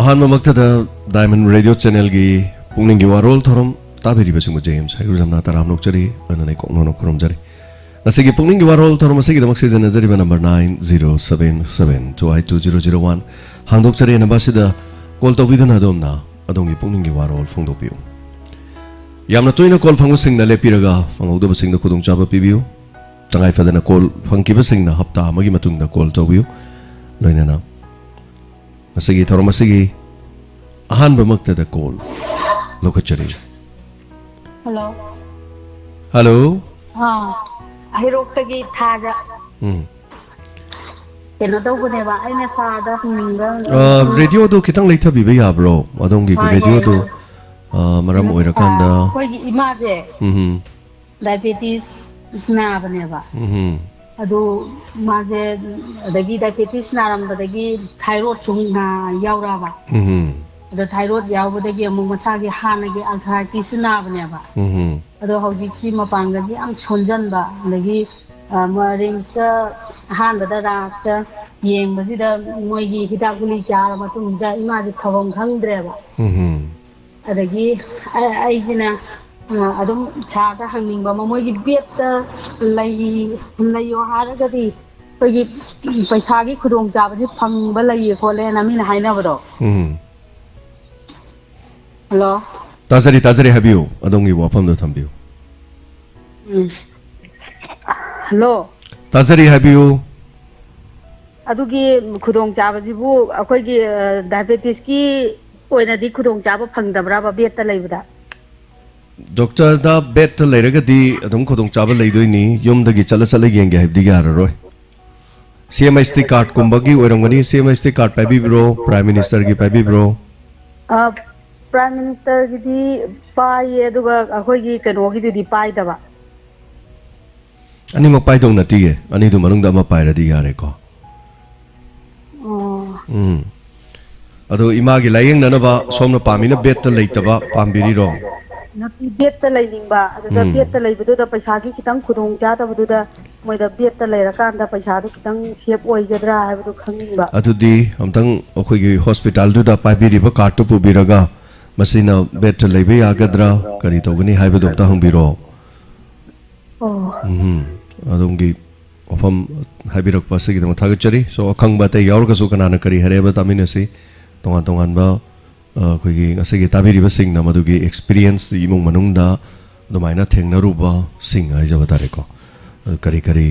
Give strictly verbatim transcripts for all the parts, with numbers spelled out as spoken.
ꯑꯍꯥꯟꯕꯃꯛꯇꯗ Diamond Radio Channelꯒꯤ ꯄꯨꯛꯅꯤꯡꯒꯤ ꯋꯥꯔꯣꯜ ꯊꯧꯔꯝ ꯇꯥꯕꯤꯔꯤꯕꯁꯤꯡꯕꯨ J M ꯁꯥꯏꯔꯨꯖꯝꯅ ꯇꯔꯥꯝꯅ ꯑꯣꯛꯆꯔꯤ, ꯂꯣꯏꯅꯅ ꯏꯀꯣꯛ ꯅꯣꯟꯅ ꯈꯨꯔꯨꯝꯖꯔꯤ꯫ ꯉꯁꯤꯒꯤ ꯄꯨꯛꯅꯤꯡꯒꯤ ꯋꯥꯔꯣꯜ ꯊꯧꯔꯝ ꯑꯁꯤꯒꯤꯗꯃꯛ ꯁꯤꯖꯤꯟꯅꯖꯔꯤꯕ number nine zero seven seven two eight two zero zero one ꯍꯥꯡꯗꯣꯛꯆꯔꯤ꯫ Number ꯑꯁꯤꯗ call ꯇꯧꯕꯤꯗꯨꯅ ꯑꯗꯣꯝꯅ ꯑꯗꯣꯝꯒꯤ ꯄꯨꯛꯅꯤꯡꯒꯤ ꯋꯥꯔꯣꯜ ꯐꯣꯡꯗꯣꯛꯄꯤꯌꯨ꯫ ꯌꯥꯝꯅ ꯇꯣꯏꯅ call ꯐꯪꯕꯁꯤꯡꯅ ꯂꯦꯞꯄꯤꯔꯒ ꯐꯪꯍꯧꯗꯕꯁꯤꯡꯗ ꯈꯨꯗꯣꯡꯆꯥꯕ ꯄꯤꯕꯤꯌꯨ꯫ ꯇꯉꯥꯏ ꯐꯗꯅ call ꯐꯪꯈꯤꯕꯁꯤꯡꯅ ꯍꯞꯇꯥ ꯑꯃꯒꯤ ꯃꯇꯨꯡꯗ call ꯇꯧꯕꯤꯌꯨ꯫ ꯂꯣꯏꯅꯅ ꯉꯁꯤꯒꯤ ꯊꯧꯔꯝ ꯑꯁꯤꯒꯤ ꯑꯍꯥꯟꯕꯃꯛꯇꯗ call ꯂꯧꯈꯠꯆꯔꯤ꯫ Hello꯫ Hello꯫ ꯑꯥ, ꯍꯩꯔꯣꯛꯇꯒꯤ ꯊꯥꯖ꯫ ꯎꯝ꯫ ꯀꯩꯅꯣ ꯇꯧꯕꯅꯦꯕ, ꯑꯩꯅ ꯁꯥꯔꯗ ꯍꯪꯅꯤꯡꯕ, ꯑ, ꯎꯝ꯫ Radioꯗꯨ ꯈꯤꯇꯪ ꯂꯩꯊꯕꯤꯕ ꯌꯥꯕ꯭ꯔꯣ? ꯑꯗꯣꯝꯒꯤ ꯍꯣꯏ, ꯍꯣꯏ, radioꯗꯨ, ꯍꯣꯏ꯫ ꯑ, ꯃꯔꯝ ꯀꯩꯅꯣ, ꯑꯣꯏꯔꯀꯥꯟꯗ꯫ ꯑ, ꯑꯩꯈꯣꯏꯒꯤ ꯏꯃꯥꯁꯦ ꯎꯝ꯫ Diabetes ꯅꯥꯕꯅꯦꯕ꯫ ꯎꯝ꯫ ꯑꯗꯨ ꯃꯥꯁꯦ, ꯑꯗꯒꯤ diabetes ꯅꯥꯔꯝꯕꯗꯒꯤ thyroidꯁꯨ ꯅꯥ-, ꯌꯥꯎꯔꯛꯑꯕ꯫ ꯎꯝ꯫ ꯑꯗꯣ thyroid ꯌꯥꯎꯕꯗꯒꯤ ꯑꯃꯨꯛ ꯃꯁꯥꯒꯤ ꯍꯥꯟꯅꯒꯤ arthritisꯁꯨ ꯅꯥꯕꯅꯦꯕ꯫ ꯎꯝ꯫ ꯑꯗꯣ ꯍꯧꯖꯤꯛꯁꯤ ꯃꯄꯥꯡꯒꯜꯁꯤ ꯌꯥꯝ ꯁꯣꯟꯖꯟꯕ, ꯑꯗꯒꯤ, ꯑ, ꯃ-, RIMSꯇ ꯑꯍꯥꯟꯕꯗ ꯔꯥꯁꯇ ꯌꯦꯡꯕꯁꯤꯗ ꯃꯣꯏꯒꯤ ꯍꯤꯗꯥꯛ ꯒꯨꯂꯤ ꯆꯥꯔ ꯃꯇꯨꯡꯁꯤꯗ ꯏꯃꯥꯁꯦ ꯐꯐꯝ ꯈꯪꯗ꯭ꯔꯦꯕ꯫ ꯎꯝ꯫ ꯑꯗꯒꯤ ꯑ-, ꯑꯩꯁꯤꯅ, ꯑ, ꯑꯗꯨꯝ ꯁꯥꯔꯗ ꯍꯪꯅꯤꯡꯕ ꯑꯃ, ꯃꯣꯏꯒꯤ bedꯇ ꯂꯩ-, ꯂꯩꯌꯣ ꯍꯥꯏꯔꯒꯗꯤ ꯑꯩꯈꯣꯏꯒꯤ ꯄꯩꯁꯥꯒꯤ ꯈꯨꯗꯣꯡꯆꯥꯕꯁꯤ ꯐꯪꯕ ꯂꯩꯌꯦ ꯈꯣꯠꯂꯦꯅ ꯃꯤꯅ ꯍꯥꯏꯅꯕꯗꯣ꯫ ꯎꯝ꯫ Hello꯫ ꯇꯥꯖꯔꯤ, ꯇꯥꯖꯔꯤ, ꯍꯥꯏꯕꯤꯌꯨ, ꯑꯗꯣꯝꯒꯤ ꯋꯥꯐꯝꯗꯣ ꯊꯝꯕꯤꯌꯨ꯫ ꯎꯝ꯫ Hello꯫ ꯇꯥꯖꯔꯤ, ꯍꯥꯏꯕꯤꯌꯨ꯫ ꯑꯗꯨꯒꯤ ꯈꯨꯗꯣꯡꯆꯥꯕꯁꯤꯕꯨ ꯑꯩꯈꯣꯏꯒꯤ, ꯑ, diabetesꯀꯤ ꯑꯣꯏꯅꯗꯤ ꯈꯨꯗꯣꯡꯆꯥꯕ ꯐꯪꯗꯕ꯭ꯔꯕ bedꯇ ꯂꯩꯕꯗ? Doctorꯗ bedꯇ ꯂꯩꯔꯒꯗꯤ ꯑꯗꯨꯝ ꯈꯨꯗꯣꯡꯆꯥꯕ ꯂꯩꯗꯣꯏꯅꯤ, ꯌꯨꯝꯗꯒꯤ ꯆꯠꯂ ꯆꯠꯂ ꯌꯦꯡꯒꯦ ꯍꯥꯏꯕꯗꯤ ꯌꯥꯔꯔꯣꯏ꯫ CMHT cardꯀꯨꯝꯕꯒꯤ ꯑꯣꯏꯔꯝꯒꯅꯤ, CMHT card ꯄꯥꯏꯕꯤꯕ꯭ꯔꯣ, Prime Ministerꯒꯤ ꯄꯥꯏꯕꯤꯕ꯭ꯔꯣ? ꯑ, Prime Ministerꯒꯤꯗꯤ ꯄꯥꯏꯌꯦ, ꯑꯗꯨꯒ ꯑꯩꯈꯣꯏꯒꯤ ꯀꯩꯅꯣꯒꯤꯗꯨꯗꯤ ꯄꯥꯏꯗꯕ꯫ ꯑꯅꯤꯃꯛ ꯄꯥꯏꯗꯧ ꯅꯠꯇꯤꯌꯦ, ꯑꯅꯤꯗꯨ ꯃꯅꯨꯡꯗ ꯑꯃ ꯄꯥꯏꯔꯗꯤ ꯌꯥꯔꯦꯀꯣ꯫ ꯑꯣ꯫ ꯎꯝ꯫ ꯑꯗꯣ ꯏꯃꯥꯒꯤ ꯂꯥꯌꯦꯡꯅꯅꯕ ꯁꯣꯝꯅ ꯄꯥꯝꯃꯤꯅ bedꯇ ꯂꯩꯇꯕ ꯄꯥꯝꯕꯤꯔꯤꯔꯣ? ꯅꯨꯄꯤ ꯕꯦꯠꯇ ꯂꯩꯅꯤꯡꯕ, ꯑꯗꯨꯗ ꯎꯝ꯫ ꯕꯦꯠꯇ ꯂꯩꯕꯗꯨꯗ ꯄꯩꯁꯥꯒꯤ ꯈꯤꯇꯪ ꯈꯨꯗꯣꯡ ꯆꯥꯗꯕꯗꯨꯗ ꯃꯣꯏꯗ ꯕꯦꯠꯇ ꯂꯩꯔꯀꯥꯟꯗ ꯄꯩꯁꯥꯗꯨ ꯈꯤꯇꯪ ꯁꯦꯞ ꯑꯣꯏꯒꯗ꯭ꯔꯥ ꯍꯥꯏꯕꯗꯨ ꯈꯪꯅꯤꯡꯕ꯫ ꯑꯗꯨꯗꯤ ꯑꯝꯇꯪ ꯑꯩꯈꯣꯏꯒꯤ ꯍꯣꯁꯄꯤꯇꯥꯜꯗꯨꯗ ꯄꯥꯏꯕꯤꯔꯤꯕ ꯀꯥꯔꯠꯇꯨ ꯄꯨꯕꯤꯔꯒ ꯃꯁꯤꯅ ꯕꯦꯠꯇ ꯂꯩꯕ ꯌꯥꯒꯗ꯭ꯔꯥ, ꯀꯔꯤ ꯇꯧꯒꯅꯤ ꯍꯥꯏꯕꯗꯨ ꯑꯝꯇ ꯍꯪꯕꯤꯔꯣ꯫ ꯑꯣ꯫ ꯎꯝ, ꯑꯗꯣꯝꯒꯤ ꯋꯥꯐꯝ ꯍꯥꯏꯕꯤꯔꯛꯄ ꯑꯁꯤꯒꯤꯗꯃꯛ ꯊꯥꯒꯠꯆꯔꯤ꯫ So, ꯑꯈꯪꯕ ꯑꯇꯩ ꯌꯥꯎꯔꯒꯁꯨ ꯀꯅꯥꯅ ꯀꯔꯤ ꯍꯥꯏꯔꯛꯑꯦꯕ ꯇꯥꯃꯤꯟꯅꯁꯤ꯫ ꯇꯣꯉꯥꯟ ꯇꯣꯉꯥꯟꯕ, ꯑ, ꯑꯩꯈꯣꯏꯒꯤ ꯉꯁꯤꯒꯤ ꯇꯥꯕꯤꯔꯤꯕꯁꯤꯡꯅ ꯃꯗꯨꯒꯤ experience, ꯏꯃꯨꯡ ꯃꯅꯨꯡꯗ ꯑꯗꯨꯃꯥꯏꯅ ꯊꯦꯡꯅꯔꯨꯕꯁꯤꯡ ꯍꯥꯏꯖꯕ ꯇꯥꯔꯦꯀꯣ꯫ ꯑ, ꯀꯔꯤ ꯀꯔꯤ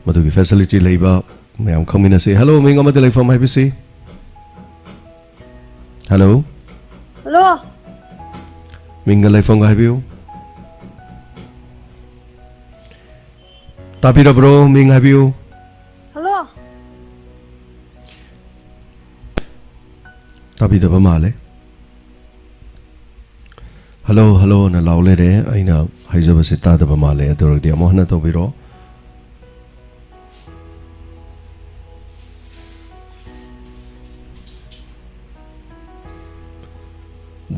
ꯃꯗꯨꯒꯤ facility ꯂꯩꯕ ꯃꯌꯥꯝ ꯈꯪꯃꯤꯟꯅꯁꯤ꯫ Hello, ꯃꯤꯡ ꯑꯃꯗꯤ ꯂꯩꯐꯝ ꯍꯥꯏꯕꯤꯁꯤ꯫ Hello꯫ Hello꯫ ꯃꯤꯡꯒ ꯂꯩꯐꯝꯒ ꯍꯥꯏꯕꯤꯌꯨ꯫ ꯇꯥꯕꯤꯔꯕ꯭ꯔꯣ? ꯃꯤꯡ ꯍꯥꯏꯕꯤꯌꯨ꯫ Hello꯫ ꯇꯥꯕꯤꯗꯕ ꯃꯥꯜꯂꯦ꯫ "Hello, hello" ꯅ ꯂꯥꯎ ꯂꯩꯔꯦ꯫ ꯑꯩꯅ ꯍꯥꯏꯖꯕꯁꯦ ꯇꯥꯗꯕ ꯃꯥꯜꯂꯦ꯫ ꯑꯗꯨ ꯑꯣꯏꯔꯒꯗꯤ ꯑꯃꯨꯛ ꯍꯟꯅ ꯇꯧꯕꯤꯔꯣ꯫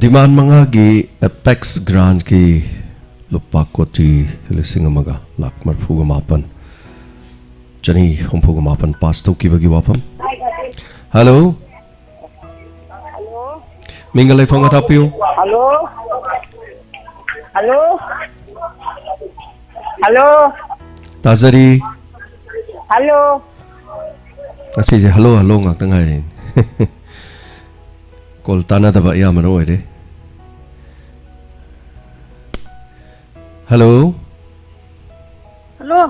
Demand ꯃꯉꯥꯒꯤ Apex Grantꯀꯤ ꯂꯨꯄꯥ ꯀꯣꯇꯤ ꯂꯤꯁꯤꯡ ꯑꯃꯒ ꯂꯥꯛ ꯃꯔꯤꯐꯨꯒ ꯃꯥꯄꯟ, ꯆꯅꯤ ꯍꯨꯝꯐꯨꯒ ꯃꯥꯄꯟ pass ꯇꯧꯈꯤꯕꯒꯤ ꯋꯥꯐꯝ꯫ Hello꯫ Hello꯫ ꯃꯤꯡꯒ ꯂꯩꯐꯝꯒ ꯇꯥꯛꯄꯤꯌꯨ꯫ Hello꯫ Hello꯫ Hello꯫ ꯇꯥꯖꯔꯤ꯫ Hello꯫ ꯉꯁꯤꯁꯦ hello, hello ꯉꯥꯛꯇ ꯉꯥꯏꯔꯦꯅꯦ꯫ Call ꯇꯥꯟꯅꯗꯕ ꯑꯌꯥꯝꯕꯅ ꯑꯣꯏꯔꯦ꯫ Hello꯫ Hello꯫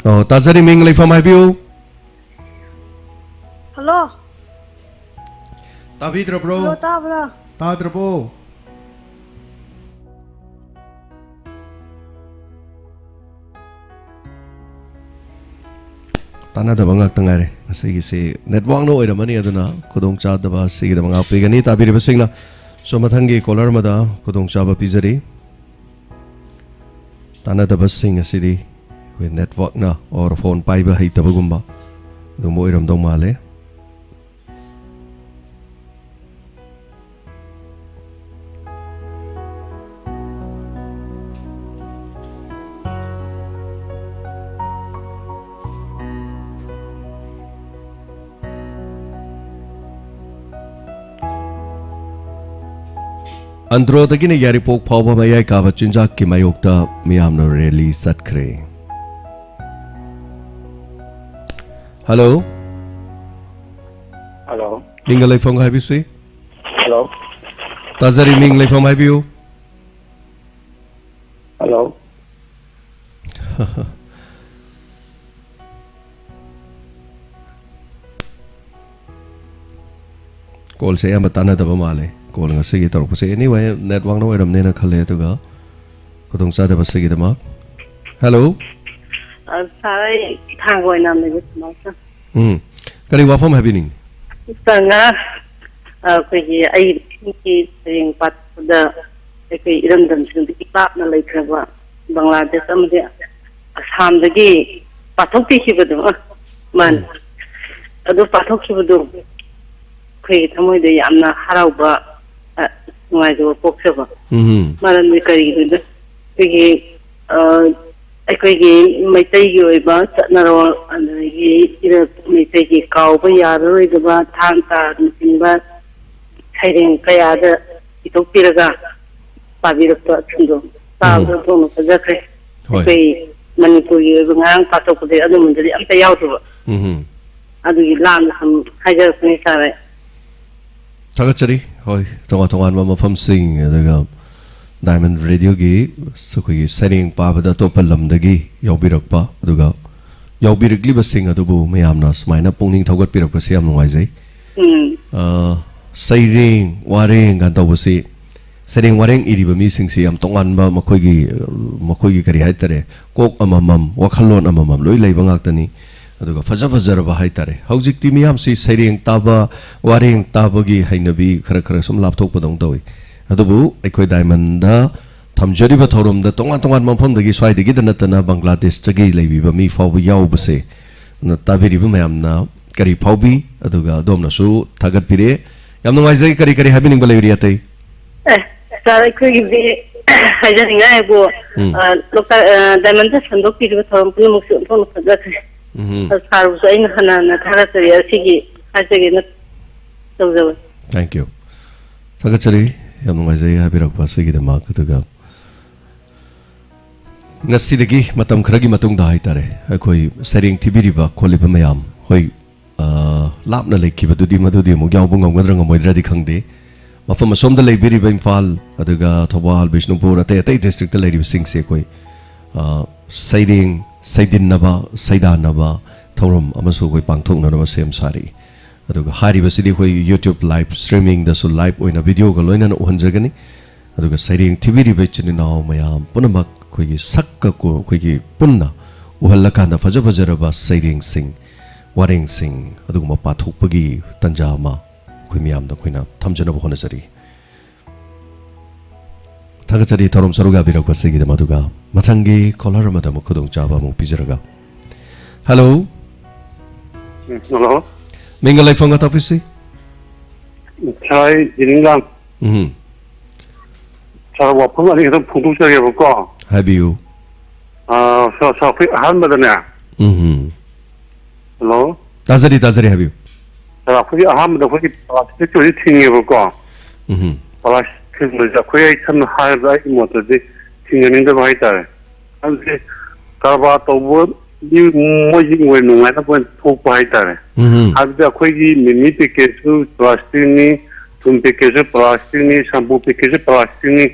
ꯑꯣ, ꯇꯥꯖꯔꯤ, ꯃꯤꯡ ꯂꯩꯐꯝ ꯍꯥꯏꯕꯤꯌꯨ꯫ Hello꯫ ꯇꯥꯕꯤꯗ꯭ꯔꯕ꯭ꯔꯣ? Hello, ꯇꯥꯕ꯭ꯔꯥ? ꯇꯥꯗ꯭ꯔꯕꯣ? ꯇꯥꯟꯅꯗꯕ ꯉꯥꯛꯇ ꯉꯥꯏꯔꯦ꯫ ꯉꯁꯤꯒꯤꯁꯤ networkꯅ ꯑꯣꯏꯔꯝꯃꯅꯤ, ꯑꯗꯨꯅ ꯈꯨꯗꯣꯡꯆꯥꯗꯕ ꯑꯁꯤꯒꯤꯗꯃꯛ ꯉꯥꯛꯄꯤꯒꯅꯤ ꯇꯥꯕꯤꯔꯤꯕꯁꯤꯡꯅ꯫ So, ꯃꯊꯪꯒꯤ caller ꯑꯃꯗ ꯈꯨꯗꯣꯡꯆꯥꯕ ꯄꯤꯖꯔꯤ꯫ ꯇꯥꯟꯅꯗꯕꯁꯤꯡ ꯑꯁꯤꯗꯤ ꯑꯩꯈꯣꯏ networkꯅ or phone ꯄꯥꯏꯕ ꯍꯩꯇꯕꯒꯨꯝꯕ ꯑꯗꯨꯒꯨꯝꯕ ꯑꯣꯏꯔꯝꯗꯧ ꯃꯥꯜꯂꯦ꯫ ꯑꯟꯗ꯭ꯔꯣꯗꯒꯤꯅ ꯌꯥꯏꯔꯤꯄꯣꯛ ꯐꯥꯎꯕ ꯃꯌꯥꯏ ꯀꯥꯕ ꯆꯤꯟꯖꯥꯛꯀꯤ ꯃꯥꯌꯣꯛꯇ ꯃꯤꯌꯥꯝꯅ ꯔꯦꯂꯤ ꯆꯠꯈ꯭ꯔꯦ꯫ ꯍꯜꯂꯣ꯫ ꯍꯜꯂꯣ꯫ ꯃꯤꯡꯒ ꯂꯩꯐꯝꯒ ꯍꯥꯏꯕꯤꯁꯤ꯫ ꯍꯜꯂꯣ꯫ ꯇꯥꯖꯔꯤ, ꯃꯤꯡ ꯂꯩꯐꯝ ꯍꯥꯏꯕꯤꯌꯨ꯫ ꯍꯜꯂꯣ꯫ ꯀꯣꯜꯁꯦ ꯑꯌꯥꯝꯕ ꯇꯥꯟꯅꯗꯕ ꯃꯥꯜꯂꯦ꯫ ꯀꯣꯜ ꯉꯁꯤꯒꯤ ꯇꯧꯔꯛꯄꯁꯦ꯫ Anyway, networkꯅ ꯑꯣꯏꯔꯝꯅꯦꯅ ꯈꯜꯂꯦ, ꯑꯗꯨꯒ ꯈꯨꯗꯣꯡꯆꯥꯗꯕꯁꯤꯒꯤꯗꯃꯛ꯫ ꯍꯜꯂꯣ꯫ ꯑ, ꯁꯥꯔ, ꯑꯩ ꯊꯥꯡꯒ ꯑꯣꯏꯅꯥꯝꯗꯒꯤ ꯁꯨꯃꯥꯏꯅ꯫ ꯎꯝ꯫ ꯀꯔꯤ ꯋꯥꯐꯝ ꯍꯥꯏꯕꯤꯅꯤꯡꯉꯤ? ꯁꯥꯔ, ꯉꯔꯥꯡ, ꯑ, ꯑꯩꯈꯣꯏꯒꯤ ꯑꯩꯒꯤ ꯁꯩꯔꯦꯡ ꯄꯥꯊꯣꯛꯄꯗ ꯑꯩꯈꯣꯏ ꯏꯔꯝꯗꯝꯁꯤꯡꯗꯒꯤ ꯂꯥꯞꯅ ꯂꯩꯈ꯭ꯔꯕ ꯕꯪꯒ꯭ꯂꯥꯗꯦꯁ ꯑꯃꯗꯤ ꯑꯁꯥꯝꯗꯒꯤ ꯄꯥꯊꯣꯛꯄꯤꯈꯤꯕꯗꯣ, ꯑ, ꯃꯥꯅꯦ꯫ ꯎꯝ꯫ ꯑꯗꯨ ꯄꯥꯊꯣꯛꯈꯤꯕꯗꯣ ꯑꯩꯈꯣꯏꯒꯤ ꯊꯃꯣꯏꯗ ꯌꯥꯝꯅ ꯍꯔꯥꯎꯕ, ꯑ, ꯅꯨꯡꯉꯥꯏꯖꯕ ꯄꯣꯛꯆꯕ꯫ ꯎꯝ꯫ ꯃꯔꯝꯗꯤ ꯀꯔꯤꯒꯤꯅꯣꯗ ꯑꯩꯈꯣꯏꯒꯤ, ꯑ, ꯑꯩꯈꯣꯏꯒꯤ ꯃꯩꯇꯩꯒꯤ ꯑꯣꯏꯕ ꯆꯠꯅꯔꯣꯜ, ꯑꯗꯒꯤ ꯏꯔ-, ꯃꯩꯇꯩꯒꯤ ꯀꯥꯎꯕ ꯌꯥꯔꯔꯣꯏꯗꯕ ꯊꯥꯡ ꯇꯥꯅꯆꯤꯡꯕ ꯁꯩꯔꯦꯡ ꯀꯌꯥꯗ ꯏꯊꯣꯛꯄꯤꯔꯒ ꯄꯥꯕꯤꯔꯛꯄ ꯑꯁꯤꯡꯗꯣ ꯇꯥꯕꯗ ꯎꯝ꯫ ꯑꯣꯟꯊꯣꯛꯅ ꯐꯖꯈ꯭ꯔꯦ꯫ ꯍꯣꯏ꯫ ꯑꯩꯈꯣꯏ ꯃꯅꯤꯄꯨꯔꯒꯤ ꯑꯣꯏꯕ ꯉꯔꯥꯡ ꯄꯥꯊꯣꯛꯄꯗꯤ ꯑꯗꯨꯝꯕꯗꯗꯤ ꯑꯝꯇ ꯌꯥꯎꯗꯕ꯫ ꯎꯝ꯫ ꯑꯗꯨꯒꯤ ꯂꯥꯟꯅ ꯁꯨꯝ ꯍꯥꯏꯖꯔꯛꯄꯅꯤ ꯁꯥꯔ꯫ ꯊꯥꯒꯠꯆꯔꯤ꯫ ꯍꯣꯏ, ꯇꯣꯉꯥꯟ ꯇꯣꯉꯥꯟꯕ ꯃꯐꯝꯁꯤꯡ, ꯑꯗꯨꯒ Diamond Radioꯒꯤ ꯑꯩꯈꯣꯏꯒꯤ ꯁꯩꯔꯦꯡ ꯄꯥꯕꯗ ꯑꯇꯣꯞꯄ ꯂꯝꯗꯒꯤ ꯌꯥꯎꯕꯤꯔꯛꯄ, ꯑꯗꯨꯒ ꯌꯥꯎꯕꯤꯔꯛꯂꯤꯕꯁꯤꯡ ꯑꯗꯨꯕꯨ ꯃꯌꯥꯝꯅ ꯁꯨꯃꯥꯏꯅ ꯄꯨꯛꯅꯤꯡ ꯊꯧꯒꯠꯄꯤꯔꯛꯄꯁꯤ ꯌꯥꯝ ꯅꯨꯡꯉꯥꯏꯖꯩ꯫ ꯎꯝ꯫ ꯑ, ꯁꯩꯔꯦꯡ, ꯋꯥꯔꯦꯡ ꯀꯥꯏꯅ ꯇꯧꯕꯁꯤ, ꯁꯩꯔꯦꯡ ꯋꯥꯔꯦꯡ ꯏꯔꯤꯕ ꯃꯤꯁꯤꯡꯁꯤ ꯌꯥꯝ ꯇꯣꯉꯥꯟꯕ, ꯃꯈꯣꯏꯒꯤ, ꯃꯈꯣꯏꯒꯤ ꯀꯔꯤ ꯍꯥꯏꯇꯥꯔꯦ, ꯀꯣꯛ ꯑꯃꯃꯝ, ꯋꯥꯈꯜꯂꯣꯟ ꯑꯃꯃꯝ ꯂꯣꯏ ꯂꯩꯕ ꯉꯥꯛꯇꯅꯤ꯫ ꯑꯗꯨꯒ ꯐꯖ ꯐꯖꯔꯕ ꯍꯥꯏꯇꯥꯔꯦ꯫ ꯍꯧꯖꯤꯛꯇꯤ ꯃꯤꯌꯥꯝꯁꯤ ꯁꯩꯔꯦꯡ ꯇꯥꯕ, ꯋꯥꯔꯦꯡ ꯇꯥꯕꯒꯤ ꯍꯩꯅꯕꯤ ꯈꯔ ꯈꯔ ꯁꯨꯝ ꯂꯥꯞꯊꯣꯛꯄꯗꯧꯅ ꯇꯧꯏ꯫ ꯑꯗꯨꯕꯨ ꯑꯩꯈꯣꯏ Diamondꯗ ꯊꯝꯖꯔꯤꯕ ꯊꯧꯔꯝꯗ ꯇꯣꯉꯥꯟ ꯇꯣꯉꯥꯟꯕ ꯃꯐꯝꯗꯒꯤ, ꯁ꯭ꯋꯥꯏꯗꯒꯤꯗ ꯅꯠꯇꯅ ꯕꯪꯒ꯭ꯂꯥꯗꯦꯁꯇꯒꯤ ꯂꯩꯕꯤꯕ ꯃꯤ ꯐꯥꯎꯕ ꯌꯥꯎꯕꯁꯦ, ꯑꯗꯨꯅ ꯇꯥꯕꯤꯔꯤꯕ ꯃꯌꯥꯝꯅ ꯀꯔꯤ ꯐꯥꯎꯕꯤ? ꯑꯗꯨꯒ ꯑꯗꯣꯝꯅꯁꯨ ꯊꯥꯒꯠꯄꯤꯔꯦ꯫ ꯌꯥꯝ ꯅꯨꯡꯉꯥꯏꯖꯩ꯫ ꯀꯔꯤ ꯀꯔꯤ ꯍꯥꯏꯕꯤꯅꯤꯡꯕ ꯂꯩꯔꯤ ꯑꯇꯩ? ꯑꯦ, ꯁꯥꯔ, ꯑꯩꯈꯣꯏꯒꯤꯗꯤ ꯍꯥꯏꯖꯅꯤꯡꯉꯥꯏ ꯍꯥꯏꯕꯨ, ꯎꯝ꯫ ꯑ, ꯂꯣꯛꯇꯥꯛ, ꯑ, Diamondꯗ ꯁꯟꯗꯣꯛꯄꯤꯔꯤꯕ ꯊꯧꯔꯝ ꯄꯨꯝꯅꯃꯛꯁꯨ ꯑꯣꯟꯊꯣꯛꯅ ꯐꯖꯈ꯭ꯔꯦ꯫ ꯎꯝ꯫ ꯑ, ꯁꯥꯔꯕꯨꯁꯨ ꯑꯩꯅ ꯍꯟꯅ ꯍꯟꯅ ꯊꯥꯒꯠꯆꯔꯤ꯫ ꯑꯁꯤꯒꯤ ꯍꯥꯏꯖꯒꯦꯅ ꯇꯧꯖꯕꯅꯤ꯫ Thank you꯫ ꯊꯥꯒꯠꯆꯔꯤ꯫ ꯌꯥꯝ ꯅꯨꯡꯉꯥꯏꯖꯩ ꯍꯥꯏꯕꯤꯔꯛꯄ ꯑꯁꯤꯒꯤꯗꯃꯛ꯫ ꯑꯗꯨꯒ ꯉꯁꯤꯗꯒꯤ ꯃꯇꯝ ꯈꯔꯒꯤ ꯃꯇꯨꯡꯗ ꯍꯥꯏꯇꯥꯔꯦ, ꯑꯩꯈꯣꯏ ꯁꯩꯔꯦꯡ ꯊꯤꯕꯤꯔꯤꯕ ꯈꯣꯠꯂꯤꯕ ꯃꯌꯥꯝ, ꯍꯣꯏ, ꯑ, ꯂꯥꯞꯅ ꯂꯩꯈꯤꯕꯗꯨꯗꯤ ꯃꯗꯨꯗꯤ ꯑꯃꯨꯛ ꯌꯥꯎꯕ ꯉꯝꯒꯗ꯭ꯔꯥ ꯉꯝꯃꯣꯏꯗ꯭ꯔꯥꯗꯤ ꯈꯪꯗꯦ꯫ ꯃꯐꯝ ꯑꯁꯣꯝꯗ ꯂꯩꯕꯤꯔꯤꯕ ꯏꯝꯐꯥꯜ, ꯑꯗꯨꯒ ꯊꯧꯕꯥꯜ, ꯕꯤꯁꯅꯨꯄꯨꯔ, ꯑꯇꯩ ꯑꯇꯩ ꯗꯤꯁꯇ꯭ꯔꯤꯛꯇ ꯂꯩꯔꯤꯕꯁꯤꯡꯁꯦ ꯑꯩꯈꯣꯏ, ꯑ, ꯁꯩꯔꯦꯡ ꯁꯩꯗꯤꯟꯅꯕ, ꯁꯩꯗꯥꯟꯅꯕ ꯊꯧꯔꯝ ꯑꯃꯁꯨ ꯑꯩꯈꯣꯏ ꯄꯥꯡꯊꯣꯛꯅꯅꯕ ꯁꯦꯝ ꯁꯥꯔꯤ꯫ ꯑꯗꯨꯒ ꯍꯥꯏꯔꯤꯕꯁꯤꯗꯤ ꯑꯩꯈꯣꯏ YouTube live streamingꯗꯁꯨ live ꯑꯣꯏꯅ videoꯒ ꯂꯣꯏꯅꯅ ꯎꯍꯟꯖꯒꯅꯤ꯫ ꯑꯗꯨꯒ ꯁꯩꯔꯦꯡ ꯊꯤꯕꯤꯔꯤꯕ ꯏꯆꯤꯟ ꯏꯅꯥꯎ ꯃꯌꯥꯝ ꯄꯨꯝꯅꯃꯛ ꯑꯩꯈꯣꯏꯒꯤ ꯁꯛꯀ ꯀꯣ-, ꯑꯩꯈꯣꯏꯒꯤ ꯄꯨꯟꯅ ꯎꯍꯜꯂꯀꯥꯟꯗ ꯐꯖ ꯐꯖꯔꯕ ꯁꯩꯔꯦꯡꯁꯤꯡ, ꯋꯥꯔꯦꯡꯁꯤꯡ ꯑꯗꯨꯒꯨꯝꯕ ꯄꯥꯊꯣꯛꯄꯒꯤ ꯇꯥꯟꯖꯥ ꯑꯃ ꯑꯩꯈꯣꯏ ꯃꯌꯥꯝꯗ ꯑꯩꯈꯣꯏꯅ ꯊꯝꯖꯅꯕ ꯍꯣꯠꯅꯖꯔꯤ꯫ ꯊꯥꯒꯠꯆꯔꯤ ꯊꯧꯔꯝ ꯁꯔꯨꯛ ꯌꯥꯕꯤꯔꯛꯄꯁꯤꯒꯤꯗꯃꯛ꯫ ꯑꯗꯨꯒ ꯃꯊꯪꯒꯤ caller ꯑꯃꯗ ꯑꯃꯨꯛ ꯈꯨꯗꯣꯡꯆꯥꯕ ꯑꯃꯨꯛ ꯄꯤꯖꯔꯒ꯫ Hello꯫ ꯎꯝ, hello꯫ ꯃꯤꯡꯒ ꯂꯩꯐꯝꯒ ꯇꯥꯛꯄꯤꯁꯤ꯫ ꯁꯥꯏ ꯖꯤꯅꯤꯡꯂꯥꯡ꯫ ꯎꯝ꯫ ꯁꯥꯔ, ꯋꯥꯐꯝ ꯑꯅꯤ ꯈꯛꯇꯪ ꯐꯣꯡꯗꯣꯛꯆꯒꯦꯕꯀꯣ꯫ ꯍꯥꯏꯕꯤꯌꯨ꯫ ꯑꯥ, ꯁꯥꯔ, ꯁꯥꯔ, ꯑꯩꯈꯣꯏ ꯑꯍꯥꯟꯕꯗꯅꯦ꯫ ꯎꯝ꯫ Hello꯫ ꯇꯥꯖꯔꯤ, ꯇꯥꯖꯔꯤ, ꯍꯥꯏꯕꯤꯌꯨ꯫ ꯁꯥꯔ, ꯑꯩꯈꯣꯏꯒꯤ ꯑꯍꯥꯟꯕꯗ ꯑꯩꯈꯣꯏꯒꯤ ꯄ꯭ꯂꯥꯁꯇꯤꯛ ꯑꯣꯏꯅ ꯊꯤꯡꯉꯦꯕꯀꯣ꯫ ꯎꯝ꯫ ꯄ꯭ꯂꯥꯁꯇꯤꯛ ꯊꯤꯡꯕꯁꯦ ꯑꯩꯈꯣꯏ, ꯑꯩ ꯁꯝꯅ ꯍꯥꯏꯔꯕꯗ ꯑꯩꯒꯤ ꯃꯣꯠꯇꯗꯤ ꯊꯤꯡꯖꯅꯤꯡꯗꯕ ꯍꯥꯏꯇꯥꯔꯦ꯫ ꯍꯥꯏꯕꯗꯤ ꯀꯔꯕꯥꯔ ꯇꯧꯕ ꯃꯤ ꯃꯣꯏꯁꯤ ꯃꯣꯏ ꯅꯨꯡꯉꯥꯏꯅꯕ ꯑꯣꯏꯅ ꯊꯣꯛꯄ ꯍꯥꯏꯇꯥꯔꯦ꯫ ꯎꯝ꯫ ꯍꯥꯏꯕꯗꯤ ꯑꯩꯈꯣꯏꯒꯤ ꯃꯤꯃꯤ packetꯁꯨ ꯄ꯭ꯂꯥꯁꯇꯤꯛꯅꯤ, ꯊꯨꯝ packetꯁꯨ ꯄ꯭ꯂꯥꯁꯇꯤꯛꯅꯤ, ꯁꯝꯄꯨ packetꯁꯨ ꯄ꯭ꯂꯥꯁꯇꯤꯛꯅꯤ,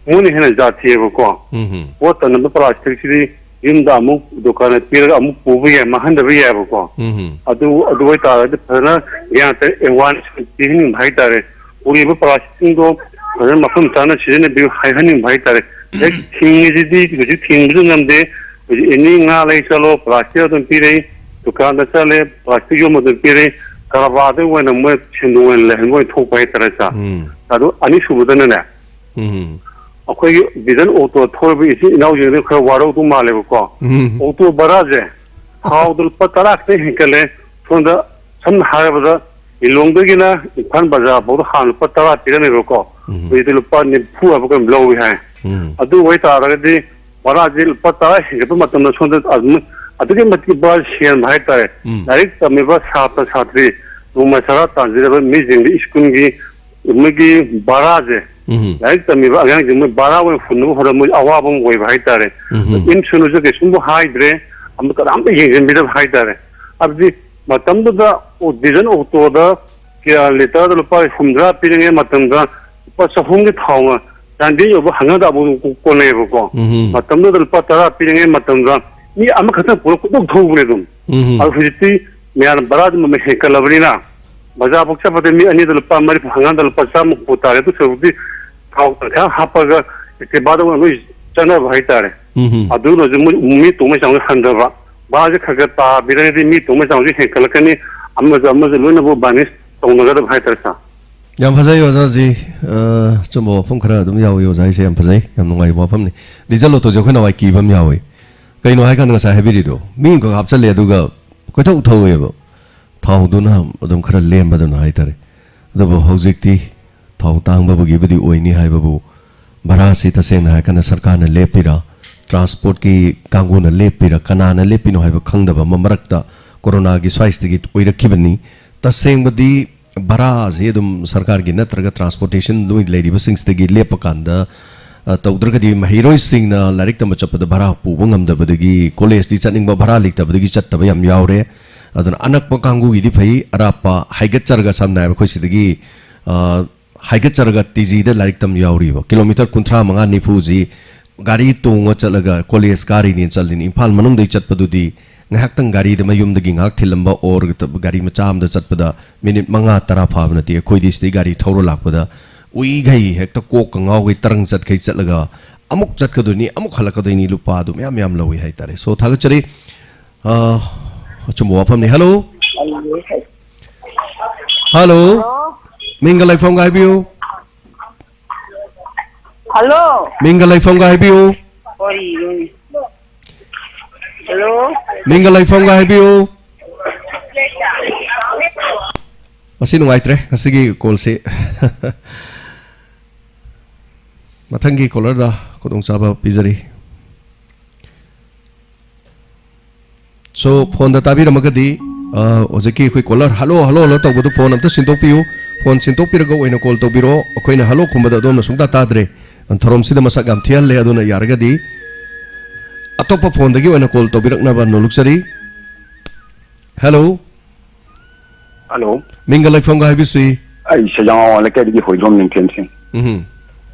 ꯃꯣꯏꯅ ꯍꯦꯟꯅ ꯖꯥꯠ ꯊꯤꯑꯕꯀꯣ꯫ ꯎꯝ꯫ ꯄꯣꯠ ꯇꯅꯕ ꯄ꯭ꯂꯥꯁꯇꯤꯛꯁꯤꯗꯤ ꯌꯨꯝꯗ ꯑꯃꯨꯛ ꯗꯨꯀꯥꯟꯗ ꯄꯤꯔꯒ ꯑꯃꯨꯛ ꯄꯨꯕ ꯌꯥꯏ, ꯃꯥꯡꯍꯟꯗꯕ ꯌꯥꯏꯑꯕꯀꯣ꯫ ꯎꯝ꯫ ꯑꯗꯨ, ꯑꯗꯨ ꯑꯣꯏꯇꯥꯔꯒꯗꯤ ꯐꯖꯅ ꯒ꯭ꯌꯥꯟ ꯇꯥꯏ, awareness ꯄꯤꯍꯟꯅꯤꯡꯕ ꯍꯥꯏꯇꯥꯔꯦ꯫ ꯄꯨꯔꯤꯕ ꯄ꯭ꯂꯥꯁꯇꯤꯛꯁꯤꯡꯗꯣ ꯐꯖꯅ ꯃꯐꯝ ꯆꯥꯅ ꯁꯤꯖꯤꯟꯅꯕꯤꯌꯨ ꯍꯥꯏꯍꯟꯅꯤꯡꯕ ꯍꯥꯏꯇꯥꯔꯦ꯫ ꯍꯦꯛ ꯊꯤꯡꯉꯤꯁꯤꯗꯤ ꯀꯩꯁꯨ ꯊꯤꯡꯕꯁꯨ ꯉꯝꯗꯦ꯫ ꯍꯧꯖꯤꯛ ꯑꯦꯅꯤ ꯉꯥ ꯂꯩ ꯆꯠꯂꯣ, ꯄ꯭ꯂꯥꯁꯇꯤꯛ ꯑꯗꯨꯝ ꯄꯤꯔꯛꯏ, ꯗꯨꯀꯥꯟꯗ ꯆꯠꯂꯦ, ꯄ꯭ꯂꯥꯁꯇꯤꯛ ꯌꯣꯟꯕ ꯑꯗꯨꯝ ꯄꯤꯔꯛꯏ, ꯀꯔꯕꯥꯔꯗ ꯑꯣꯏꯅ ꯃꯣꯏ ꯁꯦꯟꯗꯣꯡ ꯑꯣꯏꯅ ꯂꯩꯍꯟꯕ ꯑꯣꯏꯅ ꯊꯣꯛꯄ ꯍꯥꯏꯇꯥꯔꯦ, ꯁꯥꯔ꯫ ꯎꯝ꯫ ꯑꯗꯨ ꯑꯅꯤꯁꯨꯕꯗꯅꯅꯦ, ꯎꯝ꯫ ꯑꯩꯈꯣꯏꯒꯤ ꯚꯤꯖꯟ ꯑꯣꯇꯣ ꯊꯧꯔꯤꯕ ꯏꯆꯤꯟ ꯏꯅꯥꯎꯁꯤꯡꯗꯨ ꯈꯔ ꯋꯥꯔꯧꯗꯧ ꯃꯥꯜꯂꯦꯕꯀꯣ꯫ ꯎꯝ꯫ ꯑꯣꯇꯣ ꯚꯔꯥꯁꯦ ꯊꯥꯎꯗ ꯂꯨꯄꯥ ꯇꯔꯥ ꯈꯛꯇꯪ ꯍꯦꯟꯀꯠꯂꯦ꯫ ꯁꯣꯝꯗ ꯁꯝꯅ ꯍꯥꯏꯔꯕꯗ ꯂꯤꯂꯣꯡꯗꯒꯤꯅ ꯏꯝꯐꯥꯜ ꯕꯖꯥꯔ ꯐꯥꯎꯗ ꯍꯥꯟꯅ ꯂꯨꯄꯥ ꯇꯔꯥ ꯄꯤꯔꯝꯃꯦꯕꯀꯣ꯫ ꯎꯝ꯫ ꯍꯧꯖꯤꯛꯇꯤ ꯂꯨꯄꯥ ꯅꯤꯐꯨ ꯍꯥꯏꯕ ꯀꯩꯅꯣꯝ ꯂꯧꯏ ꯍꯥꯏ꯫ ꯎꯝ꯫ ꯑꯗꯨ ꯑꯣꯏꯇꯥꯔꯒꯗꯤ ꯚꯔꯥꯁꯦ ꯂꯨꯄꯥ ꯇꯔꯥ ꯍꯦꯟꯒꯠꯄ ꯃꯇꯝꯗ ꯁꯣꯝꯗ ꯑꯗꯨꯝ ꯑꯗꯨꯛꯀꯤ ꯃꯇꯤꯛ ꯚꯔꯥ ꯍꯦꯟꯕ ꯍꯥꯏꯇꯥꯔꯦ꯫ ꯎꯝ꯫ ꯂꯥꯏꯔꯤꯛ ꯇꯝꯃꯤꯕ ꯁꯥꯇ꯭ꯔ ꯁꯥꯇ꯭ꯔꯤ ꯅꯣꯡꯃ ꯆꯔꯥ ꯇꯥꯟꯖꯔꯕ ꯃꯤꯁꯤꯡꯗꯤ ꯁ꯭ꯀꯨꯜꯒꯤ ꯃꯣꯏꯒꯤ ꯚꯔꯥꯁꯦ, ꯎꯝ꯫ ꯂꯥꯏꯔꯤꯛ ꯇꯝꯃꯤꯕ ꯑꯉꯥꯡꯁꯤꯡ ꯃꯣꯏ ꯚꯔꯥ ꯑꯣꯏꯅ ꯍꯨꯟꯅꯕ ꯍꯣꯠꯅꯕ ꯃꯣꯏ ꯑꯋꯥꯕ ꯑꯃ ꯑꯣꯏꯕ ꯍꯥꯏꯇꯥꯔꯦ꯫ ꯎꯝ꯫ ꯏꯟꯁꯨꯔꯦꯟꯁꯁꯨ ꯀꯩꯁꯨꯝꯕꯨ ꯍꯥꯏꯗ꯭ꯔꯦ, ꯑꯃ ꯀꯅꯥꯝꯇ ꯌꯦꯡꯁꯤꯟꯕꯤꯗꯕ ꯍꯥꯏꯇꯥꯔꯦ꯫ ꯍꯥꯏꯕꯗꯤ ꯃꯇꯝꯗꯨꯗ ꯑꯣ-, ꯗꯤꯖꯟ ꯑꯣꯇꯣꯗ ꯀꯌꯥ ꯂꯤꯇꯔꯗ ꯂꯨꯄꯥ ꯍꯨꯝꯗ꯭ꯔꯥ ꯄꯤꯔꯤꯉꯩ ꯃꯇꯝꯗ ꯂꯨꯄꯥ ꯆꯍꯨꯝꯒꯤ ꯊꯥꯎꯅ ꯆꯥꯟꯗꯦꯜ ꯌꯧꯕ ꯍꯪꯒꯠ ꯍꯟꯗꯥꯕꯨ ꯀꯣꯟꯅꯩꯌꯦꯕꯀꯣ꯫ ꯎꯝ꯫ ꯃꯇꯝꯗꯨꯗ ꯂꯨꯄꯥ ꯇꯔꯥ ꯄꯤꯔꯤꯉꯩ ꯃꯇꯝꯗ ꯃꯤ ꯑꯃꯈꯛꯇꯪ ꯄꯨꯔ ꯀꯣꯏꯊꯧ ꯊꯧꯕꯅꯦ ꯑꯗꯨꯝ꯫ ꯎꯝ꯫ ꯑꯗꯣ ꯍꯧꯖꯤꯛꯇꯤ ꯃꯌꯥꯝ ꯚꯔꯥꯗꯨ ꯃꯃꯜ ꯍꯦꯟꯀꯠꯂꯕꯅꯤꯅ ꯕꯖꯥꯔ ꯐꯥꯎ ꯆꯠꯄꯗ ꯃꯤ ꯑꯅꯤꯗ ꯂꯨꯄꯥ ꯃꯔꯤꯐꯨ, ꯍꯪꯒꯥꯝꯗ ꯂꯨꯄꯥ ꯆꯥꯝꯃ ꯍꯨꯝꯐꯨ ꯇꯥꯔꯦ꯫ ꯑꯗꯨ ꯁꯔꯨꯛꯇꯤ ꯊꯥꯎ ꯇꯪꯈꯥꯏ ꯍꯥꯞꯄꯒ ꯑꯦꯛꯇꯤꯚꯥꯗ ꯑꯣꯏꯅ ꯂꯣꯏ ꯆꯠꯅꯕ ꯍꯥꯏꯇꯥꯔꯦ꯫ ꯎꯝ꯫ ꯑꯗꯨꯅꯁꯨ ꯃꯣꯏ ꯃꯤ ꯇꯣꯡꯕꯒꯤ ꯆꯥꯡꯁꯦ ꯍꯟꯊꯕ꯫ ꯚꯔꯥꯁꯦ ꯈꯔ ꯈꯔ ꯇꯥꯕꯤꯔꯒꯗꯤ ꯃꯤ ꯇꯣꯡꯕꯒꯤ ꯆꯥꯡꯁꯦ ꯍꯦꯟꯒꯠꯂꯛꯀꯅꯤ꯫ ꯑꯃꯁꯨ ꯑꯃꯁꯨ ꯂꯣꯏꯅꯃꯛ ꯕꯥꯅꯤꯁ ꯇꯧꯅꯒꯗꯕ ꯍꯥꯏꯇꯥꯔꯦ, ꯁꯥꯔ꯫ ꯌꯥꯝ ꯐꯖꯩ, ꯑꯣꯖꯥꯁꯤ꯫ ꯑ, ꯑꯆꯨꯝꯕ ꯋꯥꯐꯝ ꯈꯔ ꯑꯗꯨꯝ ꯌꯥꯎꯏ꯫ ꯑꯣꯖꯥ ꯍꯥꯏꯁꯦ ꯌꯥꯝ ꯐꯖꯩ, ꯌꯥꯝ ꯅꯨꯡꯉꯥꯏꯕ ꯋꯥꯐꯝꯅꯤ꯫ ꯗꯤꯖꯜ ꯑꯣꯇꯣꯁꯦ ꯑꯩꯈꯣꯏ ꯅꯍꯥꯟꯋꯥꯏ ꯀꯤꯕ ꯑꯃ ꯌꯥꯎꯏ꯫ ꯀꯩꯅꯣ ꯍꯥꯏꯀꯥꯟꯗ ꯉꯁꯥꯏ ꯍꯥꯏꯕꯤꯔꯤꯗꯣ, ꯃꯤ ꯑꯃꯈꯛ ꯍꯥꯞꯆꯜꯂꯦ, ꯑꯗꯨꯒ ꯀꯣꯏꯊꯧ ꯊꯧꯋꯦꯕ꯫ ꯊꯥꯎꯗꯨꯅ ꯑꯗꯨꯝ ꯈꯔ ꯂꯦꯝꯕꯗꯨꯅ ꯍꯥꯏꯇꯥꯔꯦ꯫ ꯑꯗꯨꯕꯨ ꯍꯧꯖꯤꯛꯇꯤ ꯊꯥꯎ ꯇꯥꯡꯕꯕꯨꯒꯤꯕꯨꯗꯤ ꯑꯣꯏꯅꯤ ꯍꯥꯏꯕꯕꯨ, ꯚꯔꯥꯁꯤ ꯇꯁꯦꯡꯅ ꯍꯥꯏꯔꯀꯥꯟꯗ ꯁꯔꯀꯥꯔꯅ ꯂꯦꯞꯄꯤꯔꯥ, ꯇ꯭ꯔꯥꯟꯁꯄꯣꯔꯠꯀꯤ ꯀꯥꯡꯕꯨꯅ ꯂꯦꯞꯄꯤꯔꯥ, ꯀꯅꯥꯅ ꯂꯦꯞꯄꯤꯅꯣ ꯍꯥꯏꯕ ꯈꯪꯗꯕ ꯑꯃ, ꯃꯔꯛꯇ ꯀꯣꯔꯣꯅꯥꯒꯤ ꯁ꯭ꯋꯥꯏꯁꯤꯗꯒꯤ ꯑꯣꯏꯔꯛꯈꯤꯕꯅꯤ꯫ ꯇꯁꯦꯡꯕꯗꯤ ꯚꯔꯥꯁꯤ ꯑꯗꯨꯝ ꯁꯔꯀꯥꯔꯒꯤ ꯅꯠꯇ꯭ꯔꯒ ꯇ꯭ꯔꯥꯟꯁꯄꯣꯔꯇꯦꯁꯟ ꯅꯣꯏ ꯂꯩꯔꯤꯕꯁꯤꯡꯁꯤꯗꯒꯤ ꯂꯦꯞꯄ ꯀꯥꯟꯗ, ꯑ, ꯇꯧꯗ꯭ꯔꯒꯗꯤ ꯃꯍꯩꯔꯣꯏꯁꯤꯡꯅ ꯂꯥꯏꯔꯤꯛ ꯇꯝꯕ ꯆꯠꯄꯗ ꯚꯔꯥ ꯄꯨꯕ ꯉꯝꯗꯕꯗꯒꯤ, ꯀꯣꯂꯦꯖꯇꯤ ꯆꯠꯅꯤꯡꯕ ꯚꯔꯥ ꯂꯩꯇꯕꯗꯒꯤ ꯆꯠꯇꯕ ꯌꯥꯝ ꯌꯥꯎꯔꯦ꯫ ꯑꯗꯨꯅ ꯑꯅꯛꯄ ꯀꯥꯡꯕꯨꯒꯤꯗꯤ ꯐꯩ, ꯑꯔꯥꯞꯄ ꯍꯥꯏꯒꯠꯆꯔꯒ, ꯁꯝꯅ ꯍꯥꯏꯔꯕ ꯑꯩꯈꯣꯏ ꯁꯤꯗꯒꯤ, ꯑ, ꯍꯥꯏꯒꯠꯆꯔꯒ ꯇꯤ ꯖꯤꯗ ꯂꯥꯏꯔꯤꯛ ꯇꯝ ꯌꯥꯎꯔꯤꯕ꯫ ꯀꯤꯂꯣꯃꯤꯇꯔ ꯀꯨꯟꯊ꯭ꯔꯥ ꯃꯉꯥ ꯅꯤꯐꯨꯁꯤ ꯒꯥꯔꯤ ꯇꯣꯡꯉ ꯆꯠꯂꯒ ꯀꯣꯂꯦꯖ ꯀꯥꯔꯤꯅꯦꯅ ꯆꯠꯂꯤꯅꯤ꯫ ꯏꯝꯐꯥꯜ ꯃꯅꯨꯡꯗꯩ ꯆꯠꯄꯗꯨꯗꯤ ꯉꯥꯏꯍꯥꯛꯇꯪ ꯒꯥꯔꯤꯗ ꯃꯌꯨꯝꯗꯒꯤ ꯉꯥꯏꯍꯥꯛ ꯊꯤꯜꯂꯝꯕ or ꯒꯥꯔꯤ ꯃꯆꯥ ꯑꯃꯗ ꯆꯠꯄꯗ ꯃꯤꯅꯤꯠ ꯃꯉꯥ ꯇꯔꯥ ꯐꯥꯕ ꯅꯠꯇꯦ꯫ ꯑꯩꯈꯣꯏꯗꯤ ꯁꯤꯗꯩ ꯒꯥꯔꯤ ꯊꯧꯔ ꯂꯥꯛꯄꯗ ꯎꯏꯈꯩ ꯍꯦꯛꯇ ꯀꯣꯛꯀ ꯉꯥꯎꯈꯩ ꯇꯔꯪ ꯆꯠꯈꯩ ꯆꯠꯂꯒ ꯑꯃꯨꯛ ꯆꯠꯀꯗꯣꯏꯅꯤ, ꯑꯃꯨꯛ ꯍꯜꯂꯛꯀꯗꯣꯏꯅꯤ, ꯂꯨꯄꯥ ꯑꯗꯨ ꯃꯌꯥꯝ ꯃꯌꯥꯝ ꯂꯧꯏ ꯍꯥꯏꯇꯥꯔꯦ꯫ So, ꯊꯥꯒꯠꯆꯔꯤ꯫ ꯑ, ꯑꯆꯨꯝꯕ ꯋꯥꯐꯝꯅꯤ꯫ ꯍꯜꯂꯣ꯫ ꯍꯜꯂꯣ꯫ ꯍꯜꯂꯣ꯫ ꯃꯤꯡꯒ ꯂꯩꯐꯝꯒ ꯍꯥꯏꯕꯤꯌꯨ꯫ ꯍꯜꯂꯣ꯫ ꯃꯤꯡꯒ ꯂꯩꯐꯝꯒ ꯍꯥꯏꯕꯤꯌꯨ꯫ ꯀꯔꯤꯅꯣꯅꯦ? ꯍꯜꯂꯣ꯫ ꯃꯤꯡꯒ ꯂꯩꯐꯝꯒ ꯍꯥꯏꯕꯤꯌꯨ꯫ ꯃꯁꯤ ꯅꯨꯡꯉꯥꯏꯇ꯭ꯔꯦ, ꯉꯁꯤꯒꯤ ꯀꯣꯜꯁꯤ꯫ ꯃꯊꯪꯒꯤ ꯀꯣꯂꯔꯗ ꯈꯨꯗꯣꯡꯆꯥꯕ ꯄꯤꯖꯔꯤ꯫ So, ꯐꯣꯟꯗ ꯇꯥꯕꯤꯔꯝꯃꯒꯗꯤ, ꯑ, ꯍꯧꯖꯤꯛꯀꯤ ꯑꯩꯈꯣꯏ ꯀꯣꯂꯔ "ꯍꯜꯂꯣ, ꯍꯜꯂꯣ, ꯍꯜꯂꯣ" ꯇꯧꯕꯗꯨ ꯐꯣꯟ ꯑꯝꯇ ꯁꯤꯟꯗꯣꯛꯄꯤꯌꯨ꯫ ꯐꯣꯟ ꯁꯤꯟꯗꯣꯛꯄꯤꯔꯒ ꯑꯣꯏꯅ ꯀꯣꯜ ꯇꯧꯕꯤꯔꯣ꯫ ꯑꯩꯈꯣꯏꯅ ꯍꯜꯂꯣ ꯈꯨꯝꯕꯗ ꯑꯗꯣꯝꯅ ꯁꯨꯡꯇꯥ ꯇꯥꯗ꯭ꯔꯦ꯫ ꯊꯧꯔꯝꯁꯤꯗ ꯃꯁꯛ ꯌꯥꯝ ꯊꯤꯍꯜꯂꯦ꯫ ꯑꯗꯨꯅ ꯌꯥꯔꯒꯗꯤ ꯑꯇꯣꯞꯄ ꯐꯣꯟꯗꯒꯤ ꯑꯣꯏꯅ ꯀꯣꯜ ꯇꯧꯕꯤꯔꯛꯅꯕ ꯅꯣꯜꯂꯨꯛꯆꯔꯤ꯫ ꯍꯜꯂꯣ꯫ ꯍꯜꯂꯣ꯫ ꯃꯤꯡꯒ ꯂꯩꯐꯝꯒ ꯍꯥꯏꯕꯤꯁꯤ꯫ ꯑꯩ ꯁꯖꯥꯡꯋꯥ ꯂꯩꯀꯥꯏꯗꯒꯤ ꯍꯣꯏꯗ꯭ꯔꯣꯝ ꯅꯤꯡꯊꯦꯝ ꯁꯤꯡ꯫ ꯎꯝ꯫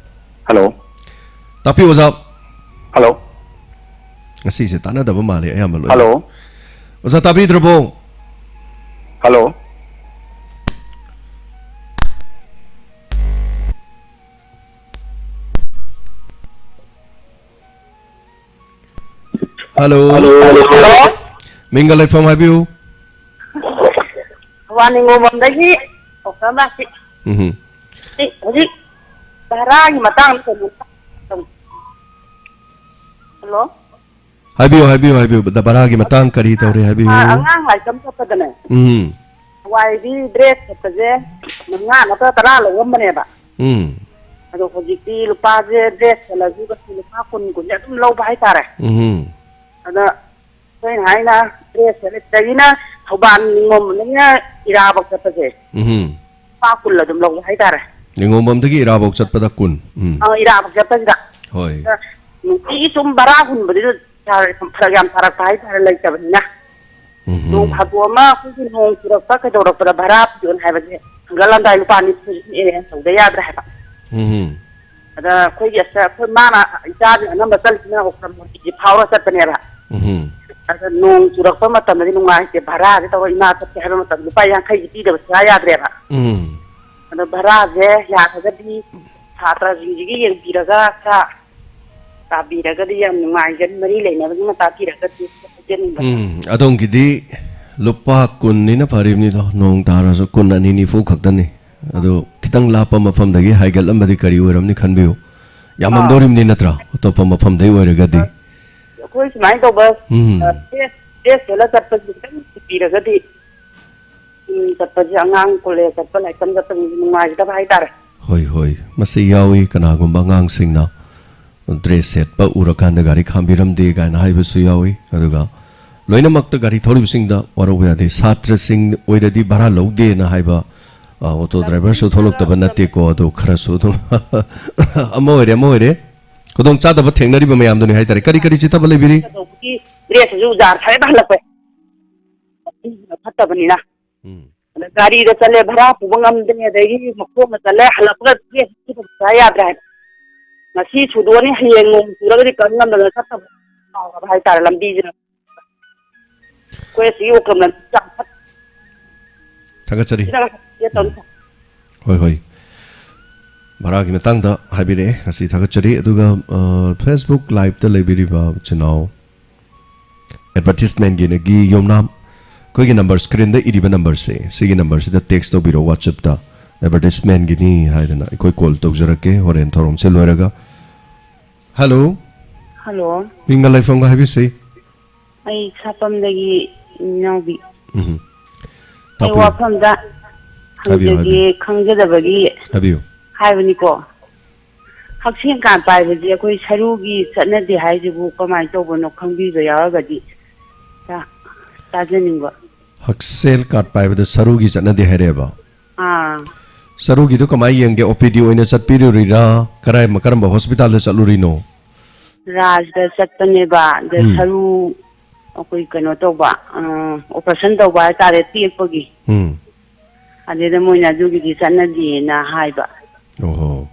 ꯍꯜꯂꯣ꯫ ꯇꯥꯛꯄꯤꯌꯨ, ꯑꯣꯖꯥ꯫ ꯍꯜꯂꯣ꯫ ꯉꯁꯤꯁꯦ ꯇꯥꯟꯅꯗꯕ ꯃꯥꯜꯂꯦ ꯑꯌꯥꯝꯕ ꯂꯣꯏꯅ꯫ ꯍꯜꯂꯣ꯫ ꯑꯣꯖꯥ, ꯇꯥꯕꯤꯗ꯭ꯔꯕꯣ? ꯍꯜꯂꯣ꯫ ꯍꯜꯂꯣ꯫ ꯍꯜꯂꯣ꯫ ꯃꯤꯡꯒ ꯂꯩꯐꯝ ꯍꯥꯏꯕꯤꯌꯨ꯫ ꯊꯧꯕꯥꯜ ꯅꯤꯉꯣꯝꯕꯝꯗꯒꯤ ꯗꯣꯛꯇꯔ ꯃꯥꯁꯤ꯫ ꯎꯝ꯫ ꯑꯩ ꯍꯧꯖꯤꯛ ꯚꯔꯥꯒꯤ ꯃꯇꯥꯡꯗ ꯀꯩꯅꯣꯝꯇ ꯍꯪ-, ꯍꯜꯂꯣ? ꯍꯥꯏꯕꯤꯌꯨ, ꯍꯥꯏꯕꯤꯌꯨ, ꯍꯥꯏꯕꯤꯌꯨ꯫ ꯗ ꯚꯔꯥꯒꯤ ꯃꯇꯥꯡ ꯀꯔꯤ ꯇꯧꯔꯤ ꯍꯥꯏꯕꯤꯌꯨ꯫ ꯑꯥ, ꯑꯉꯥꯡ ꯂꯥꯏꯔꯤꯛ ꯇꯝ ꯆꯠꯄꯗꯅꯦ꯫ ꯎꯝ꯫ ꯍꯋꯥꯏꯗꯤ ꯗ꯭ꯔꯦꯁ ꯁꯦꯠꯄꯁꯦ ꯃꯉꯥ ꯅꯠꯇ꯭ꯔ ꯇꯔꯥ ꯂꯧꯔꯝꯕꯅꯦꯕ꯫ ꯎꯝ꯫ ꯑꯗꯣ ꯍꯧꯖꯤꯛꯇꯤ ꯂꯨꯄꯥꯁꯦ ꯗ꯭ꯔꯦꯁ ꯁꯦꯠꯂꯁꯨ ꯂꯨꯄꯥ ꯀꯨꯟ, ꯀꯨꯟꯁꯦ ꯑꯗꯨꯝ ꯂꯧꯕ ꯍꯥꯏꯇꯥꯔꯦ꯫ ꯎꯝ꯫ ꯑꯗ ꯑꯩꯈꯣꯏꯅ ꯍꯥꯏꯅ ꯗ꯭ꯔꯦꯁ ꯁꯦꯠꯂꯦ, ꯁꯤꯗꯒꯤꯅ ꯊꯧꯕꯥꯜ ꯅꯤꯉꯣꯝꯕꯝꯗꯒꯤꯅ ꯏꯔꯥꯕꯣꯛ ꯆꯠꯄꯁꯦ ꯎꯝ꯫ ꯂꯨꯄꯥ ꯀꯨꯟ ꯑꯗꯨꯝ ꯂꯧꯕ ꯍꯥꯏꯇꯥꯔꯦ꯫ ꯅꯤꯉꯣꯝꯕꯝꯗꯒꯤ ꯏꯔꯥꯕꯣꯛ ꯆꯠꯄꯗ ꯀꯨꯟ꯫ ꯎꯝ꯫ ꯑ, ꯏꯔꯥꯕꯣꯛ ꯆꯠꯄꯁꯤꯗ꯫ ꯍꯣꯏ꯫ ꯑꯗ ꯅꯨꯡꯇꯤꯒꯤ ꯁꯨꯝ ꯚꯔꯥ ꯍꯨꯟꯕꯗꯨꯗ ꯐꯔꯛ ꯌꯥꯝ ꯇꯥꯔꯛꯄ ꯍꯥꯏꯇꯥꯔꯦ, ꯂꯩꯇꯕꯅꯤꯅ꯫ ꯎꯝ꯫ ꯅꯣꯡ ꯐꯥꯗꯣꯛ ꯑꯃ ꯑꯩꯈꯣꯏꯒꯤ ꯅꯣꯡ ꯆꯨꯔꯛꯄ ꯀꯩꯗꯧꯔꯛꯄꯗ ꯚꯔꯥ ꯄꯤꯌꯣꯅ ꯍꯥꯏꯕꯁꯦ ꯍꯪꯒꯠꯂꯝꯗꯥꯏ ꯂꯨꯄꯥ ꯅꯤꯐꯨ ꯑꯗꯨꯝ arrange ꯇꯧꯗ ꯌꯥꯗ꯭ꯔꯦ ꯍꯥꯏꯕ꯫ ꯎꯝ꯫ ꯑꯗ ꯑꯩꯈꯣꯏꯒꯤ ꯑꯁ-, ꯑꯩꯈꯣꯏ ꯃꯥꯅ, ꯏꯆꯥꯁꯤꯡ ꯑꯅꯝꯕ ꯆꯠꯂꯤꯁꯤꯅ ꯑꯣꯀ꯭ꯔꯝ ꯃꯣꯇꯤꯁꯦ ꯐꯥꯎꯔ ꯆꯠꯄꯅꯦꯕ꯫ ꯎꯝ꯫ ꯑꯗ ꯅꯣꯡ ꯆꯨꯔꯛꯄ ꯃꯇꯝꯗꯗꯤ ꯅꯨꯡꯉꯥꯏꯇꯦ, ꯚꯔꯥꯁꯦ ꯇꯧꯔ ꯏꯃꯥ ꯆꯠꯀꯦ ꯍꯥꯏꯕ ꯃꯇꯝꯗ ꯂꯨꯄꯥ ꯌꯥꯡꯈꯩꯁꯦ ꯄꯤꯗꯕ ꯁꯨꯡꯌꯥ ꯌꯥꯗ꯭ꯔꯦꯕ꯫ ꯎꯝ꯫ ꯑꯗꯣ ꯚꯔꯥꯁꯦ ꯌꯥꯔꯒꯗꯤ ꯁꯥꯇ꯭ꯔꯁꯤꯡꯁꯤꯒꯤ ꯌꯦꯡꯕꯤꯔꯒ ꯈꯔ ꯇꯥꯕꯤꯔꯒꯗꯤ ꯌꯥꯝ ꯅꯨꯡꯉꯥꯏꯒꯅꯤ, ꯃꯔꯤ ꯂꯩꯅꯕꯁꯤꯡꯅ ꯇꯥꯕꯤꯔꯒꯗꯤ ꯍꯥꯏꯖꯅꯤꯡꯕ꯫ ꯎꯝ, ꯑꯗꯣꯝꯒꯤꯗꯤ ꯂꯨꯄꯥ ꯀꯨꯟꯅꯤꯅ ꯐꯔꯤꯕꯅꯤꯗꯣ, ꯅꯣꯡ ꯇꯥꯔꯁꯨ ꯀꯨꯟ ꯑꯅꯤ ꯅꯤꯐꯨ ꯈꯛꯇꯅꯤ꯫ ꯑꯗꯨ ꯈꯤꯇꯪ ꯂꯥꯞꯄ ꯃꯐꯝꯗꯒꯤ ꯍꯥꯏꯒꯠꯂꯝꯕꯗꯤ ꯀꯔꯤ ꯑꯣꯏꯔꯝꯅꯤ ꯈꯟꯕꯤꯌꯨ꯫ ꯑꯥ꯫ ꯌꯥꯝꯃꯝꯗꯣꯔꯤꯕꯅꯤ ꯅꯠꯇ꯭ꯔꯥ? ꯑꯇꯣꯞꯄ ꯃꯐꯝꯗꯩ ꯑꯣꯏꯔꯒꯗꯤ꯫ ꯑꯩꯈꯣꯏ ꯁꯨꯃꯥꯏꯅ ꯇꯧꯕ, ꯎꯝ꯫ ꯑ, ꯗ꯭ꯔꯦꯁ, ꯗ꯭ꯔꯦꯁ ꯁꯦꯠꯂ ꯆꯠꯄꯁꯤ ꯈꯤꯇꯪ ꯊꯤꯕꯤꯔꯒꯗꯤ, ꯎꯝ, ꯆꯠꯄꯁꯦ ꯑꯉꯥꯡ ꯀꯣꯂꯦꯖ ꯆꯠꯄ, ꯂꯥꯏꯔꯤꯛ ꯇꯝ ꯆꯠꯄꯁꯤꯡꯁꯦ ꯅꯨꯡꯉꯥꯏꯒꯗꯕ ꯍꯥꯏꯇꯥꯔꯦ꯫ ꯍꯣꯏ, ꯍꯣꯏ꯫ ꯃꯁꯤ ꯌꯥꯎꯏ, ꯀꯅꯥꯒꯨꯝꯕ ꯑꯉꯥꯡꯁꯤꯡꯅ ꯗ꯭ꯔꯦꯁ ꯁꯦꯠꯄ ꯎꯔꯀꯥꯟꯗ ꯒꯥꯔꯤ ꯈꯥꯝꯕꯤꯔꯝꯗꯦ ꯀꯥꯏꯅ ꯍꯥꯏꯕꯁꯨ ꯌꯥꯎꯏ꯫ ꯑꯗꯨꯒ ꯂꯣꯏꯅꯃꯛꯇ ꯒꯥꯔꯤ ꯊꯧꯔꯤꯕꯁꯤꯡꯗ ꯋꯥꯔꯧꯕ ꯌꯥꯗꯦ꯫ ꯁꯥꯇ꯭ꯔꯁꯤꯡ ꯑꯣꯏꯔꯗꯤ ꯚꯔꯥ ꯂꯧꯗꯦꯅ ꯍꯥꯏꯕ ꯑ, ꯑꯣꯇꯣ ꯗ꯭ꯔꯥꯏꯚꯔꯁꯨ ꯊꯣꯛꯂꯛꯇꯕ ꯅꯠꯇꯦꯀꯣ, ꯑꯗꯣ ꯈꯔꯁꯨ ꯑꯗꯨꯝ ꯑꯃ ꯑꯣꯏꯔꯦ, ꯑꯃ ꯑꯣꯏꯔꯦ꯫ ꯈꯨꯗꯣꯡ ꯆꯥꯗꯕ ꯊꯦꯡꯅꯔꯤꯕ ꯃꯌꯥꯝꯗꯨꯅꯤ ꯍꯥꯏꯇꯥꯔꯦ꯫ ꯀꯔꯤ ꯀꯔꯤ ꯆꯤꯠꯊꯕ ꯂꯩꯕꯤꯔꯤ? ꯀꯩꯗꯧꯕꯒꯤ ꯗ꯭ꯔꯦꯁꯁꯤꯁꯨ ꯖꯥꯔ ꯁꯥꯏꯔꯒ ꯍꯜꯂꯛꯄ꯫ ꯐꯠꯇꯕꯅꯤꯅ꯫ ꯎꯝ꯫ ꯑꯗ ꯒꯥꯔꯤꯗ ꯆꯠꯂꯦ, ꯚꯔꯥ ꯄꯨꯕ ꯉꯝꯗꯦ, ꯑꯗꯒꯤ ꯃꯈꯣꯡꯅ ꯆꯠꯂꯦ, ꯍꯜꯂꯛꯄꯒ ꯗ꯭ꯔꯦꯁ ꯁꯨꯕ ꯌꯥꯗ꯭ꯔꯦ ꯍꯥꯏꯕ꯫ ꯉꯁꯤ ꯁꯨꯗꯣꯛꯑꯅꯤ, ꯍꯌꯦꯡ ꯅꯣꯡ ꯆꯨꯔꯒꯗꯤ ꯀꯔꯤꯝ ꯉꯝꯗꯗꯅ ꯆꯠꯇꯕ ꯌꯥꯎꯔꯕ ꯍꯥꯏꯇꯥꯔꯦ ꯂꯝꯕꯤꯁꯤꯅ꯫ ꯑꯩꯈꯣꯏ ꯑꯁꯤꯒꯤ ꯎꯈ꯭ꯔꯨꯜ ꯂꯝꯕꯤ ꯌꯥꯝ ꯐꯠ-, ꯊꯥꯒꯠꯆꯔꯤ꯫ ꯁꯤꯗ ꯌꯦ ꯇꯧꯅꯤ꯫ ꯍꯣꯏ, ꯍꯣꯏ꯫ ꯚꯔꯥꯒꯤ ꯃꯇꯥꯡꯗ ꯍꯥꯏꯕꯤꯔꯛꯑꯦ, ꯉꯁꯤ ꯊꯥꯒꯠꯆꯔꯤ꯫ ꯑꯗꯨꯒ, ꯑ, Facebook Live-ꯇ ꯂꯩꯕꯤꯔꯤꯕ ꯏꯆꯤꯟ ꯏꯅꯥꯎ, ꯑꯦꯗꯚꯔꯇꯤꯁꯃꯦꯟꯒꯤꯅꯒꯤ ꯌꯨꯝꯅꯥꯝ, ꯑꯩꯈꯣꯏꯒꯤ ꯅꯝꯕꯔ, ꯁ꯭ꯀ꯭ꯔꯤꯟꯗ ꯏꯔꯤꯕ ꯅꯝꯕꯔꯁꯦ, ꯁꯤꯒꯤ ꯅꯝꯕꯔꯁꯤꯗ ꯇꯦꯛꯁ ꯇꯧꯕꯤꯔꯛꯑꯣ WhatsApp-ꯇ꯫ ꯑꯦꯗꯚꯔꯇꯤꯁꯃꯦꯟꯒꯤꯅꯤ ꯍꯥꯏꯗꯅ ꯑꯩꯈꯣꯏ ꯀꯣꯜ ꯇꯧꯖꯔꯛꯀꯦ ꯍꯣꯔꯦꯟ ꯊꯧꯔꯝꯁꯦ ꯂꯣꯏꯔꯒ꯫ ꯍꯜꯂꯣ꯫ ꯍꯜꯂꯣ꯫ ꯃꯤꯡꯒ ꯂꯩꯐꯝꯒ ꯍꯥꯏꯕꯤꯁꯤ꯫ ꯑꯩ ꯁꯥꯄꯝꯗꯒꯤ ꯏꯅꯥꯎꯕꯤ꯫ ꯎꯝ꯫ ꯑꯩ ꯇꯥꯛꯄꯤꯌꯨ꯫ ꯋꯥꯐꯝꯗ ꯍꯥꯏꯕꯤꯌꯨ, ꯍꯪꯖꯒꯦ, ꯍꯥꯏꯕꯤꯌꯨ꯫ ꯈꯪꯖꯗꯕꯒꯤ ꯍꯥꯏꯕꯤꯌꯨ꯫ ꯍꯥꯏꯕꯅꯤꯀꯣ꯫ ꯍꯛꯁꯦꯜ ꯀꯥꯔꯗ ꯄꯥꯏꯕꯁꯦ ꯑꯩꯈꯣꯏ ꯁꯔꯨꯒꯤ ꯆꯠꯅꯗꯦ ꯍꯥꯏꯁꯤꯕꯨ ꯀꯃꯥꯏꯅ ꯇꯧꯕꯅꯣ? ꯈꯪꯕꯤꯕ ꯌꯥꯎꯔꯒꯗꯤ ꯇꯥ-, ꯇꯥꯖꯅꯤꯡꯕ꯫ ꯍꯛꯁꯦꯜ ꯀꯥꯔꯗ ꯄꯥꯏꯕꯗ ꯁꯔꯨꯒꯤ ꯆꯠꯅꯗꯦ ꯍꯥꯏꯔꯛꯑꯦꯕ? ꯑꯥ꯫ ꯁꯔꯨꯒꯤꯗꯨ ꯀꯃꯥꯏꯅ ꯌꯦꯡꯒꯦ? OPD ꯑꯣꯏꯅ ꯆꯠꯄꯤꯔꯨꯔꯤꯔꯥ? ꯀꯔꯥꯏ-, ꯀꯔꯝꯕ ꯍꯣꯁꯄꯤꯇꯥꯜꯗ ꯆꯠꯂꯨꯔꯤꯅꯣ? ꯔꯥꯖꯗ ꯆꯠꯄꯅꯦꯕ, ꯑꯗ ꯎꯝ꯫ ꯁꯔꯨ ꯑꯩꯈꯣꯏ ꯀꯩꯅꯣ ꯇꯧꯕ, ꯑ, operation ꯇꯧꯕ ꯍꯥꯏꯇꯥꯔꯦ, ꯇꯦꯛꯄꯒꯤ꯫ ꯎꯝ꯫ ꯑꯗꯨꯗ ꯃꯣꯏꯅ ꯑꯗꯨꯒꯤꯗꯤ ꯆꯠꯅꯗꯦꯅ ꯍꯥꯏꯕ꯫ ꯑꯣꯍꯣ꯫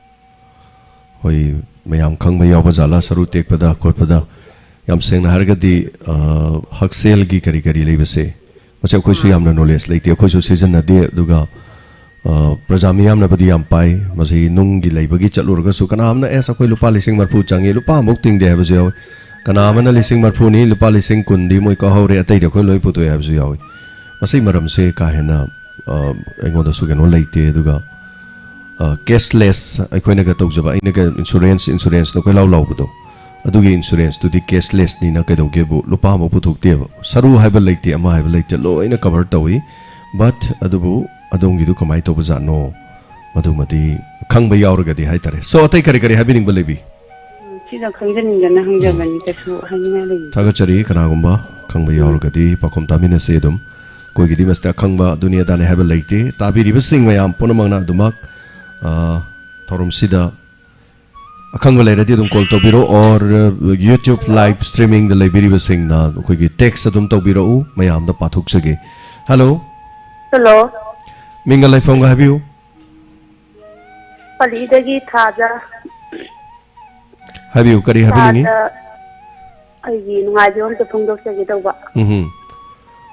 ꯍꯣꯏ, ꯃꯌꯥꯝ ꯈꯪꯕ ꯌꯥꯎꯕ ꯖꯥꯠꯂꯥ ꯁꯔꯨ ꯇꯦꯛꯄꯗ ꯈꯣꯠꯄꯗ? ꯌꯥꯝ ꯁꯦꯡꯅ ꯍꯥꯏꯔꯒꯗꯤ, ꯑ, ꯍꯛꯁꯦꯜꯒꯤ ꯀꯔꯤ ꯀꯔꯤ ꯂꯩꯕꯁꯦ, ꯃꯁꯤ ꯑꯩꯈꯣꯏꯁꯨ ꯌꯥꯝꯅ knowledge ꯂꯩꯇꯦ, ꯑꯩꯈꯣꯏꯁꯨ ꯁꯤꯖꯤꯟꯅꯗꯦ꯫ ꯑꯗꯨꯒ, ꯑ, ꯄ꯭ꯔꯖꯥ ꯃꯤꯌꯥꯝꯅꯕꯨꯗꯤ ꯌꯥꯝ ꯄꯥꯏ꯫ ꯃꯁꯤ ꯅꯨꯡꯒꯤ ꯂꯩꯕꯒꯤ ꯆꯠꯂꯨꯔꯒꯁꯨ ꯀꯅꯥ ꯑꯃꯅ, "ꯑꯦꯁ, ꯑꯩꯈꯣꯏ ꯂꯨꯄꯥ ꯂꯤꯁꯤꯡ ꯃꯔꯤꯐꯨ ꯆꯪꯉꯤ, ꯂꯨꯄꯥ ꯑꯃꯐꯥꯎ ꯇꯤꯡꯗꯦ" ꯍꯥꯏꯕꯁꯨ ꯌꯥꯎꯏ꯫ ꯀꯅꯥ ꯑꯃꯅ ꯂꯤꯁꯤꯡ ꯃꯔꯤꯐꯨꯅꯤ, ꯂꯨꯄꯥ ꯂꯤꯁꯤꯡ ꯀꯨꯟꯗꯤ ꯃꯣꯏ ꯀꯛꯍꯧꯔꯦ, ꯑꯇꯩꯗꯤ ꯑꯩꯈꯣꯏ ꯂꯣꯏ ꯄꯨꯊꯣꯛꯑꯦ ꯍꯥꯏꯕꯁꯨ ꯌꯥꯎꯏ꯫ ꯃꯁꯤꯒꯤ ꯃꯔꯝꯁꯦ ꯀꯥ ꯍꯦꯟꯅ, ꯑ, ꯑꯩꯉꯣꯟꯗꯁꯨ ꯀꯩꯅꯣ ꯂꯩꯇꯦ꯫ ꯑꯗꯨꯒ, ꯑ, cashless ꯑꯩꯈꯣꯏꯅꯒ ꯇꯧꯖꯕ, ꯑꯩꯅꯒ insurance, insurance-ꯅ ꯀꯣꯏꯂꯥꯎ ꯂꯥꯎꯕꯗꯣ, ꯑꯗꯨꯒꯤ insurance-ꯇꯨꯗꯤ cashless-ꯅꯤꯅ ꯀꯩꯗꯧꯒꯦꯕꯨ ꯂꯨꯄꯥ ꯑꯃꯐꯥꯎ ꯄꯨꯊꯣꯛꯇꯦꯕ꯫ ꯁꯔꯨ ꯍꯥꯏꯕ ꯂꯩꯇꯦ, ꯑꯃ ꯍꯥꯏꯕ ꯂꯩꯇꯦ, ꯂꯣꯏꯅ cover ꯇꯧꯏ꯫ But ꯑꯗꯨꯕꯨ ꯑꯗꯣꯝꯒꯤꯗꯨ ꯀꯃꯥꯏꯅ ꯇꯧꯕꯖꯥꯠꯅꯣ? ꯃꯗꯨꯃꯗꯤ ꯈꯪꯕ ꯌꯥꯎꯔꯒꯗꯤ ꯍꯥꯏꯇꯥꯔꯦ꯫ So, ꯑꯇꯩ ꯀꯔꯤ ꯀꯔꯤ ꯍꯥꯏꯕꯤꯅꯤꯡꯕ ꯂꯩꯕꯤ? ꯎꯝ, ꯁꯤꯗ ꯈꯪꯖꯅꯤꯡꯗꯅ ꯍꯪꯖꯕꯅꯤ, ꯀꯩꯁꯨ ꯍꯥꯏꯅꯤꯡꯉꯥꯏ ꯂꯩꯇꯦ꯫ ꯊꯥꯒꯠꯆꯔꯤ꯫ ꯀꯅꯥꯒꯨꯝꯕ ꯈꯪꯕ ꯎꯝ꯫ ꯌꯥꯎꯔꯒꯗꯤ ꯄꯥꯎꯈꯨꯝ ꯇꯥꯃꯤꯟꯅꯁꯤ ꯑꯗꯨꯝ꯫ ꯑꯩꯈꯣꯏꯒꯤꯗꯤ ꯃꯁꯤꯗ ꯑꯈꯪꯕ ꯑꯗꯨꯅꯤ ꯑꯗꯥꯅꯤ ꯍꯥꯏꯕ ꯂꯩꯇꯦ꯫ ꯇꯥꯕꯤꯔꯤꯕꯁꯤꯡ ꯃꯌꯥꯝ ꯄꯨꯝꯅꯃꯛꯅ ꯑꯗꯨꯃꯛ, ꯑ, ꯊꯧꯔꯝꯁꯤꯗ ꯑꯈꯪꯕ ꯂꯩꯔꯗꯤ ꯑꯗꯨꯝ call ꯇꯧꯕꯤꯔꯛꯑꯣ, or, uh, YouTube live streamingꯗ ꯂꯩꯕꯤꯔꯤꯕꯁꯤꯡꯅ ꯑꯩꯈꯣꯏꯒꯤ text ꯑꯗꯨꯝ ꯇꯧꯕꯤꯔꯛꯎ, ꯃꯌꯥꯝꯗ ꯄꯥꯊꯣꯛꯆꯒꯦ꯫ Hello꯫ Hello꯫ ꯃꯤꯡꯒ ꯂꯩꯐꯝꯒ ꯍꯥꯏꯕꯤꯌꯨ꯫ ꯄꯂꯤꯗꯒꯤ ꯊꯥꯖ꯫ ꯍꯥꯏꯕꯤꯌꯨ, ꯀꯔꯤ ꯍꯥꯏꯕꯤꯅꯤꯡꯉꯤ? ꯁꯥꯔꯗ ꯑꯩꯒꯤ ꯅꯨꯡꯉꯥꯏꯖꯕ ꯑꯝꯇ ꯐꯣꯡꯗꯣꯛꯆꯒꯦ ꯇꯧꯕ꯫ ꯎꯝꯍꯨꯝ꯫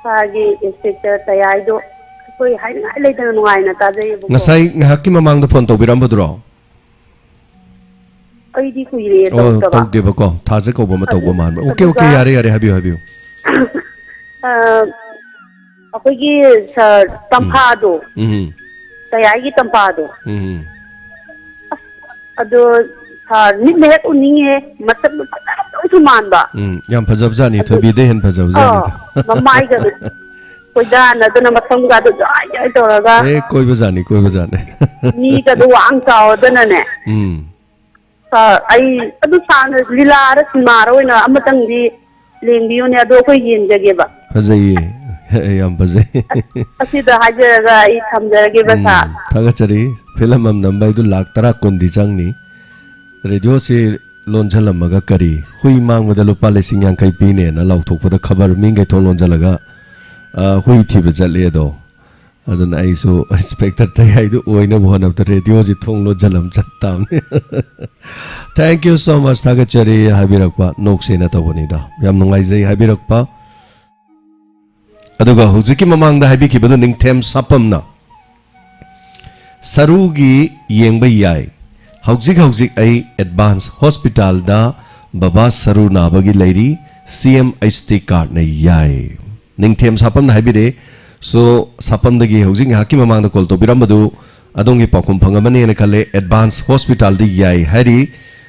ꯁꯥꯔꯒꯤ inspector ꯇꯌꯥꯏꯗꯣ ꯑꯩꯈꯣꯏ ꯍꯥꯏꯅꯤꯡꯉꯥꯏ ꯂꯩꯇꯅ ꯅꯨꯡꯉꯥꯏꯅ ꯇꯥꯖꯩꯌꯦꯕꯀꯣ꯫ ꯉꯁꯥꯏ ꯉꯥꯏꯍꯥꯛꯀꯤ ꯃꯃꯥꯡꯗ phone ꯇꯧꯕꯤꯔꯝꯕꯗꯨꯔꯣ? ꯑꯩꯗꯤ ꯀꯨꯏꯔꯦ ꯑꯣ, ꯇꯧꯗꯕ꯫ ꯇꯧꯗꯦꯕꯀꯣ꯫ ꯊꯥꯖ ꯀꯧꯕ ꯑꯃ ꯇꯧꯕ ꯑꯗꯨ-, ꯃꯥꯟꯕ꯫ Okay, okay, ꯑꯗꯨꯒ ꯌꯥꯔꯦ, ꯌꯥꯔꯦ, ꯍꯥꯏꯕꯤꯌꯨ, ꯍꯥꯏꯕꯤꯌꯨ꯫ ꯑ, ꯑꯩꯈꯣꯏꯒꯤ ꯁꯥꯔ ꯎꯝ꯫ ꯇꯝꯐꯥꯗꯣ, ꯎꯝ꯫ ꯇꯌꯥꯏꯒꯤ ꯇꯝꯐꯥꯗꯣ, ꯎꯝ꯫ ꯑꯁ, ꯑꯗꯣ ꯁꯥꯔ ꯃꯤꯠꯅ ꯍꯦꯛ ꯎꯅꯤꯡꯉꯤꯍꯦ, ꯃꯁꯛꯇꯣ ꯐꯖꯔꯝꯗꯧꯁꯨ ꯃꯥꯟꯕ꯫ ꯎꯝ, ꯌꯥꯝ ꯐꯖꯕꯖꯥꯠꯅꯤ, ꯑꯗꯨ, ꯊꯣꯏꯕꯤꯗꯩ ꯍꯦꯟꯅ ꯐꯖꯕꯖꯥꯠꯅꯤꯗ꯫ ꯑꯥ, ꯃꯃꯥꯏꯒꯗꯣ ꯀꯣꯏꯗꯥꯅꯗꯅ ꯃꯁꯝꯒꯗꯣ ꯖ꯭ꯋꯥꯏ ꯖ꯭ꯋꯥꯏ ꯇꯧꯔꯒ꯫ ꯑꯦ, ꯀꯣꯏꯕꯖꯥꯠꯅꯤ, ꯀꯣꯏꯕꯖꯥꯠꯅꯤ꯫ ꯃꯤꯒꯗꯣ ꯋꯥꯡ ꯆꯥꯎꯔꯗꯅꯅꯦ꯫ ꯎꯝ꯫ ꯁꯥꯔ, ꯑꯩ ꯑꯗꯨ ꯁꯥꯔꯅ ꯂꯤꯂꯥꯔ ꯁꯤꯅꯦꯃꯥꯔ ꯑꯣꯏꯅ ꯑꯃꯇꯪꯗꯤ ꯂꯦꯡꯕꯤꯌꯨꯅꯦ, ꯑꯗꯣ ꯑꯩꯈꯣꯏ ꯌꯦꯡꯖꯒꯦꯕ꯫ ꯐꯖꯩꯌꯦ꯫ ꯌꯥꯝ ꯐꯖꯩ꯫ ꯑꯁꯤꯗ ꯍꯥꯏꯖꯔꯒ ꯑꯩ ꯊꯝꯖꯔꯒꯦꯕ, ꯎꯝ, ꯁꯥꯔ꯫ ꯊꯥꯒꯠꯆꯔꯤ꯫ Film ꯑꯃ ꯅꯝꯕ ꯍꯥꯏꯗꯨ ꯂꯥꯈ ꯇꯔꯥ ꯀꯨꯟꯗꯤ ꯆꯪꯅꯤ꯫ ꯔꯦꯗꯤꯑꯣꯁꯤ ꯂꯣꯟꯁꯤꯜꯂꯝꯃꯒ ꯀꯔꯤ, "ꯍꯨꯏ ꯃꯥꯡꯕꯗ ꯂꯨꯄꯥ ꯂꯤꯁꯤꯡ ꯌꯥꯡꯈꯩ ꯄꯤꯅꯦꯅ" ꯂꯥꯎꯊꯣꯛꯄꯗ ꯈꯕꯔ ꯃꯤꯈꯩ ꯊꯣꯡ ꯂꯣꯟꯁꯤꯜꯂꯒ, ꯑ, ꯍꯨꯏ ꯊꯤꯕ ꯆꯠꯂꯦ ꯑꯗꯣ꯫ ꯑꯗꯨꯅ ꯑꯩꯁꯨ inspector ꯇꯌꯥꯏꯗꯨ ꯑꯣꯏꯅꯕ ꯍꯣꯠꯅꯕꯗ ꯔꯦꯗꯤꯑꯣꯁꯤ ꯊꯣꯡ ꯂꯣꯟꯁꯤꯜꯂꯝ ꯆꯠ ꯇꯥꯕꯅꯤ꯫ Thank you so much, ꯊꯥꯒꯠꯆꯔꯤ ꯍꯥꯏꯕꯤꯔꯛꯄ, ꯅꯣꯛꯁꯦꯅ ꯇꯧꯕꯅꯤꯗ꯫ ꯌꯥꯝ ꯅꯨꯡꯉꯥꯏꯖꯩ ꯍꯥꯏꯕꯤꯔꯛꯄ꯫ ꯑꯗꯨꯒ ꯍꯧꯖꯤꯛꯀꯤ ꯃꯃꯥꯡꯗ ꯍꯥꯏꯕꯤꯈꯤꯕꯗꯨ ꯅꯤꯡꯊꯦꯝ ꯁꯥꯄꯝꯅ ꯁꯔꯨꯒꯤ ꯌꯦꯡꯕ ꯌꯥꯏ꯫ ꯍꯧꯖꯤꯛ ꯍꯧꯖꯤꯛ ꯑꯩ advance hospitalꯗ ꯕꯕꯥ ꯁꯔꯨ ꯅꯥꯕꯒꯤ ꯂꯩꯔꯤ, C M H T cardꯅ ꯌꯥꯏ꯫ ꯅꯤꯡꯊꯦꯝ ꯁꯥꯄꯝꯅ ꯍꯥꯏꯕꯤꯔꯦ꯫ So, ꯁꯥꯄꯝꯗꯒꯤ ꯍꯧꯖꯤꯛ ꯉꯥꯏꯍꯥꯛꯀꯤ ꯃꯃꯥꯡꯗ call ꯇꯧꯕꯤꯔꯝꯕꯗꯨ ꯑꯗꯣꯝꯒꯤ ꯄꯥꯎꯈꯨꯝ ꯐꯪꯉꯝꯃꯅꯤꯅ ꯈꯜꯂꯦ꯫ Advance hospitalꯗ ꯌꯥꯏ ꯍꯥꯏꯔꯤ꯫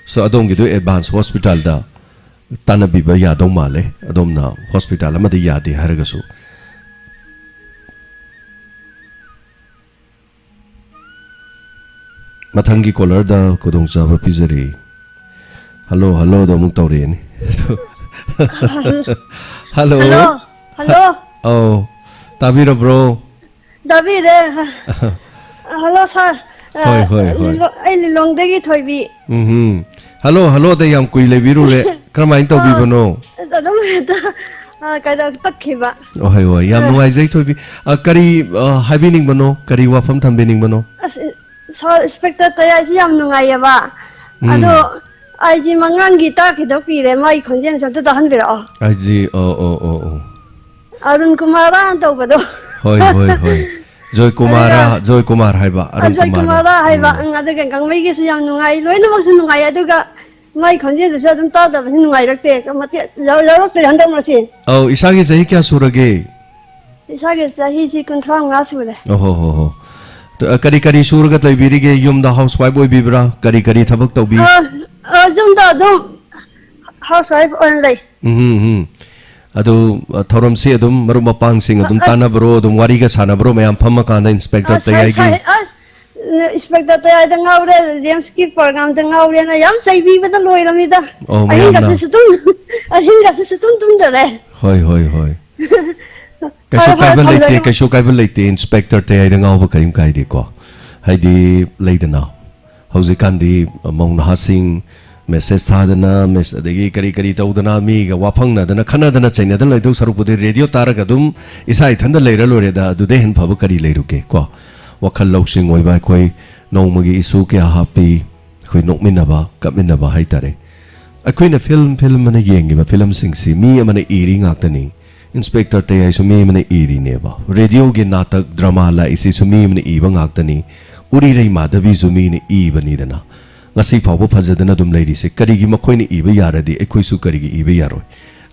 So, ꯑꯗꯣꯝꯒꯤꯗꯨ advance hospitalꯗ ꯇꯥꯟꯅꯕꯤꯕ ꯌꯥꯗꯧ ꯃꯥꯜꯂꯦ꯫ ꯑꯗꯣꯝꯅ hospital ꯑꯃꯗ ꯌꯥꯗꯦ ꯍꯥꯏꯔꯒꯁꯨ꯫ ꯃꯊꯪꯒꯤ callerꯗ ꯈꯨꯗꯣꯡꯆꯥꯕ ꯄꯤꯖꯔꯤ꯫ Hello, helloꯗꯣ ꯑꯃꯨꯛ ꯇꯧꯔꯛꯑꯦꯅꯦ꯫ Hello꯫ Hello, hello꯫ ꯑꯧ꯫ ꯇꯥꯕꯤꯔꯕ꯭ꯔꯣ? ꯇꯥꯕꯤꯔꯦ꯫ ꯍꯜꯂꯣ, ꯁꯥꯔ꯫ ꯑ, ꯍꯣꯏ, ꯍꯣꯏ, ꯍꯣꯏ꯫ ꯂꯤꯂꯣ-, ꯑꯩ ꯂꯤꯂꯣꯡꯗꯒꯤ ꯊꯣꯏꯕꯤ꯫ ꯎꯝꯍꯨꯝ꯫ ꯍꯜꯂꯣ, ꯍꯜꯂꯣꯗ ꯌꯥꯝ ꯀꯨꯏ ꯂꯩꯕꯤꯔꯨꯔꯦ꯫ ꯀꯔꯝꯍꯥꯏꯅ ꯑ, ꯇꯧꯕꯤꯕꯅꯣ? ꯑꯗꯨꯝ ꯍꯦꯛꯇ, ꯑ, ꯀꯩꯅꯣ, ꯇꯠꯈꯤꯕ꯫ ꯑꯣ, ꯍꯣꯏ, ꯍꯣꯏ꯫ ꯌꯥꯝ ꯑ꯫ ꯅꯨꯡꯉꯥꯏꯖꯩ, ꯊꯣꯏꯕꯤ꯫ ꯑ, ꯀꯔꯤ, ꯑ, ꯍꯥꯏꯕꯤꯅꯤꯡꯕꯅꯣ? ꯀꯔꯤ ꯋꯥꯐꯝ ꯊꯝꯕꯤꯅꯤꯡꯕꯅꯣ? ꯑꯁ, ꯁꯥꯔ, ꯏꯟꯁꯄꯦꯛꯇꯔ ꯇꯌꯥꯏꯁꯤ ꯌꯥꯝ ꯅꯨꯡꯉꯥꯏꯌꯦꯕ꯫ ꯎꯝ꯫ ꯑꯗꯣ ꯑꯩꯁꯤ ꯃꯉꯥꯡꯒꯤ ꯇꯥꯈꯤꯗꯧ ꯀꯨꯏꯔꯦ, ꯃꯥꯒꯤ ꯈꯣꯟꯖꯦꯜꯁꯦ ꯑꯝꯇ ꯇꯥꯍꯟꯕꯤꯔꯛꯑꯣ꯫ ꯑꯩꯁꯤ, ꯑꯣ, ꯑꯣ, ꯑꯣ, ꯑꯣ꯫ ꯑꯔꯨꯟ ꯀꯨꯃꯥꯔꯅ ꯇꯧꯕꯗꯣ꯫ ꯍꯣꯏ, ꯍꯣꯏ, ꯍꯣꯏ꯫ ꯖꯣꯏ ꯀꯨꯃꯥꯔ, ꯑꯗꯨꯒ ꯖꯣꯏ ꯀꯨꯃꯥꯔ ꯍꯥꯏꯕ, ꯑꯔꯨꯟ ꯖꯣꯏ ꯀꯨꯃꯥꯔꯅ꯫ ꯀꯨꯃꯥꯔ ꯍꯥꯏꯕ, ꯎꯝ꯫ ꯎꯝ, ꯑꯗꯨꯒ ꯒꯥꯡꯃꯩꯒꯤꯁꯨ ꯌꯥꯝ ꯅꯨꯡꯉꯥꯏ, ꯂꯣꯏꯅꯃꯛꯁꯨ ꯅꯨꯡꯉꯥꯏ, ꯑꯗꯨꯒ ꯃꯥꯏ ꯈꯣꯟꯖꯦꯜꯗꯨꯁꯨ ꯑꯗꯨꯝ ꯇꯥꯗꯕꯁꯨ ꯅꯨꯡꯉꯥꯏꯔꯛꯇꯦ, ꯃꯇꯦꯛ ꯌꯥꯎ-, ꯌꯥꯎꯔꯛꯇ꯭ꯔꯦ ꯍꯟꯗꯛ ꯃꯔꯛꯁꯦ꯫ ꯑꯧ, ꯏꯁꯥꯒꯤ ꯆꯍꯤ ꯀꯌꯥ ꯁꯨꯔꯒꯦ? ꯏꯁꯥꯒꯤ ꯆꯍꯤꯁꯤ ꯀꯨꯟꯊ꯭ꯔꯥ ꯃꯉꯥ ꯁꯨꯔꯦ꯫ ꯑꯣꯍꯣ ꯍꯣ ꯍꯣ꯫ ꯇ-, ꯀꯔꯤ ꯀꯔꯤ ꯁꯨꯔꯒ ꯂꯩꯕꯤꯔꯤꯒꯦ? ꯌꯨꯝꯗ house wife ꯑꯣꯏꯕꯤꯕ꯭ꯔꯥ? ꯀꯔꯤ ꯀꯔꯤ ꯊꯕꯛ ꯇꯧꯕꯤ? ꯑ, ꯑ, ꯌꯨꯝꯗ ꯑꯗꯨꯝ house wife ꯑꯣꯏꯅ ꯂꯩ꯫ ꯎꯝ, ꯎꯝ, ꯎꯝ꯫ ꯑꯗꯨ, ꯑ, ꯊꯧꯔꯝꯁꯤ ꯑꯗꯨꯝ ꯃꯔꯨꯞ ꯃꯄꯥꯡꯁꯤꯡ ꯑꯗꯨꯝ ꯑ, ꯑ꯫ ꯇꯥꯟꯅꯕ꯭ꯔꯣ? ꯑꯗꯨꯝ ꯋꯥꯔꯤꯒ ꯁꯥꯟꯅꯕ꯭ꯔꯣ? ꯃꯌꯥꯝ ꯐꯝꯃꯀꯥꯟꯗ ꯏꯟꯁꯄꯦꯛꯇꯔ ꯑꯁ, ꯑꯁ, ꯇꯌꯥꯏꯒꯤ? ꯑꯁ, ꯏꯟꯁꯄꯦꯛꯇꯔ ꯇꯌꯥꯏꯗ ꯉꯥꯎꯔꯦ, ꯔꯦꯝꯁꯀꯤ ꯄ꯭ꯔꯣꯒ꯭ꯔꯥꯝꯗ ꯉꯥꯎꯔꯦꯅ ꯌꯥꯝ ꯆꯩꯕꯤꯕꯗ ꯂꯣꯏꯔꯃꯤꯗ꯫ ꯑꯧ, ꯃꯌꯥꯝꯅ꯫ ꯑꯍꯤꯡꯒꯁꯦ ꯁꯨꯇꯨꯝ, ꯑꯍꯤꯡꯒꯁꯦ ꯁꯨꯇꯨꯝ ꯇꯨꯝꯗꯔꯦ꯫ ꯍꯣꯏ, ꯍꯣꯏ, ꯍꯣꯏ꯫ ꯀꯩꯁꯨ ꯐꯔꯦ, ꯐꯔꯦ, ꯀꯥꯏꯕ ꯂꯩꯇꯦ, ꯊꯝꯖꯔꯒꯦ꯫ ꯀꯩꯁꯨ ꯀꯥꯏꯕ ꯂꯩꯇꯦ, ꯏꯟꯁꯄꯦꯛꯇꯔ ꯇꯌꯥꯏꯗ ꯉꯥꯎꯕ ꯀꯔꯤꯝ ꯀꯥꯏꯗꯦꯀꯣ꯫ ꯍꯥꯏꯗꯤ, ꯂꯩꯗꯅ, ꯍꯧꯖꯤꯛꯀꯥꯟꯗꯤ ꯃꯧ ꯅꯍꯥꯁꯤꯡ message ꯊꯥꯗꯅ, mess-, ꯑꯗꯒꯤ ꯀꯔꯤ ꯀꯔꯤ ꯇꯧꯗꯅ, ꯃꯤꯒ ꯋꯥꯐꯪꯅꯗꯅ, ꯈꯠꯅꯗꯅ, ꯆꯩꯅꯗꯅ ꯂꯩꯗꯧ ꯁꯔꯨꯛꯄꯨꯗꯤ, ꯔꯦꯗꯤꯑꯣ ꯇꯥꯔꯒ ꯑꯗꯨꯝ ꯏꯁꯥ ꯏꯊꯟꯗ ꯂꯩꯔ ꯂꯣꯏꯔꯦꯗ, ꯑꯗꯨꯗꯩ ꯍꯦꯟꯅ ꯐꯕ ꯀꯔꯤ ꯂꯩꯔꯨꯒꯦ ꯀꯣ? ꯋꯥꯈꯜ ꯂꯧꯁꯤꯡ ꯑꯣꯏꯕ ꯑꯩꯈꯣꯏ ꯅꯣꯡꯃꯒꯤ issue ꯀꯌꯥ ꯍꯥꯞꯄꯤ, ꯑꯩꯈꯣꯏ ꯅꯣꯛꯃꯤꯟꯅꯕ, ꯀꯞꯃꯤꯟꯅꯕ ꯍꯥꯏꯇꯥꯔꯦ꯫ ꯑꯩꯈꯣꯏꯅ ꯐꯤꯂꯝ, ꯐꯤꯂꯝ ꯑꯃꯅ ꯌꯦꯡꯉꯤꯕ ꯐꯤꯂꯝꯁꯤꯡꯁꯤ ꯃꯤ ꯑꯃꯅ ꯏꯔꯤ ꯉꯥꯛꯇꯅꯤ꯫ ꯏꯟꯁꯄꯦꯛꯇꯔ ꯇꯌꯥꯏꯁꯨ ꯃꯤ ꯑꯃꯅ ꯏꯔꯤꯅꯦꯕ꯫ ꯔꯦꯗꯤꯑꯣꯒꯤ ꯅꯥꯇꯛ, ꯗ꯭ꯔꯃꯥ ꯂꯥꯛꯏꯁꯤꯁꯨ ꯃꯤ ꯑꯃꯅ ꯏꯕ ꯉꯥꯛꯇꯅꯤ꯫ ꯎꯔꯤꯔꯩ ꯃꯥꯙꯕꯤꯁꯨ ꯃꯤꯅ ꯏꯕꯅꯤꯗꯅ꯫ ꯉꯁꯤ ꯐꯥꯎꯕ ꯐꯖꯗꯅ ꯑꯗꯨꯝ ꯂꯩꯔꯤꯁꯦ ꯀꯔꯤꯒꯤ? ꯃꯈꯣꯏꯅ ꯏꯕ ꯌꯥꯔꯗꯤ ꯑꯩꯈꯣꯏꯁꯨ ꯀꯔꯤꯒꯤ ꯏꯕ ꯌꯥꯔꯣꯏ?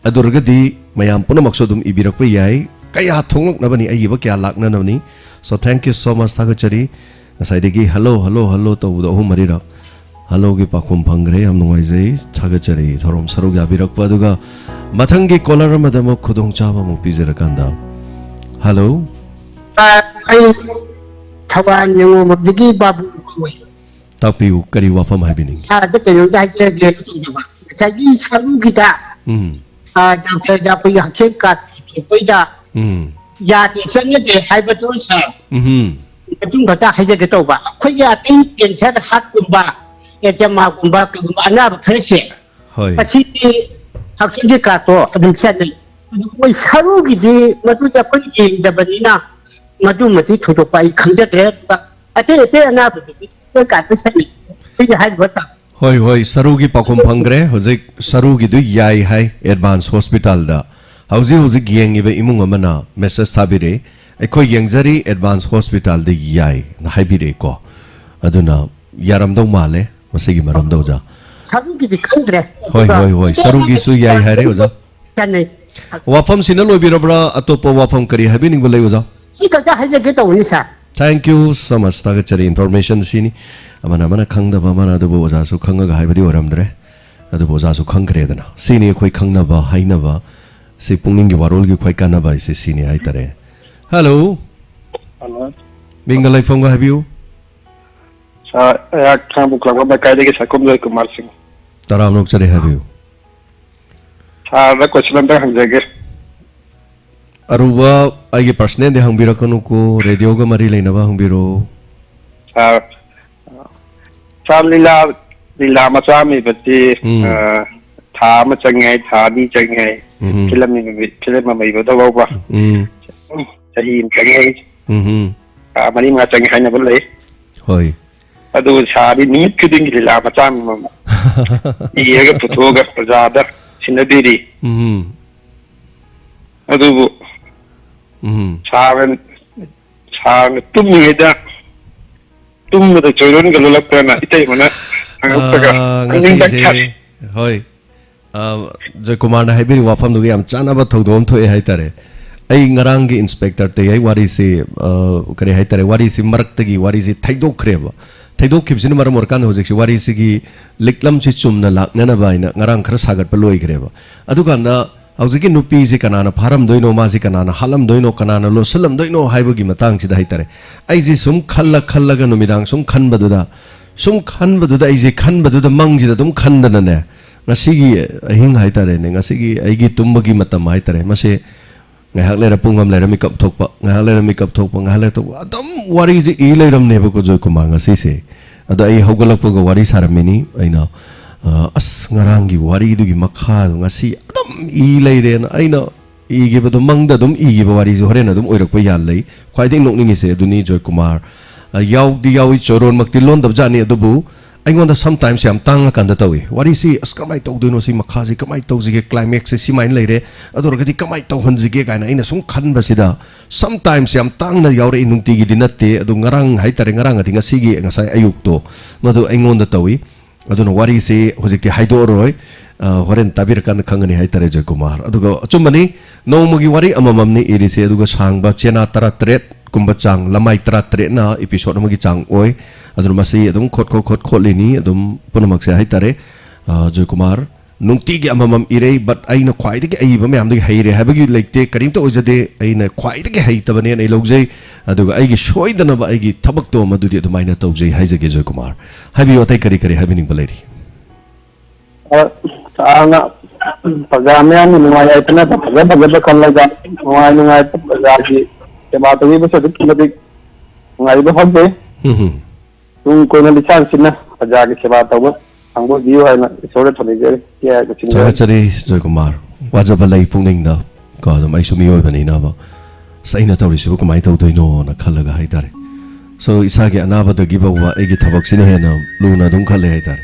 ꯑꯗꯨ ꯑꯣꯏꯔꯒꯗꯤ ꯃꯌꯥꯝ ꯄꯨꯝꯅꯃꯛꯁꯨ ꯑꯗꯨꯝ ꯏꯕꯤꯔꯛꯄ ꯌꯥꯏ꯫ ꯀꯌꯥ ꯊꯣꯛꯂꯛꯅꯕꯅꯤ, ꯑꯏꯕ ꯀꯌꯥ ꯂꯥꯛꯅꯅꯕꯅꯤ꯫ So, thank you so much, ꯊꯥꯒꯠꯆꯔꯤ꯫ ꯉꯁꯥꯏꯗꯒꯤ hello, hello, hello ꯇꯧꯕꯗꯣ ꯑꯍꯨꯝ ꯃꯔꯤꯔꯛ helloꯒꯤ ꯄꯥꯎꯈꯨꯝ ꯐꯪꯈ꯭ꯔꯦ꯫ ꯌꯥꯝ ꯅꯨꯡꯉꯥꯏꯖꯩ, ꯊꯥꯒꯠꯆꯔꯤ꯫ ꯊꯧꯔꯝ ꯁꯔꯨꯛ ꯌꯥꯕꯤꯔꯛꯄ, ꯑꯗꯨꯒ ꯃꯊꯪꯒꯤ caller ꯑꯃꯗ ꯑꯃꯨꯛ ꯈꯨꯗꯣꯡꯆꯥꯕ ꯑꯃꯨꯛ ꯄꯤꯖꯔꯀꯥꯟꯗ꯫ Hello꯫ ꯑ, ꯑꯩ ꯊꯧꯕꯥꯜ ꯌꯦꯡꯉꯣꯝꯕꯝꯗꯒꯤ ꯕꯥꯕꯨ ꯀꯧꯏ꯫ ꯇꯥꯛꯄꯤꯌꯨ, ꯀꯔꯤ ꯋꯥꯐꯝ ꯍꯥꯏꯕꯤꯅꯤꯡꯉꯤ? ꯁꯥꯔꯗ ꯀꯩꯅꯣꯝꯇ ꯍꯥꯏꯖꯒꯦ ꯇꯧꯖꯕ꯫ ꯉꯁꯥꯏꯒꯤ ꯁꯔꯨꯒꯤꯗ, ꯎꯝ꯫ ꯑ, ꯗꯥꯛꯇꯔꯗ ꯑꯩꯈꯣꯏꯒꯤ ꯍꯛꯁꯦꯜ ꯀꯥꯔꯗ ꯊꯣꯛꯄꯩꯗ ꯎꯝ꯫ ꯌꯥꯗꯦ, ꯆꯠꯅꯗꯦ ꯍꯥꯏꯕꯗꯨ, ꯁꯥꯔ, ꯎꯝ꯫ ꯃꯇꯨꯡ ꯈꯛꯇ ꯍꯥꯏꯖꯒꯦ ꯇꯧꯕ꯫ ꯑꯩꯈꯣꯏꯒꯤ ꯑꯇꯩ ꯀꯦꯟꯁꯔ, ꯍꯥꯔꯠꯀꯨꯝꯕ, ꯑꯦꯖꯃꯥꯒꯨꯝꯕ, ꯀꯩꯒꯨꯝꯕ ꯑꯅꯥꯕ ꯈꯔꯁꯦ, ꯍꯣꯏ꯫ ꯃꯁꯤꯗꯤ ꯍꯛꯁꯦꯜꯒꯤ ꯀꯥꯔꯠꯇꯣ ꯑꯗꯨꯝ ꯆꯠꯅꯩ꯫ ꯑꯗꯨ ꯃꯣꯏ ꯁꯔꯨꯒꯤꯗꯤ ꯃꯗꯨꯗꯤ ꯑꯩꯈꯣꯏ ꯌꯦꯡꯗꯕꯅꯤꯅ ꯃꯗꯨꯃꯗꯤ ꯊꯣꯏꯗꯣꯛꯄ ꯑꯩ ꯈꯪꯖꯗ꯭ꯔꯦ꯫ ꯑꯗꯨꯒ ꯑꯇꯩ ꯑꯇꯩ ꯑꯅꯥꯕꯗꯨꯗꯤ ꯍꯛꯁꯦꯜ ꯀꯥꯔꯠꯇ ꯆꯠꯅꯩ꯫ ꯑꯩꯅ ꯍꯥꯏꯔꯤꯕ ꯇꯥ- ꯍꯣꯏ, ꯍꯣꯏ, ꯁꯔꯨꯒꯤ ꯄꯥꯎꯈꯨꯝ ꯐꯪꯈ꯭ꯔꯦ꯫ ꯍꯧꯖꯤꯛ ꯁꯔꯨꯒꯤꯗꯨ ꯌꯥꯏ ꯍꯥꯏ ꯑꯦꯗꯚꯥꯟꯁ ꯍꯣꯁꯄꯤꯇꯥꯜꯗ꯫ ꯍꯧꯖꯤꯛ ꯍꯧꯖꯤꯛ ꯌꯦꯡꯉꯤꯕ ꯏꯃꯨꯡ ꯑꯃꯅ ꯃꯦꯁꯦꯖ ꯊꯥꯕꯤꯔꯛꯏ, "ꯑꯩꯈꯣꯏ ꯌꯦꯡꯖꯔꯤ, ꯑꯦꯗꯚꯥꯟꯁ ꯍꯣꯁꯄꯤꯇꯥꯜꯗ ꯌꯥꯏꯅ ꯍꯥꯏꯕꯤꯔꯛꯏꯀꯣ꯫ ꯑꯗꯨꯅ ꯌꯥꯔꯝꯗꯧ ꯃꯥꯜꯂꯦ ꯃꯁꯤꯒꯤ ꯃꯔꯝꯗ, ꯑꯣꯖꯥ"꯫ ꯁꯔꯨꯒꯤꯗꯤ ꯈꯪꯗ꯭ꯔꯦ꯫ ꯍꯣꯏ, ꯑꯗꯨꯒ ꯍꯣꯏ, ꯍꯣꯏ, ꯁꯔꯨꯒꯤꯁꯨ ꯌꯥꯏ ꯍꯥꯏꯔꯦ, ꯑꯣꯖꯥ꯫ ꯆꯠꯅꯩ꯫ ꯋꯥꯐꯝꯁꯤꯅ ꯂꯣꯏꯕꯤꯔꯕ꯭ꯔꯥ? ꯑꯇꯣꯞꯄ ꯋꯥꯐꯝ ꯀꯔꯤ ꯍꯥꯏꯕꯤꯅꯤꯡꯕ ꯂꯩ, ꯑꯣꯖꯥ? ꯁꯤ ꯈꯛꯇ ꯍꯥꯏꯖꯒꯦ ꯇꯧꯕꯅꯤ, ꯁꯥꯔ꯫ Thank you so much, ꯊꯥꯒꯠꯆꯔꯤ꯫ ꯏꯟꯐꯣꯔꯃꯦꯁꯟ ꯁꯤꯅꯤ꯫ ꯑꯃꯅ ꯑꯃꯅ ꯈꯪꯗꯕ ꯑꯃꯅ, ꯑꯗꯨꯕꯨ ꯑꯣꯖꯥꯁꯨ ꯈꯪꯉꯒ ꯍꯥꯏꯕꯗꯤ ꯑꯣꯏꯔꯝꯗ꯭ꯔꯦ꯫ ꯑꯗꯨꯕꯨ ꯑꯣꯖꯥꯁꯨ ꯈꯪꯈ꯭ꯔꯦꯗꯅ꯫ ꯁꯤꯅꯤ ꯑꯩꯈꯣꯏ ꯈꯪꯅꯕ ꯍꯥꯏꯅꯕ꯫ ꯁꯤ ꯄꯨꯛꯅꯤꯡꯒꯤ ꯋꯥꯔꯣꯜꯒꯤ ꯈ꯭ꯋꯥꯏ ꯀꯥꯟꯅꯕ ꯍꯥꯏꯁꯦ ꯁꯤꯅꯤ ꯍꯥꯏꯇꯥꯔꯦ꯫ ꯍꯜꯂꯣ꯫ ꯍꯜꯂꯣ꯫ ꯃꯤꯡꯒ ꯂꯩꯐꯝꯒ ꯍꯥꯏꯕꯤꯌꯨ꯫ ꯁꯥꯔ, ꯑꯩꯍꯥꯛ ꯈꯥꯉꯕꯣꯛ ꯂꯥꯡꯕꯝ ꯂꯩꯀꯥꯏꯗꯒꯤ ꯁꯥꯀꯨꯝ ꯖꯣꯏ ꯀꯨꯃꯥꯔ ꯁꯤꯡ꯫ ꯇꯔꯥꯝꯅ ꯑꯣꯛꯆꯔꯤ, ꯍꯥꯏꯕꯤꯌꯨ꯫ ꯁꯥꯔꯗ ꯀꯣꯏꯁꯟ ꯑꯝꯇ ꯍꯪꯖꯒꯦ꯫ ꯑꯔꯨꯕ ꯑꯩꯒꯤ ꯄꯔꯁꯅꯦꯜꯗꯤ ꯍꯪꯕꯤꯔꯛꯀꯅꯨꯀꯣ, ꯔꯦꯗꯤꯑꯣꯒ ꯃꯔꯤ ꯂꯩꯅꯕ ꯍꯪꯕꯤꯔꯛꯑꯣ꯫ ꯁꯥꯔ, ꯁꯥꯔ, ꯂꯤꯂꯥ, ꯂꯤꯂꯥ ꯃꯆꯥ ꯑꯃ ꯏꯕꯁꯤ, ꯎꯝ꯫ ꯑ, ꯊꯥ ꯑꯃ ꯆꯪꯉꯦ ꯍꯥꯏ, ꯊꯥ ꯑꯅꯤ ꯆꯪꯉꯦ ꯍꯥꯏ, ꯎꯝ꯫ ꯐꯤꯂꯝ ꯏꯕ-, ꯐꯤꯂꯝ ꯑꯃ ꯏꯕꯗ ꯐꯥꯎꯕ ꯎꯝ꯫ ꯆꯍꯤ ꯑꯃ ꯆꯪꯉꯦ ꯍꯥꯏ, ꯎꯝ꯫ ꯊꯥ ꯃꯔꯤ ꯃꯉꯥ ꯆꯪꯉꯦ ꯍꯥꯏꯅꯕ ꯂꯩ꯫ ꯍꯣꯏ꯫ ꯑꯗꯨ ꯁꯥꯔꯗꯤ ꯅꯨꯃꯤꯠ ꯈꯨꯗꯤꯡꯒꯤ ꯂꯤꯂꯥ ꯃꯆꯥ ꯑꯃꯃꯝ ꯏꯔꯒ ꯄꯨꯊꯣꯛꯑꯒ ꯄ꯭ꯔꯖꯥꯗ ꯁꯤꯟꯅꯕꯤꯔꯤ꯫ ꯎꯝ꯫ ꯑꯗꯨꯕꯨ ꯎꯝ꯫ ꯁꯥꯔꯅ, ꯁꯥꯔꯅ ꯇꯨꯝꯃꯤꯉꯩꯗ ꯇꯨꯝꯕꯗ ꯆꯣꯏꯔꯣꯟꯒ ꯂꯣꯜꯂꯛꯄ꯭ꯔꯅ ꯏꯇꯩꯃꯅ ꯍꯪꯉꯛꯄꯒ ꯑꯥ, ꯈꯪꯅꯤꯡꯕ ꯉꯁꯤꯁꯦ, ꯈꯔ꯫ ꯍꯣꯏ꯫ ꯑ, ꯖꯣꯏꯀꯨꯃꯥꯔꯅ ꯍꯥꯏꯕꯤꯔꯤꯕ ꯋꯥꯐꯝꯗꯨꯒ ꯌꯥꯝ ꯆꯥꯟꯅꯕ ꯊꯧꯗꯣꯛ ꯑꯃ ꯊꯣꯛꯑꯦ ꯍꯥꯏꯇꯥꯔꯦ꯫ ꯑꯩ ꯉꯔꯥꯡꯒꯤ ꯏꯟꯁꯄꯦꯛꯇꯔ ꯇꯦꯌꯥꯏ ꯋꯥꯔꯤꯁꯤ, ꯑ, ꯀꯔꯤ ꯍꯥꯏꯇꯥꯔꯦ, ꯋꯥꯔꯤꯁꯤ ꯃꯔꯛꯇꯒꯤ ꯋꯥꯔꯤꯁꯤ ꯊꯩꯗꯣꯛꯈ꯭ꯔꯦꯕ꯫ ꯊꯩꯗꯣꯛꯈꯤꯕꯁꯤꯅ ꯃꯔꯝ ꯑꯣꯏꯔꯀꯥꯟꯗ ꯍꯧꯖꯤꯛꯁꯤ ꯋꯥꯔꯤꯁꯤꯒꯤ ꯂꯤꯛꯂꯝꯁꯤ ꯆꯨꯝꯅ ꯂꯥꯛꯅꯅꯕ ꯍꯥꯏꯅ ꯉꯔꯥꯡ ꯈꯔ ꯁꯥꯒꯠꯄ ꯂꯣꯏꯈ꯭ꯔꯦꯕ꯫ ꯑꯗꯨꯀꯥꯟꯗ ꯍꯧꯖꯤꯛꯀꯤ ꯅꯨꯄꯤꯁꯤ ꯀꯅꯥꯅ ꯐꯥꯔꯝꯗꯣꯏꯅꯣ, ꯃꯥꯁꯤ ꯀꯅꯥꯅ ꯍꯥꯠꯂꯝꯗꯣꯏꯅꯣ, ꯀꯅꯥꯅ ꯂꯣꯠꯁꯤꯜꯂꯝꯗꯣꯏꯅꯣ ꯍꯥꯏꯕꯒꯤ ꯃꯇꯥꯡꯁꯤꯗ ꯍꯥꯏꯇꯥꯔꯦ꯫ ꯑꯩꯁꯤ ꯁꯨꯝ ꯈꯜꯂ ꯈꯜꯂꯒ ꯅꯨꯃꯤꯗꯥꯡ ꯁꯨꯝ ꯈꯟꯕꯗꯨꯗ, ꯁꯨꯝ ꯈꯟꯕꯗꯨꯗ ꯑꯩꯁꯦ ꯈꯟꯕꯗꯨꯗ ꯃꯪꯁꯤꯗ ꯑꯗꯨꯝ ꯈꯟꯗꯅꯅꯦ, ꯉꯁꯤꯒꯤ ꯑꯍꯤꯡ ꯍꯥꯏꯇꯥꯔꯦꯅꯦ, ꯉꯁꯤꯒꯤ ꯑꯩꯒꯤ ꯇꯨꯝꯕꯒꯤ ꯃꯇꯝ ꯍꯥꯏꯇꯥꯔꯦ, ꯃꯁꯤ ꯉꯥꯏꯍꯥꯛ ꯂꯩꯔ ꯄꯨꯡ ꯑꯃ ꯂꯩꯔ ꯃꯤꯀꯞ ꯊꯣꯛꯄ, ꯉꯥꯏꯍꯥꯛ ꯂꯩꯔ ꯃꯤꯀꯞ ꯊꯣꯛꯄ, ꯉꯥꯏꯍꯥꯛ ꯂꯩꯔ ꯊꯣꯛꯄ, ꯑꯗꯨꯝ ꯋꯥꯔꯤꯁꯦ ꯏ ꯂꯩꯔꯝꯅꯦꯕꯀꯣ ꯖꯣꯏꯀꯨꯃꯥꯔ ꯉꯁꯤꯁꯦ꯫ ꯑꯗꯣ ꯑꯩ ꯍꯧꯒꯠꯂꯛꯄꯒ ꯋꯥꯔꯤ ꯁꯥꯔꯝꯃꯤꯅꯤ꯫ ꯑꯩꯅ, ꯑ, "ꯑꯁ, ꯉꯔꯥꯡꯒꯤ ꯋꯥꯔꯤꯗꯨꯒꯤ ꯃꯈꯥꯗꯣ ꯉꯁꯤ ꯑꯗꯨꯝ ꯏ ꯂꯩꯔꯦꯅ" ꯑꯩꯅ ꯏꯈꯤꯕꯗꯣ, ꯃꯪꯗ ꯑꯗꯨꯝ ꯏꯈꯤꯕ ꯋꯥꯔꯤꯁꯦ ꯍꯣꯔꯦꯟ ꯑꯗꯨꯝ ꯑꯣꯏꯔꯛꯄ ꯌꯥꯜꯂꯩ꯫ ꯈ꯭ꯋꯥꯏꯗꯒꯤ ꯅꯣꯛꯅꯤꯡꯉꯤꯁꯦ ꯑꯗꯨꯅꯤ, ꯖꯣꯏꯀꯨꯃꯥꯔ꯫ ꯑ, ꯌꯥꯎꯗꯤ ꯌꯥꯎꯏ, ꯆꯣꯏꯔꯣꯟꯃꯛꯇꯤ ꯂꯣꯟꯗꯕ ꯖꯥꯠꯅꯤ, ꯑꯗꯨꯕꯨ ꯑꯩꯉꯣꯟꯗ sometimes ꯌꯥꯝ ꯇꯥꯡꯉꯀꯥꯟꯗ ꯇꯧꯏ꯫ ꯋꯥꯔꯤꯁꯤ, "ꯑꯁ, ꯀꯃꯥꯏꯅ ꯇꯧꯗꯣꯏꯅꯣ? ꯁꯤ ꯃꯈꯥꯁꯤ ꯀꯃꯥꯏꯅ ꯇꯧꯁꯤꯒꯦ? Climax ꯁꯦ ꯁꯤꯃꯥꯏꯅ ꯂꯩꯔꯦ, ꯑꯗꯨ ꯑꯣꯏꯔꯒꯗꯤ ꯀꯃꯥꯏꯅ ꯇꯧꯍꯟꯁꯤꯒꯦ?" ꯀꯥꯏꯅ ꯑꯩꯅ ꯁꯨꯝ ꯈꯟꯕꯁꯤꯗ, sometimes ꯌꯥꯝ ꯇꯥꯡꯅ ꯌꯥꯎꯔꯛꯏ, ꯅꯨꯡꯇꯤꯒꯤꯗꯤ ꯅꯠꯇꯦ, ꯑꯗꯨ ꯉꯔꯥꯡ ꯍꯥꯏꯇꯥꯔꯦ, ꯉꯔꯥꯡ ꯑꯗꯤ ꯉꯁꯤꯒꯤ, ꯉꯁꯥꯏ ꯑꯌꯨꯛꯇꯣ, ꯃꯗꯨ ꯑꯩꯉꯣꯟꯗ ꯇꯧꯏ꯫ ꯑꯗꯨꯅ ꯋꯥꯔꯤꯁꯤ ꯍꯧꯖꯤꯛꯇꯤ ꯍꯥꯏꯗꯣꯛꯑꯔꯣꯏ, ꯑ, ꯍꯣꯔꯦꯟ ꯇꯥꯕꯤꯔꯀꯥꯟꯗ ꯈꯪꯒꯅꯤ ꯍꯥꯏꯇꯥꯔꯦ, ꯖꯣꯏꯀꯨꯃꯥꯔ꯫ ꯑꯗꯨꯒ ꯑꯆꯨꯝꯕꯅꯤ, ꯅꯣꯡꯃꯒꯤ ꯋꯥꯔꯤ ꯑꯃꯃꯝꯅꯤ ꯏꯔꯤꯁꯦ, ꯑꯗꯨꯒ ꯁꯥꯡꯕ ꯆꯦꯅꯥ ꯇꯔꯥꯇꯔꯦꯠ ꯀꯨꯝꯕ ꯆꯥꯡ, ꯂꯃꯥꯏ ꯇꯔꯥꯇꯔꯦꯠꯅ episode ꯑꯃꯒꯤ ꯆꯥꯡ ꯑꯣꯏ꯫ ꯑꯗꯨꯅ ꯃꯁꯤ ꯑꯗꯨꯝ ꯈꯣꯠ ꯈꯣꯠ ꯈꯣꯠ ꯈꯣꯠꯂꯤꯅꯤ, ꯑꯗꯨꯝ ꯄꯨꯝꯅꯃꯛꯁꯦ ꯍꯥꯏꯇꯥꯔꯦ꯫ ꯑ, ꯖꯣꯏꯀꯨꯃꯥꯔ, ꯅꯨꯡꯇꯤꯒꯤ ꯑꯃꯃꯝ ꯏꯔꯩ, but ꯑꯩꯅ ꯈ꯭ꯋꯥꯏꯗꯒꯤ ꯑꯏꯕ ꯃꯌꯥꯝꯗꯒꯤ ꯍꯩꯔꯦ ꯍꯥꯏꯕꯒꯤ ꯂꯩꯇꯦ, ꯀꯔꯤꯝꯇ ꯑꯣꯏꯖꯗꯦ꯫ ꯑꯩꯅ ꯈ꯭ꯋꯥꯏꯗꯒꯤ ꯍꯩꯇꯕꯅꯦꯅ ꯑꯩ ꯂꯧꯖꯩ, ꯑꯗꯨꯒ ꯑꯩꯒꯤ ꯁꯣꯏꯗꯅꯕ ꯑꯩꯒꯤ ꯊꯕꯛꯇꯣ ꯃꯗꯨꯗꯤ ꯑꯗꯨꯃꯥꯏꯅ ꯇꯧꯖꯩ ꯍꯥꯏꯖꯒꯦ, ꯖꯣꯏꯀꯨꯃꯥꯔ꯫ ꯍꯥꯏꯕꯤꯌꯨ, ꯑꯇꯩ ꯀꯔꯤ ꯀꯔꯤ ꯍꯥꯏꯕꯤꯅꯤꯡꯕ ꯂꯩꯔꯤ? ꯑ, ꯁꯥꯡꯅ ꯄ꯭ꯔꯖꯥ ꯃꯌꯥꯝꯒꯤ ꯅꯨꯡꯉꯥꯏ ꯌꯥꯏꯐꯅꯕ ꯐꯖ ꯐꯖꯕ ꯈꯜꯂꯒ ꯅꯨꯡꯉꯥꯏ ꯅꯨꯡꯉꯥꯏꯕ ꯄ꯭ꯔꯖꯥꯒꯤ ꯁꯦꯕꯥ ꯇꯧꯕꯤꯕꯁꯨ ꯑꯗꯨꯛꯀꯤ ꯃꯇꯤꯛ ꯅꯨꯡꯉꯥꯏꯕ ꯐꯥꯎꯖꯩ꯫ ꯎꯝ ꯍꯝ꯫ ꯇꯨꯡ ꯀꯣꯏꯅ ꯂꯤꯁꯥꯡ ꯁꯤꯠꯅ ꯄ꯭ꯔꯖꯥꯒꯤ ꯁꯦꯕꯥ ꯇꯧꯕ ꯐꯪꯕ ꯑꯣꯏꯕꯤꯌꯨ ꯍꯥꯏꯅ ꯏꯁꯣꯔꯗ ꯊꯧꯅꯤꯖꯔꯤ꯫ ꯊꯥꯒꯠꯆꯔꯤ, ꯖꯣꯏꯀꯨꯃꯥꯔ꯫ ꯋꯥꯖꯕ ꯂꯩ ꯄꯨꯛꯅꯤꯡꯗ꯫ ꯀꯣ, ꯑꯗꯨꯝ ꯑꯩꯁꯨ ꯃꯤꯑꯣꯏꯕꯅꯤꯅꯕ꯫ "ꯑꯁ, ꯑꯩꯅ ꯇꯧꯔꯤꯁꯤꯕꯨ ꯀꯃꯥꯏꯅ ꯇꯧꯗꯣꯏꯅꯣꯅ?" ꯈꯜꯂꯒ ꯍꯥꯏꯇꯥꯔꯦ꯫ So, ꯏꯁꯥꯒꯤ ꯑꯅꯥꯕꯗꯒꯤ ꯐꯥꯎꯕ ꯑꯩꯒꯤ ꯊꯕꯛꯁꯤꯅ ꯍꯦꯟꯅ ꯂꯨꯅ ꯑꯗꯨꯝ ꯈꯜꯂꯦ ꯍꯥꯏꯇꯥꯔꯦ꯫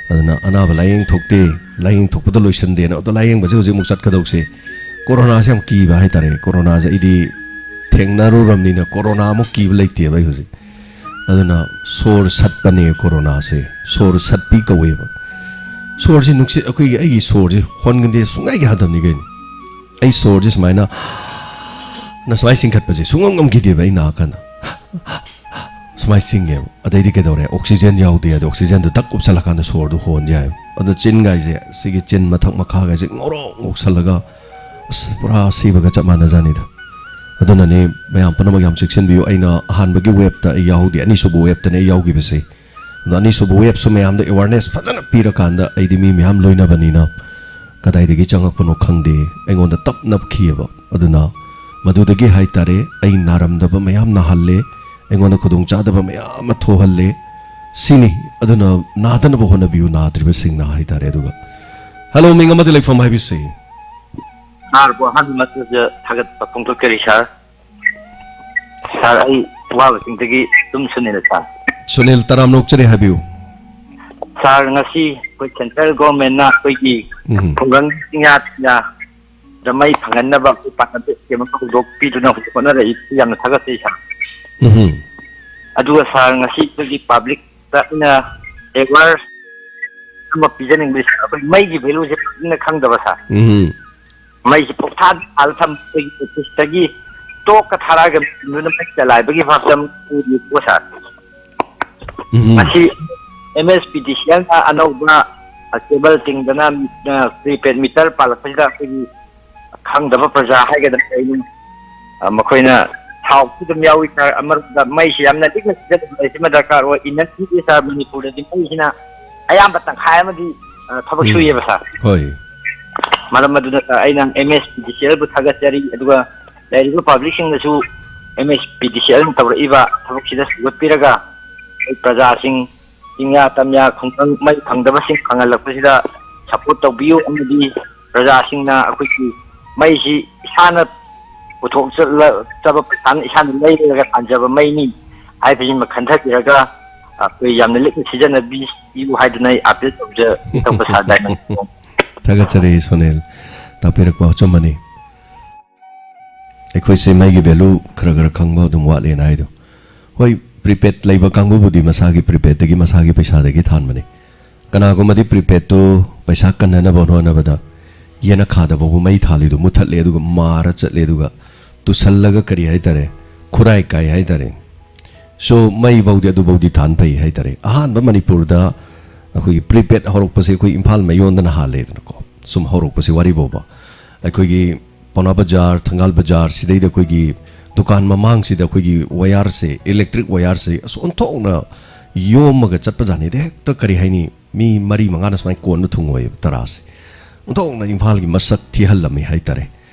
ꯑꯗꯨꯅ ꯑꯅꯥꯕ ꯂꯥꯏꯌꯦꯡ ꯊꯣꯛꯇꯦ, ꯂꯥꯏꯌꯦꯡ ꯊꯣꯛꯄꯗ ꯂꯣꯏꯁꯟꯗꯦꯅ, ꯑꯗꯣ ꯂꯥꯏꯌꯦꯡꯕꯁꯦ ꯍꯧꯖꯤꯛ ꯑꯃꯨꯛ ꯆꯠꯀꯗꯧꯁꯦ꯫ ꯀꯣꯔꯣꯅꯥꯁꯦ ꯌꯥꯝ ꯀꯤꯕ ꯍꯥꯏꯇꯥꯔꯦ꯫ ꯀꯣꯔꯣꯅꯥꯁꯦ ꯑꯩꯗꯤ ꯊꯦꯡꯅꯔꯨꯔꯕꯅꯤꯅ ꯀꯣꯔꯣꯅꯥꯃꯨꯛ ꯀꯤꯕ ꯂꯩꯇꯦꯕ ꯑꯩ ꯍꯧꯖꯤꯛ꯫ ꯑꯗꯨꯅ ꯁꯣꯔ ꯁꯠꯄꯅꯦ ꯀꯣꯔꯣꯅꯥꯁꯦ꯫ ꯁꯣꯔ ꯁꯠꯄꯤ ꯀꯧꯋꯦꯕ꯫ ꯁꯣꯔꯁꯤ ꯅꯨꯡꯁꯤꯠ, ꯑꯩꯈꯣꯏꯒꯤ, ꯑꯩꯒꯤ ꯁꯣꯔꯁꯤ ꯍꯣꯟꯒꯗꯦ ꯁꯨꯡꯌꯥ ꯌꯥꯗꯕꯅꯤ ꯀꯩꯅꯣ꯫ ꯑꯩ ꯁꯣꯔꯁꯤ ꯁꯨꯃꯥꯏꯅ ꯅ ꯁꯨꯃꯥꯏꯅ ꯆꯤꯡꯈꯠꯄꯁꯦ ꯁꯨꯡꯉꯝ ꯉꯝꯈꯤꯗꯦꯕ ꯑꯩ ꯅꯥꯀꯟꯗ꯫ ꯁꯨꯃꯥꯏꯅ ꯆꯤꯡꯉꯦꯕ꯫ ꯑꯗꯩꯗꯤ ꯀꯩꯗꯧꯔꯦ? ꯑꯣꯛꯁꯤꯖꯦꯟ ꯌꯥꯎꯗꯦ꯫ ꯑꯗꯣ ꯑꯣꯛꯁꯤꯖꯦꯟꯗꯣ ꯇꯛ ꯎꯞꯁꯜꯂꯀꯥꯟꯗ ꯁꯣꯔꯗꯣ ꯍꯣꯟ ꯌꯥꯏꯕ꯫ ꯑꯗꯣ ꯆꯤꯟꯒꯥꯏꯁꯦ, ꯁꯤꯒꯤ ꯆꯤꯟ ꯃꯊꯛ ꯃꯈꯥꯒꯥꯏꯁꯦ ꯉꯧꯔꯣꯛ ꯉꯧꯁꯜꯂꯒ, ꯑꯁ, ꯄꯨꯔꯥ ꯁꯤꯕꯒ ꯆꯞ ꯃꯥꯟꯅꯖꯥꯠꯅꯤꯗ꯫ ꯑꯗꯨꯅꯅꯦ, ꯃꯌꯥꯝ ꯄꯨꯝꯅꯃꯛ ꯌꯥꯝ ꯆꯦꯛꯁꯤꯟꯕꯤꯌꯨ꯫ ꯑꯩꯅ ꯑꯍꯥꯟꯕꯒꯤ ꯋꯦꯞꯇ ꯑꯩ ꯌꯥꯎꯍꯧꯗꯦ, ꯑꯅꯤꯁꯨꯕ ꯋꯦꯞꯇꯅꯦ ꯑꯩ ꯌꯥꯎꯈꯤꯕꯁꯦ꯫ ꯑꯗꯣ ꯑꯅꯤꯁꯨꯕ ꯋꯦꯞꯁꯨ ꯃꯌꯥꯝꯗ awareness ꯐꯖꯅ ꯄꯤꯔꯀꯥꯟꯗ, ꯑꯩꯗꯤ ꯃꯤ ꯃꯌꯥꯝ ꯂꯣꯏꯅꯕꯅꯤꯅ, ꯀꯗꯥꯏꯗꯒꯤ ꯆꯪꯉꯛꯄꯅꯣ ꯈꯪꯗꯦ, ꯑꯩꯉꯣꯟꯗ ꯇꯞ ꯅꯞꯈꯤꯑꯕ꯫ ꯑꯗꯨꯅ ꯃꯗꯨꯗꯒꯤ ꯍꯥꯏꯇꯥꯔꯦ, ꯑꯩ ꯅꯥꯔꯝꯗꯕ ꯃꯌꯥꯝ ꯅꯥꯍꯜꯂꯦ, ꯑꯩꯉꯣꯟꯗ ꯈꯨꯗꯣꯡꯆꯥꯗꯕ ꯃꯌꯥꯝ ꯑꯃ ꯊꯣꯛꯍꯜꯂꯦ꯫ ꯁꯤꯅꯤ꯫ ꯑꯗꯨꯅ ꯅꯥꯗꯅꯕ ꯍꯣꯠꯅꯕꯤꯌꯨ, ꯅꯥꯗ꯭ꯔꯤꯕꯁꯤꯡꯅ ꯍꯥꯏꯇꯥꯔꯦ꯫ ꯑꯗꯨꯒ ꯍꯦꯜꯂꯣ, ꯃꯤꯡ ꯑꯃꯗꯤ ꯂꯩꯐꯝ ꯍꯥꯏꯕꯤꯁꯤ꯫ ꯁꯥꯔꯕꯨ ꯑꯍꯥꯟꯕ ꯃꯛꯇꯗ ꯊꯥꯒꯠꯄ ꯐꯣꯡꯗꯣꯛꯆꯔꯤ ꯁꯥꯔ꯫ ꯁꯥꯔ, ꯑꯩ ꯋꯥꯕꯁꯤꯡꯗꯒꯤ ꯑꯗꯨꯝ ꯁꯨꯅꯤꯅ ꯁꯥꯔ꯫ ꯁꯨꯅꯤꯜ, ꯇꯔꯥꯝꯅ ꯑꯣꯛꯆꯔꯤ, ꯍꯥꯏꯕꯤꯌꯨ꯫ ꯁꯥꯔ, ꯉꯁꯤ ꯑꯩꯈꯣꯏ ꯁꯦꯟꯇ꯭ꯔꯦꯜ ꯒꯣꯔꯃꯦꯟꯅ ꯑꯩꯈꯣꯏꯒꯤ ꯎꯝ꯫ ꯈꯨꯡꯒꯪ ꯆꯤꯡꯌꯥ ꯆꯤꯡꯌꯥꯗ ꯃꯩ ꯐꯪꯍꯟꯅꯕ ꯑꯩꯈꯣꯏ ꯄꯥꯟꯅꯕ ꯁ꯭ꯀꯤꯝ ꯑꯃ ꯍꯧꯗꯣꯛꯄꯤꯗꯨꯅ ꯍꯧꯖꯤꯛ ꯍꯣꯠꯅꯔꯛꯏꯁꯤ ꯌꯥꯝꯅ ꯊꯥꯒꯠꯆꯩ ꯁꯥꯔ꯫ ꯎꯝ꯫ ꯑꯗꯨꯒ ꯁꯥꯔ, ꯉꯁꯤ ꯑꯩꯈꯣꯏꯒꯤ ꯄꯥꯕ꯭ꯂꯤꯛꯇ ꯑꯩꯅ ꯑꯦꯋꯥꯔ ꯑꯃ ꯄꯤꯖꯅꯤꯡꯕꯁꯤ, ꯁꯥꯔ, ꯑꯩꯈꯣꯏ ꯃꯩꯒꯤ ꯚꯦꯂꯨꯁꯦ ꯐꯖꯅ ꯈꯪꯗꯕ ꯁꯥꯔ꯫ ꯎꯝ꯫ ꯃꯩꯁꯤ ꯄꯣꯛꯊꯥ ꯊꯥꯜꯂ ꯊꯝꯕ ꯑꯩꯈꯣꯏꯒꯤ ꯑꯣꯐꯤꯁꯇꯒꯤ ꯇꯣꯛꯀ ꯊꯥꯔꯛꯑꯒ ꯃꯦꯆꯤꯟꯗꯨꯅ ꯃꯩ ꯆꯂꯥꯏꯕꯒꯤ ꯚꯥꯕꯇ ꯑꯃ ꯎꯔꯤꯀꯣ ꯁꯥꯔ꯫ ꯎꯝ꯫ ꯃꯁꯤ ꯑꯦꯝ ꯑꯦꯁ ꯄꯤ ꯗꯤ ꯁꯤ ꯑꯦꯜꯅ ꯑꯅꯧꯕ ꯀꯦꯕꯜ ꯇꯤꯡꯗꯅ ꯄ꯭ꯔꯤꯄꯦꯗ ꯃꯤꯇꯔ ꯄꯥꯜꯂꯛꯄꯁꯤꯗ ꯑꯩꯈꯣꯏꯒꯤ ꯈꯪꯗꯕ ꯄ꯭ꯔꯖꯥ ꯍꯥꯏꯒꯗ꯭ꯔꯥ ꯀꯩꯅꯣ, ꯑ, ꯃꯈꯣꯏꯅ ꯊꯥꯎꯁꯨ ꯑꯗꯨꯝ ꯌꯥꯎꯏ ꯁꯥꯔ꯫ ꯑꯃꯔꯣꯝꯗ ꯃꯩꯁꯤ ꯌꯥꯝꯅ ꯂꯤꯛꯅ ꯁꯤꯖꯤꯟꯅꯕ ꯁꯤꯃ ꯗꯔꯀꯥꯔ ꯑꯣꯏ꯫ ꯏꯟꯗꯁꯇ꯭ꯔꯤꯗꯤ ꯁꯥꯔ, ꯃꯅꯤꯄꯨꯔꯗꯗꯤ ꯃꯩꯁꯤꯅ ꯑꯌꯥꯝꯕ ꯇꯪꯈꯥꯏ ꯑꯃꯗꯤ, ꯑ, ꯊꯕꯛ ꯎꯝ꯫ ꯁꯨꯏꯌꯦꯕ ꯁꯥꯔ꯫ ꯍꯣꯏ꯫ ꯃꯔꯝ ꯑꯗꯨꯅ ꯁꯥꯔ, ꯑꯩꯅ ꯑꯦꯝ ꯑꯦꯁ ꯄꯤ ꯗꯤ ꯁꯤ ꯑꯦꯜꯕꯨ ꯊꯥꯒꯠꯆꯔꯤ, ꯑꯗꯨꯒ ꯂꯩꯔꯤꯕ ꯄꯥꯕ꯭ꯂꯤꯛꯁꯤꯡꯗꯁꯨ ꯑꯦꯝ ꯑꯦꯁ ꯄꯤ ꯗꯤ ꯁꯤ ꯑꯦꯜꯅ ꯇꯧꯔꯛꯏꯕ ꯊꯕꯛꯁꯤꯗ ꯁꯧꯒꯠꯄꯤꯔꯒ ꯑꯩꯈꯣꯏ ꯄ꯭ꯔꯖꯥꯁꯤꯡ, ꯆꯤꯡꯌꯥ ꯇꯝꯌꯥ ꯈꯨꯡꯒꯪ ꯃꯩ ꯐꯪꯗꯕꯁꯤꯡ ꯐꯪꯍꯜꯂꯛꯄꯁꯤꯗ ꯁꯞꯄꯣꯔꯠ ꯇꯧꯕꯤꯌꯨ, ꯑꯃꯗꯤ ꯄ꯭ꯔꯖꯥꯁꯤꯡꯅ ꯑꯩꯈꯣꯏꯒꯤ ꯃꯩꯁꯤ ꯏꯁꯥꯅ ꯄꯨꯊꯣꯛꯆꯕ ꯄꯩꯁꯥꯅ ꯏꯁꯥꯅ ꯂꯩꯔꯒ ꯇꯥꯟꯖꯕ ꯃꯩꯅꯤ ꯍꯥꯏꯕꯁꯤꯃ ꯈꯟꯊꯕꯤꯔꯒ ꯑꯩꯈꯣꯏ ꯌꯥꯝꯅ ꯂꯤꯛꯅ ꯁꯤꯖꯤꯟꯅꯕꯤꯌꯨ ꯍꯥꯏꯗꯨꯅ ꯑꯩ ꯑꯄꯤꯜ ꯇꯧꯖ-, ꯇꯧꯕ ꯁꯥꯔ ꯗꯥꯏꯃꯟ꯫ ꯊꯥꯒꯠꯆꯔꯤ ꯁꯣꯅꯤꯜ, ꯇꯥꯛꯄꯤꯔꯛꯄ ꯑꯆꯨꯝꯕꯅꯤ꯫ ꯑꯩꯈꯣꯏꯁꯦ ꯃꯩꯒꯤ ꯚꯦꯂꯨ ꯈꯔ ꯈꯔ ꯈꯪꯕ ꯑꯗꯨꯝ ꯋꯥꯠꯂꯦꯅ ꯍꯥꯏꯗꯣ꯫ ꯍꯣꯏ, ꯄ꯭ꯔꯤꯄꯦꯗ ꯂꯩꯕ ꯀꯥꯡꯕꯨꯕꯨꯗꯤ ꯃꯁꯥꯒꯤ ꯄ꯭ꯔꯤꯄꯦꯗꯇꯒꯤ ꯃꯁꯥꯒꯤ ꯄꯩꯁꯥꯗꯒꯤ ꯊꯥꯟꯕꯅꯤ꯫ ꯀꯅꯥꯒꯨꯝꯕꯗꯤ ꯄ꯭ꯔꯤꯄꯦꯗꯇꯨ ꯄꯩꯁꯥ ꯀꯟꯅꯅꯕ ꯍꯣꯠꯅꯕꯗ ꯌꯦꯅꯈꯥꯗ ꯐꯥꯎꯕ ꯃꯩ ꯊꯥꯜꯂꯤꯗꯨ ꯃꯨꯠꯊꯠꯂꯦ, ꯑꯗꯨꯒ ꯃꯥꯔ ꯆꯠꯂꯦ, ꯑꯗꯨꯒ ꯇꯨꯁꯜꯂꯒ ꯀꯔꯤ ꯍꯥꯏꯇꯥꯔꯦ, ꯈꯨꯔꯥꯏ ꯀꯥꯏ ꯍꯥꯏꯇꯥꯔꯦ꯫ So, ꯃꯩ ꯐꯥꯎꯗꯤ ꯑꯗꯨꯐꯥꯎꯗꯤ ꯊꯥꯟ ꯐꯩ ꯍꯥꯏꯇꯥꯔꯦ꯫ ꯑꯍꯥꯟꯕ ꯃꯅꯤꯄꯨꯔꯗ ꯑꯩꯈꯣꯏꯒꯤ ꯄ꯭ꯔꯤꯄꯦꯗ ꯍꯧꯔꯛꯄꯁꯦ ꯑꯩꯈꯣꯏ ꯏꯝꯐꯥꯜ ꯃꯌꯣꯟꯗꯅ ꯍꯥꯜꯂꯦꯗꯅꯀꯣ꯫ ꯁꯨꯝ ꯍꯧꯔꯛꯄꯁꯦ ꯋꯥꯔꯤ ꯐꯥꯎꯕ꯫ ꯑꯩꯈꯣꯏꯒꯤ ꯄꯥꯎꯅꯥ ꯕꯖꯥꯔ, ꯊꯪꯒꯥꯜ ꯕꯖꯥꯔ, ꯁꯤꯗꯩꯗ ꯑꯩꯈꯣꯏꯒꯤ ꯗꯨꯀꯥꯟ ꯃꯃꯥꯡꯁꯤꯗ ꯑꯩꯈꯣꯏꯒꯤ ꯋꯥꯌꯔꯁꯦ, ꯏꯂꯦꯛꯇ꯭ꯔꯤꯛ ꯋꯥꯌꯔꯁꯦ ꯑꯁ ꯑꯣꯟꯊꯣꯛꯅ ꯌꯣꯝꯃꯒ ꯆꯠꯄꯖꯥꯠꯅꯤꯗ꯫ ꯍꯦꯛꯇ ꯀꯔꯤ ꯍꯥꯏꯅꯤ, ꯃꯤ ꯃꯔꯤ ꯃꯉꯥꯅ ꯁꯨꯃꯥꯏꯅ ꯀꯣꯟꯅ ꯊꯨꯡꯉꯣꯏꯕ ꯇꯔꯥꯁꯦ꯫ ꯑꯣꯟꯊꯣꯛꯅ ꯏꯝꯐꯥꯜꯒꯤ ꯃꯁꯛ ꯊꯤꯍꯜꯂꯝꯃꯤ ꯍꯥꯏꯇꯥꯔꯦ꯫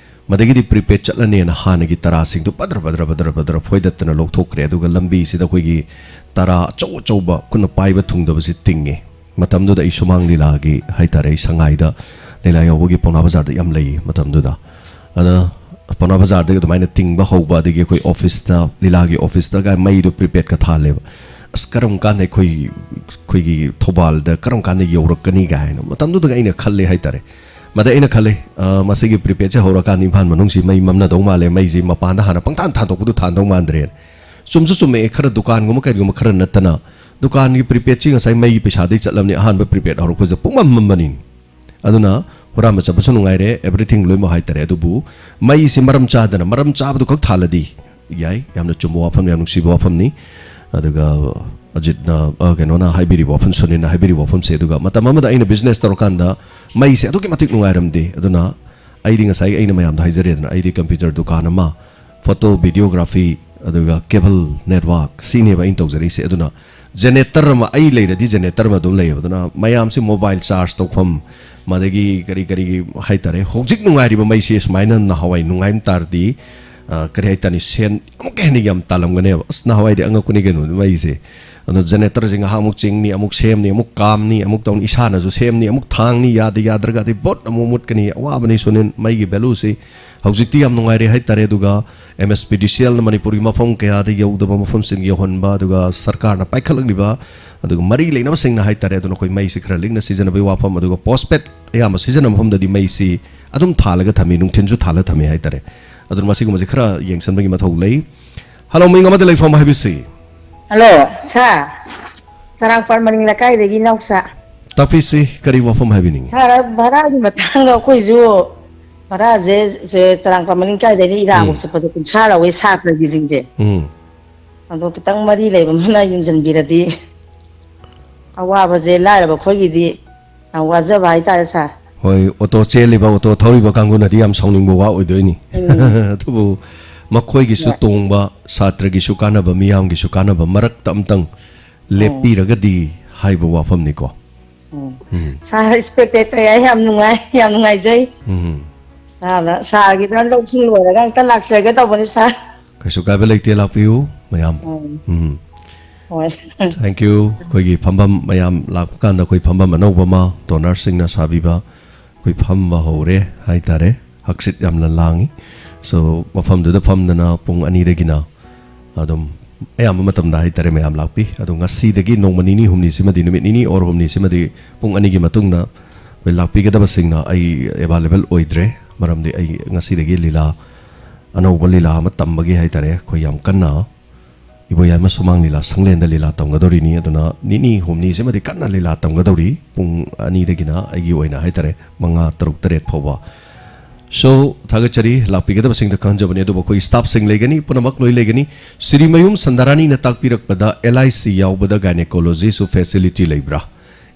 ꯃꯗꯒꯤꯗꯤ ꯄ꯭ꯔꯤꯄꯦꯗ ꯆꯠꯂꯅꯦꯅ ꯍꯥꯟꯅꯒꯤ ꯇꯔꯥꯁꯤꯡꯗꯨ ꯕꯗ꯭ꯔ ꯕꯗ꯭ꯔ ꯕꯗ꯭ꯔ ꯕꯗ꯭ꯔ ꯐꯣꯏꯗꯠꯇꯅ ꯂꯧꯊꯣꯛꯈ꯭ꯔꯦ꯫ ꯑꯗꯨꯒ ꯂꯝꯕꯤꯁꯤꯗ ꯑꯩꯈꯣꯏꯒꯤ ꯇꯔꯥ ꯑꯆꯧ ꯑꯆꯧꯕ ꯈꯨꯠꯅ ꯄꯥꯏꯕ ꯊꯨꯡꯗꯕꯁꯤ ꯇꯤꯡꯉꯦ꯫ ꯃꯇꯝꯗꯨꯗ ꯑꯩ ꯁꯨꯃꯥꯡ ꯂꯤꯂꯥꯒꯤ ꯍꯥꯏꯇꯥꯔꯦ, ꯑꯩ ꯁꯉꯥꯏꯗ ꯂꯤꯂꯥ ꯌꯥꯎꯕꯒꯤ ꯄꯥꯎꯅꯥ ꯕꯖꯥꯔꯗ ꯌꯥꯝ ꯂꯩꯌꯦ ꯃꯇꯝꯗꯨꯗ꯫ ꯑꯗ ꯄꯥꯎꯅꯥ ꯕꯖꯥꯔꯗꯒꯤ ꯑꯗꯨꯃꯥꯏꯅ ꯇꯤꯡꯕ ꯍꯧꯕ, ꯑꯗꯒꯤ ꯑꯩꯈꯣꯏ ꯑꯣꯐꯤꯁꯇ, ꯂꯤꯂꯥꯒꯤ ꯑꯣꯐꯤꯁꯇꯒ ꯃꯩꯗꯣ ꯄ꯭ꯔꯤꯄꯦꯗꯀ ꯊꯥꯜꯂꯦꯕ꯫ ꯑꯁ, ꯀꯔꯝ ꯀꯥꯟꯗ ꯑꯩꯈꯣꯏ, ꯑꯩꯈꯣꯏꯒꯤ ꯊꯧꯕꯥꯜꯗ ꯀꯔꯝ ꯀꯥꯟꯗ ꯌꯧꯔꯛꯀꯅꯤ ꯀꯥꯏꯅ ꯃꯇꯝꯗꯨꯗꯒ ꯑꯩꯅ ꯈꯜꯂꯦ ꯍꯥꯏꯇꯥꯔꯦ꯫ ꯃꯗ ꯑꯩꯅ ꯈꯜꯂꯦ, "ꯑ, ꯃꯁꯤꯒꯤ ꯄ꯭ꯔꯤꯄꯦꯗꯁꯦ ꯍꯧꯔꯀꯥꯟꯗ ꯏꯝꯐꯥꯜ ꯃꯅꯨꯡꯁꯤ ꯃꯩ ꯃꯝꯅꯗꯧ ꯃꯥꯜꯂꯦ, ꯃꯩꯁꯤ ꯃꯄꯥꯟꯗ ꯍꯥꯟꯅ ꯄꯪꯊꯥꯟ ꯊꯥꯟꯗꯣꯛꯄꯗꯨ ꯊꯥꯟꯗꯧ ꯃꯥꯟꯗ꯭ꯔꯦꯅ"꯫ ꯆꯨꯝꯁꯨ ꯆꯨꯝꯃꯛꯑꯦ, ꯈꯔ ꯗꯨꯀꯥꯟꯒꯨꯝꯕ ꯀꯩꯒꯨꯝꯕ ꯈꯔ ꯅꯠꯇꯅ ꯗꯨꯀꯥꯟꯒꯤ ꯄ꯭ꯔꯤꯄꯦꯗꯁꯤ ꯉꯁꯥꯏ ꯃꯩꯒꯤ ꯄꯩꯁꯥꯗꯩ ꯆꯠꯂꯝꯅꯤ, ꯑꯍꯥꯟꯕ ꯄ꯭ꯔꯤꯄꯦꯗ ꯍꯧꯔꯛꯄꯁꯤꯗ ꯄꯨꯡꯃꯝ ꯃꯝꯕꯅꯤ꯫ ꯑꯗꯨꯅ ꯍꯨꯔꯥꯟꯕ ꯆꯠꯄꯁꯨ ꯅꯨꯡꯉꯥꯏꯔꯦ, everything ꯂꯣꯏꯅꯃꯛ ꯍꯥꯏꯇꯥꯔꯦ꯫ ꯑꯗꯨꯕꯨ ꯃꯩꯁꯤ ꯃꯔꯝ ꯆꯥꯗꯅ, ꯃꯔꯝ ꯆꯥꯕꯗꯨ ꯈꯛ ꯊꯥꯜꯂꯗꯤ ꯌꯥꯏ꯫ ꯌꯥꯝꯅ ꯆꯨꯝꯕ ꯋꯥꯐꯝ, ꯌꯥꯝ ꯅꯨꯡꯁꯤꯕ ꯋꯥꯐꯝꯅꯤ꯫ ꯑꯗꯨꯒ ꯑꯖꯤꯠꯅ, ꯑ, ꯀꯩꯅꯣꯅ ꯍꯥꯏꯕꯤꯔꯤꯕ ꯋꯥꯐꯝ, ꯁꯨꯅꯤꯜꯅ ꯍꯥꯏꯕꯤꯔꯤꯕ ꯋꯥꯐꯝꯁꯦ꯫ ꯑꯗꯨꯒ ꯃꯇꯝ ꯑꯃꯗ ꯑꯩꯅ ꯕꯤꯖꯤꯅꯦꯁ ꯇꯧꯔꯀꯥꯟꯗ ꯃꯩꯁꯦ ꯑꯗꯨꯛꯀꯤ ꯃꯇꯤꯛ ꯅꯨꯡꯉꯥꯏꯔꯝꯗꯦ꯫ ꯑꯗꯨꯅ ꯑꯩꯗꯤ ꯉꯁꯥꯏ ꯑꯩꯅ ꯃꯌꯥꯝꯗ ꯍꯥꯏꯖꯔꯦꯗꯅ, ꯑꯩꯗꯤ ꯀꯝꯄ꯭ꯌꯨꯇꯔ ꯗꯨꯀꯥꯟ ꯑꯃ, ꯐꯣꯇꯣ ꯚꯤꯗꯤꯑꯣꯒ꯭ꯔꯥꯐꯤ, ꯑꯗꯨꯒ ꯀꯦꯕꯜ ꯅꯦꯠꯋꯥꯛ, ꯁꯤꯅꯦꯕ ꯑꯩꯅ ꯇꯧꯖꯔꯛꯏꯁꯦ꯫ ꯑꯗꯨꯅ ꯖꯦꯅꯦꯔꯦꯇꯔ ꯑꯃ ꯑꯩ ꯂꯩꯔꯗꯤ ꯖꯦꯅꯦꯔꯦꯇꯔ ꯑꯃ ꯑꯗꯨꯝ ꯂꯩꯌꯦꯕ꯫ ꯑꯗꯨꯅ ꯃꯌꯥꯝꯁꯤ ꯃꯣꯕꯥꯏꯜ ꯆꯥꯔꯖ ꯇꯧꯐꯝ, ꯑꯗꯒꯤ ꯀꯔꯤ ꯀꯔꯤꯒꯤ ꯍꯥꯏꯇꯥꯔꯦ, ꯍꯧꯖꯤꯛ ꯅꯨꯡꯉꯥꯏꯔꯤꯕ ꯃꯩꯁꯤ ꯁꯨꯃꯥꯏꯅ ꯅꯍꯥꯟꯋꯥꯏ ꯅꯨꯡꯉꯥꯏꯕ ꯇꯥꯔꯗꯤ, ꯑ, ꯀꯔꯤ ꯍꯥꯏꯇꯥꯔꯅꯤ, ꯁꯦꯟ ꯑꯃꯨꯛꯀ ꯍꯦꯟꯅ ꯌꯥꯝ ꯇꯥꯜꯂꯝꯒꯅꯦꯕ꯫ ꯑꯁ, ꯅꯍꯥꯟꯋꯥꯏꯗꯤ ꯑꯉꯛꯄꯅꯤ ꯀꯩꯅꯣ ꯃꯩꯁꯦ꯫ ꯑꯗꯣ ꯖꯦꯅꯦꯔꯦꯇꯔꯁꯦ ꯉꯥꯏꯍꯥꯛ ꯑꯃꯨꯛ ꯆꯤꯡꯅꯤ, ꯑꯃꯨꯛ ꯁꯦꯝꯅꯤ, ꯑꯃꯨꯛ ꯀꯥꯝꯅꯤ, ꯑꯃꯨꯛ ꯇꯧꯅꯤ, ꯏꯁꯥꯅꯁꯨ ꯁꯦꯝꯅꯤ, ꯑꯃꯨꯛ ꯊꯥꯡꯅꯤ, ꯌꯥꯗ ꯌꯥꯗ꯭ꯔꯒꯗꯤ ꯕꯣꯠ ꯑꯃꯨꯛ ꯃꯨꯠꯀꯅꯤ꯫ ꯑꯋꯥꯕꯅꯤ ꯁꯨꯅꯤꯜ, ꯃꯩꯒꯤ ꯚꯦꯂꯨꯁꯤ꯫ ꯍꯧꯖꯤꯛꯇꯤ ꯌꯥꯝ ꯅꯨꯡꯉꯥꯏꯔꯦ ꯍꯥꯏꯇꯥꯔꯦ꯫ ꯑꯗꯨꯒ ꯑꯦꯝ ꯑꯦꯁ ꯄꯤ ꯗꯤ ꯁꯤ ꯑꯦꯜꯅ ꯃꯅꯤꯄꯨꯔꯒꯤ ꯃꯐꯝ ꯀꯌꯥꯗ ꯌꯧꯗꯕ ꯃꯐꯝꯁꯤꯡ ꯌꯧꯍꯟꯕ, ꯑꯗꯨꯒ ꯁꯔꯀꯥꯔꯅ ꯄꯥꯏꯈꯠꯂꯛꯂꯤꯕ, ꯑꯗꯨꯒ ꯃꯔꯤ ꯂꯩꯅꯕꯁꯤꯡꯅ ꯍꯥꯏꯇꯥꯔꯦ꯫ ꯑꯗꯨꯅ ꯑꯩꯈꯣꯏ ꯃꯩꯁꯤ ꯈꯔ ꯂꯤꯛꯅ ꯁꯤꯖꯤꯟꯅꯕꯒꯤ ꯋꯥꯐꯝ, ꯑꯗꯨꯒ ꯄꯣꯁꯄꯦꯗ ꯑꯌꯥꯝꯕ ꯁꯤꯖꯤꯟꯅꯕ ꯃꯐꯝꯗꯗꯤ ꯃꯩꯁꯤ ꯑꯗꯨꯝ ꯊꯥꯜꯂꯒ ꯊꯝꯃꯤ, ꯅꯨꯡꯊꯤꯜꯁꯨ ꯊꯥꯜꯂꯒ ꯊꯝꯃꯤ ꯍꯥꯏꯇꯥꯔꯦ꯫ ꯑꯗꯨꯅ ꯃꯁꯤꯒꯨꯝꯕꯁꯦ ꯈꯔ ꯌꯦꯡꯁꯤꯟꯕꯒꯤ ꯃꯊꯧ ꯂꯩ꯫ ꯍꯜꯂꯣ, ꯃꯤꯡ ꯑꯃꯗ ꯂꯩꯐꯝ ꯍꯥꯏꯕꯤꯁꯤ꯫ ꯍꯜꯂꯣ, ꯁꯥꯔ꯫ ꯆꯔꯥꯡꯄꯥꯠ ꯃꯅꯤꯡ ꯂꯩꯀꯥꯏꯗꯒꯤ ꯏꯅꯥꯎꯆꯥ꯫ ꯇꯥꯛꯄꯤꯁꯤ, ꯀꯔꯤ ꯋꯥꯐꯝ ꯍꯥꯏꯕꯤꯅꯤꯡꯉꯤ? ꯁꯥꯔ, ꯚꯔꯥꯒꯤ ꯃꯇꯥꯡꯗ ꯑꯩꯈꯣꯏꯁꯨ ꯚꯔꯥꯁꯦ, ꯁꯦ, ꯆꯔꯥꯡꯄꯥꯠ ꯃꯅꯤꯡ ꯂꯩꯀꯥꯏꯗꯒꯤ ꯏꯔꯥꯕꯣꯛ ꯎꯝ꯫ ꯆꯠꯄꯗ ꯀꯨꯟꯊ꯭ꯔꯥ ꯂꯧꯋꯦ ꯁꯥꯇ꯭ꯔꯒꯤꯁꯤꯡꯁꯦ꯫ ꯎꯝ꯫ ꯑꯗꯣ ꯈꯤꯇꯪ ꯃꯔꯤ ꯂꯩꯕ ꯑꯃꯅ ꯌꯦꯡꯁꯤꯟꯕꯤꯔꯗꯤ ꯑꯋꯥꯕꯁꯦ ꯂꯥꯏꯔꯕ ꯑꯩꯈꯣꯏꯒꯤꯗꯤ ꯌꯥꯝ ꯋꯥꯖꯕ ꯍꯥꯏꯇꯥꯔꯦ, ꯁꯥꯔ꯫ ꯍꯣꯏ, ꯑꯣꯇꯣ ꯆꯦꯜꯂꯤꯕ, ꯑꯣꯇꯣ ꯊꯧꯔꯤꯕ ꯀꯥꯡꯕꯨꯅꯗꯤ ꯌꯥꯝ ꯁꯥꯎꯅꯤꯡꯕ ꯋꯥ ꯑꯣꯏꯗꯣꯏꯅꯤ꯫ ꯎꯝ꯫ ꯑꯗꯨꯕꯨ ꯃꯈꯣꯏꯒꯤꯁꯨ ꯍꯣꯏ꯫ ꯇꯣꯡꯕ, ꯁꯥꯇ꯭ꯔꯒꯤꯁꯨ ꯀꯥꯟꯅꯕ, ꯃꯤꯌꯥꯝꯒꯤꯁꯨ ꯀꯥꯟꯅꯕ ꯃꯔꯛꯇ ꯑꯝꯇꯪ ꯎꯝ꯫ ꯂꯦꯞꯄꯤꯔꯒꯗꯤ ꯍꯥꯏꯕ ꯋꯥꯐꯝꯅꯤꯀꯣ꯫ ꯎꯝ꯫ ꯎꯝ꯫ ꯁꯥꯔ, ꯏꯁꯄꯦꯛꯇꯦꯇꯔ, ꯑꯩ ꯌꯥꯝ ꯅꯨꯡꯉꯥꯏ, ꯌꯥꯝ ꯅꯨꯡꯉꯥꯏꯖꯩ꯫ ꯎꯝ꯫ ꯑꯗ ꯁꯥꯔꯒꯤꯗ ꯂꯧꯁꯤꯡ ꯂꯣꯏꯔꯒ ꯑꯝꯇ ꯂꯥꯛꯆꯒꯦ ꯇꯧꯕꯅꯤ, ꯁꯥꯔ꯫ ꯀꯩꯁꯨ ꯀꯥꯏꯕ ꯂꯩꯇꯦ, ꯂꯥꯛꯄꯤꯌꯨ ꯃꯌꯥꯝ꯫ ꯎꯝ꯫ ꯎꯝ꯫ ꯍꯣꯏ꯫ Thank you꯫ ꯑꯩꯈꯣꯏꯒꯤ ꯐꯝꯐꯝ ꯃꯌꯥꯝ ꯂꯥꯛꯄ ꯀꯥꯟꯗ ꯑꯩꯈꯣꯏ ꯐꯝꯐꯝ ꯑꯅꯧꯕ ꯑꯃ ꯗꯣꯅꯔꯁꯤꯡꯅ ꯁꯥꯕꯤꯕ ꯑꯩꯈꯣꯏ ꯐꯝꯕ ꯍꯧꯔꯦ ꯍꯥꯏꯇꯥꯔꯦ꯫ ꯍꯛꯆꯤꯠ ꯌꯥꯝꯅ ꯂꯥꯡꯉꯤ꯫ So, ꯃꯐꯝꯗꯨꯗ ꯐꯝꯗꯅ ꯄꯨꯡ ꯑꯅꯤꯗꯒꯤꯅ ꯑꯗꯨꯝ ꯑꯌꯥꯝꯕ ꯃꯇꯝꯗ ꯍꯥꯏꯇꯥꯔꯦ ꯃꯌꯥꯝ ꯂꯥꯛꯄꯤ꯫ ꯑꯗꯣ ꯉꯁꯤꯗꯒꯤ ꯅꯣꯡꯃ ꯅꯤꯅꯤ ꯍꯨꯝꯅꯤꯁꯤꯃꯗꯤ, ꯅꯨꯃꯤꯠ ꯅꯤꯅꯤ or ꯍꯨꯝꯅꯤꯁꯤꯃꯗꯤ ꯄꯨꯡ ꯑꯅꯤꯒꯤ ꯃꯇꯨꯡꯗ ꯑꯩꯈꯣꯏ ꯂꯥꯛꯄꯤꯒꯗꯕꯁꯤꯡꯅ ꯑꯩ available ꯑꯣꯏꯗ꯭ꯔꯦ꯫ ꯃꯔꯝꯗꯤ ꯑꯩ ꯉꯁꯤꯗꯒꯤ ꯂꯤꯂꯥ, ꯑꯅꯧꯕ ꯂꯤꯂꯥ ꯑꯃ ꯇꯝꯕꯒꯤ ꯍꯥꯏꯇꯥꯔꯦ, ꯑꯩꯈꯣꯏ ꯌꯥꯝ ꯀꯟꯅ ꯏꯕꯣꯌꯥꯏꯃ ꯁꯨꯃꯥꯡ ꯂꯤꯂꯥ ꯁꯪꯂꯦꯟꯗ ꯂꯤꯂꯥ ꯇꯝꯒꯗꯧꯔꯤꯅꯤ꯫ ꯑꯗꯨꯅ ꯅꯤꯅꯤ ꯍꯨꯝꯅꯤꯁꯤꯃꯗꯤ ꯀꯟꯅ ꯂꯤꯂꯥ ꯇꯝꯒꯗꯧꯔꯤ, ꯄꯨꯡ ꯑꯅꯤꯗꯒꯤꯅ ꯑꯩꯒꯤ ꯑꯣꯏꯅ ꯍꯥꯏꯇꯥꯔꯦ, ꯃꯉꯥ, ꯇꯔꯨꯛ, ꯇꯔꯦꯠ ꯐꯥꯎꯕ꯫ So, ꯊꯥꯒꯠꯆꯔꯤ ꯂꯥꯛꯄꯤꯒꯗꯕꯁꯤꯡꯗ ꯈꯪꯍꯟꯖꯕꯅꯤ꯫ ꯑꯗꯨꯕꯨ ꯑꯩꯈꯣꯏ staff ꯁꯤꯡ ꯂꯩꯒꯅꯤ, ꯄꯨꯝꯅꯃꯛ ꯂꯣꯏ ꯂꯩꯒꯅꯤ꯫ ꯁꯤꯔꯤꯃꯌꯨꯝ ꯁꯟꯗꯥꯔꯥꯅꯤꯅ ꯇꯥꯛꯄꯤꯔꯛꯄꯗ, L I C ꯌꯥꯎꯕꯗ gynecology ꯁꯨ facility ꯂꯩꯕ꯭ꯔꯥ?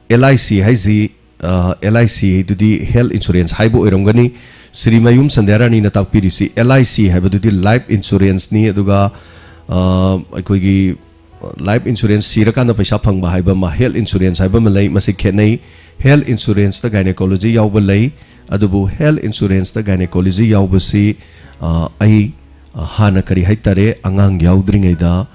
L I C ꯍꯥꯏꯁꯤ, ꯑ, L I C ꯗꯨꯗꯤ health insurance ꯍꯥꯏꯕ ꯑꯣꯏꯔꯝꯒꯅꯤ꯫ ꯁꯤꯔꯤꯃꯌꯨꯝ ꯁꯟꯗ꯭ꯌꯥꯔꯥꯅꯤꯅ ꯇꯥꯛꯄꯤꯔꯤꯁꯤ L I C ꯍꯥꯏꯕꯗꯨꯗꯤ life insurance ꯅꯤ, ꯑꯗꯨꯒ, ꯑ, ꯑꯩꯈꯣꯏꯒꯤ life insurance, ꯁꯤꯔꯀꯥꯟꯗ ꯄꯩꯁꯥ ꯐꯪꯕ ꯍꯥꯏꯕ ꯑꯃ, health insurance ꯍꯥꯏꯕ ꯑꯃ ꯂꯩ꯫ ꯃꯁꯤ ꯈꯦꯠꯅꯩ꯫ Health insurance ꯇ gynecology ꯌꯥꯎꯕ ꯂꯩ, ꯑꯗꯨꯕꯨ health insurance ꯇ gynecology ꯌꯥꯎꯕꯁꯤ, ꯑ, ꯑꯩ, ꯑ, ꯍꯥꯟꯅ ꯀꯔꯤ ꯍꯥꯏꯇꯥꯔꯦ, ꯑꯉꯥꯡ ꯌꯥꯎꯗ꯭ꯔꯤꯉꯩꯗ,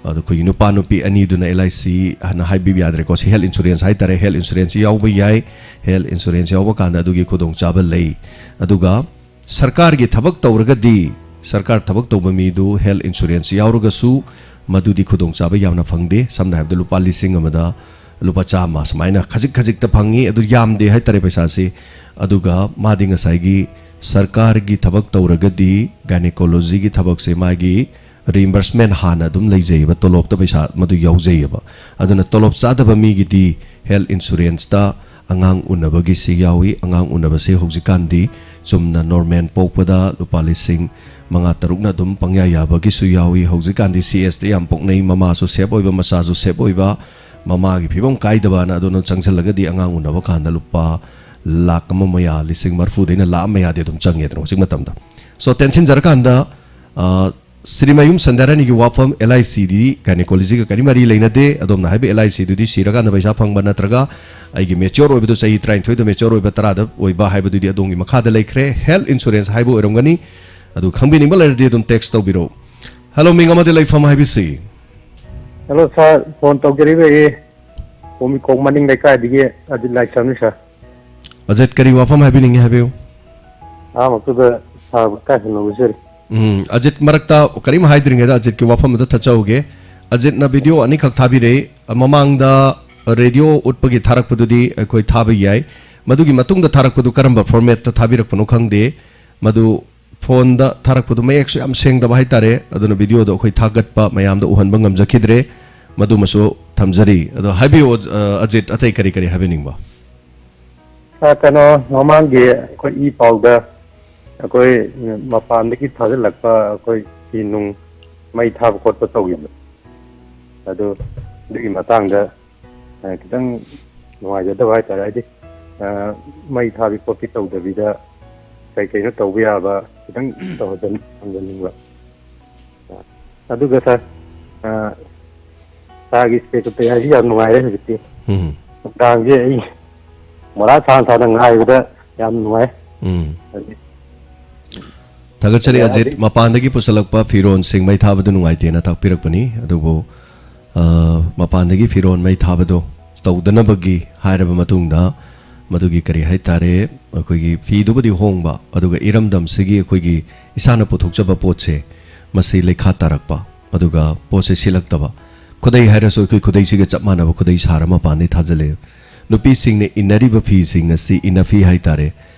ꯑꯗꯣ ꯑꯩꯈꯣꯏꯒꯤ ꯅꯨꯄꯥ ꯅꯨꯄꯤ ꯑꯅꯤꯗꯨꯅ L I C ꯍꯥꯏꯅ ꯍꯥꯏꯕꯤꯕ ꯌꯥꯗ꯭ꯔꯦꯀꯣ, ꯁꯤ health insurance ꯍꯥꯏꯇꯥꯔꯦ, health insurance ꯌꯥꯎꯕ ꯌꯥꯏ꯫ Health insurance ꯌꯥꯎꯕ ꯀꯥꯟꯗ ꯑꯗꯨꯒꯤ ꯈꯨꯗꯣꯡꯆꯥꯕ ꯂꯩ꯫ ꯑꯗꯨꯒ ꯁꯔꯀꯥꯔꯒꯤ ꯊꯕꯛ ꯇꯧꯔꯒꯗꯤ, ꯁꯔꯀꯥꯔ ꯊꯕꯛ ꯇꯧꯕ ꯃꯤꯗꯨ health insurance ꯌꯥꯎꯔꯒꯁꯨ ꯃꯗꯨꯗꯤ ꯈꯨꯗꯣꯡꯆꯥꯕ ꯌꯥꯝꯅ ꯐꯪꯗꯦ꯫ ꯁꯝꯅ ꯍꯥꯏꯔꯕꯗ ꯂꯨꯄꯥ ꯂꯤꯁꯤꯡ ꯑꯃꯗ ꯂꯨꯄꯥ ꯆꯥꯝꯃ ꯁꯨꯃꯥꯏꯅ ꯈꯖꯤꯛ ꯈꯖꯤꯛꯇ ꯐꯪꯉꯤ, ꯑꯗꯨ ꯌꯥꯝꯗꯦ ꯍꯥꯏꯇꯥꯔꯦ ꯄꯩꯁꯥꯁꯤ꯫ ꯑꯗꯨꯒ ꯃꯥꯗꯤ ꯉꯁꯥꯏꯒꯤ ꯁꯔꯀꯥꯔꯒꯤ ꯊꯕꯛ ꯇꯧꯔꯒꯗꯤ gynecology ꯒꯤ ꯊꯕꯛꯁꯦ ꯃꯥꯒꯤ reimbursement ꯍꯥꯟꯅ ꯑꯗꯨꯝ ꯂꯩꯖꯩꯑꯕ, ꯇꯣꯂꯣꯞꯇ ꯄꯩꯁꯥ ꯃꯗꯨ ꯌꯥꯎꯖꯩꯑꯕ꯫ ꯑꯗꯨꯅ ꯇꯣꯂꯣꯞ ꯆꯥꯗꯕ ꯃꯤꯒꯤꯗꯤ health insurance ꯇ ꯑꯉꯥꯡ ꯎꯅꯕꯒꯤꯁꯤ ꯌꯥꯎꯏ꯫ ꯑꯉꯥꯡ ꯎꯅꯕꯁꯤ ꯍꯧꯖꯤꯛꯀꯥꯟꯗꯤ ꯆꯨꯝꯅ normal ꯄꯣꯛꯄꯗ ꯂꯨꯄꯥ ꯂꯤꯁꯤꯡ ꯃꯉꯥ ꯇꯔꯨꯛꯅ ꯑꯗꯨꯝ ꯄꯪꯌꯥ ꯌꯥꯕꯒꯤꯁꯨ ꯌꯥꯎꯏ꯫ ꯍꯧꯖꯤꯛꯀꯥꯟꯗꯤ C S ꯇ ꯌꯥꯝ ꯄꯣꯛꯅꯩ, ꯃꯃꯥꯁꯨ safe ꯑꯣꯏꯕ, ꯃꯆꯥꯁꯨ safe ꯑꯣꯏꯕ, ꯃꯃꯥꯒꯤ ꯐꯤꯕꯝ ꯀꯥꯏꯗꯕꯅ꯫ ꯑꯗꯨꯅ ꯆꯪꯁꯤꯜꯂꯒꯗꯤ ꯑꯉꯥꯡ ꯎꯅꯕ ꯀꯥꯟꯗ ꯂꯨꯄꯥ ꯂꯥꯛ ꯑꯃ ꯃꯌꯥ, ꯂꯤꯁꯤꯡ ꯃꯔꯐꯨꯗꯩꯅ ꯂꯥꯛ ꯑꯃ ꯃꯌꯥꯗꯤ ꯑꯗꯨꯝ ꯆꯪꯉꯦꯗꯅ ꯍꯧꯖꯤꯛ ꯃꯇꯝꯗ꯫ So, ꯇꯦꯟꯁꯤꯟꯖꯔꯀꯥꯟꯗ, ꯑ, ꯁ꯭ꯔꯤꯃꯌꯨꯝ ꯁꯟꯗ꯭ꯌꯥꯔꯥꯅꯤꯒꯤ ꯋꯥꯐꯝ, ꯑꯦꯜ ꯑꯥꯏ ꯁꯤꯗꯤ ꯒꯥꯏꯅꯤꯀꯣꯂꯣꯖꯤꯒ ꯀꯔꯤ ꯃꯔꯤ ꯂꯩꯅꯗꯦ꯫ ꯑꯗꯣꯝꯅ ꯍꯥꯏꯕ ꯑꯦꯜ ꯑꯥꯏ ꯁꯤꯗꯨꯗꯤ ꯁꯤꯔꯀꯥꯟꯗ ꯄꯩꯁꯥ ꯐꯪꯕ ꯅꯠꯇ꯭ꯔꯒ ꯑꯩꯒꯤ ꯃꯦꯆ꯭ꯌꯣꯔ ꯑꯣꯏꯕꯗꯣ ꯆꯍꯤ ꯇꯔꯥꯅꯤꯊꯣꯏꯗ ꯃꯦꯆ꯭ꯌꯣꯔ ꯑꯣꯏꯕ ꯇꯔꯥꯗ ꯑꯣꯏꯕ ꯍꯥꯏꯕꯗꯨꯗꯤ ꯑꯗꯣꯝꯒꯤ ꯃꯈꯥꯗ ꯂꯩꯈ꯭ꯔꯦ꯫ ꯍꯦꯜꯊ ꯏꯟꯁꯨꯔꯦꯟꯁ ꯍꯥꯏꯕ ꯑꯣꯏꯔꯝꯒꯅꯤ꯫ ꯑꯗꯨ ꯈꯪꯕꯤꯅꯤꯡꯕ ꯂꯩꯔꯗꯤ ꯑꯗꯨꯝ ꯇꯦꯛꯁ ꯇꯧꯕꯤꯔꯛꯎ꯫ ꯍꯦꯜꯂꯣ, ꯃꯤꯡ ꯑꯃꯗꯤ ꯂꯩꯐꯝ ꯍꯥꯏꯕꯤꯁꯤ꯫ ꯍꯦꯜꯂꯣ ꯁꯥꯔ, ꯐꯣꯟ ꯇꯧꯖꯔꯤꯕ ꯑꯩ ꯀꯣꯃꯤꯀꯣꯡ ꯃꯅꯤꯡ ꯂꯩꯀꯥꯏꯗꯒꯤ ꯑꯖꯤꯠ ꯂꯥꯏꯁ꯭ꯔꯝꯅꯤ ꯁꯥꯔ꯫ ꯑꯖꯤꯠ, ꯀꯔꯤ ꯋꯥꯐꯝ ꯍꯥꯏꯕꯤꯅꯤꯡꯉꯤ ꯍꯥꯏꯕꯤꯌꯨ꯫ ꯑꯍꯥꯟꯕꯃꯛꯇꯗ ꯁꯥꯔꯕꯨ ꯏꯀꯥꯏ ꯈꯨꯝꯅꯕ ꯖꯔꯤ꯫ ꯎꯝ, ꯑꯖꯤꯠ, ꯃꯔꯛꯇ ꯀꯔꯤꯝ ꯍꯥꯏꯗ꯭ꯔꯤꯉꯩꯗ ꯑꯖꯤꯠꯀꯤ ꯋꯥꯐꯝ ꯑꯗꯨ ꯊꯠꯆꯍꯧꯒꯦ꯫ ꯑꯖꯤꯠꯅ ꯚꯤꯗꯤꯑꯣ ꯑꯅꯤꯈꯛ ꯊꯥꯕꯤꯔꯛꯏ꯫ ꯃꯃꯥꯡꯗ ꯔꯦꯗꯤꯑꯣ ꯎꯠꯄꯒꯤ ꯊꯥꯔꯛꯄꯗꯨꯗꯤ ꯑꯩꯈꯣꯏ ꯊꯥꯕ ꯌꯥꯏ꯫ ꯃꯗꯨꯒꯤ ꯃꯇꯨꯡꯗ ꯊꯥꯔꯛꯄꯗꯨ ꯀꯔꯝꯕ ꯐꯣꯔꯃꯦꯠꯇ ꯊꯥꯕꯤꯔꯛꯄꯅꯣ ꯈꯪꯗꯦ꯫ ꯃꯗꯨ ꯐꯣꯟꯗ ꯊꯥꯔꯛꯄꯗꯨ ꯃꯌꯦꯛꯁꯨ ꯌꯥꯝ ꯁꯦꯡꯗꯕ ꯍꯥꯏꯇꯥꯔꯦ꯫ ꯑꯗꯨꯅ ꯚꯤꯗꯤꯑꯣꯗꯣ ꯑꯩꯈꯣꯏ ꯊꯥꯒꯠꯄ ꯃꯌꯥꯝꯗ ꯎꯍꯟꯕ ꯉꯝꯖꯈꯤꯗ꯭ꯔꯦ꯫ ꯃꯗꯨꯃꯁꯨ ꯊꯝꯖꯔꯤ꯫ ꯑꯗꯣ ꯍꯥꯏꯕꯤꯌꯨ, ꯑ, ꯑꯖꯤꯠ, ꯑꯇꯩ ꯀꯔꯤ ꯀꯔꯤ ꯍꯥꯏꯕꯤꯅꯤꯡꯕ? ꯁꯥꯔ, ꯀꯩꯅꯣ, ꯃꯃꯥꯡꯒꯤ ꯑꯩꯈꯣꯏ ꯏ ꯄꯥꯎꯗ ꯑꯩꯈꯣꯏ ꯃꯄꯥꯟꯗꯒꯤ ꯊꯥꯖꯤꯜꯂꯛꯄ ꯑꯩꯈꯣꯏ ꯐꯤ ꯅꯨꯡ ꯃꯩ ꯊꯥꯕ ꯈꯣꯠꯄ ꯇꯧꯈꯤꯕꯗꯣ, ꯑꯗꯨ, ꯑꯗꯨꯒꯤ ꯃꯇꯥꯡꯗ ꯑ, ꯈꯤꯇꯪ ꯅꯨꯡꯉꯥꯏꯖꯗꯕ ꯍꯥꯏꯇꯥꯔꯦ꯫ ꯍꯥꯏꯗꯤ, ꯑ, ꯃꯩ ꯊꯥꯕꯤ ꯈꯣꯠꯄꯤ ꯇꯧꯗꯕꯤꯗ ꯀꯩ ꯀꯩꯅꯣ ꯇꯧꯕ ꯌꯥꯕ ꯈꯤꯇꯪ ꯇꯧꯍꯟꯖꯟ-, ꯍꯟꯖꯟꯅꯤꯡꯕ꯫ ꯑꯗꯨꯒ ꯁꯥꯔ, ꯑ, ꯁꯥꯔꯒꯤ ꯁꯦꯀ꯭ꯔꯦꯇꯔꯤ ꯍꯥꯏꯁꯤ ꯌꯥꯝ ꯅꯨꯡꯉꯥꯏꯔꯦ ꯍꯧꯖꯤꯛꯇꯤ꯫ ꯎꯝ꯫ ꯅꯨꯡꯗꯥꯡꯁꯦ ꯑꯩ ꯃꯣꯔꯥ ꯁꯥꯡ ꯁꯥꯡꯅ ꯉꯥꯏꯕꯗ ꯌꯥꯝ ꯅꯨꯡꯉꯥꯏ꯫ ꯎꯝ꯫ ꯍꯥꯏꯗꯤ, ꯊꯥꯒꯠꯆꯔꯤ, ꯑꯗꯩ ꯑꯖꯤꯠ꯫ ꯃꯄꯥꯟꯗꯒꯤ ꯄꯨꯁꯜꯂꯛꯄ ꯐꯤꯔꯣꯟꯁꯤꯡ ꯃꯩ ꯊꯥꯕꯗꯨ ꯅꯨꯡꯉꯥꯏꯇꯦꯅ ꯇꯥꯛꯄꯤꯔꯛꯄꯅꯤ꯫ ꯑꯗꯨꯕꯨ, ꯑ, ꯃꯄꯥꯟꯗꯒꯤ ꯐꯤꯔꯣꯟ ꯃꯩ ꯊꯥꯕꯗꯣ ꯇꯧꯗꯅꯕꯒꯤ ꯍꯥꯏꯔꯕ ꯃꯇꯨꯡꯗ, ꯃꯗꯨꯒꯤ ꯀꯔꯤ ꯍꯥꯏꯇꯥꯔꯦ, ꯑꯩꯈꯣꯏꯒꯤ ꯐꯤꯗꯨꯕꯨꯗꯤ ꯍꯣꯡꯕ, ꯑꯗꯨꯒ ꯏꯔꯝꯗꯝꯁꯤꯒꯤ ꯑꯩꯈꯣꯏꯒꯤ ꯏꯁꯥꯅ ꯄꯨꯊꯣꯛꯆꯕ ꯄꯣꯠꯁꯦ, ꯃꯁꯤ ꯂꯩꯈꯥ ꯇꯥꯔꯛꯄ, ꯑꯗꯨꯒ ꯄꯣꯠꯁꯦ ꯁꯤꯠꯂꯛꯇꯕ꯫ ꯈꯨꯗꯩ ꯍꯥꯏꯔꯁꯨ ꯑꯩꯈꯣꯏ ꯈꯨꯗꯩꯁꯤꯒ ꯆꯞ ꯃꯥꯟꯅꯕ ꯈꯨꯗꯩ ꯁꯥꯔ ꯃꯄꯥꯟꯗꯩ ꯊꯥꯖꯤꯜꯂꯛꯑꯦ꯫ ꯅꯨꯄꯤꯁꯤꯡꯅ ꯏꯟꯅꯔꯤꯕ ꯐꯤꯁꯤꯡ ꯑꯁꯤ ꯏꯟꯅꯐꯤ ꯍꯥꯏꯇꯥꯔꯦ꯫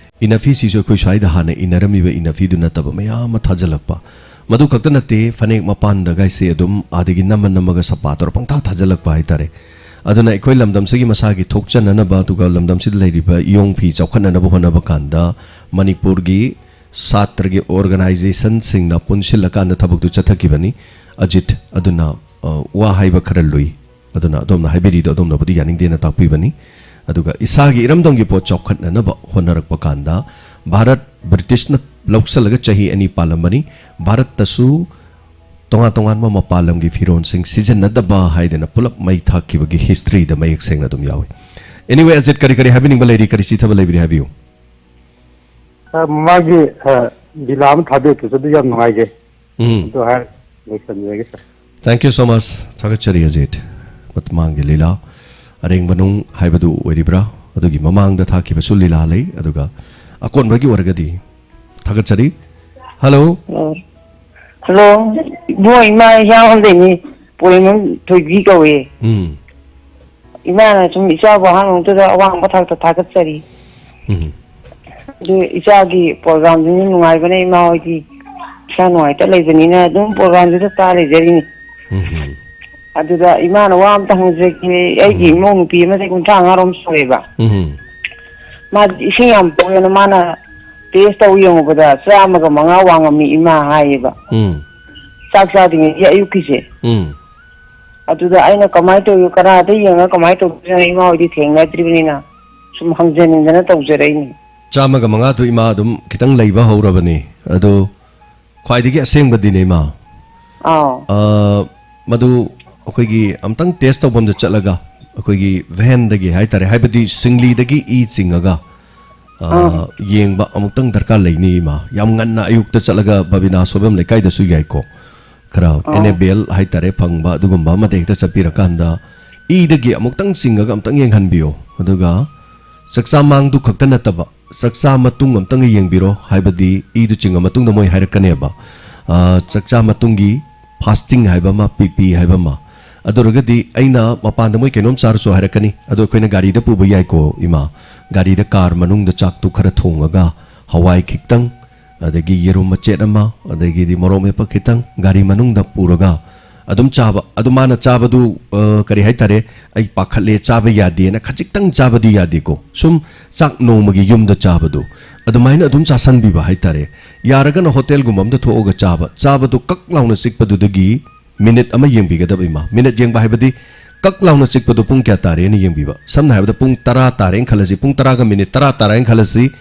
ꯏꯟꯅꯐꯤꯁꯤꯁꯨ ꯑꯩꯈꯣꯏ ꯁ꯭ꯋꯥꯏꯗ ꯍꯥꯟꯅ ꯏꯟꯅꯔꯝꯃꯤꯕ ꯏꯟꯅꯐꯤꯗꯨ ꯅꯠꯇꯕ ꯃꯌꯥꯝ ꯑꯃ ꯊꯥꯖꯤꯜꯂꯛꯄ꯫ ꯃꯗꯨ ꯈꯛꯇ ꯅꯠꯇꯦ, ꯐꯅꯦꯛ ꯃꯄꯥꯟꯗꯒꯥꯏꯁꯦ ꯑꯗꯨꯝ ꯑꯥꯗꯒꯤ ꯅꯝꯃ ꯅꯝꯃꯒ ꯁꯄꯥ ꯇꯧꯔ ꯄꯪꯊꯥ ꯊꯥꯖꯤꯜꯂꯛꯄ ꯍꯥꯏꯇꯥꯔꯦ꯫ ꯑꯗꯨꯅ ꯑꯩꯈꯣꯏ ꯂꯝꯗꯝꯁꯤꯒꯤ ꯃꯁꯥꯒꯤ ꯊꯣꯛꯆꯅꯅꯕ, ꯑꯗꯨꯒ ꯂꯝꯗꯝꯁꯤꯗ ꯂꯩꯔꯤꯕ ꯏꯌꯣꯡ ꯐꯤ ꯆꯥꯎꯈꯠꯅꯅꯕ ꯍꯣꯠꯅꯕ ꯀꯥꯟꯗ ꯃꯅꯤꯄꯨꯔꯒꯤ ꯁꯥꯇ꯭ꯔꯒꯤ ꯑꯣꯔꯒꯅꯥꯏꯖꯦꯁꯟꯁꯤꯡꯅ ꯄꯨꯟꯁꯤꯜꯂꯀꯥꯟꯗ ꯊꯕꯛꯇꯨ ꯆꯠꯊꯈꯤꯕꯅꯤ꯫ ꯑꯖꯤꯠ, ꯑꯗꯨꯅ, ꯑ, ꯋꯥ ꯍꯥꯏꯕ ꯈꯔ ꯂꯨꯏ꯫ ꯑꯗꯨꯅ ꯑꯗꯣꯝꯅ ꯍꯥꯏꯕꯤꯔꯤꯗꯣ ꯑꯗꯣꯝꯅꯕꯨꯗꯤ ꯌꯥꯅꯤꯡꯗꯦꯅ ꯇꯥꯛꯄꯤꯕꯅꯤ꯫ ꯑꯗꯨꯒ ꯏꯁꯥꯒꯤ ꯏꯔꯝꯗꯝꯒꯤ ꯄꯣꯠ ꯆꯥꯎꯈꯠꯅꯅꯕ ꯍꯣꯠꯅꯔꯛꯄ ꯀꯥꯟꯗ ꯚꯥꯔꯠ ꯕ꯭ꯔꯤꯇꯤꯁꯅ ꯂꯧꯁꯜꯂꯒ ꯆꯍꯤ ꯑꯅꯤ ꯄꯥꯜꯂꯝꯕꯅꯤ꯫ ꯚꯥꯔꯠꯇꯁꯨ ꯇꯣꯉꯥꯟ ꯇꯣꯉꯥꯟꯕ ꯃꯄꯥꯟ ꯂꯝꯒꯤ ꯐꯤꯔꯣꯜꯁꯤꯡ ꯁꯤꯖꯤꯟꯅꯗꯕ ꯍꯥꯏꯗꯅ ꯄꯨꯂꯞ ꯃꯩ ꯊꯥꯛꯈꯤꯕꯒꯤ historyꯗ ꯃꯌꯦꯛ ꯁꯦꯡꯅ ꯑꯗꯨꯝ ꯌꯥꯎꯏ꯫ Anyway, ꯑꯖꯤꯠ, ꯀꯔꯤ ꯀꯔꯤ ꯍꯥꯏꯕꯤꯅꯤꯡꯕ ꯂꯩꯔꯤ? ꯀꯔꯤ ꯆꯤꯊꯕ ꯂꯩꯕꯤꯔꯤ? ꯍꯥꯏꯕꯤꯌꯨ꯫ ꯁꯥꯔ, ꯃꯃꯥꯡꯒꯤ, ꯑ, ꯂꯤꯂꯥ ꯑꯃ ꯊꯥꯕꯤꯔꯛꯄꯁꯨ ꯑꯗꯨ ꯌꯥꯝ ꯅꯨꯡꯉꯥꯏꯖꯩ꯫ ꯎꯝ꯫ ꯑꯗꯨ ꯍꯥꯏꯔ ꯂꯣꯏꯁꯤꯟꯖꯔꯒꯦ, ꯁꯥꯔ꯫ Thank you so much. ꯊꯥꯒꯠꯆꯔꯤ, ꯑꯖꯤꯠ꯫ ꯃꯃꯥꯡꯒꯤ ꯂꯤꯂꯥ ꯑꯔꯦꯡꯕ ꯅꯨꯡ ꯍꯥꯏꯕꯗꯨ ꯑꯣꯏꯔꯤꯕ꯭ꯔꯥ? ꯑꯗꯨꯒꯤ ꯃꯃꯥꯡꯗ ꯊꯥꯈꯤꯕꯁꯨ ꯂꯤꯂꯥ ꯂꯩ, ꯑꯗꯨꯒ ꯑꯀꯣꯟꯕꯒꯤ ꯑꯣꯏꯔꯒꯗꯤ ꯊꯥꯒꯠꯆꯔꯤ꯫ ꯍꯜꯂꯣ꯫ ꯍꯜꯂꯣ꯫ ꯍꯜꯂꯣ꯫ ꯏꯕꯨꯡꯉꯣ, ꯏꯃꯥ ꯏꯌꯥꯝꯕꯗꯩꯅꯤ꯫ ꯄꯣꯔꯦꯝꯕꯝ ꯊꯣꯏꯕꯤ ꯀꯧꯏ꯫ ꯎꯝ꯫ ꯏꯃꯥꯅ ꯁꯨꯝ ꯏꯆꯥꯕꯨ ꯑꯍꯥꯟꯕꯃꯛꯇꯗ ꯑꯋꯥꯡꯕ ꯊꯥꯛꯇ ꯊꯥꯒꯠꯆꯔꯤ꯫ ꯎꯝ꯫ ꯑꯗꯨ ꯏꯆꯥꯒꯤ programꯁꯤꯅ ꯅꯨꯡꯉꯥꯏꯕꯅ ꯏꯃꯥ ꯍꯣꯏꯗꯤ ꯏꯁꯥ ꯅꯨꯡꯉꯥꯏꯇ ꯂꯩꯕꯅꯤꯅ ꯑꯗꯨꯝ programꯁꯤꯗ ꯆꯥ ꯂꯩꯖꯔꯤꯅꯤ꯫ ꯎꯝ꯫ ꯑꯗꯨꯗ ꯏꯃꯥꯅ ꯋꯥ ꯑꯝꯇ ꯍꯪꯖꯒꯦ, ꯑꯩꯒꯤ ꯎꯝ꯫ ꯏꯃꯧ ꯅꯨꯄꯤ ꯑꯃꯁꯦ ꯀꯨꯟꯊ꯭ꯔꯥ ꯃꯉꯥꯔꯣꯝ ꯁꯨꯔꯦꯕ꯫ ꯎꯝ꯫ ꯃꯥꯗꯤ ꯏꯁꯤꯡ ꯌꯥꯝ ꯄꯣꯛꯑꯦꯅ ꯃꯥꯅ test ꯇꯧ ꯌꯦꯡꯉꯨꯕꯗ ꯆꯥꯝꯃꯒ ꯃꯉꯥ ꯋꯥꯡꯉꯝꯃꯤ ꯏꯃꯥ ꯍꯥꯏꯌꯦꯕ꯫ ꯎꯝ꯫ ꯆꯥꯛ ꯆꯥꯗ꯭ꯔꯤꯉꯩꯒꯤ ꯑꯌꯨꯛꯀꯤꯁꯦ꯫ ꯎꯝ꯫ ꯑꯗꯨꯗ ꯑꯩꯅ ꯀꯃꯥꯏꯅ ꯇꯧꯔꯤ, ꯀꯅꯥꯗ ꯌꯦꯡꯉꯒ ꯀꯃꯥꯏꯅ ꯇꯧꯗꯣꯏꯅꯣ, ꯏꯃꯥ ꯍꯣꯏꯗꯤ ꯊꯦꯡꯅꯗ꯭ꯔꯤꯕꯅꯤꯅ ꯁꯨꯝ ꯍꯪꯖꯅꯤꯡꯗꯅ ꯇꯧꯖꯔꯛꯏꯅꯤ꯫ ꯆꯥꯝꯃꯒ ꯃꯉꯥꯗꯨ ꯏꯃꯥ ꯑꯗꯨꯝ ꯈꯤꯇꯪ ꯂꯩꯕ ꯍꯧꯔꯕꯅꯤ꯫ ꯑꯗꯨ ꯈ꯭ꯋꯥꯏꯗꯒꯤ ꯑꯁꯦꯡꯕꯗꯤꯅꯦ, ꯏꯃꯥ꯫ ꯑꯥꯎ꯫ ꯑ, ꯃꯗꯨ ꯑꯩꯈꯣꯏꯒꯤ ꯑꯝꯇꯪ test ꯇꯧꯐꯝꯗ ꯆꯠꯂꯒ, ꯑꯩꯈꯣꯏꯒꯤ vanꯗꯒꯤ ꯍꯥꯏꯇꯥꯔꯦ, ꯍꯥꯏꯕꯗꯤ ꯁꯤꯡꯂꯤꯗꯒꯤ ꯏ ꯆꯤꯡꯉꯒ, ꯑ, ꯑꯥ꯫ ꯌꯦꯡꯕ ꯑꯃꯨꯛꯇꯪ ꯗꯔꯀꯥꯔ ꯂꯩꯅꯤ, ꯏꯃꯥ꯫ ꯌꯥꯝ ꯉꯟꯅ ꯑꯌꯨꯛꯇ ꯆꯠꯂꯒ ꯕꯕꯤꯅꯥ ꯁꯣꯏꯕꯝ ꯂꯩꯀꯥꯏꯗꯁꯨ ꯌꯥꯏꯀꯣ꯫ ꯈꯔ ꯑꯥ꯫ Enable ꯍꯥꯏꯇꯥꯔꯦ, ꯐꯪꯕ ꯑꯗꯨꯒꯨꯝꯕ ꯑꯃꯗ ꯍꯦꯛꯇ ꯆꯠꯄꯤꯔꯀꯥꯟꯗ ꯏꯗꯒꯤ ꯑꯃꯨꯛꯇꯪ ꯆꯤꯡꯉꯒ ꯑꯃꯨꯛꯇꯪ ꯌꯦꯡꯍꯟꯕꯤꯌꯣ꯫ ꯑꯗꯨꯒ ꯆꯥꯛꯆꯥ ꯃꯥꯡꯗꯨ ꯈꯛꯇ ꯅꯠꯇꯕ, ꯆꯥꯛꯆꯥ ꯃꯇꯨꯡ ꯑꯝꯇꯪꯒ ꯌꯦꯡꯕꯤꯔꯣ, ꯍꯥꯏꯕꯗꯤ ꯏꯗꯨ ꯆꯤꯡꯉ ꯃꯇꯨꯡꯗ ꯃꯣꯏ ꯍꯥꯏꯔꯛꯀꯅꯦꯕ꯫ ꯑ, ꯆꯥꯛꯆꯥ ꯃꯇꯨꯡꯒꯤ fasting ꯍꯥꯏꯕ ꯑꯃ, PP ꯍꯥꯏꯕ ꯑꯃ꯫ ꯑꯗꯨ ꯑꯣꯏꯔꯒꯗꯤ ꯑꯩꯅ ꯃꯄꯥꯟꯗ ꯃꯣꯏ ꯀꯩꯅꯣꯝ ꯆꯥꯔꯁꯨ ꯍꯥꯏꯔꯛꯀꯅꯤ, ꯑꯗꯣ ꯑꯩꯈꯣꯏꯅ ꯒꯥꯔꯤꯗ ꯄꯨꯕ ꯌꯥꯏꯀꯣ, ꯏꯃꯥ? ꯒꯥꯔꯤꯗ, car ꯃꯅꯨꯡꯗ ꯆꯥꯛꯇꯨ ꯈꯔ ꯊꯣꯡꯉꯒ, ꯍꯋꯥꯏ ꯈꯤꯇꯪ, ꯑꯗꯒꯤ ꯌꯦꯔꯨꯝ ꯃꯆꯦꯠ ꯑꯃ, ꯑꯗꯒꯤꯗꯤ ꯃꯣꯔꯣꯛ ꯃꯦꯠꯄ ꯈꯤꯇꯪ ꯒꯥꯔꯤ ꯃꯅꯨꯡꯗ ꯄꯨꯔꯒ ꯑꯗꯨꯝ ꯆꯥꯕ꯫ ꯑꯗꯨ ꯃꯥꯅ ꯆꯥꯕꯗꯨ, ꯑ, ꯀꯔꯤ ꯍꯥꯏꯇꯥꯔꯦ, "ꯑꯩ ꯄꯥꯈꯠꯂꯦ, ꯆꯥꯕ ꯌꯥꯗꯦꯅ" ꯈꯖꯤꯛꯇꯪ ꯆꯥꯕꯗꯤ ꯌꯥꯗꯦꯀꯣ꯫ ꯁꯨꯝ ꯆꯥꯛ ꯅꯣꯡꯃꯒꯤ ꯌꯨꯝꯗ ꯆꯥꯕꯗꯨ, ꯑꯗꯨꯃꯥꯏꯅ ꯑꯗꯨꯝ ꯆꯥꯁꯟꯕꯤꯕ ꯍꯥꯏꯇꯥꯔꯦ꯫ ꯌꯥꯔꯒꯅ hotelꯒꯨꯝꯕ ꯑꯝꯗ ꯊꯣꯛꯑꯒ ꯆꯥꯕ꯫ ꯆꯥꯕꯗꯨ ꯀꯛ ꯂꯥꯎꯅ ꯆꯤꯛꯄꯗꯨꯗꯒꯤ minute ꯑꯃ ꯌꯦꯡꯕꯤꯒꯗꯕ, ꯏꯃꯥ꯫ Minute ꯌꯦꯡꯕ ꯍꯥꯏꯕꯗꯤ ꯀꯛ ꯂꯥꯎꯅ ꯆꯤꯛꯄꯗꯨ ꯄꯨꯡ ꯀꯌꯥ ꯇꯥꯔꯦꯅ ꯌꯦꯡꯕꯤꯕ꯫ ꯁꯝꯅ ꯍꯥꯏꯔꯕꯗ ꯄꯨꯡ ꯇꯔꯥ ꯇꯥꯔꯦꯅ ꯈꯜꯂꯁꯤ, ꯄꯨꯡ ꯇꯔꯥꯒ minute ꯇꯔꯥ ꯇꯥꯔꯦꯅ ꯈꯜꯂꯁꯤ꯫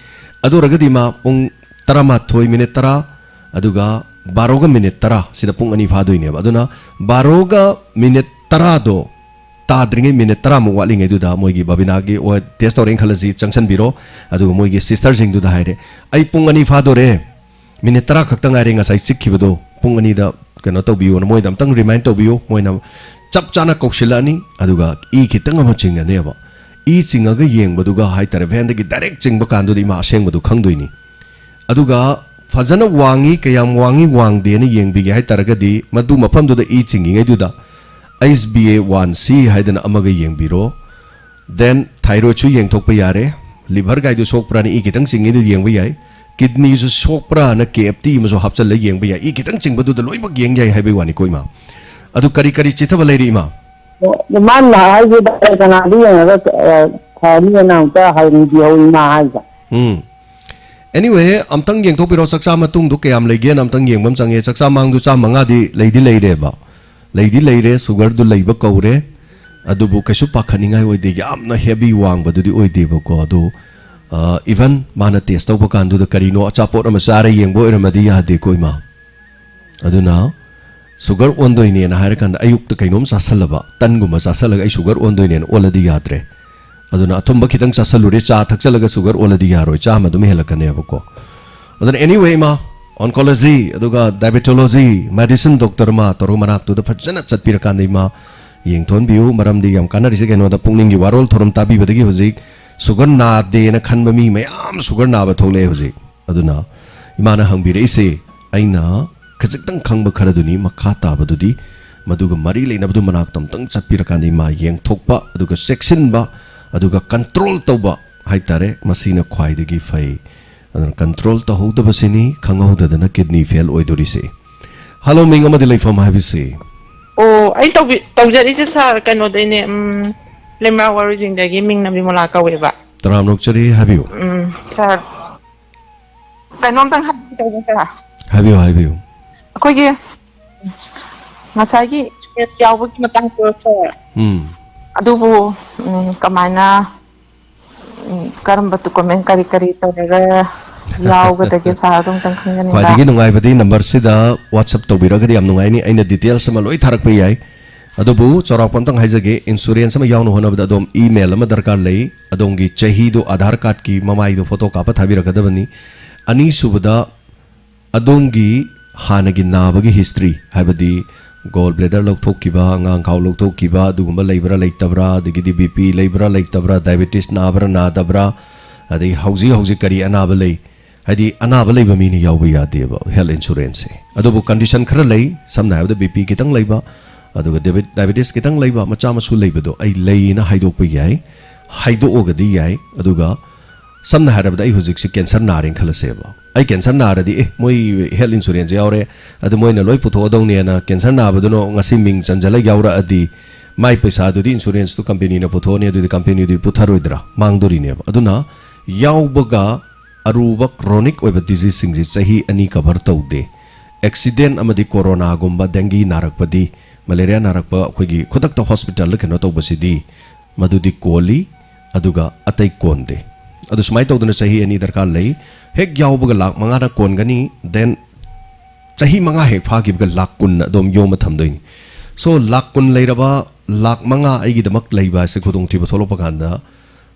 ꯑꯗꯨ ꯑꯣꯏꯔꯒꯗꯤ, ꯏꯃꯥ, ꯄꯨꯡ ꯇꯔꯥꯃꯥꯊꯣꯏ minute ꯇꯔꯥ, ꯑꯗꯨꯒ ꯕꯥꯔꯣꯒ ꯃꯤꯅꯤꯠ ꯇꯔꯥ ꯁꯤꯗ ꯄꯨꯡ ꯑꯅꯤ ꯐꯥꯗꯣꯏꯅꯦꯕ꯫ ꯑꯗꯨꯅ ꯕꯥꯔꯣꯒ ꯃꯤꯅꯤꯠ ꯇꯔꯥꯗꯣ ꯇꯥꯗ꯭ꯔꯤꯉꯩ, ꯃꯤꯅꯤꯠ ꯇꯔꯥꯃꯨꯛ ꯋꯥꯠꯂꯤꯉꯩꯗꯨꯗ ꯃꯣꯏꯒꯤ ꯕꯕꯤꯅꯥꯒꯤ ꯑꯣ ꯇꯦꯁ ꯇꯧꯔꯦꯅ ꯈꯜꯂꯁꯤ, ꯆꯪꯁꯟꯕꯤꯔꯣ꯫ ꯑꯗꯨꯒ ꯃꯣꯏꯒꯤ ꯁꯤꯁꯇꯔꯁꯤꯡꯗꯨꯗ ꯍꯥꯏꯔꯦ, "ꯑꯩ ꯄꯨꯡ ꯑꯅꯤ ꯐꯥꯗꯣꯔꯦ, ꯃꯤꯅꯤꯠ ꯇꯔꯥ ꯈꯛꯇ ꯉꯥꯏꯔꯦ ꯉꯁꯥꯏ ꯆꯤꯛꯈꯤꯕꯗꯣ, ꯄꯨꯡ ꯑꯅꯤꯗ ꯀꯩꯅꯣ ꯇꯧꯕꯤꯌꯣꯅ" ꯃꯣꯏꯗ ꯑꯝꯇꯪ ꯔꯤꯃꯥꯏꯟ ꯇꯧꯕꯤꯌꯨ꯫ ꯃꯣꯏꯅ ꯆꯞ ꯆꯥꯅ ꯀꯧꯁꯤꯜꯂꯛꯑꯅꯤ, ꯑꯗꯨꯒ ꯏ ꯈꯤꯇꯪ ꯑꯃ ꯆꯤꯡꯉꯅꯦꯕ꯫ ꯏ ꯆꯤꯡꯉꯒ ꯌꯦꯡꯕꯗꯨꯒ ꯍꯥꯏꯇꯥꯔꯦ, ꯚꯦꯟꯗꯒꯤ ꯗꯥꯏꯔꯦꯛ ꯆꯤꯡꯕ ꯀꯥꯟꯗꯨꯗ ꯏꯃꯥ ꯑꯁꯦꯡꯕꯗꯨ ꯈꯪꯗꯣꯏꯅꯤ꯫ ꯑꯗꯨꯒ ꯐꯖꯅ ꯋꯥꯡꯉꯤ, ꯀꯌꯥꯝ ꯋꯥꯡꯉꯤ ꯋꯥꯡꯗꯦꯅ ꯌꯦꯡꯕꯤꯒꯦ ꯍꯥꯏꯇꯥꯔꯒꯗꯤ, ꯃꯗꯨ ꯃꯐꯝꯗꯨꯗ E ꯆꯤꯡꯉꯤꯉꯩꯗꯨꯗ H B A one C ꯍꯥꯏꯗꯅ ꯑꯃꯒ ꯌꯦꯡꯕꯤꯔꯣ꯫ Then thyroidꯁꯨ ꯌꯦꯡꯊꯣꯛꯄ ꯌꯥꯔꯦ, liver ꯒꯥꯏꯗꯨ ꯁꯣꯛꯄ꯭ꯔꯥꯅ ꯏ ꯈꯤꯇꯪ ꯆꯤꯡꯉꯤꯗꯨ ꯌꯦꯡꯕ ꯌꯥꯏ, kidneyꯁꯨ ꯁꯣꯛꯄ꯭ꯔꯥꯅ K F T ꯑꯃꯁꯨ ꯍꯥꯞꯆꯜꯂ ꯌꯦꯡꯕ ꯌꯥꯏ꯫ ꯏ ꯈꯤꯇꯪ ꯆꯤꯡꯕꯗꯨꯗ ꯂꯣꯏꯅꯃꯛ ꯌꯦꯡ ꯌꯥꯏ ꯍꯥꯏꯕꯒꯤ ꯋꯥꯅꯤꯀꯣ, ꯏꯃꯥ꯫ ꯑꯗꯨ ꯀꯔꯤ ꯀꯔꯤ ꯆꯤꯊꯕ ꯂꯩꯔꯤ, ꯏꯃꯥ? ꯑꯣ, ꯃꯥꯅ ꯍꯥꯏꯁꯦ ꯗꯥꯛꯇꯔ ꯀꯅꯥꯗ ꯌꯦꯡꯉꯒ, ꯑ, ꯐꯅꯤꯅ ꯑꯝꯇ ꯍꯪꯕꯤꯍꯧ, ꯏꯃꯥ ꯍꯥꯏꯁꯦ꯫ ꯎꯝ꯫ Anyway, ꯑꯝꯇꯪ ꯌꯦꯡꯊꯣꯛꯄꯤꯔꯣ, ꯆꯥꯛꯆꯥ ꯃꯇꯨꯡꯗꯣ ꯀꯌꯥꯝ ꯂꯩꯒꯦꯅ ꯑꯝꯇꯪ ꯌꯦꯡꯕ ꯑꯃ ꯆꯪꯉꯦ꯫ ꯆꯥꯛꯆꯥ ꯃꯥꯡꯗꯨ ꯆꯥꯝꯃꯉꯥꯗꯤ ꯂꯩꯗꯤ ꯂꯩꯔꯦꯕ, ꯂꯩꯗꯤ ꯂꯩꯔꯦ, sugarꯗꯨ ꯂꯩꯕ ꯀꯧꯔꯦ꯫ ꯑꯗꯨꯕꯨ ꯀꯩꯁꯨ ꯄꯥꯈꯠꯅꯤꯡꯉꯥꯏ ꯑꯣꯏꯗꯦ, ꯌꯥꯝꯅ heavy ꯋꯥꯡꯕꯗꯨꯗꯤ ꯑꯣꯏꯗꯦꯕꯀꯣ꯫ ꯑꯗꯨ, ꯑ, even ꯃꯥꯅ test ꯇꯧꯕ ꯀꯥꯟꯗꯨꯗ ꯀꯔꯤꯅꯣ ꯑꯆꯥꯄꯣꯠ ꯑꯃ ꯆꯥꯔ ꯌꯦꯡꯕ ꯑꯣꯏꯔꯝꯃꯗꯤ ꯌꯥꯗꯦꯀꯣ, ꯏꯃꯥ꯫ ꯑꯗꯨꯅ sugar ꯑꯣꯟꯗꯣꯏꯅꯦꯅ ꯍꯥꯏꯔꯀꯥꯟꯗ ꯑꯌꯨꯛꯇ ꯀꯩꯅꯣꯝ ꯆꯥꯁꯜꯂꯕ, ꯇꯟꯒꯨꯝꯕ ꯆꯥꯁꯜꯂꯒ "ꯑꯩ sugar ꯑꯣꯟꯗꯣꯏꯅꯦꯅ" ꯑꯣꯜꯂꯗꯤ ꯌꯥꯗ꯭ꯔꯦ꯫ ꯑꯗꯨꯅ ꯑꯊꯨꯝꯕ ꯈꯤꯇꯪ ꯆꯥꯁꯜꯂꯨꯔꯦ, ꯆꯥ ꯊꯛꯆꯜꯂꯒ sugar ꯑꯣꯜꯂꯗꯤ ꯌꯥꯔꯣꯏ, ꯆꯥꯝꯃ ꯑꯗꯨꯝ ꯍꯦꯜꯂꯛꯀꯅꯦꯕꯀꯣ꯫ ꯑꯗꯨꯅ anyway, ꯏꯃꯥ, oncology ꯑꯗꯨꯒ diabetology, medicine doctor ꯑꯃ ꯇꯧꯔꯒ ꯃꯅꯥꯛꯇꯨꯗ ꯐꯖꯅ ꯆꯠꯄꯤꯔꯀꯥꯟꯗ, ꯏꯃꯥ, ꯌꯦꯡꯊꯣꯛꯍꯟꯕꯤꯌꯨ꯫ ꯃꯔꯝꯗꯤ ꯌꯥꯝ ꯀꯥꯟꯅꯔꯤꯁꯦ ꯀꯩꯅꯣꯗ, ꯄꯨꯛꯅꯤꯡꯒꯤ ꯋꯥꯔꯣꯜ ꯊꯧꯔꯝ ꯇꯥꯕꯤꯕꯗꯒꯤ ꯍꯧꯖꯤꯛ sugar ꯅꯥꯗꯦꯅ ꯈꯟꯕ ꯃꯤ ꯃꯌꯥꯝ sugar ꯅꯥꯕ ꯊꯣꯛꯂꯛꯑꯦ ꯍꯧꯖꯤꯛ꯫ ꯑꯗꯨꯅ ꯏꯃꯥꯅ ꯍꯪꯕꯤꯔꯛꯏꯁꯦ, ꯑꯩꯅ ꯈꯖꯤꯛꯇꯪ ꯈꯪꯕ ꯈꯔꯗꯨꯅꯤ, ꯃꯈꯥ ꯇꯥꯕꯗꯨꯗꯤ ꯃꯗꯨꯒ ꯃꯔꯤ ꯂꯩꯅꯕꯗꯨ ꯃꯅꯥꯛꯇ ꯑꯝꯇꯪ ꯆꯠꯄꯤꯔꯀꯥꯟꯗ ꯏꯃꯥ ꯌꯦꯡꯊꯣꯛꯄ, ꯑꯗꯨꯒ ꯆꯦꯛꯁꯤꯟꯕ, ꯑꯗꯨꯒ control ꯇꯧꯕ ꯍꯥꯏꯇꯥꯔꯦ, ꯃꯁꯤꯅ ꯈ꯭ꯋꯥꯏꯗꯒꯤ ꯐꯩ꯫ ꯑꯗꯨꯅ control ꯇꯧꯍꯧꯗꯕꯁꯤꯅꯤ ꯈꯪꯍꯧꯗꯗꯅ kidney fail ꯑꯣꯏꯗꯣꯔꯤꯁꯦ꯫ Hello, ꯃꯤꯡ ꯑꯃꯗꯤ ꯂꯩꯐꯝ ꯍꯥꯏꯕꯁꯤ꯫ ꯑꯣ, ꯑꯩ ꯇꯧꯕꯤ-, ꯇꯧꯖꯔꯤꯁꯦ ꯁꯥꯔ, ꯀꯩꯅꯣꯗꯩꯅꯦ, ꯎꯝ, ꯂꯩꯃꯔꯥ ꯋꯥꯔꯣꯏꯖꯤꯡꯗꯒꯤ, ꯃꯤꯡꯅ ꯕꯤꯃꯣꯂꯥ ꯀꯧꯋꯦꯕ꯫ ꯇꯔꯥꯝꯅ ꯑꯣꯛꯆꯔꯤ, ꯍꯥꯏꯕꯤꯌꯨ꯫ ꯎꯝ, ꯁꯥꯔ, ꯀꯩꯅꯣꯝꯇꯪ ꯍꯪꯒꯦ ꯇꯧꯕ, ꯁꯥꯔ꯫ ꯍꯥꯏꯕꯤꯌꯨ, ꯍꯥꯏꯕꯤꯌꯨ꯫ ꯑꯩꯈꯣꯏꯒꯤ ꯉꯁꯥꯏꯒꯤ stress ꯌꯥꯎꯕꯒꯤ ꯃꯇꯥꯡꯗꯣ, ꯁꯥꯔ, ꯎꯝ꯫ ꯑꯗꯨꯕꯨ, ꯎꯝ, ꯀꯃꯥꯏꯅ, ꯎꯝ, ꯀꯔꯝꯕ document ꯀꯔꯤ ꯀꯔꯤ ꯇꯧꯔꯒ ꯌꯥꯎꯒꯗꯒꯦ, ꯁꯥꯔ, ꯑꯗꯨꯝꯇꯪ ꯈꯪꯖꯅꯤꯡꯕ꯫ ꯈ꯭ꯋꯥꯏꯗꯒꯤ ꯅꯨꯡꯉꯥꯏꯕꯗꯤ ꯅꯝꯕꯔꯁꯤꯗ WhatsApp ꯇꯧꯕꯤꯔꯒꯗꯤ ꯌꯥꯝ ꯅꯨꯡꯉꯥꯏꯅꯤ꯫ ꯑꯩꯅ ꯗꯤꯇꯦꯜꯁ ꯑꯃ ꯂꯣꯏ ꯊꯥꯔꯛꯄ ꯌꯥꯏ꯫ ꯑꯗꯨꯕꯨ ꯆꯥꯎꯔꯥꯛꯄ ꯑꯝꯇꯪ ꯍꯥꯏꯖꯒꯦ, ꯏꯟꯁꯨꯔꯦꯟꯁ ꯑꯃ ꯌꯥꯎꯅ ꯍꯣꯠꯅꯕꯗ ꯑꯗꯣꯝ ꯏꯃꯦꯜ ꯑꯃ ꯗꯔꯀꯥꯔ ꯂꯩ꯫ ꯑꯗꯣꯝꯒꯤ ꯆꯍꯤꯗꯣ ꯑꯥꯙꯥꯔ ꯀꯥꯔꯗꯀꯤ ꯃꯃꯥꯏꯗꯣ ꯐꯣꯇꯣ ꯀꯥꯞꯄ ꯊꯥꯕꯤꯔꯛꯀꯗꯕꯅꯤ꯫ ꯑꯅꯤꯁꯨꯕꯗ, ꯑꯗꯣꯝꯒꯤ ꯍꯥꯟꯅꯒꯤ ꯅꯥꯕꯒꯤ ꯍꯤꯁꯇ꯭ꯔꯤ, ꯍꯥꯏꯕꯗꯤ ꯒꯣꯜ ꯕ꯭ꯂꯦꯗꯔ ꯂꯧꯊꯣꯛꯈꯤꯕ, ꯑꯉꯥꯡꯈꯥꯎ ꯂꯧꯊꯣꯛꯈꯤꯕ, ꯑꯗꯨꯒꯨꯝꯕ ꯂꯩꯕ꯭ꯔꯥ ꯂꯩꯇꯕ꯭ꯔꯥ, ꯑꯗꯒꯤꯗꯤ ꯕꯤ ꯄꯤ ꯂꯩꯕ꯭ꯔꯥ ꯂꯩꯇꯕ꯭ꯔꯥ, ꯗꯥꯏꯕꯦꯇꯤꯁ ꯅꯥꯕ꯭ꯔꯥ ꯅꯥꯗꯕ꯭ꯔꯥ, ꯑꯗꯒꯤ ꯍꯧꯖꯤꯛ ꯍꯧꯖꯤꯛ ꯀꯔꯤ ꯑꯅꯥꯕ ꯂꯩ, ꯍꯥꯏꯗꯤ ꯑꯅꯥꯕ ꯂꯩꯕ ꯃꯤꯅ ꯌꯥꯎꯕ ꯌꯥꯗꯦꯕ ꯍꯦꯜꯊ ꯏꯟꯁꯨꯔꯦꯟꯁꯁꯦ꯫ ꯑꯗꯨꯕꯨ ꯀꯟꯗꯤꯁꯟ ꯈꯔ ꯂꯩ, ꯁꯝꯅ ꯍꯥꯏꯔꯕꯗ ꯕꯤ ꯄꯤ ꯈꯤꯇꯪ ꯂꯩꯕ, ꯑꯗꯨꯒ ꯗꯥꯏꯕꯦ-, ꯗꯥꯏꯕꯦꯇꯤꯁ ꯈꯤꯇꯪ ꯂꯩꯕ, ꯃꯆꯥ ꯃꯁꯨ ꯂꯩꯕꯗꯣ ꯑꯩ ꯂꯩꯌꯦꯅ ꯍꯥꯏꯗꯣꯛꯄ ꯌꯥꯏ, ꯍꯥꯏꯗꯣꯛꯑꯒꯗꯤ ꯌꯥꯏ꯫ ꯑꯗꯨꯒ ꯁꯝꯅ ꯍꯥꯏꯔꯕꯗ ꯑꯩ ꯍꯧꯖꯤꯛꯁꯦ ꯀꯦꯟꯁꯔ ꯅꯥꯔꯦꯅ ꯈꯜꯂꯁꯦꯕ꯫ ꯑꯩ ꯀꯦꯟꯁꯔ ꯅꯥꯔꯗꯤ, ꯑꯦ, ꯃꯣꯏ ꯍꯦꯜꯊ ꯏꯟꯁꯨꯔꯦꯟꯁ ꯌꯥꯎꯔꯦ, ꯑꯗꯨ ꯃꯣꯏꯅ ꯂꯣꯏ ꯄꯨꯊꯣꯛꯑꯗꯧꯅꯦꯅ ꯀꯦꯟꯁꯔ ꯅꯥꯕꯗꯨꯅ ꯉꯁꯤ ꯃꯤꯡ ꯆꯟꯁꯤꯜꯂꯒ ꯌꯥꯎꯔꯛꯑꯗꯤ, ꯃꯥꯏ ꯄꯩꯁꯥꯗꯨꯗꯤ ꯏꯟꯁꯨꯔꯦꯟꯁꯇꯨ ꯀꯝꯄꯦꯅꯤꯅ ꯄꯨꯊꯣꯛꯑꯅꯤ, ꯑꯗꯨꯗꯤ ꯀꯝꯄꯦꯅꯤꯗꯨꯗꯤ ꯄꯨꯊꯔꯣꯏꯗ꯭ꯔꯥ? ꯃꯥꯡꯗꯣꯔꯤꯅꯦꯕ꯫ ꯑꯗꯨꯅ ꯌꯥꯎꯕꯒ ꯑꯔꯨꯕ ꯀ꯭ꯔꯣꯅꯤꯛ ꯑꯣꯏꯕ ꯗꯤꯖꯤꯖꯁꯤꯡꯁꯤ ꯆꯍꯤ ꯑꯅꯤ ꯀꯚꯔ ꯇꯧꯗꯦ꯫ ꯑꯦꯛꯁꯤꯗꯦꯟ ꯑꯃꯗꯤ ꯀꯣꯔꯣꯅꯥꯒꯨꯝꯕ, ꯗꯦꯡꯒꯤ ꯅꯥꯔꯛꯄꯗꯤ, ꯃꯦꯂꯦꯔꯤꯌꯥ ꯅꯥꯔꯛꯄ, ꯑꯩꯈꯣꯏꯒꯤ ꯈꯨꯗꯛꯇ ꯍꯣꯁꯄꯤꯇꯥꯜꯗ ꯀꯩꯅꯣ ꯇꯧꯕꯁꯤꯗꯤ, ꯃꯗꯨꯗꯤ ꯀꯣꯜꯂꯤ, ꯑꯗꯨꯒ ꯑꯇꯩ ꯀꯣꯟꯗꯦ꯫ ꯑꯗꯨ ꯁꯨꯃꯥꯏꯅ ꯇꯧꯗꯅ ꯆꯍꯤ ꯑꯅꯤ ꯗꯔꯀꯥꯔ ꯂꯩ꯫ ꯍꯦꯛ ꯌꯥꯎꯕꯒ ꯂꯥꯛ ꯃꯉꯥꯅ ꯀꯣꯟꯒꯅꯤ, then ꯆꯍꯤ ꯃꯉꯥ ꯍꯦꯛ ꯐꯥꯈꯤꯕꯒ ꯂꯥꯛ ꯀꯨꯟ ꯑꯗꯨꯝ ꯌꯣꯝꯃ ꯊꯝꯗꯣꯏꯅꯤ꯫ So, ꯂꯥꯛ ꯀꯨꯟ ꯂꯩꯔꯕ, ꯂꯥꯛ ꯃꯉꯥ ꯑꯩꯒꯤꯗꯃꯛ ꯂꯩꯕ ꯍꯥꯏꯁꯦ ꯈꯨꯗꯣꯡꯊꯤꯕ ꯊꯣꯛꯂꯛꯄ ꯀꯥꯟꯗ,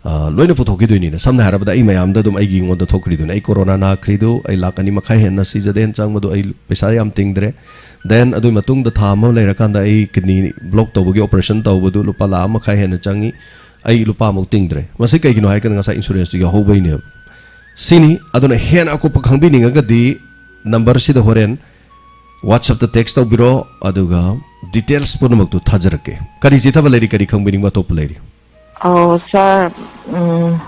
ꯑ, ꯂꯣꯏꯅ ꯄꯨꯊꯣꯛꯈꯤꯗꯣꯏꯅꯤꯅ꯫ ꯁꯝꯅ ꯍꯥꯏꯔꯕꯗ, ꯑꯩ ꯃꯌꯥꯝꯗ ꯑꯗꯨꯝ ꯑꯩꯒꯤ ꯑꯩꯉꯣꯟꯗ ꯊꯣꯛꯈ꯭ꯔꯤꯗꯨꯅ, ꯑꯩ ꯀꯣꯔꯣꯅꯥ ꯅꯥꯈ꯭ꯔꯤꯗꯨ ꯑꯩ ꯂꯥꯛ ꯑꯅꯤ ꯃꯈꯥꯏ ꯍꯦꯟꯅ ꯁꯤꯖꯗꯦꯅ ꯆꯪꯕꯗꯣ ꯑꯩ ꯄꯩꯁꯥ ꯌꯥꯝ ꯇꯤꯡꯗ꯭ꯔꯦ꯫ Then ꯑꯗꯨꯒꯤ ꯃꯇꯨꯡꯗ ꯊꯥ ꯑꯃ ꯂꯩꯔꯀꯥꯟꯗ ꯑꯩ ꯀꯤꯗꯅꯤ ꯕ꯭ꯂꯣꯛ ꯇꯧꯕꯒꯤ ꯑꯣꯄꯔꯦꯁꯟ ꯇꯧꯕꯗꯨ ꯂꯨꯄꯥ ꯂꯥꯛ ꯑꯃ ꯃꯈꯥꯏ ꯍꯦꯟꯅ ꯆꯪꯉꯤ, ꯑꯩ ꯂꯨꯄꯥꯃꯨꯛ ꯇꯤꯡꯗ꯭ꯔꯦ꯫ ꯃꯁꯤ ꯀꯩꯒꯤꯅꯣ ꯍꯥꯏꯔꯀꯥꯟꯗ ꯉꯁꯥꯏ ꯏꯟꯁꯨꯔꯦꯟꯁꯇꯨ ꯌꯥꯎꯍꯧꯕꯩꯅꯦꯕ꯫ ꯁꯤꯅꯤ꯫ ꯑꯗꯨꯅ ꯍꯦꯟꯅ ꯑꯀꯨꯞꯄ ꯈꯪꯕꯤꯅꯤꯡꯉꯒꯗꯤ ꯅꯝꯕꯔꯁꯤꯗ ꯍꯣꯔꯦꯟ WhatsAppꯇ ꯇꯦꯛꯁ ꯇꯧꯕꯤꯔꯣ, ꯑꯗꯨꯒ ꯗꯤꯇꯦꯜꯁ ꯄꯨꯝꯅꯃꯛꯇꯨ ꯊꯥꯖꯔꯛꯀꯦ꯫ ꯀꯔꯤ ꯆꯤꯊꯕ ꯂꯩꯔꯤ, ꯀꯔꯤ ꯈꯪꯕꯤꯅꯤꯡꯕ ꯑꯇꯣꯞꯄ ꯂꯩꯔꯤ? ꯑꯣ, ꯁꯥꯔ, ꯎꯝ,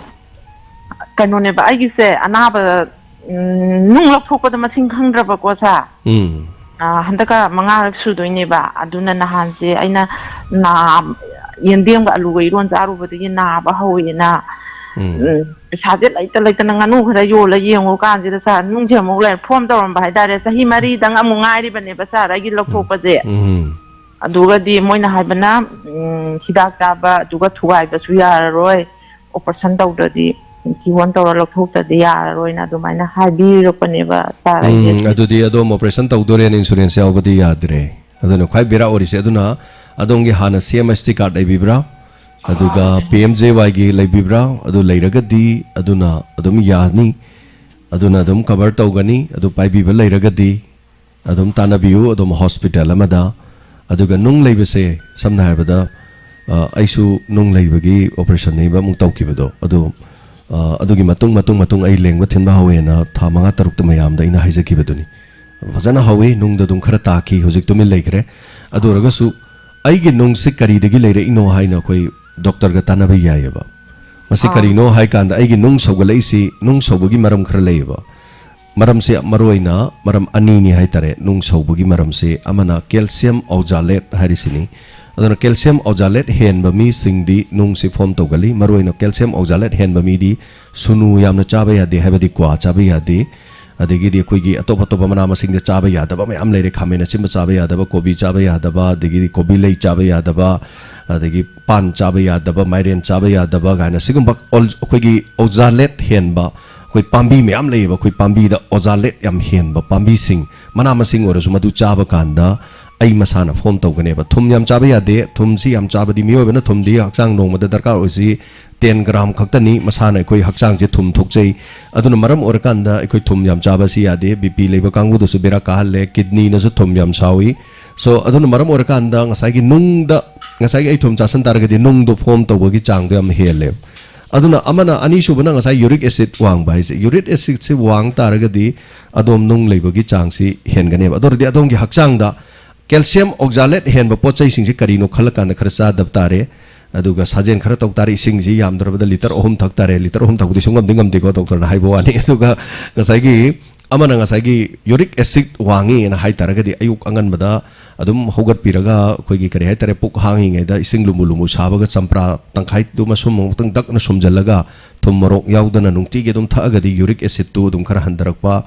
ꯀꯩꯅꯣꯅꯦꯕ, ꯑꯩꯒꯤꯁꯦ ꯑꯅꯥꯕ, ꯎꯝ, ꯅꯨꯡ ꯂꯧꯊꯣꯛꯄꯗ ꯃꯁꯤꯡ ꯈꯪꯗ꯭ꯔꯕꯀꯣ, ꯁꯥꯔ꯫ ꯎꯝ꯫ ꯑ, ꯍꯟꯗꯛꯀ ꯃꯉꯥꯔꯛ ꯁꯨꯗꯣꯏꯅꯦꯕ꯫ ꯑꯗꯨꯅ ꯅꯍꯥꯟꯁꯦ ꯑꯩꯅ ꯅꯥ-, ꯌꯦꯟꯗꯦꯝꯒ ꯑꯂꯨꯒ ꯏꯔꯣꯟ ꯆꯥꯔꯨꯕꯗꯒꯤ ꯅꯥꯕ ꯍꯧꯋꯦꯅ, ꯎꯝ꯫ ꯎꯝ, ꯄꯩꯁꯥꯁꯦ ꯂꯩꯇ ꯂꯩꯇꯅ ꯉꯥꯅꯨ ꯈꯔ ꯌꯣꯜꯂ ꯌꯦꯡꯉꯨ ꯀꯥꯟꯁꯤꯗ, ꯁꯥꯔ, ꯅꯨꯡꯁꯦ ꯑꯃꯨꯛ ꯂꯩꯔꯦ, ꯐꯣꯝ ꯇꯧꯔꯝꯕ ꯍꯥꯏꯇꯥꯔꯦ꯫ ꯆꯍꯤ ꯃꯔꯤꯗꯪ ꯑꯃꯨꯛ ꯉꯥꯏꯔꯤꯕꯅꯦꯕ, ꯁꯥꯔ, ꯑꯩꯒꯤ ꯂꯧꯊꯣꯛꯄꯁꯦ꯫ ꯎꯝ꯫ ꯑꯗꯨꯒꯗꯤ ꯃꯣꯏꯅ ꯍꯥꯏꯕꯅ, ꯎꯝ, ꯍꯤꯗꯥꯛ ꯆꯥꯕ ꯑꯗꯨꯒ ꯊꯨꯒꯥꯏꯕꯁꯨ ꯌꯥꯔꯔꯣꯏ, ꯑꯣꯄꯔꯦꯁꯟ ꯇꯧꯗ꯭ꯔꯗꯤ꯫ ꯀꯤꯍꯣꯟ ꯇꯧꯔ ꯂꯧꯊꯣꯛꯇ꯭ꯔꯗꯤ ꯌꯥꯔꯔꯣꯏꯅ ꯑꯗꯨꯃꯥꯏꯅ ꯍꯥꯏꯕꯤꯔꯛꯄꯅꯦꯕ ꯁꯥꯔ ꯑꯩꯁꯦ꯫ ꯎꯝ, ꯑꯗꯨꯗꯤ ꯑꯗꯣꯝ ꯑꯣꯄꯔꯦꯁꯟ ꯇꯧꯗꯣꯔꯦꯅ ꯏꯟꯁꯨꯔꯦꯟꯁ ꯌꯥꯎꯕꯗꯤ ꯌꯥꯗ꯭ꯔꯦ꯫ ꯑꯗꯨꯅ ꯈ꯭ꯋꯥꯏ ꯕꯦꯔꯥ ꯑꯣꯏꯔꯤꯁꯦ꯫ ꯑꯗꯨꯅ ꯑꯗꯣꯝꯒꯤ ꯍꯥꯟꯅ ꯁꯤ ꯑꯦꯝ ꯑꯦꯁ ꯇꯤ ꯀꯥꯔꯗ ꯂꯩꯕꯤꯕ꯭ꯔꯥ? ꯑꯗꯨꯒ ꯄꯤ ꯑꯦꯝ ꯖꯦ ꯋꯥꯏꯒꯤ ꯂꯩꯕꯤꯕ꯭ꯔꯥ? ꯑꯗꯨ ꯂꯩꯔꯒꯗꯤ ꯑꯗꯨꯅ ꯑꯗꯨꯝ ꯌꯥꯅꯤ꯫ ꯑꯗꯨꯅ ꯑꯗꯨꯝ ꯀꯚꯔ ꯇꯧꯒꯅꯤ꯫ ꯑꯗꯨ ꯄꯥꯏꯕꯤꯕ ꯂꯩꯔꯒꯗꯤ ꯑꯗꯨꯝ ꯇꯥꯟꯅꯕꯤꯌꯨ ꯑꯗꯨꯝ ꯍꯣꯁꯄꯤꯇꯥꯜ ꯑꯃꯗ꯫ ꯑꯗꯨꯒ ꯅꯨꯡ ꯂꯩꯕꯁꯦ, ꯁꯝꯅ ꯍꯥꯏꯔꯕꯗ, ꯑ, ꯑꯩꯁꯨ ꯅꯨꯡ ꯂꯩꯕꯒꯤ ꯑꯣꯄꯔꯦꯁꯟꯅꯦꯕ ꯑꯃꯨꯛ ꯇꯧꯈꯤꯕꯗꯣ꯫ ꯑꯗꯣ, ꯑ, ꯑꯗꯨꯒꯤ ꯃꯇꯨꯡ, ꯃꯇꯨꯡ, ꯃꯇꯨꯡ ꯑꯩ ꯂꯦꯡꯕ ꯊꯤꯟꯕ ꯍꯧꯋꯦꯅ ꯊꯥ ꯃꯉꯥ ꯇꯔꯨꯛꯇ ꯃꯌꯥꯝꯗ ꯑꯩꯅ ꯍꯥꯏꯖꯈꯤꯕꯗꯨꯅꯤ꯫ ꯐꯖꯅ ꯍꯧꯋꯤ, ꯅꯨꯡꯗ ꯑꯗꯨꯝ ꯈꯔ ꯇꯥꯈꯤ, ꯍꯧꯖꯤꯛ ꯇꯨꯃꯤꯟ ꯂꯩꯈ꯭ꯔꯦ꯫ ꯑꯗꯨ ꯑꯣꯏꯔꯒꯁꯨ ꯑꯩꯒꯤ ꯅꯨꯡꯁꯤ ꯀꯔꯤꯗꯒꯤ ꯂꯩꯔꯛꯏꯅꯣ ꯍꯥꯏꯅ ꯑꯩꯈꯣꯏ ꯗꯣꯛꯇꯔꯒ ꯇꯥꯟꯅꯕ ꯌꯥꯏꯑꯕ꯫ ꯃꯁꯤ ꯑꯥ꯫ ꯀꯔꯤꯅꯣ ꯍꯥꯏ ꯀꯥꯟꯗ ꯑꯩꯒꯤ ꯅꯨꯡ ꯁꯧꯒꯠꯂꯛꯏꯁꯤ, ꯅꯨꯡ ꯁꯧꯕꯒꯤ ꯃꯔꯝ ꯈꯔ ꯂꯩꯌꯦꯕ꯫ ꯃꯔꯝꯁꯦ ꯃꯔꯨꯑꯣꯏꯅ ꯃꯔꯝ ꯑꯅꯤꯅꯤ ꯍꯥꯏꯇꯥꯔꯦ ꯅꯨꯡ ꯁꯧꯕꯒꯤ ꯃꯔꯝꯁꯦ꯫ ꯑꯃꯅ calcium oxalate ꯍꯥꯏꯔꯤꯁꯤꯅꯤ꯫ ꯑꯗꯨꯅ calcium oxalate ꯍꯦꯟꯕ ꯃꯤꯁꯤꯡꯗꯤ ꯅꯨꯡꯁꯤ ꯐꯣꯝ ꯇꯧꯒꯜꯂꯤ꯫ ꯃꯔꯨꯑꯣꯏꯅ calcium oxalate ꯍꯦꯟꯕ ꯃꯤꯗꯤ ꯁꯨꯅꯨ ꯌꯥꯝꯅ ꯆꯥꯕ ꯌꯥꯗꯦ, ꯍꯥꯏꯕꯗꯤ ꯀ꯭ꯋꯥ ꯆꯥꯕ ꯌꯥꯗꯦ꯫ ꯑꯗꯒꯤꯗꯤ ꯑꯩꯈꯣꯏꯒꯤ ꯑꯇꯣꯞ ꯑꯇꯣꯞꯄ ꯃꯅꯥ ꯃꯁꯤꯡꯗ ꯆꯥꯕ ꯌꯥꯗꯕ ꯃꯌꯥꯝ ꯂꯩꯔꯦ꯫ ꯈꯥꯃꯦꯟ ꯑꯁꯤꯟꯕ ꯆꯥꯕ ꯌꯥꯗꯕ, ꯀꯣꯕꯤ ꯆꯥꯕ ꯌꯥꯗꯕ, ꯑꯗꯒꯤꯗꯤ ꯀꯣꯕꯤ ꯂꯩ ꯆꯥꯕ ꯌꯥꯗꯕ, ꯑꯗꯒꯤ ꯄꯥꯟ ꯆꯥꯕ ꯌꯥꯗꯕ, ꯃꯥꯏꯔꯦꯟ ꯆꯥꯕ ꯌꯥꯗꯕ ꯀꯥꯏꯅ ꯁꯤꯒꯨꯝꯕ ꯑꯣꯜ-, ꯑꯩꯈꯣꯏꯒꯤ oxalate ꯍꯦꯟꯕ ꯑꯩꯈꯣꯏ ꯄꯥꯝꯕꯤ ꯃꯌꯥꯝ ꯂꯩꯌꯦꯕ꯫ ꯑꯩꯈꯣꯏ ꯄꯥꯝꯕꯤꯗ oxalate ꯌꯥꯝ ꯍꯦꯟꯕ ꯄꯥꯝꯕꯤꯁꯤꯡ, ꯃꯅꯥ ꯃꯁꯤꯡ ꯑꯣꯏꯔꯁꯨ ꯃꯗꯨ ꯆꯥꯕ ꯀꯥꯟꯗ ꯑꯩ ꯃꯁꯥꯅ ꯐꯣꯝ ꯇꯧꯒꯅꯦꯕ꯫ ꯊꯨꯝ ꯌꯥꯝ ꯆꯥꯕ ꯌꯥꯗꯦ꯫ ꯊꯨꯝꯁꯤ ꯌꯥꯝ ꯆꯥꯕꯗꯤ ꯃꯤꯑꯣꯏꯕꯅ ꯊꯨꯝꯗꯤ ꯍꯛꯆꯥꯡ ꯅꯣꯡꯃꯗ ꯗꯔꯀꯥꯔ ꯑꯣꯏꯁꯤ ten gram ꯈꯛꯇꯅꯤ꯫ ꯃꯁꯥꯅ ꯑꯩꯈꯣꯏ ꯍꯛꯆꯥꯡꯁꯦ ꯊꯨꯝ ꯊꯣꯛꯆꯩ꯫ ꯑꯗꯨꯅ ꯃꯔꯝ ꯑꯣꯏꯔꯀꯥꯟꯗ ꯑꯩꯈꯣꯏ ꯊꯨꯝ ꯌꯥꯝ ꯆꯥꯕꯁꯤ ꯌꯥꯗꯦ꯫ B P ꯂꯩꯕ ꯀꯥꯡꯕꯨꯗꯁꯨ ꯕꯦꯔꯥ ꯀꯥꯍꯜꯂꯦ꯫ Kidney ꯅꯁꯨ ꯊꯨꯝ ꯌꯥꯝ ꯁꯥꯎꯏ꯫ So, ꯑꯗꯨꯅ ꯃꯔꯝ ꯑꯣꯏꯔꯀꯥꯟꯗ ꯉꯁꯥꯏꯒꯤ ꯅꯨꯡꯗ, ꯉꯁꯥꯏꯒꯤ ꯑꯩ ꯊꯨꯝ ꯆꯥꯁꯤꯟ ꯇꯥꯔꯒꯗꯤ ꯅꯨꯡꯗꯣ ꯐꯣꯝ ꯇꯧꯕꯒꯤ ꯆꯥꯡꯗꯣ ꯌꯥꯝ ꯍꯦꯜꯂꯦ꯫ ꯑꯗꯨꯅ ꯑꯃꯅ, ꯑꯅꯤꯁꯨꯕꯅ ꯉꯁꯥꯏ uric acid ꯋꯥꯡꯕ ꯍꯥꯏꯁꯦ꯫ Uric acidꯁꯤ ꯋꯥꯡ ꯇꯥꯔꯒꯗꯤ ꯑꯗꯣꯝ ꯅꯨꯡ ꯂꯩꯕꯒꯤ ꯆꯥꯡꯁꯤ ꯍꯦꯟꯒꯅꯦꯕ꯫ ꯑꯗꯨ ꯑꯣꯏꯔꯗꯤ ꯑꯗꯣꯝꯒꯤ ꯍꯛꯆꯥꯡꯗ calcium oxalate ꯍꯦꯟꯕ ꯄꯣꯠ ꯆꯩꯁꯤꯡꯁꯤ ꯀꯔꯤꯅꯣ ꯈꯜꯂꯀꯥꯟꯗ ꯈꯔ ꯆꯥꯗꯕ ꯇꯥꯔꯦ꯫ ꯑꯗꯨꯒ ꯁꯥꯖꯦꯜ ꯈꯔ ꯇꯧ ꯇꯥꯔꯦ꯫ ꯏꯁꯤꯡꯁꯤ ꯌꯥꯝꯗ꯭ꯔꯕꯗ ꯂꯤꯇꯔ ꯑꯍꯨꯝ ꯊꯛ ꯇꯥꯔꯦ꯫ ꯂꯤꯇꯔ ꯑꯍꯨꯝ ꯊꯛꯄꯗꯤ ꯁꯨꯡꯉꯝꯗꯤ ꯉꯝꯗꯦꯀꯣ, ꯗꯣꯛꯇꯔꯅ ꯍꯥꯏꯕ ꯋꯥꯅꯤ꯫ ꯑꯗꯨꯒ ꯉꯁꯥꯏꯒꯤ ꯑꯃꯅ ꯉꯁꯥꯏꯒꯤ uric acid ꯋꯥꯡꯉꯤꯅ ꯍꯥꯏ ꯇꯥꯔꯒꯗꯤ ꯑꯌꯨꯛ ꯑꯉꯟꯕꯗ ꯑꯗꯨꯝ ꯍꯧꯒꯠꯄꯤꯔꯒ ꯑꯩꯈꯣꯏꯒꯤ ꯀꯔꯤ ꯍꯥꯏꯇꯥꯔꯦ, ꯄꯨꯛ ꯍꯥꯡꯉꯤꯉꯩꯗ ꯏꯁꯤꯡ ꯂꯨꯝꯕꯨ ꯂꯨꯝꯕꯨ ꯁꯥꯕꯒ ꯆꯝꯄ꯭ꯔꯥ ꯇꯪꯈꯥꯏꯗꯨꯃ ꯁꯨꯝ ꯑꯃꯨꯛꯇꯪ ꯗꯛꯅ ꯁꯨꯝꯖꯜꯂꯒ ꯊꯨꯝ ꯃꯣꯔꯣꯛ ꯌꯥꯎꯗꯅ ꯅꯨꯡꯇꯤꯒꯤ ꯑꯗꯨꯝ ꯊꯛꯑꯒꯗꯤ uric acidꯇꯨ ꯑꯗꯨꯝ ꯈꯔ ꯍꯟꯊꯔꯛꯄ,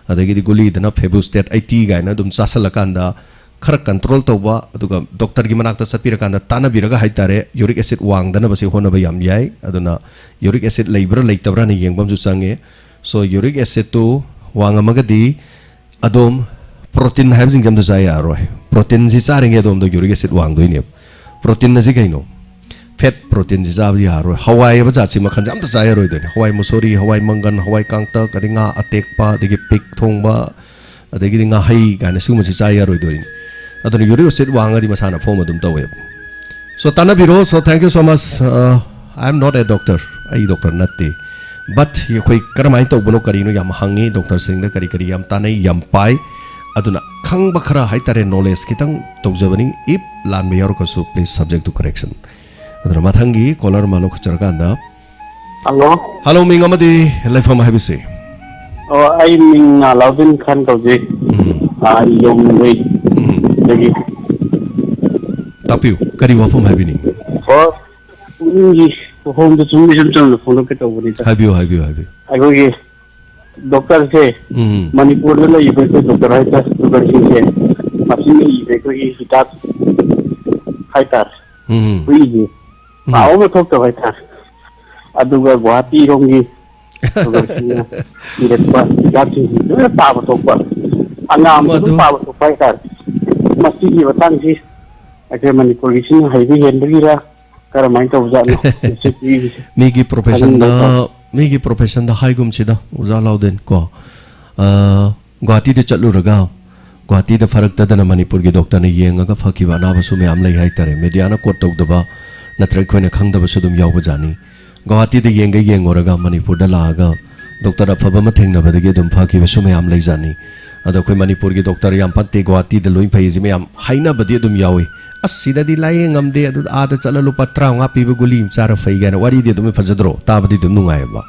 ꯑꯗꯒꯤꯗꯤ ꯒꯨꯂꯤꯗꯅ Febustat eighty ꯀꯥꯏꯅ ꯑꯗꯨꯝ ꯆꯥꯁꯜꯂꯀꯥꯟꯗ ꯈꯔ ꯀꯟꯇ꯭ꯔꯣꯜ ꯇꯧꯕ, ꯑꯗꯨꯒ ꯗꯣꯛꯇꯔꯒꯤ ꯃꯅꯥꯛꯇ ꯆꯠꯄꯤꯔꯀꯥꯟꯗ ꯇꯥꯟꯅꯕꯤꯔꯒ ꯍꯥꯏꯇꯥꯔꯦ, ꯌꯨꯔꯤꯛ ꯑꯦꯁꯤꯠ ꯋꯥꯡꯗꯅꯕꯁꯦ ꯍꯣꯠꯅꯕ ꯌꯥꯝ ꯌꯥꯏ꯫ ꯑꯗꯨꯅ ꯌꯨꯔꯤꯛ ꯑꯦꯁꯤꯠ ꯂꯩꯕ꯭ꯔꯥ ꯂꯩꯇꯕ꯭ꯔꯥꯅ ꯌꯦꯡꯕ ꯑꯃꯁꯨ ꯆꯪꯉꯦ꯫ ꯁꯣ ꯌꯨꯔꯤꯛ ꯑꯦꯁꯤꯠꯇꯨ ꯋꯥꯡꯉꯝꯃꯒꯗꯤ ꯑꯗꯣꯝ ꯄ꯭ꯔꯣꯇꯤꯟ ꯍꯥꯏꯕꯁꯤꯡꯁꯦ ꯑꯝꯇ ꯆꯥ ꯌꯥꯔꯔꯣꯏ꯫ ꯄ꯭ꯔꯣꯇꯤꯟꯁꯤ ꯆꯥꯔꯤꯉꯩ ꯑꯗꯣꯝꯗ ꯌꯨꯔꯤꯛ ꯑꯦꯁꯤꯠ ꯋꯥꯡꯗꯣꯏꯅꯦꯕ꯫ ꯄ꯭ꯔꯣꯇꯤꯟ ꯑꯁꯤ ꯀꯩꯅꯣ? ꯐꯦꯠ ꯄ꯭ꯔꯣꯇꯤꯟꯁꯤ ꯆꯥꯕ ꯌꯥꯔꯔꯣꯏ꯫ ꯍꯋꯥꯏ ꯍꯥꯏꯕ ꯖꯥꯠꯁꯤ ꯃꯈꯜꯁꯦ ꯑꯝꯇ ꯆꯥ ꯌꯥꯔꯣꯏꯗꯣꯏꯅꯦ꯫ ꯍꯋꯥꯏ ꯃꯨꯁꯣꯔꯤ, ꯍꯋꯥꯏ ꯃꯪꯒꯟ, ꯍꯋꯥꯏ ꯀꯥꯡꯇꯛ, ꯑꯗꯩ ꯉꯥ ꯑꯇꯦꯛꯄ, ꯑꯗꯒꯤ ꯄꯤꯛ ꯊꯣꯡꯕ, ꯑꯗꯒꯤꯗꯤ ꯉꯥꯍꯩ ꯀꯥꯏꯅ ꯁꯤꯒꯨꯝꯕꯁꯤ ꯆꯥ ꯌꯥꯔꯣꯏꯗꯣꯏꯅꯤ꯫ ꯑꯗꯨꯅ ꯌꯨꯔꯤꯛ ꯑꯦꯁꯤꯠ ꯋꯥꯡꯉꯗꯤ ꯃꯁꯥꯅ ꯐꯣꯝ ꯑꯗꯨꯝ ꯇꯧꯋꯦꯕ꯫ So ꯇꯥꯟꯅꯕꯤꯔꯣ꯫ So thank you so much. Uh, I am not a doctor. ꯑꯩ ꯗꯣꯛꯇꯔ ꯅꯠꯇꯦ꯫ But ꯑꯩꯈꯣꯏ ꯀꯔꯝꯍꯥꯏꯅ ꯇꯧꯕꯅꯣ ꯀꯔꯤꯅꯣ ꯌꯥꯝ ꯍꯪꯉꯤ꯫ ꯗꯣꯛꯇꯔꯁꯤꯡꯗ ꯀꯔꯤ ꯀꯔꯤ ꯌꯥꯝ ꯇꯥꯟꯅꯩ, ꯌꯥꯝ ꯄꯥꯏ꯫ ꯑꯗꯨꯅ ꯈꯪꯕ ꯈꯔ ꯍꯥꯏꯇꯥꯔꯦ, ꯅꯣꯂꯦꯖ ꯈꯤꯇꯪ ꯇꯧꯖꯕꯅꯤ꯫ If ꯂꯥꯟꯕ ꯌꯥꯎꯔꯒꯁꯨ please subject to correction. ꯑꯗꯨꯅ ꯃꯊꯪꯒꯤ ꯀꯣꯂꯔ ꯑꯃ ꯂꯧꯈꯠꯆꯔꯀꯥꯟꯗ꯫ ꯍꯜꯂꯣ꯫ ꯍꯜꯂꯣ, ꯃꯤꯡ ꯑꯃꯗꯤ ꯂꯩꯐꯝ ꯍꯥꯏꯕꯤꯁꯤ꯫ ꯑꯣ, ꯑꯩ ꯃꯤꯡ ꯑꯂꯥꯎꯗꯤꯟ ꯈꯥꯟ ꯀꯧꯖꯩ꯫ ꯎꯝ꯫ ꯑꯥ, ꯌꯣꯡꯗꯩ꯫ ꯎꯝ꯫ ꯑꯗꯒꯤ꯫ ꯇꯥꯛꯄꯤꯌꯨ, ꯀꯔꯤ ꯋꯥꯐꯝ ꯍꯥꯏꯕꯤꯅꯤꯡꯉꯤ? ꯑꯣ, ꯄꯨꯛꯅꯤꯡꯒꯤ ꯋꯥꯐꯝꯗ ꯁꯨꯝ ꯏꯆꯝ ꯆꯝꯅ ꯐꯣꯡꯗꯣꯛꯀꯦ ꯇꯧꯕꯅꯤꯗ꯫ ꯍꯥꯏꯕꯤꯌꯨ, ꯍꯥꯏꯕꯤꯌꯨ, ꯍꯥꯏꯕꯤꯌꯨ꯫ ꯑꯩꯈꯣꯏꯒꯤ ꯗꯣꯛꯇꯔꯁꯦ, ꯎꯝ꯫ ꯃꯅꯤꯄꯨꯔꯗ ꯂꯩꯔꯤꯕ ꯑꯩꯈꯣꯏ ꯗꯣꯛꯇꯔ ꯍꯥꯏꯇꯥꯔꯦ, ꯗꯣꯛꯇꯔꯁꯤꯡꯁꯦ ꯃꯁꯤꯡ ꯂꯩꯔꯤꯕ ꯑꯩꯈꯣꯏꯒꯤ ꯍꯤꯗꯥꯛ ꯍꯥꯏꯇꯥꯔꯦ, ꯎꯝ꯫ ꯍꯨꯏꯁꯦ ꯎꯝ꯫ ꯄꯥꯕ ꯑꯃ ꯊꯣꯛꯇꯕ ꯍꯥꯏꯇꯥꯔꯦ꯫ ꯑꯗꯨꯒ ꯒꯨꯋꯥꯍꯥꯇꯤꯔꯣꯝꯒꯤ ꯗꯣꯛꯇꯔꯁꯤꯡꯅ ꯏꯔꯛꯄ ꯍꯤꯗꯥꯛꯁꯤꯡꯁꯤ ꯂꯣꯏꯅ ꯄꯥꯕ ꯊꯣꯛꯄ, ꯑꯉꯥꯡꯕ ꯑꯗꯨꯝ ꯃꯗꯨ ꯄꯥꯕ ꯊꯣꯛꯄ ꯍꯥꯏꯇꯥꯔꯦ꯫ ꯃꯁꯤꯒꯤ ꯃꯇꯥꯡꯁꯤ ꯑꯩꯈꯣꯏ ꯃꯅꯤꯄꯨꯔꯒꯤꯁꯤꯅ ꯍꯩꯕ ꯍꯦꯟꯕꯒꯤꯔ, ꯀꯔꯝꯍꯥꯏꯅ ꯇꯧꯕꯖꯥꯠꯅꯣ? ꯃꯁꯤ ꯄꯤꯔꯤꯁꯦ ꯃꯤꯒꯤ ꯄ꯭ꯔꯣꯐꯦꯁꯟꯗ, ꯈꯪꯅꯤꯡꯕ ꯍꯥꯏꯇꯥꯔꯦ꯫ ꯃꯤꯒꯤ ꯄ꯭ꯔꯣꯐꯦꯁꯟꯗ ꯍꯥꯏꯒꯨꯝꯁꯤꯗ, ꯑꯣꯖꯥ ꯂꯥꯎꯗꯦꯟ ꯀꯣ, ꯑ, ꯒꯨꯋꯥꯍꯥꯇꯤꯗ ꯆꯠꯂꯨꯔꯒ, ꯒꯨꯋꯥꯍꯥꯇꯤꯗ ꯐꯔꯛꯇꯗꯅ ꯃꯅꯤꯄꯨꯔꯒꯤ ꯗꯣꯛꯇꯔꯅ ꯌꯦꯡꯉꯒ ꯐꯈꯤꯕ ꯑꯅꯥꯕꯁꯨ ꯃꯌꯥꯝ ꯂꯩ ꯍꯥꯏꯇꯥꯔꯦ꯫ ꯃꯦꯗꯤꯌꯥꯅ ꯀꯣꯠ ꯇꯧꯗꯕ ꯅꯠꯇ꯭ꯔꯒ ꯑꯩꯈꯣꯏꯅ ꯈꯪꯗꯕꯁꯨ ꯑꯗꯨꯝ ꯌꯥꯎꯕꯖꯥꯠꯅꯤ꯫ ꯒꯨꯋꯥꯍꯥꯇꯤꯗ ꯌꯦꯡꯒ ꯌꯦꯡꯉꯨꯔꯒ ꯃꯅꯤꯄꯨꯔꯗ ꯂꯥꯛꯑꯒ ꯗꯣꯛꯇꯔ ꯑꯐꯕ ꯑꯃ ꯊꯦꯡꯅꯕꯗꯒꯤ ꯑꯗꯨꯝ ꯐꯈꯤꯕꯁꯨ ꯃꯌꯥꯝ ꯂꯩꯖꯥꯠꯅꯤ꯫ ꯑꯗꯣ ꯑꯩꯈꯣꯏ ꯃꯅꯤꯄꯨꯔꯒꯤ ꯗꯣꯛꯇꯔ ꯌꯥꯝ ꯐꯠꯇꯦ, ꯒꯨꯋꯥꯍꯥꯇꯤꯗ ꯂꯣꯏ ꯐꯩꯁꯦ ꯃꯌꯥꯝ ꯍꯥꯏꯅꯕꯗꯤ ꯑꯗꯨꯝ ꯌꯥꯎꯏ꯫ "ꯑꯁ, ꯁꯤꯗꯗꯤ ꯂꯥꯏꯌꯦꯡ ꯉꯝꯗꯦ, ꯑꯗꯨ ꯑꯥꯗ ꯆꯠꯂ ꯂꯨꯄꯥ ꯇꯔꯥꯃꯉꯥ ꯄꯤꯕ ꯒꯨꯂꯤ ꯑꯃ ꯆꯥꯔ ꯐꯩ" ꯀꯥꯏꯅ ꯋꯥꯔꯤꯗꯤ ꯑꯗꯨꯝ ꯐꯖꯗ꯭ꯔꯣ? ꯇꯥꯕꯗꯤ ꯑꯗꯨꯝ ꯅꯨꯡꯉꯥꯏꯌꯦꯕ꯫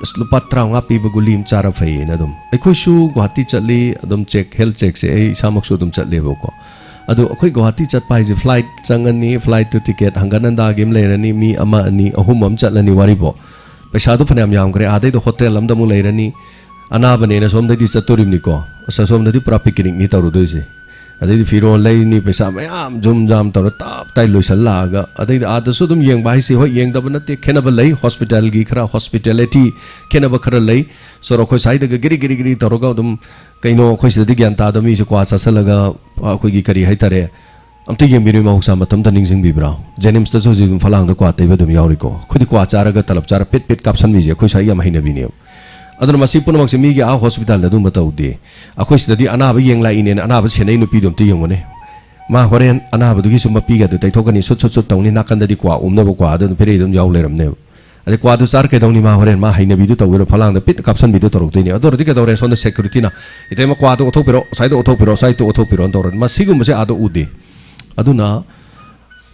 "ꯑꯁ, ꯂꯨꯄꯥ ꯇꯔꯥꯃꯉꯥ ꯄꯤꯕ ꯒꯨꯂꯤ ꯑꯃ ꯆꯥꯔ ꯐꯩꯌꯦꯅ ꯑꯗꯨꯝ꯫ ꯑꯩꯈꯣꯏꯁꯨ ꯒꯨꯋꯥꯍꯥꯇꯤ ꯆꯠꯂꯤ, ꯑꯗꯨꯝ ꯆꯦꯛ, ꯍꯦꯜꯊ ꯆꯦꯛꯁꯦ ꯑꯩ ꯏꯁꯥꯃꯛꯁꯨ ꯑꯗꯨꯝ ꯆꯠꯂꯦꯕꯀꯣ꯫ ꯑꯗꯣ ꯑꯩꯈꯣꯏ ꯒꯨꯋꯥꯍꯥꯇꯤ ꯆꯠꯄ ꯍꯥꯏꯁꯦ ꯐ꯭ꯂꯥꯏꯠ ꯆꯪꯉꯅꯤ, ꯐ꯭ꯂꯥꯏꯠꯇꯨ ꯇꯤꯀꯦꯠ ꯍꯪꯒꯠ ꯍꯟꯗꯥꯒꯤ ꯑꯃ ꯂꯩꯔꯅꯤ, ꯃꯤ ꯑꯃ, ꯑꯅꯤ, ꯑꯍꯨꯝ ꯑꯃ ꯆꯠꯂꯅꯤ ꯋꯥꯔꯤꯕꯣ꯫ ꯄꯩꯁꯥꯗꯣ ꯐꯅꯌꯥꯝ ꯌꯥꯝꯈ꯭ꯔꯦ, ꯑꯥꯗꯩꯗ ꯍꯣꯇꯦꯜ ꯑꯃꯗ ꯑꯃꯨꯛ ꯂꯩꯔꯅꯤ, ꯑꯅꯥꯕꯅꯦꯅ ꯁꯣꯝꯗꯩꯗꯤ ꯆꯠꯇꯣꯔꯤꯕꯅꯤꯀꯣ꯫ ꯑꯁ, ꯑꯁꯣꯝꯗꯗꯤ ꯄꯨꯔꯥ ꯄꯤꯛꯅꯤꯛꯅꯤ ꯇꯧꯔꯨꯗꯣꯏꯁꯦ꯫ ꯑꯗꯩꯗꯤ ꯐꯤꯔꯣꯜ ꯂꯩꯅꯤ, ꯄꯩꯁꯥ ꯃꯌꯥꯝ ꯖꯨꯝ ꯖꯥꯝ ꯇꯧꯔ ꯇꯞ ꯇꯥꯏ ꯂꯣꯏꯁꯜꯂꯛꯑꯒ, ꯑꯗꯩꯗꯤ ꯑꯥꯗꯁꯨ ꯑꯗꯨꯝ ꯌꯦꯡꯕ ꯍꯥꯏꯁꯦ, ꯍꯣꯏ, ꯌꯦꯡꯗꯕ ꯅꯠꯇꯦ, ꯈꯦꯠꯅꯕ ꯂꯩ, ꯍꯣꯁꯄꯤꯇꯥꯜꯒꯤ ꯈꯔ ꯍꯣꯁꯄꯤꯇꯥꯂꯤꯇꯤ ꯈꯦꯠꯅꯕ ꯈꯔ ꯂꯩ꯫ ꯁꯣꯔꯣꯛ ꯑꯩꯈꯣꯏ ꯁ꯭ꯋꯥꯏꯗꯒ ꯒꯤꯔꯤ ꯒꯤꯔꯤ ꯒꯤꯔꯤ ꯇꯧꯔꯒ ꯑꯗꯨꯝ, ꯀꯩꯅꯣ, ꯑꯩꯈꯣꯏ ꯁꯤꯗꯗꯤ ꯒ꯭ꯌꯥꯟ ꯇꯥꯗꯕ ꯃꯤꯁꯦ ꯀ꯭ꯋꯥ ꯆꯥꯁꯜꯂꯒ, ꯑꯩꯈꯣꯏꯒꯤ ꯀꯔꯤ ꯍꯥꯏꯇꯥꯔꯦ, ꯑꯝꯇ ꯌꯦꯡꯕꯤꯔꯨꯏ, ꯃꯍꯧꯁꯥ ꯃꯇꯝꯗ ꯅꯤꯡꯁꯤꯡꯕꯤꯕ꯭ꯔꯥ? ꯖꯦꯅꯤꯝꯁꯇꯁꯨ ꯍꯧꯖꯤꯛ ꯑꯗꯨꯝ ꯐꯂꯥꯡꯗ ꯀ꯭ꯋꯥ ꯇꯩꯕ ꯑꯗꯨꯝ ꯌꯥꯎꯔꯤꯀꯣ꯫ ꯑꯩꯈꯣꯏꯗꯤ ꯀ꯭ꯋꯥ ꯆꯥꯔꯒ, ꯇꯂꯞ ꯆꯥꯔ ꯄꯤꯠ ꯄꯤꯠ ꯀꯥꯞꯁꯟꯕꯤꯁꯦ ꯑꯩꯈꯣꯏ ꯁ꯭ꯋꯥꯏꯒꯤ ꯌꯥꯝ ꯍꯩꯅꯕꯤꯅꯦꯕ꯫ ꯑꯗꯨꯅ ꯃꯁꯤ ꯄꯨꯝꯅꯃꯛꯁꯦ ꯃꯤꯒꯤ ꯑꯥ ꯍꯣꯁꯄꯤꯇꯥꯜꯗ ꯑꯗꯨꯝꯕ ꯇꯧꯗꯦ꯫ ꯑꯩꯈꯣꯏ ꯁꯤꯗꯗꯤ ꯑꯅꯥꯕ ꯌꯦꯡ ꯂꯥꯛꯏꯅꯦꯅ ꯑꯅꯥꯕ ꯁꯦꯟꯅꯩ ꯅꯨꯄꯤꯗꯣ ꯑꯝꯇ ꯌꯦꯡꯉꯨꯅꯦ꯫ ꯃꯥ ꯍꯣꯔꯦꯟ ꯑꯅꯥꯕꯗꯨꯒꯤꯁꯨ ꯃꯄꯤꯒꯗꯨ ꯇꯩꯊꯣꯛꯀꯅꯤ, ꯁꯨꯠ ꯁꯨꯠ ꯁꯨꯠ ꯇꯧꯅꯤ, ꯅꯥꯀꯟꯗꯗꯤ ꯀ꯭ꯋꯥ ꯎꯞꯅꯕ ꯀ꯭ꯋꯥꯗ ꯑꯗꯨꯝ ꯄꯤꯔꯛꯏ ꯑꯗꯨꯝ ꯌꯥꯎ ꯂꯩꯔꯝꯅꯦꯕ꯫ ꯑꯗꯩ ꯀ꯭ꯋꯥꯗꯨ ꯆꯥꯔ ꯀꯩꯗꯧꯅꯤ? ꯃꯥ ꯍꯣꯔꯦꯟ ꯃꯥ ꯍꯩꯅꯕꯤꯗꯨ ꯇꯧꯒꯦꯔꯣ? ꯐꯂꯥꯡꯗ ꯄꯤꯠ ꯀꯥꯞꯁꯟꯕꯤꯗꯨ ꯇꯧꯔꯛꯇꯣꯏꯅꯦ꯫ ꯑꯗꯨ ꯑꯣꯏꯔꯗꯤ ꯀꯩꯗꯧꯔꯦ? ꯁꯣꯝꯗ ꯁꯦꯀ꯭ꯌꯨꯔꯤꯇꯤꯅ, "ꯏꯇꯩꯃ, ꯀ꯭ꯋꯥꯗꯣ ꯑꯣꯠꯊꯣꯛꯄꯤꯔꯣ, ꯁ꯭ꯋꯥꯏꯗ ꯑꯣꯠꯊꯣꯛꯄꯤꯔꯣ, ꯁ꯭ꯋꯥꯏꯗ ꯑꯣꯠꯊꯣꯛꯄꯤꯔꯣ" ꯇꯧꯔꯅꯤ꯫ ꯃꯁꯤꯒꯨꯝꯕꯁꯦ ꯑꯥꯗ ꯎꯗꯦ꯫ ꯑꯗꯨꯅ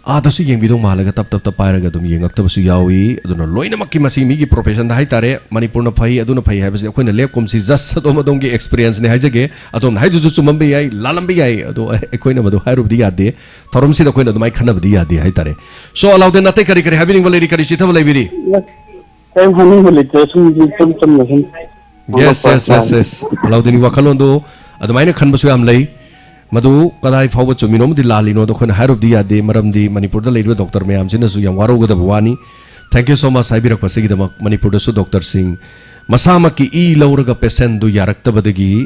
ꯑꯥꯗꯁꯨ ꯌꯦꯡꯕꯤꯗꯧ ꯃꯥꯜꯂꯒ ꯇꯞ ꯇꯞ ꯇꯞ ꯄꯥꯏꯔꯒ ꯑꯗꯨꯝ ꯌꯦꯡꯉꯛꯇꯕꯁꯨ ꯌꯥꯎꯏ꯫ ꯑꯗꯨꯅ ꯂꯣꯏꯅꯃꯛꯀꯤ ꯃꯁꯤ ꯃꯤꯒꯤ ꯄ꯭ꯔꯣꯐꯦꯁꯟꯗ ꯍꯥꯏꯇꯥꯔꯦ, ꯃꯅꯤꯄꯨꯔꯅ ꯐꯩ, ꯑꯗꯨꯅ ꯐꯩ ꯍꯥꯏꯕꯁꯤꯗꯤ ꯑꯩꯈꯣꯏꯅ ꯂꯦꯞꯀꯨꯝꯁꯤ꯫ ꯖꯁ ꯑꯗꯣꯝ ꯑꯗꯣꯝꯒꯤ ꯑꯦꯛꯁꯄꯤꯔꯤꯌꯦꯟꯁꯅꯦ ꯍꯥꯏꯖꯒꯦ꯫ ꯑꯗꯣꯝꯅ ꯍꯥꯏꯗꯨꯁꯨ ꯆꯨꯝꯃꯝꯕ ꯌꯥꯏ, ꯂꯥꯜꯂꯝꯕ ꯌꯥꯏ, ꯑꯗꯣ ꯑꯩꯈꯣꯏꯅ ꯃꯗꯨ ꯍꯥꯏꯔꯨꯕꯗꯤ ꯌꯥꯗꯦ꯫ ꯊꯧꯔꯝꯁꯤꯗ ꯑꯩꯈꯣꯏꯅ ꯑꯗꯨꯃꯥꯏꯅ ꯈꯟꯅꯕꯗꯤ ꯌꯥꯗꯦ ꯍꯥꯏꯇꯥꯔꯦ꯫ ꯁꯣ, ꯑꯂꯥꯎꯗꯤꯟ, ꯑꯇꯩ ꯀꯔꯤ ꯀꯔꯤ ꯍꯥꯏꯕꯤꯅꯤꯡꯕ ꯂꯩꯔꯤ? ꯀꯔꯤ ꯆꯤꯊꯕ ꯂꯩꯕꯤꯔꯤ? ꯀꯔꯤꯝ ꯍꯥꯏꯅꯤꯡꯕ ꯂꯩꯇ꯭ꯔꯦ, ꯁꯨꯝ ꯏꯆꯝ ꯆꯝꯅ ꯁꯨꯝ ꯌꯦꯁ, ꯍꯣꯡꯗꯣꯛꯄ ꯌꯦꯁ, ꯌꯦꯁ, ꯌꯥꯅꯤ꯫ ꯌꯦꯁ꯫ ꯑꯂꯥꯎꯗꯤꯟꯒꯤ ꯋꯥꯈꯜꯂꯣꯟꯗꯣ ꯑꯗꯨꯃꯥꯏꯅ ꯈꯟꯕꯁꯨ ꯌꯥꯝ ꯂꯩ꯫ ꯃꯗꯨ ꯀꯗꯥꯏ ꯐꯥꯎꯕ ꯆꯨꯝꯃꯤꯅꯣ ꯑꯃꯗꯤ ꯂꯥꯜꯂꯤꯅꯣꯗꯣ ꯑꯩꯈꯣꯏꯅ ꯍꯥꯏꯔꯨꯕꯗꯤ ꯌꯥꯗꯦ, ꯃꯔꯝꯗꯤ ꯃꯅꯤꯄꯨꯔꯗ ꯂꯩꯔꯤꯕ ꯗꯣꯛꯇꯔ ꯃꯌꯥꯝꯁꯤꯅꯁꯨ ꯌꯥꯝ ꯋꯥꯔꯧꯒꯗꯕ ꯋꯥꯅꯤ꯫ Thank you so much ꯍꯥꯏꯕꯤꯔꯛꯄꯁꯤꯒꯤꯗꯃꯛ꯫ ꯃꯅꯤꯄꯨꯔꯗꯁꯨ ꯗꯣꯛꯇꯔꯁꯤꯡ ꯃꯁꯥꯃꯛꯀꯤ ꯏ ꯂꯧꯔꯒ ꯄꯦꯁꯦꯟꯗꯨ ꯌꯥꯔꯛꯇꯕꯗꯒꯤ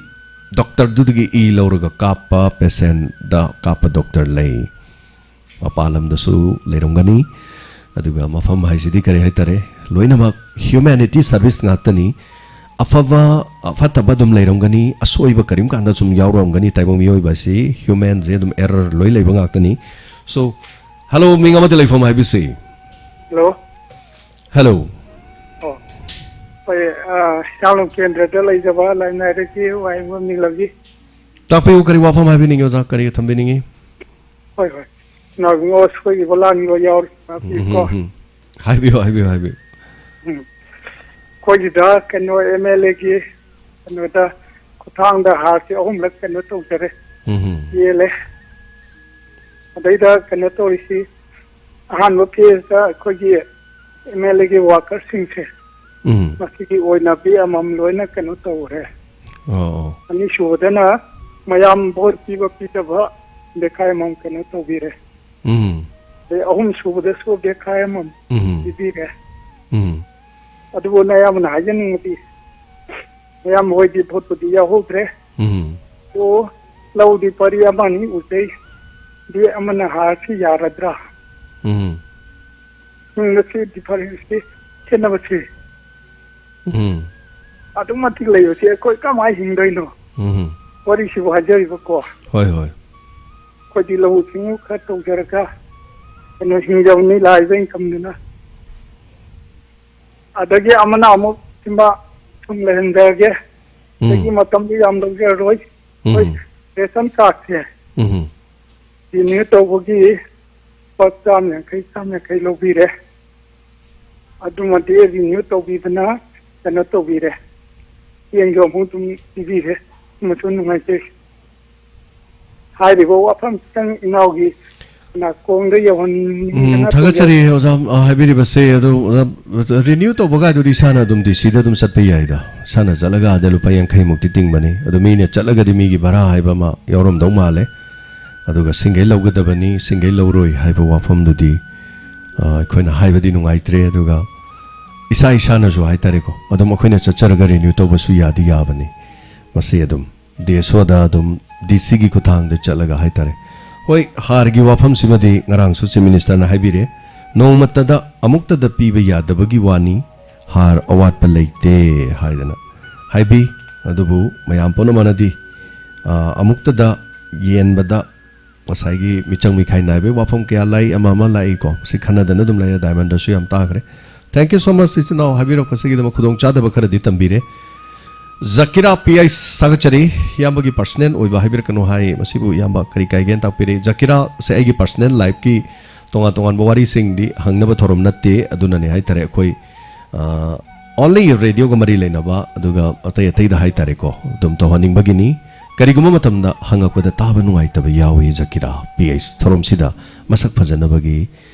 ꯗꯣꯛꯇꯔꯗꯨꯗꯒꯤ ꯏ ꯂꯧꯔꯒ ꯀꯥꯞꯄ ꯄꯦꯁꯦꯟꯗ ꯀꯥꯞꯄ ꯗꯣꯛꯇꯔ ꯂꯩ꯫ ꯃꯄꯥꯟ ꯂꯝꯗꯁꯨ ꯂꯩꯔꯝꯒꯅꯤ꯫ ꯑꯗꯨꯒ ꯃꯐꯝ ꯍꯥꯏꯁꯤꯗꯤ ꯀꯔꯤ ꯍꯥꯏꯇꯥꯔꯦ, ꯂꯣꯏꯅꯃꯛ ꯍ꯭ꯌꯨꯃꯦꯅꯤꯇꯤ ꯁꯔꯚꯤꯁ ꯉꯥꯛꯇꯅꯤ꯫ ꯑꯐꯕ, ꯑꯐꯠꯇꯕ ꯑꯗꯨꯝ ꯂꯩꯔꯝꯒꯅꯤ, ꯑꯁꯣꯏꯕ ꯀꯔꯤꯝ ꯀꯥꯟꯗ ꯁꯨꯝ ꯌꯥꯎꯔꯝꯒꯅꯤ꯫ ꯇꯥꯏꯕꯪ ꯃꯤꯑꯣꯏꯕ ꯑꯁꯤ ꯍ꯭ꯌꯨꯃꯦꯟꯁꯦ ꯑꯗꯨꯝ ꯑꯦꯔꯔ ꯂꯣꯏ ꯂꯩꯕ ꯉꯥꯛꯇꯅꯤ꯫ ꯁꯣ, ꯍꯜꯂꯣ, ꯃꯤꯡ ꯑꯃꯗꯤ ꯂꯩꯐꯝ ꯍꯥꯏꯕꯤꯁꯤ꯫ ꯍꯜꯂꯣ꯫ ꯍꯜꯂꯣ꯫ ꯑꯣ, ꯍꯣꯏ, ꯑ, ꯍꯤꯌꯥꯡꯂꯝ ꯀꯦꯟꯗ꯭ꯔꯗ ꯂꯩꯖꯕ ꯂꯥꯏꯅꯥꯏꯗꯒꯤ ꯋꯥꯍꯦꯡꯕꯝ ꯅꯤꯡꯂꯝꯖꯤ꯫ ꯇꯥꯛꯄꯤꯌꯨ, ꯀꯔꯤ ꯋꯥꯐꯝ ꯍꯥꯏꯕꯤꯅꯤꯡꯉꯤ ꯑꯣꯖꯥ? ꯀꯔꯤ ꯊꯝꯕꯤꯅꯤꯡꯉꯤ? ꯍꯣꯏ, ꯍꯣꯏ꯫ ꯏꯅꯥꯎꯕꯨꯡꯉꯣ ꯁꯣꯏꯈꯤꯕ ꯂꯥꯟꯈꯤꯕ ꯌꯥꯎꯔꯤ, ꯉꯥꯛꯄꯤꯌꯨꯀꯣ꯫ ꯎꯝ, ꯎꯝ, ꯎꯝ꯫ ꯍꯥꯏꯕꯤꯌꯨ, ꯍꯥꯏꯕꯤꯌꯨ, ꯍꯥꯏꯕꯤꯌꯨ꯫ ꯎꯝ꯫ ꯑꯩꯈꯣꯏꯒꯤꯗ ꯀꯩꯅꯣ ꯑꯦꯝ ꯑꯦꯜ ꯑꯦꯒꯤ ꯀꯩꯅꯣꯗ ꯈꯨꯠꯊꯥꯡꯗ ꯍꯥꯔꯁꯤ ꯑꯍꯨꯝꯂꯛ ꯀꯩꯅꯣ ꯇꯧꯖꯔꯦ꯫ ꯎꯝ, ꯎꯝ꯫ ꯌꯦꯜꯂꯦ꯫ ꯑꯗꯩꯗ ꯀꯩꯅꯣ ꯇꯧꯔꯤꯁꯤ, ꯑꯍꯥꯟꯕ ꯐꯦꯁꯇ ꯑꯩꯈꯣꯏꯒꯤ ꯑꯦꯝ ꯑꯦꯜ ꯑꯦꯒꯤ ꯋꯥꯀꯔꯁꯤꯡꯁꯦ, ꯎꯝ꯫ ꯃꯁꯤꯒꯤ ꯑꯣꯏꯅ ꯕꯤ ꯑꯃꯃꯝ ꯂꯣꯏꯅ ꯀꯩꯅꯣ ꯇꯧꯔꯦ꯫ ꯑꯣ, ꯑꯣ꯫ ꯑꯅꯤꯁꯨꯕꯗꯅ ꯃꯌꯥꯝ ꯚꯣꯠ ꯄꯤꯕ ꯄꯤꯗꯕ ꯕꯦꯈꯥꯏ ꯑꯃꯃꯝ ꯀꯩꯅꯣ ꯇꯧꯕꯤꯔꯦ꯫ ꯎꯝ꯫ ꯑꯗꯩ ꯑꯍꯨꯝ ꯁꯨꯕꯗꯁꯨ ꯕꯦꯈꯥꯏ ꯑꯃꯃꯝ ꯎꯝ꯫ ꯄꯤꯕꯤꯔꯦ꯫ ꯎꯝ꯫ ꯑꯗꯨꯕꯨ ꯑꯌꯥꯝꯕꯅ ꯍꯥꯏꯖꯅꯤꯡꯕꯗꯤ, ꯑꯌꯥꯝꯕ ꯍꯣꯏꯗꯤ ꯚꯣꯠꯄꯨꯗꯤ ꯌꯥꯎꯍꯧꯗ꯭ꯔꯦ꯫ ꯎꯝ꯫ ꯑꯣ, ꯂꯧꯗꯤ ꯄꯔꯤ ꯑꯃ ꯑꯅꯤ ꯎꯖꯩ꯫ ꯑꯗꯨ ꯑꯃꯅ ꯍꯥꯔꯁꯤ ꯌꯥꯔꯗ꯭ꯔꯥ? ꯎꯝ꯫ ꯎꯝ, ꯃꯁꯤ ꯗꯤꯐꯔꯦꯟꯁꯁꯤ, ꯈꯦꯠꯅꯕꯁꯤ ꯎꯝ꯫ ꯑꯗꯨꯛ ꯃꯇꯤꯛ ꯂꯩꯕꯁꯤ ꯑꯩꯈꯣꯏ ꯀꯃꯥꯏꯅ ꯍꯤꯡꯗꯣꯏꯅꯣ? ꯎꯝ꯫ ꯋꯥꯔꯤꯁꯤꯕꯨ ꯍꯥꯏꯖꯔꯤꯕꯀꯣ꯫ ꯍꯣꯏ, ꯍꯣꯏ꯫ ꯑꯩꯈꯣꯏꯗꯤ ꯂꯧꯎ ꯁꯤꯡꯎ ꯈꯔ ꯇꯧꯖꯔꯒ ꯀꯩꯅꯣ ꯍꯤꯡꯖꯕꯅꯤ, ꯂꯥꯛꯏꯕ ꯏꯟꯀꯝꯗꯨꯅ꯫ ꯑꯗꯒꯤ ꯑꯃꯅ ꯑꯃꯨꯛ ꯁꯤꯃ ꯁꯨꯝ ꯂꯩꯍꯟꯖꯔꯒꯦ꯫ ꯎꯝ꯫ ꯑꯗꯒꯤ ꯃꯇꯝꯗꯨ ꯌꯥꯝ ꯂꯧꯖꯔꯔꯣꯏ꯫ ꯎꯝ꯫ ꯑꯩꯈꯣꯏ ꯔꯦꯁꯟ ꯀꯥꯔꯗꯁꯦ ꯎꯝ꯫ ꯔꯤꯅ꯭ꯌꯨ ꯇꯧꯕꯒꯤ ꯂꯨꯄꯥ ꯆꯥꯝ ꯌꯥꯡꯈꯩ, ꯆꯥꯝ ꯌꯥꯡꯈꯩ ꯂꯧꯕꯤꯔꯦ꯫ ꯑꯗꯨꯃꯗꯤ ꯔꯤꯅ꯭ꯌꯨ ꯇꯧꯕꯤꯗꯅ ꯀꯩꯅꯣ ꯇꯧꯕꯤꯔꯦ꯫ ꯆꯦꯡꯁꯨ ꯑꯃꯨꯛ ꯑꯗꯨꯝ ꯄꯤꯕꯤꯔꯦ꯫ ꯑꯃꯁꯨ ꯅꯨꯡꯉꯥꯏꯖꯩ꯫ ꯍꯥꯏꯔꯤꯕ ꯋꯥꯐꯝꯁꯤꯇꯪ ꯏꯅꯥꯎꯒꯤ ꯅꯥꯀꯣꯡꯗ ꯌꯧꯍꯟꯅꯤꯡꯗꯅ ꯎꯝ, ꯊꯥꯒꯠꯆꯔꯤ ꯇꯧꯖꯕꯅꯤ꯫ ꯑꯣꯖꯥ, ꯑ, ꯍꯥꯏꯕꯤꯔꯤꯕꯁꯦ꯫ ꯑꯗꯨ, ꯑꯣꯖꯥ, ꯔꯤꯅ꯭ꯌꯨ ꯇꯧꯕꯒꯥꯏꯗꯨꯗꯤ ꯏꯁꯥꯅ ꯑꯗꯨꯝ ꯗꯤ ꯁꯤꯗ ꯑꯗꯨꯝ ꯆꯠꯄ ꯌꯥꯏꯗ꯫ ꯏꯁꯥꯅ ꯆꯠꯂꯒ ꯑꯥꯗ ꯂꯨꯄꯥ ꯌꯥꯡꯈꯩ ꯃꯨꯛꯇꯤ ꯇꯤꯡꯕꯅꯤ꯫ ꯑꯗꯨ ꯃꯤꯅ ꯆꯠꯂꯒꯗꯤ ꯃꯤꯒꯤ ꯚꯔꯥ ꯍꯥꯏꯕ ꯑꯃ ꯌꯥꯎꯔꯝꯗꯧ ꯃꯥꯜꯂꯦ꯫ ꯑꯗꯨꯒ ꯁꯤꯡꯒꯩ ꯂꯧꯒꯗꯕꯅꯤ, ꯁꯤꯡꯒꯩ ꯂꯧꯔꯣꯏ ꯍꯥꯏꯕ ꯋꯥꯐꯝꯗꯨꯗꯤ, ꯑ, ꯑꯩꯈꯣꯏꯅ ꯍꯥꯏꯕꯗꯤ ꯅꯨꯡꯉꯥꯏꯇ꯭ꯔꯦ꯫ ꯑꯗꯨꯒ ꯏꯁꯥ ꯏꯁꯥꯅꯁꯨ ꯍꯥꯏꯇꯥꯔꯦꯀꯣ, ꯑꯗꯨꯝ ꯑꯩꯈꯣꯏꯅ ꯆꯠꯆꯔꯒ ꯔꯤꯅ꯭ꯌꯨ ꯇꯧꯕꯁꯨ ꯌꯥꯗꯤ ꯌꯥꯕꯅꯤ꯫ ꯃꯁꯤ ꯑꯗꯨꯝ ꯗꯤ ꯑꯦꯁ ꯑꯣꯗ ꯑꯗꯨꯝ ꯗꯤ ꯁꯤꯒꯤ ꯈꯨꯠꯊꯥꯡꯗ ꯆꯠꯂꯒ ꯍꯥꯏꯇꯥꯔꯦ꯫ ꯍꯣꯏ, ꯍꯥꯔꯒꯤ ꯋꯥꯐꯝꯁꯤꯃꯗꯤ ꯉꯔꯥꯡꯁꯨ ꯆꯤꯐ ꯃꯤꯅꯤꯁꯇꯔꯅ ꯍꯥꯏꯕꯤꯔꯦ, ꯅꯣꯡꯃꯇꯗ ꯑꯃꯨꯛꯇꯗ ꯄꯤꯕ ꯌꯥꯗꯕꯒꯤ ꯋꯥꯅꯤ, ꯍꯥꯔ ꯑꯋꯥꯠꯄ ꯂꯩꯇꯦ ꯍꯥꯏꯗꯅ ꯍꯥꯏꯕꯤ꯫ ꯑꯗꯨꯕꯨ ꯃꯌꯥꯝ ꯄꯨꯝꯅꯃꯛꯅꯗꯤ, ꯑ, ꯑꯃꯨꯛꯇꯗ ꯌꯦꯟꯕꯗ ꯉꯁꯥꯏꯒꯤ ꯃꯤꯆꯪ ꯃꯤꯈꯥꯏ ꯅꯥꯏꯕꯒꯤ ꯋꯥꯐꯝ ꯀꯌꯥ ꯂꯥꯛꯏ, ꯑꯃ ꯑꯃ ꯂꯥꯛꯏꯀꯣ, ꯁꯤ ꯈꯟꯅꯗꯅ ꯑꯗꯨꯝ ꯂꯩꯔꯦ꯫ ꯗꯥꯏꯃꯟꯗꯁꯨ ꯌꯥꯝ ꯇꯥꯈ꯭ꯔꯦ꯫ Thank you so much, ꯏꯆꯤꯟ ꯏꯅꯥꯎ ꯍꯥꯏꯕꯤꯔꯛꯄꯁꯤꯒꯤꯗꯃꯛ ꯈꯨꯗꯣꯡ ꯆꯥꯗꯕ ꯈꯔꯗꯤ ꯇꯝꯕꯤꯔꯦ꯫ ꯖꯀꯤꯔꯥ ꯄꯤ ꯑꯩꯆ ꯊꯥꯒꯠꯆꯔꯤ, ꯏꯌꯥꯝꯕꯒꯤ ꯄꯔꯁꯅꯦꯜ ꯑꯣꯏꯕ ꯍꯥꯏꯕꯤꯔꯛꯀꯅꯨ ꯍꯥꯏ, ꯃꯁꯤꯕꯨ ꯏꯌꯥꯝꯕ ꯀꯔꯤ ꯀꯥꯏꯒꯦꯅ ꯇꯥꯛꯄꯤꯔꯦ꯫ ꯖꯀꯤꯔꯥꯁꯦ ꯑꯩꯒꯤ ꯄꯔꯁꯅꯦꯜ ꯂꯥꯏꯐꯀꯤ ꯇꯣꯉꯥꯟ ꯇꯣꯉꯥꯟꯕ ꯋꯥꯔꯤꯁꯤꯡꯗꯤ ꯍꯪꯅꯕ ꯊꯧꯔꯝ ꯅꯠꯇꯦ, ꯑꯗꯨꯅꯅꯦ ꯍꯥꯏꯇꯥꯔꯦ꯫ ꯑꯩꯈꯣꯏ, ꯑ, only ꯔꯦꯗꯤꯑꯣꯒ ꯃꯔꯤ ꯂꯩꯅꯕ, ꯑꯗꯨꯒ ꯑꯇꯩ ꯑꯇꯩꯗ ꯍꯥꯏꯇꯥꯔꯦꯀꯣ, ꯑꯗꯨꯝ ꯇꯧꯍꯟꯅꯤꯡꯕꯒꯤꯅꯤ꯫ ꯀꯔꯤꯒꯨꯝꯕ ꯃꯇꯝꯗ ꯍꯪꯉꯛꯄꯗ ꯇꯥꯕ ꯅꯨꯡꯉꯥꯏꯇꯕ ꯌꯥꯎꯏ, ꯖꯀꯤꯔꯥ ꯄꯤ ꯑꯩꯆ ꯊꯧꯔꯝꯁꯤꯗ ꯃꯁꯛ ꯐꯖꯅꯕꯒꯤ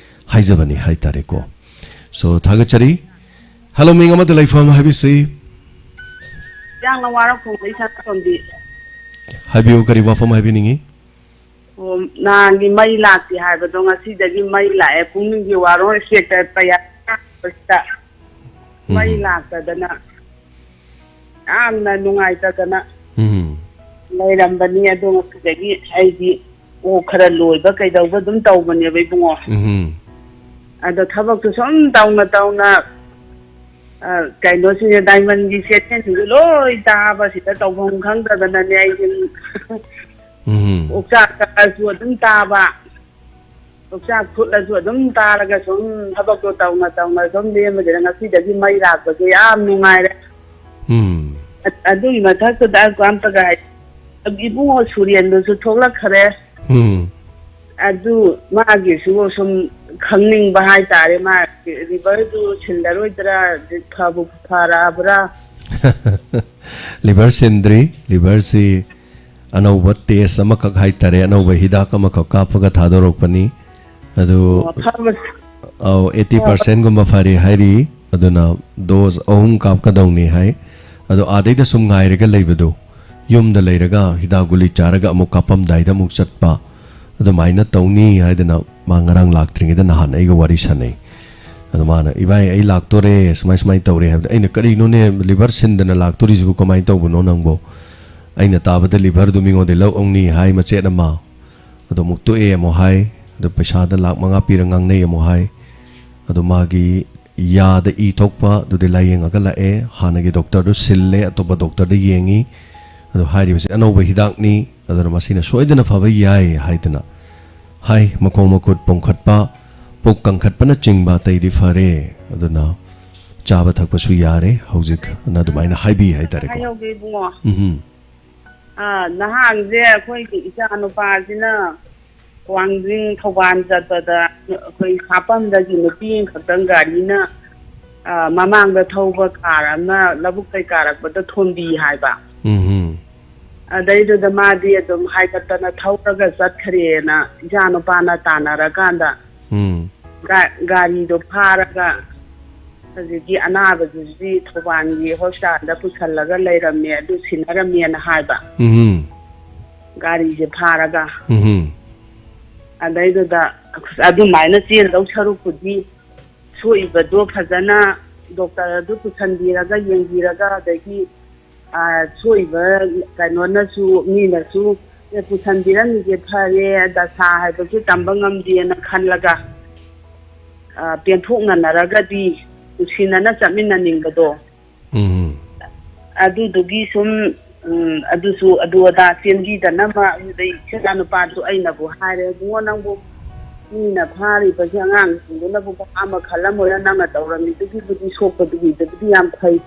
ꯍꯥꯏꯖꯕꯅꯤ ꯍꯥꯏꯇꯥꯔꯦꯀꯣ꯫ So, ꯊꯥꯒꯠꯆꯔꯤ꯫ ꯍꯜꯂꯣ, ꯃꯤꯡ ꯑꯃꯗ ꯂꯩꯐꯝ ꯍꯥꯏꯕꯤꯁꯤ꯫ ꯍꯤꯌꯥꯡꯂꯝ ꯋꯥꯔꯣꯛꯈꯣꯡꯗꯩ ꯁꯅꯥꯇꯣꯝꯕꯤ꯫ ꯍꯥꯏꯕꯤꯌꯨ, ꯀꯔꯤ ꯋꯥꯐꯝ ꯍꯥꯏꯕꯤꯅꯤꯡꯉꯤ? ꯑꯣ, ꯅꯍꯥꯟꯒꯤ ꯃꯩ ꯂꯥꯛꯇꯦ ꯍꯥꯏꯕꯗꯣ ꯉꯁꯤꯗꯒꯤ ꯃꯩ ꯂꯥꯛꯑꯦ꯫ ꯄꯨꯛꯅꯤꯡꯒꯤ ꯋꯥꯔꯣꯜ ꯏꯟꯁꯄꯦꯛꯇꯔ ꯄꯩꯌꯥꯁꯤꯗ ꯃꯩ ꯎꯝ꯫ ꯂꯥꯛꯇꯗꯅ ꯌꯥꯝꯅ ꯅꯨꯡꯉꯥꯏꯇꯗꯅ ꯎꯝ꯫ ꯂꯩꯔꯝꯕꯅꯤ꯫ ꯑꯗꯣ ꯉꯁꯤꯗꯒꯤ ꯑꯩꯗꯤ ꯑꯣ ꯈꯔ ꯂꯣꯏꯕ ꯀꯩꯗꯧꯕ ꯑꯗꯨꯝ ꯇꯧꯕꯅꯦꯕ ꯏꯕꯨꯡꯉꯣ꯫ ꯎꯝ꯫ ꯑꯗꯣ ꯊꯕꯛꯇꯨ ꯁꯨꯝ ꯇꯧꯅ ꯇꯧꯅ ꯑ, ꯀꯩꯅꯣꯁꯤꯡꯁꯦ ꯗꯥꯏꯃꯟꯒꯤ ꯁꯦꯠꯁꯤꯡꯁꯦ ꯂꯣꯏ ꯇꯥꯕ, ꯁꯤꯗ ꯇꯧꯐꯝ ꯈꯪꯗꯗꯅꯅꯦ ꯑꯩꯁꯦ ꯎꯝ꯫ ꯑꯣꯛꯆꯥꯛ ꯀꯛꯑꯁꯨ ꯑꯗꯨꯝ ꯇꯥꯕ, ꯑꯣꯛꯆꯥꯛ ꯐꯨꯠꯂꯁꯨ ꯑꯗꯨꯝ ꯇꯥꯔꯒ ꯁꯨꯝ ꯊꯕꯛꯇꯣ ꯇꯧꯅ ꯇꯧꯅ ꯁꯨꯝ ꯂꯦꯝꯕꯁꯤꯗ ꯉꯁꯤꯗꯒꯤ ꯃꯩ ꯂꯥꯛꯄꯁꯦ ꯌꯥꯝ ꯅꯨꯡꯉꯥꯏꯔꯦ꯫ ꯎꯝ꯫ ꯑ-, ꯑꯗꯨꯒꯤ ꯃꯊꯛꯇꯨꯗ ꯑꯝꯇꯒ ꯍꯥꯏ, ꯏꯕꯨꯡꯉꯣ ꯁꯨꯔꯦꯟꯗꯨꯁꯨ ꯊꯣꯛꯂꯛꯈ꯭ꯔꯦ꯫ ꯎꯝ꯫ ꯑꯗꯨ ꯃꯥꯒꯤꯁꯨ ꯁꯨꯝ ꯈꯪꯅꯤꯡꯕ ꯍꯥꯏꯇꯥꯔꯦ, ꯃꯥ ꯂꯤꯚꯔꯗꯨ ꯁꯤꯜꯂꯔꯣꯏꯗ꯭ꯔꯥ, ꯐꯕꯨ ꯐꯔꯛꯑꯕ꯭ꯔꯥ? ꯂꯤꯚꯔ ꯁꯤꯟꯗ꯭ꯔꯤ꯫ ꯂꯤꯚꯔꯁꯤ ꯑꯅꯧꯕ ꯇꯦꯁ ꯑꯃꯈꯛ ꯍꯥꯏꯇꯥꯔꯦ, ꯑꯅꯧꯕ ꯍꯤꯗꯥꯛ ꯑꯃꯈꯛ ꯀꯥꯞꯄꯒ ꯊꯥꯗꯣꯔꯛꯄꯅꯤ꯫ ꯑꯗꯨ ꯑꯣ, ꯐꯕ- ꯑꯧ, ꯑꯩꯠꯇꯤ ꯄꯥꯔꯁꯦꯟꯒꯨꯝꯕ ꯐꯔꯦ ꯍꯥꯏꯔꯤ꯫ ꯑꯗꯨꯅ ꯗꯣꯁ ꯑꯍꯨꯝ ꯀꯥꯞꯀꯗꯧꯅꯤ ꯍꯥꯏ꯫ ꯑꯗꯣ ꯑꯥꯗꯩꯗ ꯁꯨꯝ ꯉꯥꯏꯔꯒ ꯂꯩꯕꯗꯣ, ꯌꯨꯝꯗ ꯂꯩꯔꯒ ꯍꯤꯗꯥꯛ ꯒꯨꯂꯤ ꯆꯥꯔꯒ ꯑꯃꯨꯛ ꯀꯥꯞꯄꯝꯗꯥꯏꯗ ꯑꯃꯨꯛ ꯆꯠꯄ, ꯑꯗꯨꯃꯥꯏꯅ ꯇꯧꯅꯤ ꯍꯥꯏꯗꯅ ꯃꯥ ꯉꯔꯥꯡ ꯂꯥꯛꯇ꯭ꯔꯤꯉꯩꯗ ꯅꯍꯥꯟ ꯑꯩꯒ ꯋꯥꯔꯤ ꯁꯥꯟꯅꯩ꯫ ꯑꯗꯣ ꯃꯥꯅ, "ꯏꯕꯥꯏ, ꯑꯩ ꯂꯥꯛꯇꯣꯔꯦ, ꯁꯨꯃꯥꯏ ꯁꯨꯃꯥꯏꯅ ꯇꯧꯔꯦ" ꯍꯥꯏꯕꯗ ꯑꯩꯅ, "ꯀꯔꯤꯅꯣꯅꯦ, ꯂꯤꯚꯔ ꯁꯤꯟꯗꯅ ꯂꯥꯛꯇꯣꯔꯤꯁꯤꯕꯨ ꯀꯃꯥꯏꯅ ꯇꯧꯕꯅꯣ ꯅꯪꯕꯣ? ꯑꯩꯅ ꯇꯥꯕꯗ ꯂꯤꯚꯔꯗꯨ ꯃꯤꯉꯣꯟꯗ ꯂꯧ ꯂꯧꯅꯤ ꯍꯥꯏ ꯃꯆꯦꯠ ꯑꯃ, ꯑꯗꯣ ꯑꯃꯨꯛ ꯇꯣꯛꯑꯦ ꯑꯃꯨꯛ ꯍꯥꯏ, ꯑꯗꯣ ꯄꯩꯁꯥꯗ ꯂꯥꯛ ꯃꯉꯥ ꯄꯤꯔ ꯉꯥꯡꯅꯩ ꯑꯃꯨꯛ ꯍꯥꯏ, ꯑꯗꯣ ꯃꯥꯒꯤ ꯌꯥꯗ ꯏ ꯊꯣꯛꯄ ꯑꯗꯨꯗꯤ ꯂꯥꯏꯌꯦꯡꯉꯒ ꯂꯥꯛꯑꯦ, ꯍꯥꯟꯅꯒꯤ ꯗꯣꯛꯇꯔꯗꯨ ꯁꯤꯜꯂꯦ, ꯑꯇꯣꯞꯄ ꯗꯣꯛꯇꯔꯗ ꯌꯦꯡꯉꯤ, ꯑꯗꯣ ꯍꯥꯏꯔꯤꯕꯁꯦ ꯑꯅꯧꯕ ꯍꯤꯗꯥꯛꯅꯤ, ꯑꯗꯨꯅ ꯃꯁꯤꯅ ꯁꯣꯏꯗꯅ ꯐꯕ ꯌꯥꯏ" ꯍꯥꯏꯗꯅ ꯍꯥꯏ꯫ ꯃꯈꯣꯡ ꯃꯈꯨꯠ ꯄꯣꯝꯈꯠꯄ, ꯄꯨꯛ ꯀꯪꯈꯠꯄꯅꯆꯤꯡꯕ ꯑꯇꯩꯗꯤ ꯐꯔꯦ, ꯑꯗꯨꯅ ꯆꯥꯕ ꯊꯛꯄꯁꯨ ꯌꯥꯔꯦ ꯍꯧꯖꯤꯛ, ꯑꯅ ꯑꯗꯨꯃꯥꯏꯅ ꯍꯥꯏꯕꯤ ꯍꯥꯏꯇꯥꯔꯦꯀꯣ꯫ ꯍꯥꯏꯍꯧꯒꯦ ꯏꯕꯨꯡꯉꯣ꯫ ꯎꯝ꯫ ꯑꯥ, ꯅꯍꯥꯟꯁꯦ ꯑꯩꯈꯣꯏꯒꯤ ꯏꯆꯥ ꯅꯨꯄꯥꯁꯤꯅ ꯋꯥꯡꯖꯤꯡ ꯊꯧꯕꯥꯜ ꯆꯠꯄꯗ ꯑꯩꯈꯣꯏ ꯍꯥꯄꯝꯗꯒꯤ ꯅꯨꯄꯤ ꯑꯃꯈꯛꯇꯪ ꯒꯥꯔꯤꯅ, ꯑꯥ, ꯃꯃꯥꯡꯗ ꯊꯧꯕ ꯀꯥꯔ ꯑꯃ ꯂꯧꯕꯨꯛꯇꯩ ꯀꯥꯔꯛꯄꯗ ꯊꯣꯝꯕꯤ ꯍꯥꯏꯕ꯫ ꯎꯝ꯫ ꯑꯗꯩꯗꯨꯗ ꯃꯥꯗꯤ ꯑꯗꯨꯝ ꯍꯥꯏꯒꯠꯇꯅ ꯊꯧꯔꯒ ꯆꯠꯈ꯭ꯔꯦꯅ ꯏꯆꯥ ꯅꯨꯄꯥꯅ ꯇꯥꯟꯅꯔꯀꯥꯟꯗ ꯎꯝ꯫ ꯒꯥ-, ꯒꯥꯔꯤꯗꯣ ꯐꯥꯔꯒ ꯍꯧꯖꯤꯛꯀꯤ ꯑꯅꯥꯕꯗꯨꯗꯤ ꯊꯧꯕꯥꯜꯒꯤ ꯍꯣꯁꯄꯤꯇꯥꯜꯗ ꯄꯨꯁꯜꯂꯒ ꯂꯩꯔꯝꯃꯦ, ꯑꯗꯨ ꯁꯤꯟꯅꯔꯝꯃꯦꯅ ꯍꯥꯏꯕ꯫ ꯎꯝ꯫ ꯒꯥꯔꯤꯁꯦ ꯐꯥꯔꯒ꯫ ꯎꯝ ꯑꯗꯩꯗꯨꯗ ꯑꯗꯨꯃꯥꯏꯅ ꯆꯦꯟꯗꯧ ꯁꯔꯨꯛꯄꯨꯗꯤ ꯁꯣꯛꯏꯕꯗꯣ ꯐꯖꯅ ꯗꯣꯛꯇꯔ ꯑꯗꯨ ꯄꯨꯁꯟꯕꯤꯔꯒ ꯌꯦꯡꯕꯤꯔꯒ, ꯑꯗꯒꯤ ꯁꯣꯛꯏꯕ ꯀꯩꯅꯣꯅꯁꯨ, ꯃꯤꯅꯁꯨ "ꯑꯦ, ꯄꯨꯁꯟꯕꯤꯔꯝꯃꯤꯁꯦ ꯐꯔꯦ, ꯗꯁꯥ ꯍꯥꯏꯕꯁꯨ ꯇꯝꯕ ꯉꯝꯗꯦꯅ" ꯈꯜꯂꯒ ꯄꯦꯟꯊꯣꯛꯅꯅꯔꯒꯗꯤ ꯅꯨꯡꯁꯤꯅꯅ ꯆꯠꯃꯤꯟꯅꯅꯤꯡꯕꯗꯣ꯫ ꯎꯝ ꯑꯗꯨꯗꯨꯒꯤ ꯁꯨꯝ, ꯎꯝ, ꯑꯗꯨꯁꯨ ꯑꯗꯨ ꯑꯗꯥ ꯆꯦꯟꯕꯤꯗꯅꯕ꯫ ꯑꯗꯨꯗꯩ ꯏꯆꯥ ꯅꯨꯄꯥꯁꯨ ꯑꯩꯅꯕꯨ ꯍꯥꯏꯔꯦ, "ꯏꯕꯨꯡꯉꯣ, ꯅꯪꯕꯨ ꯃꯤꯅ ꯐꯥꯔꯤꯕꯁꯦ ꯑꯉꯥꯡꯁꯤꯡꯗꯨꯅꯕꯨ ꯚꯥꯞ ꯑꯃ ꯈꯜꯂꯝꯃꯣꯏꯅ ꯅꯪꯅ ꯇꯧꯔꯝꯃꯤꯗꯨꯒꯤꯕꯨꯗꯤ, ꯁꯣꯛꯄꯗꯨꯒꯤꯗꯕꯨꯗꯤ ꯌꯥꯝ ꯐꯩ"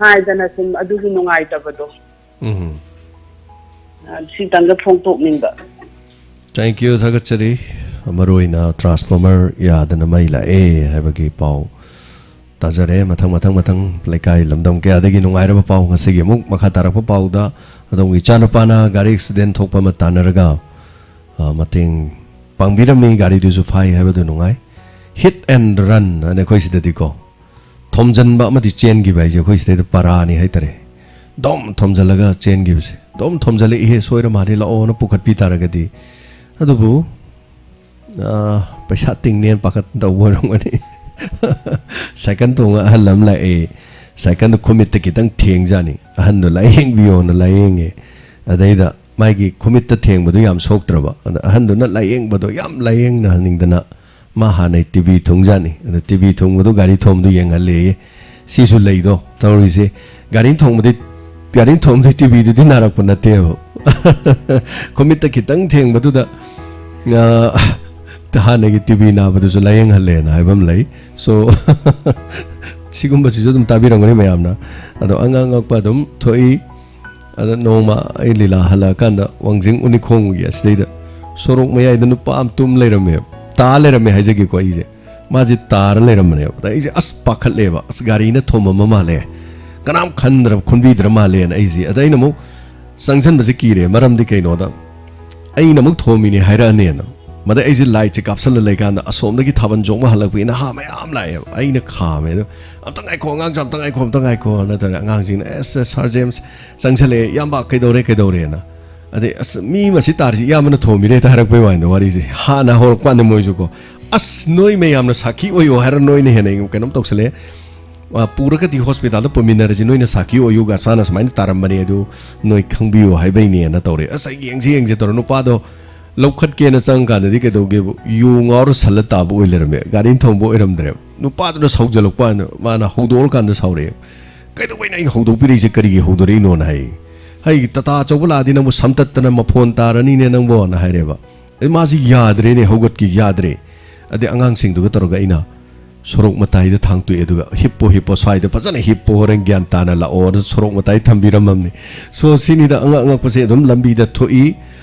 ꯍꯥꯏꯗꯅ ꯁꯨꯝ ꯑꯗꯨꯒꯤ ꯅꯨꯡꯉꯥꯏꯇꯕꯗꯣ꯫ ꯎꯝ ꯑ, ꯁꯤꯇꯪꯒ ꯐꯣꯡꯗꯣꯛꯅꯤꯡꯕ꯫ Thank you, ꯊꯥꯒꯠꯆꯔꯤ꯫ ꯃꯔꯨꯑꯣꯏꯅ transformer ꯌꯥꯗꯅ ꯃꯩ ꯂꯥꯛꯑꯦ ꯍꯥꯏꯕꯒꯤ ꯄꯥꯎ ꯇꯥꯖꯔꯦ꯫ ꯃꯊꯪ ꯃꯊꯪ ꯃꯊꯪ ꯂꯩꯀꯥꯏ ꯂꯝꯗꯝ ꯀꯌꯥꯗꯒꯤ ꯅꯨꯡꯉꯥꯏꯔꯕ ꯄꯥꯎ꯫ ꯉꯁꯤꯒꯤ ꯑꯃꯨꯛ ꯃꯈꯥ ꯇꯥꯔꯛꯄ ꯄꯥꯎꯗ, ꯑꯗꯣꯝꯒꯤ ꯏꯆꯥꯅꯨꯄꯥꯅ ꯒꯥꯔꯤ ꯑꯦꯛꯁꯤꯗꯦꯟ ꯊꯣꯛꯄ ꯑꯃ ꯇꯥꯟꯅꯔꯒ, ꯑ, ꯃꯇꯦꯡ ꯄꯥꯡꯕꯤꯔꯝꯃꯤ, ꯒꯥꯔꯤꯗꯨꯁꯨ ꯐꯥꯏ ꯍꯥꯏꯕꯗꯨ ꯅꯨꯡꯉꯥꯏ꯫ Hit and run ꯍꯥꯏꯅ ꯑꯩꯈꯣꯏ ꯁꯤꯗꯗꯤꯀꯣ, ꯊꯣꯝꯖꯤꯟꯕ ꯑꯃꯗꯤ ꯆꯦꯟꯈꯤꯕ ꯍꯥꯏꯁꯦ ꯑꯩꯈꯣꯏ ꯁꯤꯗꯩꯗ ꯄꯔꯥꯅꯤ ꯍꯥꯏꯇꯥꯔꯦ꯫ ꯗꯣꯝ ꯊꯣꯝꯖꯤꯜꯂꯒ ꯆꯦꯟꯈꯤꯕꯁꯦ, ꯗꯣꯝ ꯊꯣꯝꯖꯤꯜꯂꯛꯏꯍꯦ, ꯁꯣꯏꯔ ꯃꯥꯜꯂꯦ, ꯂꯥꯛꯑꯣꯅ ꯄꯨꯈꯠꯄꯤ ꯇꯥꯔꯒꯗꯤ꯫ ꯑꯗꯨꯕꯨ, ꯑ, ꯄꯩꯁꯥ ꯇꯤꯡꯅꯦꯅ ꯄꯥꯈꯠ ꯇꯧꯕ ꯑꯣꯏꯔꯝꯒꯅꯤ꯫ ꯁꯥꯏꯀꯜ ꯇꯣꯡꯉ ꯑꯍꯜ ꯑꯃ ꯂꯥꯛꯑꯦ꯫ ꯁꯥꯏꯀꯜꯗꯣ ꯈꯨꯃꯤꯠꯇ ꯈꯤꯇꯪ ꯊꯦꯡꯖꯥꯅꯤ꯫ ꯑꯍꯟꯗꯣ ꯂꯥꯏꯌꯦꯡꯕꯤꯌꯣꯅ ꯂꯥꯏꯌꯦꯡꯉꯦ꯫ ꯑꯗꯩꯗ ꯃꯥꯒꯤ ꯈꯨꯃꯤꯠꯇ ꯊꯦꯡꯕꯗꯣ ꯌꯥꯝ ꯁꯣꯛꯇ꯭ꯔꯕ꯫ ꯑꯗ ꯑꯍꯟꯗꯨꯅ ꯂꯥꯏꯌꯦꯡꯕꯗꯣ ꯌꯥꯝ ꯂꯥꯏꯌꯦꯡꯅꯍꯟꯅꯤꯡꯗꯅ ꯃꯥ ꯍꯥꯟꯅꯩ ꯇꯤꯚꯤ ꯊꯨꯡꯖꯥꯅꯤ꯫ ꯑꯗ ꯇꯤꯚꯤ ꯊꯨꯡꯕꯗꯣ ꯒꯥꯔꯤ ꯊꯣꯝꯕꯗꯣ ꯌꯦꯡꯍꯜꯂꯦꯌꯦ꯫ ꯁꯤꯁꯨ ꯂꯩꯗꯣ ꯇꯧꯔꯤꯁꯦ꯫ ꯒꯥꯔꯤ ꯊꯣꯡꯕꯗꯤ, ꯒꯥꯔꯤ ꯊꯣꯡꯕꯗꯤ ꯇꯤꯚꯤꯗꯨꯗꯤ ꯅꯥꯔꯛꯄ ꯅꯠꯇꯦꯕ꯫ ꯈꯨꯃꯤꯠꯇ ꯈꯤꯇꯪ ꯊꯦꯡꯕꯗꯨꯗ, ꯑ, ꯍꯥꯟꯅꯒꯤ ꯇꯤꯚꯤ ꯅꯥꯕꯗꯨꯁꯨ ꯂꯥꯏꯌꯦꯡꯍꯜꯂꯦꯅ ꯍꯥꯏꯕ ꯑꯃ ꯂꯩ꯫ So, ꯁꯤꯒꯨꯝꯕꯁꯤꯁꯨ ꯑꯗꯨꯝ ꯇꯥꯕꯤꯔꯝꯒꯅꯤ ꯃꯌꯥꯝꯅ꯫ ꯑꯗꯣ ꯑꯉꯛ ꯑꯉꯛꯄ ꯑꯗꯨꯝ ꯊꯣꯛꯏ꯫ ꯑꯗ ꯅꯣꯡꯃ ꯑꯩ ꯂꯤꯂꯥ ꯍꯜꯂꯛꯑꯀꯥꯟꯗ ꯋꯥꯡꯖꯤꯡ ꯎꯅꯤꯈꯣꯡꯒꯤ ꯑꯁꯤꯗꯩꯗ ꯁꯣꯔꯣꯛ ꯃꯌꯥꯏꯗ ꯅꯨꯄꯥ ꯑꯃ ꯇꯨꯝ ꯂꯩꯔꯝꯃꯦꯕ꯫ ꯇꯥ ꯂꯩꯔꯝꯃꯦ ꯍꯥꯏꯖꯒꯦꯀꯣ ꯑꯩꯁꯦ꯫ ꯃꯥꯁꯦ ꯇꯥꯔ ꯂꯩꯔꯝꯕꯅꯦꯕ꯫ ꯑꯗ ꯑꯩꯁꯦ ꯑꯁ ꯄꯥꯈꯠꯂꯦꯕ, "ꯑꯁ ꯒꯥꯔꯤꯅ ꯊꯣꯝꯃꯝꯕ ꯃꯥꯜꯂꯦ, ꯀꯅꯥꯝ ꯈꯟꯗ꯭ꯔ ꯈꯟꯕꯤꯗ꯭ꯔ ꯃꯥꯜꯂꯦꯅ" ꯑꯩꯁꯦ꯫ ꯑꯗ ꯑꯩꯅ ꯑꯃꯨꯛ ꯆꯪꯁꯟꯕꯁꯦ ꯀꯤꯔꯦ, ꯃꯔꯝꯗꯤ ꯀꯩꯅꯣꯗ ꯑꯩꯅ ꯑꯃꯨꯛ ꯊꯣꯝꯃꯤꯅꯦ ꯍꯥꯏꯔꯛꯑꯅꯦꯅ꯫ ꯃꯗ ꯑꯩꯁꯦ ꯂꯥꯏꯠꯁꯦ ꯀꯥꯞꯁꯜꯂ ꯂꯩꯀꯥꯟꯗ ꯑꯁꯣꯝꯗꯒꯤ ꯊꯥꯕꯜ ꯆꯣꯡꯕ ꯍꯜꯂꯛꯄꯒꯤ ꯅꯍꯥ ꯃꯌꯥꯝ ꯂꯥꯛꯑꯦꯕ꯫ ꯑꯩꯅ ꯈꯥꯝꯃꯦ꯫ ꯑꯗꯣ, "ꯑꯝꯇ ꯉꯥꯏꯈꯣ, ꯑꯉꯥꯡꯁꯦ ꯑꯝꯇ ꯉꯥꯏꯈꯣ, ꯑꯝꯇ ꯉꯥꯏꯈꯣ" ꯅꯠꯇ꯭ꯔꯒ ꯑꯉꯥꯡꯁꯤꯡꯅ, "ꯑꯦꯁ, ꯑꯦꯁ, ꯁꯥꯔ ꯖꯦꯝꯁ ꯆꯪꯁꯜꯂꯛꯑꯦ, ꯏꯌꯥꯝꯕ ꯀꯩꯗꯧꯔꯦ, ꯀꯩꯗꯧꯔꯦꯅ?" ꯑꯗꯩ, "ꯑꯁ, ꯃꯤ ꯃꯁꯤ ꯇꯥꯔꯤꯁꯤ ꯏꯌꯥꯝꯕꯅ ꯊꯣꯝꯃꯤꯔꯦ" ꯍꯦꯛꯇ ꯍꯥꯏꯔꯛꯄꯩ ꯋꯥꯅꯤꯗ ꯋꯥꯔꯤꯁꯦ꯫ ꯍꯥꯟꯅ ꯍꯧꯔꯛꯄ ꯀꯥꯟꯗ ꯃꯣꯏꯁꯨ ꯀꯣ, "ꯑꯁ, ꯅꯣꯏ ꯃꯌꯥꯝꯅ ꯁꯥꯈꯤ ꯑꯣꯏꯌꯣ" ꯍꯥꯏꯔ ꯅꯣꯏꯅ ꯍꯦꯟꯅ ꯀꯩꯅꯣꯝ ꯇꯧꯁꯜꯂꯛꯑꯦ꯫ ꯑ, "ꯄꯨꯔꯒꯗꯤ ꯍꯣꯁꯄꯤꯇꯥꯜꯗ ꯄꯨꯃꯤꯟꯅꯔꯁꯤ, ꯅꯣꯏꯅ ꯁꯥꯈꯤ ꯑꯣꯏꯌꯨ, ꯒꯁꯄꯥꯅ ꯁꯨꯃꯥꯏꯅ ꯇꯥꯔꯝꯕꯅꯦ, ꯑꯗꯨ ꯅꯣꯏ ꯈꯪꯕꯤꯌꯨ ꯍꯥꯏꯕꯩꯅꯦꯅ" ꯇꯧꯔꯦ꯫ ꯑꯁ, ꯑꯩ ꯌꯦꯡꯁꯤ ꯌꯦꯡꯁꯤ ꯇꯧꯔ ꯅꯨꯄꯥꯗꯣ ꯂꯧꯈꯠꯀꯦꯅ ꯆꯪꯀꯥꯟꯗꯗꯤ ꯀꯩꯗꯧꯒꯦꯕꯨ, ꯌꯨ ꯉꯥꯎꯔ ꯁꯜꯂ ꯇꯥꯕ ꯑꯣꯏ ꯂꯩꯔꯝꯃꯦ꯫ ꯒꯥꯔꯤ ꯊꯧꯕ ꯑꯣꯏꯔꯝꯗ꯭ꯔꯦꯕ꯫ ꯅꯨꯄꯥꯗꯨꯅ ꯁꯥꯎꯖꯜꯂꯛꯄ ꯍꯥꯏꯅ ꯃꯥꯅ ꯍꯧꯗꯣꯛꯑꯀꯥꯟꯗ ꯁꯥꯎꯔꯛꯑꯦ꯫ "ꯀꯩꯗꯧꯕꯩꯅ ꯑꯩ ꯍꯧꯗꯣꯛꯄꯤꯔꯛꯏꯁꯦ, ꯀꯔꯤꯒꯤ ꯍꯧꯗꯣꯔꯛꯏꯅꯣꯅ?" ꯍꯥꯏ꯫ "ꯍꯥꯏ, ꯇꯥꯇꯥ ꯑꯆꯧꯕ ꯂꯥꯛꯑꯗꯤ ꯅꯪꯕꯨ ꯁꯝꯇꯠꯇꯅ ꯃꯐꯣꯟ ꯇꯥꯔꯅꯤꯅꯦ ꯅꯪꯕꯣꯅ" ꯍꯥꯏꯔꯦꯕ꯫ ꯑꯗꯩ ꯃꯥꯁꯤ ꯌꯥꯗ꯭ꯔꯦꯅꯦ, ꯍꯧꯒꯠꯀꯤ ꯌꯥꯗ꯭ꯔꯦ꯫ ꯑꯗꯩ ꯑꯉꯥꯡꯁꯤꯡꯗꯨꯒ ꯇꯧꯔꯒ ꯑꯩꯅ ꯁꯣꯔꯣꯛ ꯃꯇꯥꯏꯗ ꯊꯥꯡꯇꯣꯛꯑꯦ, ꯑꯗꯨꯒ "ꯍꯤꯞꯄꯣ, ꯍꯤꯞꯄꯣ, ꯁ꯭ꯋꯥꯏꯗ ꯐꯖꯅ ꯍꯤꯞꯄꯣ, ꯍꯣꯔꯦꯟ ꯒ꯭ꯌꯥꯟ ꯇꯥꯅ ꯂꯥꯛꯑꯣꯅ" ꯁꯣꯔꯣꯛ ꯃꯇꯥꯏ ꯊꯝꯕꯤꯔꯝꯃꯕꯅꯤ꯫ So, ꯁꯤꯅꯤꯗ ꯑꯉꯛ ꯑꯉꯛꯄꯁꯦ ꯑꯗꯨꯝ ꯂꯝꯕꯤꯗ ꯊꯣꯛꯏ,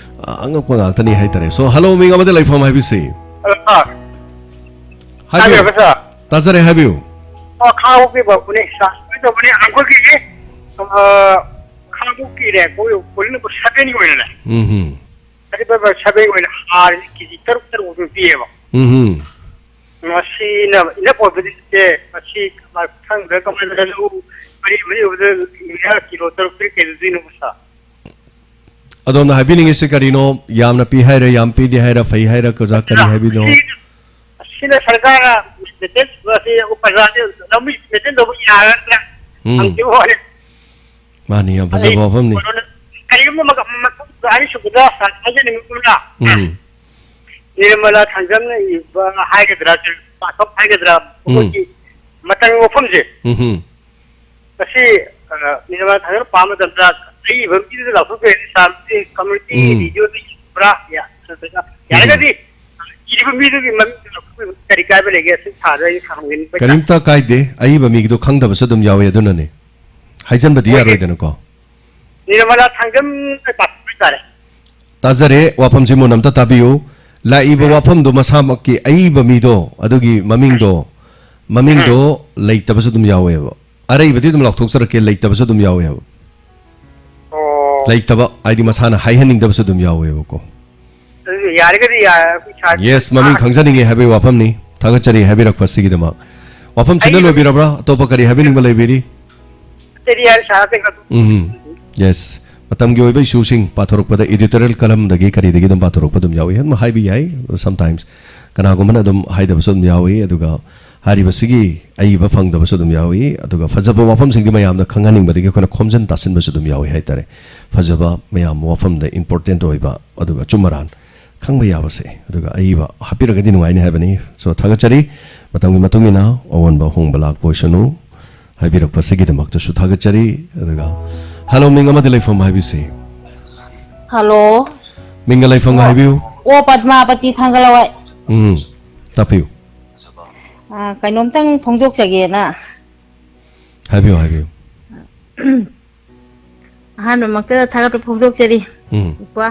ꯑ, ꯑꯉꯛꯄ ꯉꯥꯛꯇꯅꯤ ꯍꯥꯏꯇꯥꯔꯦ꯫ So, hello, ꯃꯤꯡ ꯑꯃꯗ ꯂꯩꯐꯝ ꯍꯥꯏꯕꯤꯁꯤ꯫ ꯍꯜꯂꯣ, ꯁꯥꯔ꯫ ꯍꯥꯏꯕꯤꯌꯨ꯫ ꯇꯥꯕꯤꯔꯕ, ꯁꯥꯔ? ꯇꯥꯖꯔꯦ, ꯍꯥꯏꯕꯤꯌꯨ꯫ ꯑꯣ, ꯈꯥꯡꯉꯕꯣꯛꯀꯤ ꯕꯥꯕꯨꯅꯦ, ꯁꯥꯔ꯫ ꯁꯨꯃꯥꯏꯅ ꯇꯧꯕꯅꯦ, ꯑꯩꯈꯣꯏꯒꯤ, ꯑ, ꯈꯥꯡꯉꯕꯣꯛꯀꯤꯅꯦ, ꯑꯩꯈꯣꯏ ꯄꯣꯂꯤꯡ ꯅꯝꯕꯔ ꯁꯚꯦꯟꯒꯤ ꯑꯣꯏꯅꯅꯦ꯫ ꯎꯝ ꯍꯝ꯫ ꯄꯣꯂꯤꯡ ꯅꯝꯕꯔ ꯁꯚꯦꯟꯒꯤ ꯑꯣꯏꯅ ꯍꯥꯔꯁꯤ ꯀꯦ ꯖꯤ ꯇꯔꯨꯛ ꯇꯔꯨꯛ ꯑꯗꯨꯝ ꯄꯤꯌꯦꯕ꯫ ꯎꯝ ꯍꯝ꯫ ꯃꯁꯤꯅ ꯏꯅꯞ ꯑꯣꯏꯕꯗꯤ ꯅꯠꯇꯦ꯫ ꯃꯁꯤ ꯈꯪꯗ꯭ꯔꯦ ꯀꯃꯥꯏꯅ ꯂꯧ ꯃꯔꯤ ꯃꯔꯤ ꯑꯣꯏꯕꯗ ꯌꯨꯔꯤꯌꯥ ꯀꯤꯂꯣ ꯇꯔꯨꯛ ꯇꯔꯦꯠ ꯀꯩꯗꯧꯗꯣꯏꯅꯣ, ꯁꯥꯔ? ꯑꯗꯣꯝꯅ ꯍꯥꯏꯕꯤꯅꯤꯡꯉꯤꯁꯤ ꯀꯔꯤꯅꯣ? ꯌꯥꯝꯅ ꯄꯤ ꯍꯥꯏꯔ, ꯌꯥꯝ ꯄꯤꯗꯦ ꯍꯥꯏꯔ, ꯐꯩ ꯍꯥꯏꯔ, ꯑꯣꯖꯥ ꯀꯔꯤ ꯍꯥꯏꯕꯤꯅꯣ? ꯑꯁꯤ, ꯑꯁꯤꯅ ꯁꯔꯀꯥꯔꯅ ꯃꯦꯟꯇꯦꯟ, ꯑꯁꯤ ꯄ꯭ꯔꯖꯥꯁꯦ ꯂꯧꯃꯤ ꯃꯦꯟꯇꯦꯟ ꯇꯧꯕ ꯌꯥꯒꯗ꯭ꯔꯥ? ꯎꯝ꯫ ꯍꯪꯖꯕ ꯋꯥꯅꯤ꯫ ꯃꯥꯅꯤ, ꯌꯥꯝ ꯐꯖꯕ ꯑꯩ ꯋꯥꯐꯝꯅꯤ꯫ ꯀꯩꯅꯣꯅ, ꯀꯔꯤꯒꯨꯝꯕ ꯃꯒ-, ꯃꯊꯧ ꯑꯅꯤꯁꯨꯕꯗ ꯍꯥꯏꯖꯅꯤꯡꯕ ꯑꯃꯅ, ꯎꯝ꯫ ꯅꯤꯔꯃꯂꯥ ꯊꯥꯡꯖꯝꯅ ꯏꯕ ꯍꯥꯏꯒꯗ꯭ꯔꯥ, ꯄꯥꯛꯇꯛ ꯍꯥꯏꯒꯗ꯭ꯔꯥ, ꯎꯝ꯫ ꯃꯈꯣꯏꯒꯤ ꯃꯇꯝꯒꯤ ꯋꯥꯐꯝꯁꯦ, ꯎꯝ ꯍꯝ꯫ ꯃꯁꯤ, ꯑ, ꯅꯤꯔꯃꯂꯥ ꯊꯥꯡꯖꯝꯅ ꯄꯥꯕ ꯃꯇꯝꯗ ꯑꯏꯕ ꯃꯤꯗꯨꯗ ꯂꯥꯎꯊꯣꯛꯄꯤꯔꯗꯤ ꯁꯥꯔ, ꯃꯁꯤ ꯀꯝꯃ꯭ꯌꯨꯅꯤꯇꯤ ꯎꯝ꯫ ꯔꯦꯗꯤꯑꯣꯗ ꯌꯦꯡꯕ꯭ꯔꯥ? ꯌꯥ-, ꯎꯝ꯫ ꯌꯥꯔꯒꯗꯤ ꯏꯔꯤꯕ ꯃꯤꯗꯨꯒꯤ ꯃꯃꯤꯡꯗꯨ ꯂꯥꯎꯊꯣꯛꯄꯤꯕ ꯀꯔꯤ ꯀꯥꯏꯕ ꯂꯩꯒꯦ? ꯁꯤ ꯁꯥꯔꯗ ꯑꯩ ꯍꯪꯒꯦꯅ ꯄꯩꯁꯥ꯫ ꯀꯔꯤꯝꯇ ꯀꯥꯏꯗꯦ, ꯑꯏꯕ ꯃꯤꯒꯤꯗꯣ ꯈꯪꯗꯕꯁꯨ ꯑꯗꯨꯝ ꯌꯥꯎꯋꯦ, ꯑꯗꯨꯅꯅꯦ꯫ ꯍꯥꯏꯖꯟꯕꯗꯤ ꯍꯣꯏ꯫ ꯌꯥꯔꯣꯏꯗꯅꯀꯣ꯫ ꯅꯤꯔꯃꯂꯥ ꯊꯥꯡꯖꯝ ꯄꯥꯊꯣꯛꯄ ꯍꯥꯏꯇꯥꯔꯦ꯫ ꯇꯥꯖꯔꯦ, ꯋꯥꯐꯝꯁꯤ ꯃꯨꯟꯅ ꯑꯝꯇ ꯇꯥꯕꯤꯌꯨ꯫ ꯂꯥꯛꯏꯕ ꯎꯝ꯫ ꯋꯥꯐꯝꯗꯣ ꯃꯁꯥꯃꯛꯀꯤ ꯑꯏꯕ ꯃꯤꯗꯣ, ꯑꯗꯨꯒꯤ ꯃꯃꯤꯡꯗꯣ, ꯃꯃꯤꯡꯗꯣ ꯎꯝ꯫ ꯂꯩꯇꯕꯁꯨ ꯑꯗꯨꯝ ꯌꯥꯎꯋꯦꯕ꯫ ꯑꯔꯩꯕꯗꯤ ꯑꯗꯨꯝ ꯂꯥꯎꯊꯣꯛꯆꯔꯛꯀꯦ, ꯂꯩꯇꯕꯁꯨ ꯑꯗꯨꯝ ꯌꯥꯎꯋꯦ ꯍꯥꯏꯕ꯫ ꯑꯣ꯫ ꯂꯩꯇꯕ ꯍꯥꯏꯗꯤ ꯃꯁꯥꯅ ꯍꯥꯏꯍꯟꯅꯤꯡꯗꯕꯁꯨ ꯑꯗꯨꯝ ꯌꯥꯎꯋꯦꯕꯀꯣ꯫ ꯑꯗꯨꯗꯤ ꯌꯥꯔꯒꯗꯤ ꯌꯥ-, ꯑꯩꯈꯣꯏ ꯁꯥꯔ-, ꯌꯦꯁ, ꯃꯃꯤꯡ ꯑꯥ꯫ ꯈꯪꯖꯅꯤꯡꯉꯦ ꯍꯥꯏꯕꯒꯤ ꯋꯥꯐꯝꯅꯤ꯫ ꯊꯥꯒꯠꯆꯔꯤ ꯍꯥꯏꯕꯤꯔꯛꯄ ꯑꯁꯤꯒꯤꯗꯃꯛ꯫ ꯋꯥꯐꯝꯁꯤꯅ ꯑꯩꯒꯤ ꯂꯣꯏꯕꯤꯔꯕ꯭ꯔꯥ? ꯑꯇꯣꯞꯄ ꯀꯔꯤ ꯍꯥꯏꯕꯤꯅꯤꯡꯕ ꯂꯩꯕꯤꯔꯤ? ꯑꯇꯩꯗꯤ ꯌꯥꯔꯦ ꯁꯥꯔ, ꯑꯇꯩ ꯈꯔ꯫ ꯎꯝ, ꯌꯦꯁ꯫ ꯃꯇꯝꯒꯤ ꯑꯣꯏꯕ ꯏꯁꯨꯁꯤꯡ ꯄꯥꯊꯣꯔꯛꯄꯗ, ꯏꯗꯤꯇꯣꯔꯤꯌꯦꯜ ꯀꯂꯝꯗꯒꯤ ꯀꯔꯤꯗꯒꯤ ꯑꯗꯨꯝ ꯄꯥꯊꯣꯔꯛꯄ ꯑꯗꯨꯝ ꯌꯥꯎꯏ꯫ ꯑꯗꯨꯝ ꯍꯥꯏꯕ ꯌꯥꯏ, ꯁꯝꯇꯥꯏꯝꯁ ꯀꯅꯥꯒꯨꯝꯕꯅ ꯑꯗꯨꯝ ꯍꯥꯏꯗꯕꯁꯨ ꯑꯗꯨꯝ ꯌꯥꯎꯏ꯫ ꯑꯗꯨꯒ ꯍꯥꯏꯔꯤꯕꯁꯤꯒꯤ ꯑꯏꯕ ꯐꯪꯗꯕꯁꯨ ꯑꯗꯨꯝ ꯌꯥꯎꯏ꯫ ꯑꯗꯨꯒ ꯐꯖꯕ ꯋꯥꯐꯝꯁꯤꯡꯗꯤ ꯃꯌꯥꯝꯅ ꯈꯪꯍꯟꯅꯤꯡꯕꯗꯒꯤ ꯑꯩꯈꯣꯏꯅ ꯈꯣꯝꯖꯤꯟ ꯇꯥꯁꯤꯟꯕꯁꯨ ꯑꯗꯨꯝ ꯌꯥꯎꯏ ꯍꯥꯏꯇꯥꯔꯦ꯫ ꯐꯖꯕ ꯃꯌꯥꯝ ꯋꯥꯐꯝꯗ ꯏꯝꯄꯣꯔꯇꯦꯟꯠ ꯑꯣꯏꯕ ꯑꯗꯨꯒ ꯑꯆꯨꯝ ꯑꯔꯥꯟ ꯈꯪꯕ ꯌꯥꯕꯁꯦ, ꯑꯗꯨꯒ ꯑꯏꯕ ꯍꯥꯞꯄꯤꯔꯒꯗꯤ ꯅꯨꯡꯉꯥꯏꯅꯤ ꯍꯥꯏꯕꯅꯤ꯫ ꯁꯣ, ꯊꯥꯒꯠꯆꯔꯤ꯫ ꯃꯇꯝꯒꯤ ꯃꯇꯨꯡ ꯏꯟꯅ ꯑꯑꯣꯟꯕ ꯑꯍꯣꯡꯕ ꯂꯥꯛꯄ ꯑꯣꯏꯁꯅꯨ ꯍꯥꯏꯕꯤꯔꯛꯄꯁꯤꯒꯤꯗꯃꯛꯇꯁꯨ ꯊꯥꯒꯠꯆꯔꯤ꯫ ꯑꯗꯨꯒ ꯍꯦꯂꯣ, ꯃꯤꯡ ꯑꯃꯗꯤ ꯂꯩꯐꯝ ꯍꯥꯏꯕꯤꯁꯤ꯫ ꯍꯜꯂꯣ꯫ ꯃꯤꯡꯒ ꯂꯩꯐꯝꯒ ꯍꯥꯏꯕꯤꯌꯨ꯫ ꯑꯣ, ꯄꯗꯃꯥꯕꯇꯤ ꯊꯥꯡꯒꯠꯂꯋꯥꯏ꯫ ꯎꯝ, ꯇꯥꯛꯄꯤꯌꯨ꯫ ꯑ, ꯀꯩꯅꯣꯝꯇꯪ ꯐꯣꯡꯗꯣꯛꯆꯒꯦꯅ꯫ ꯍꯥꯏꯕꯤꯌꯨ, ꯍꯥꯏꯕꯤꯌꯨ꯫ ꯑꯍꯥꯟꯕꯃꯛꯇꯗ ꯊꯥꯒꯠꯄ ꯐꯣꯡꯗꯣꯛꯆꯔꯤ꯫ ꯎꯝ, ꯀꯣ,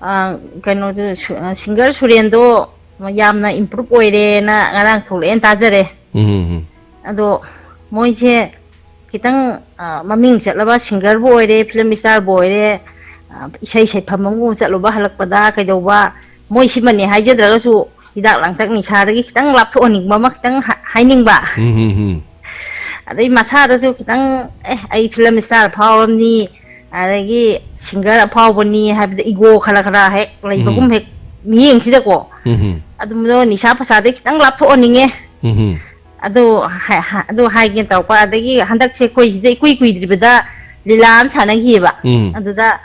ꯑ, ꯀꯩꯅꯣꯗꯨ ꯁꯨ-, ꯑ, ꯁꯤꯡꯒꯔ ꯁꯨꯔꯦꯟꯗꯣ ꯌꯥꯝꯅ ꯏꯝꯄ꯭ꯔꯨꯞ ꯑꯣꯏꯔꯦꯅ ꯉꯔꯥꯡ ꯊꯣꯛꯂꯛꯑꯦꯅ ꯇꯥꯖꯔꯦ꯫ ꯎꯝ, ꯎꯝ, ꯎꯝ꯫ ꯑꯗꯣ ꯃꯣꯏꯁꯦ ꯈꯤꯇꯪ, ꯑ, ꯃꯃꯤꯡ ꯆꯠꯂꯕ ꯁꯤꯡꯒꯔꯕꯨ ꯑꯣꯏꯔꯦ, ꯐꯤꯂꯝ ꯏꯁꯇꯥꯔꯕꯨ ꯑꯣꯏꯔꯦ, ꯑ, ꯏꯁꯩ ꯁꯩꯐꯝ ꯑꯃꯕꯨ ꯆꯠꯂꯨꯕ ꯍꯜꯂꯛꯄꯗ ꯀꯩꯗꯧꯕ, ꯃꯣꯏ ꯁꯤꯃꯅꯦ ꯍꯥꯏꯖꯗ꯭ꯔꯒꯁꯨ ꯍꯤꯗꯥꯛ ꯂꯥꯡꯊꯛ ꯅꯤꯁꯥꯗꯒꯤ ꯈꯤꯇꯪ ꯂꯥꯞꯊꯣꯛꯍꯟꯅꯤꯡꯕ ꯑꯃ ꯈꯤꯇꯪ ꯍꯥ-, ꯍꯥꯏꯅꯤꯡꯕ꯫ ꯎꯝ, ꯎꯝ, ꯎꯝ꯫ ꯑꯗꯩ ꯃꯁꯥꯗꯁꯨ ꯈꯤꯇꯪ, ꯑꯦ, ꯑꯩ ꯐꯤꯂꯝ ꯏꯁꯇꯥꯔ ꯐꯥꯎꯔꯕꯅꯤ, ꯑꯗꯒꯤ ꯁꯤꯡꯒꯔ ꯑꯐꯥꯎꯕꯅꯤ ꯍꯥꯏꯕꯗ ꯏꯒꯣ ꯈꯔ ꯈꯔ ꯍꯦꯛ ꯂꯩꯕꯒꯨꯝ ꯎꯝ꯫ ꯍꯦꯛ ꯃꯤꯠꯌꯦꯡꯁꯤꯗꯀꯣ꯫ ꯎꯝ, ꯎꯝ꯫ ꯑꯗꯨꯝꯕꯗꯣ ꯅꯤꯁꯥ ꯄꯁꯥꯗꯩ ꯈꯤꯇꯪ ꯂꯥꯞꯊꯣꯛꯍꯟꯅꯤꯡꯉꯦ꯫ ꯎꯝ, ꯎꯝ꯫ ꯑꯗꯨ ꯍꯥꯏ-, ꯍꯥ-, ꯑꯗꯨ ꯍꯥꯏꯒꯦ ꯇꯧꯔꯛꯄ꯫ ꯑꯗꯒꯤ ꯍꯟꯗꯛꯁꯦ ꯑꯩꯈꯣꯏ ꯁꯤꯗ ꯏꯀꯨꯏ ꯀꯨꯏꯗ꯭ꯔꯤꯕꯗ ꯂꯤꯂꯥ ꯑꯃ ꯁꯥꯟꯅꯈꯤꯑꯕ꯫ ꯎꯝ꯫ ꯑꯗꯨꯗ,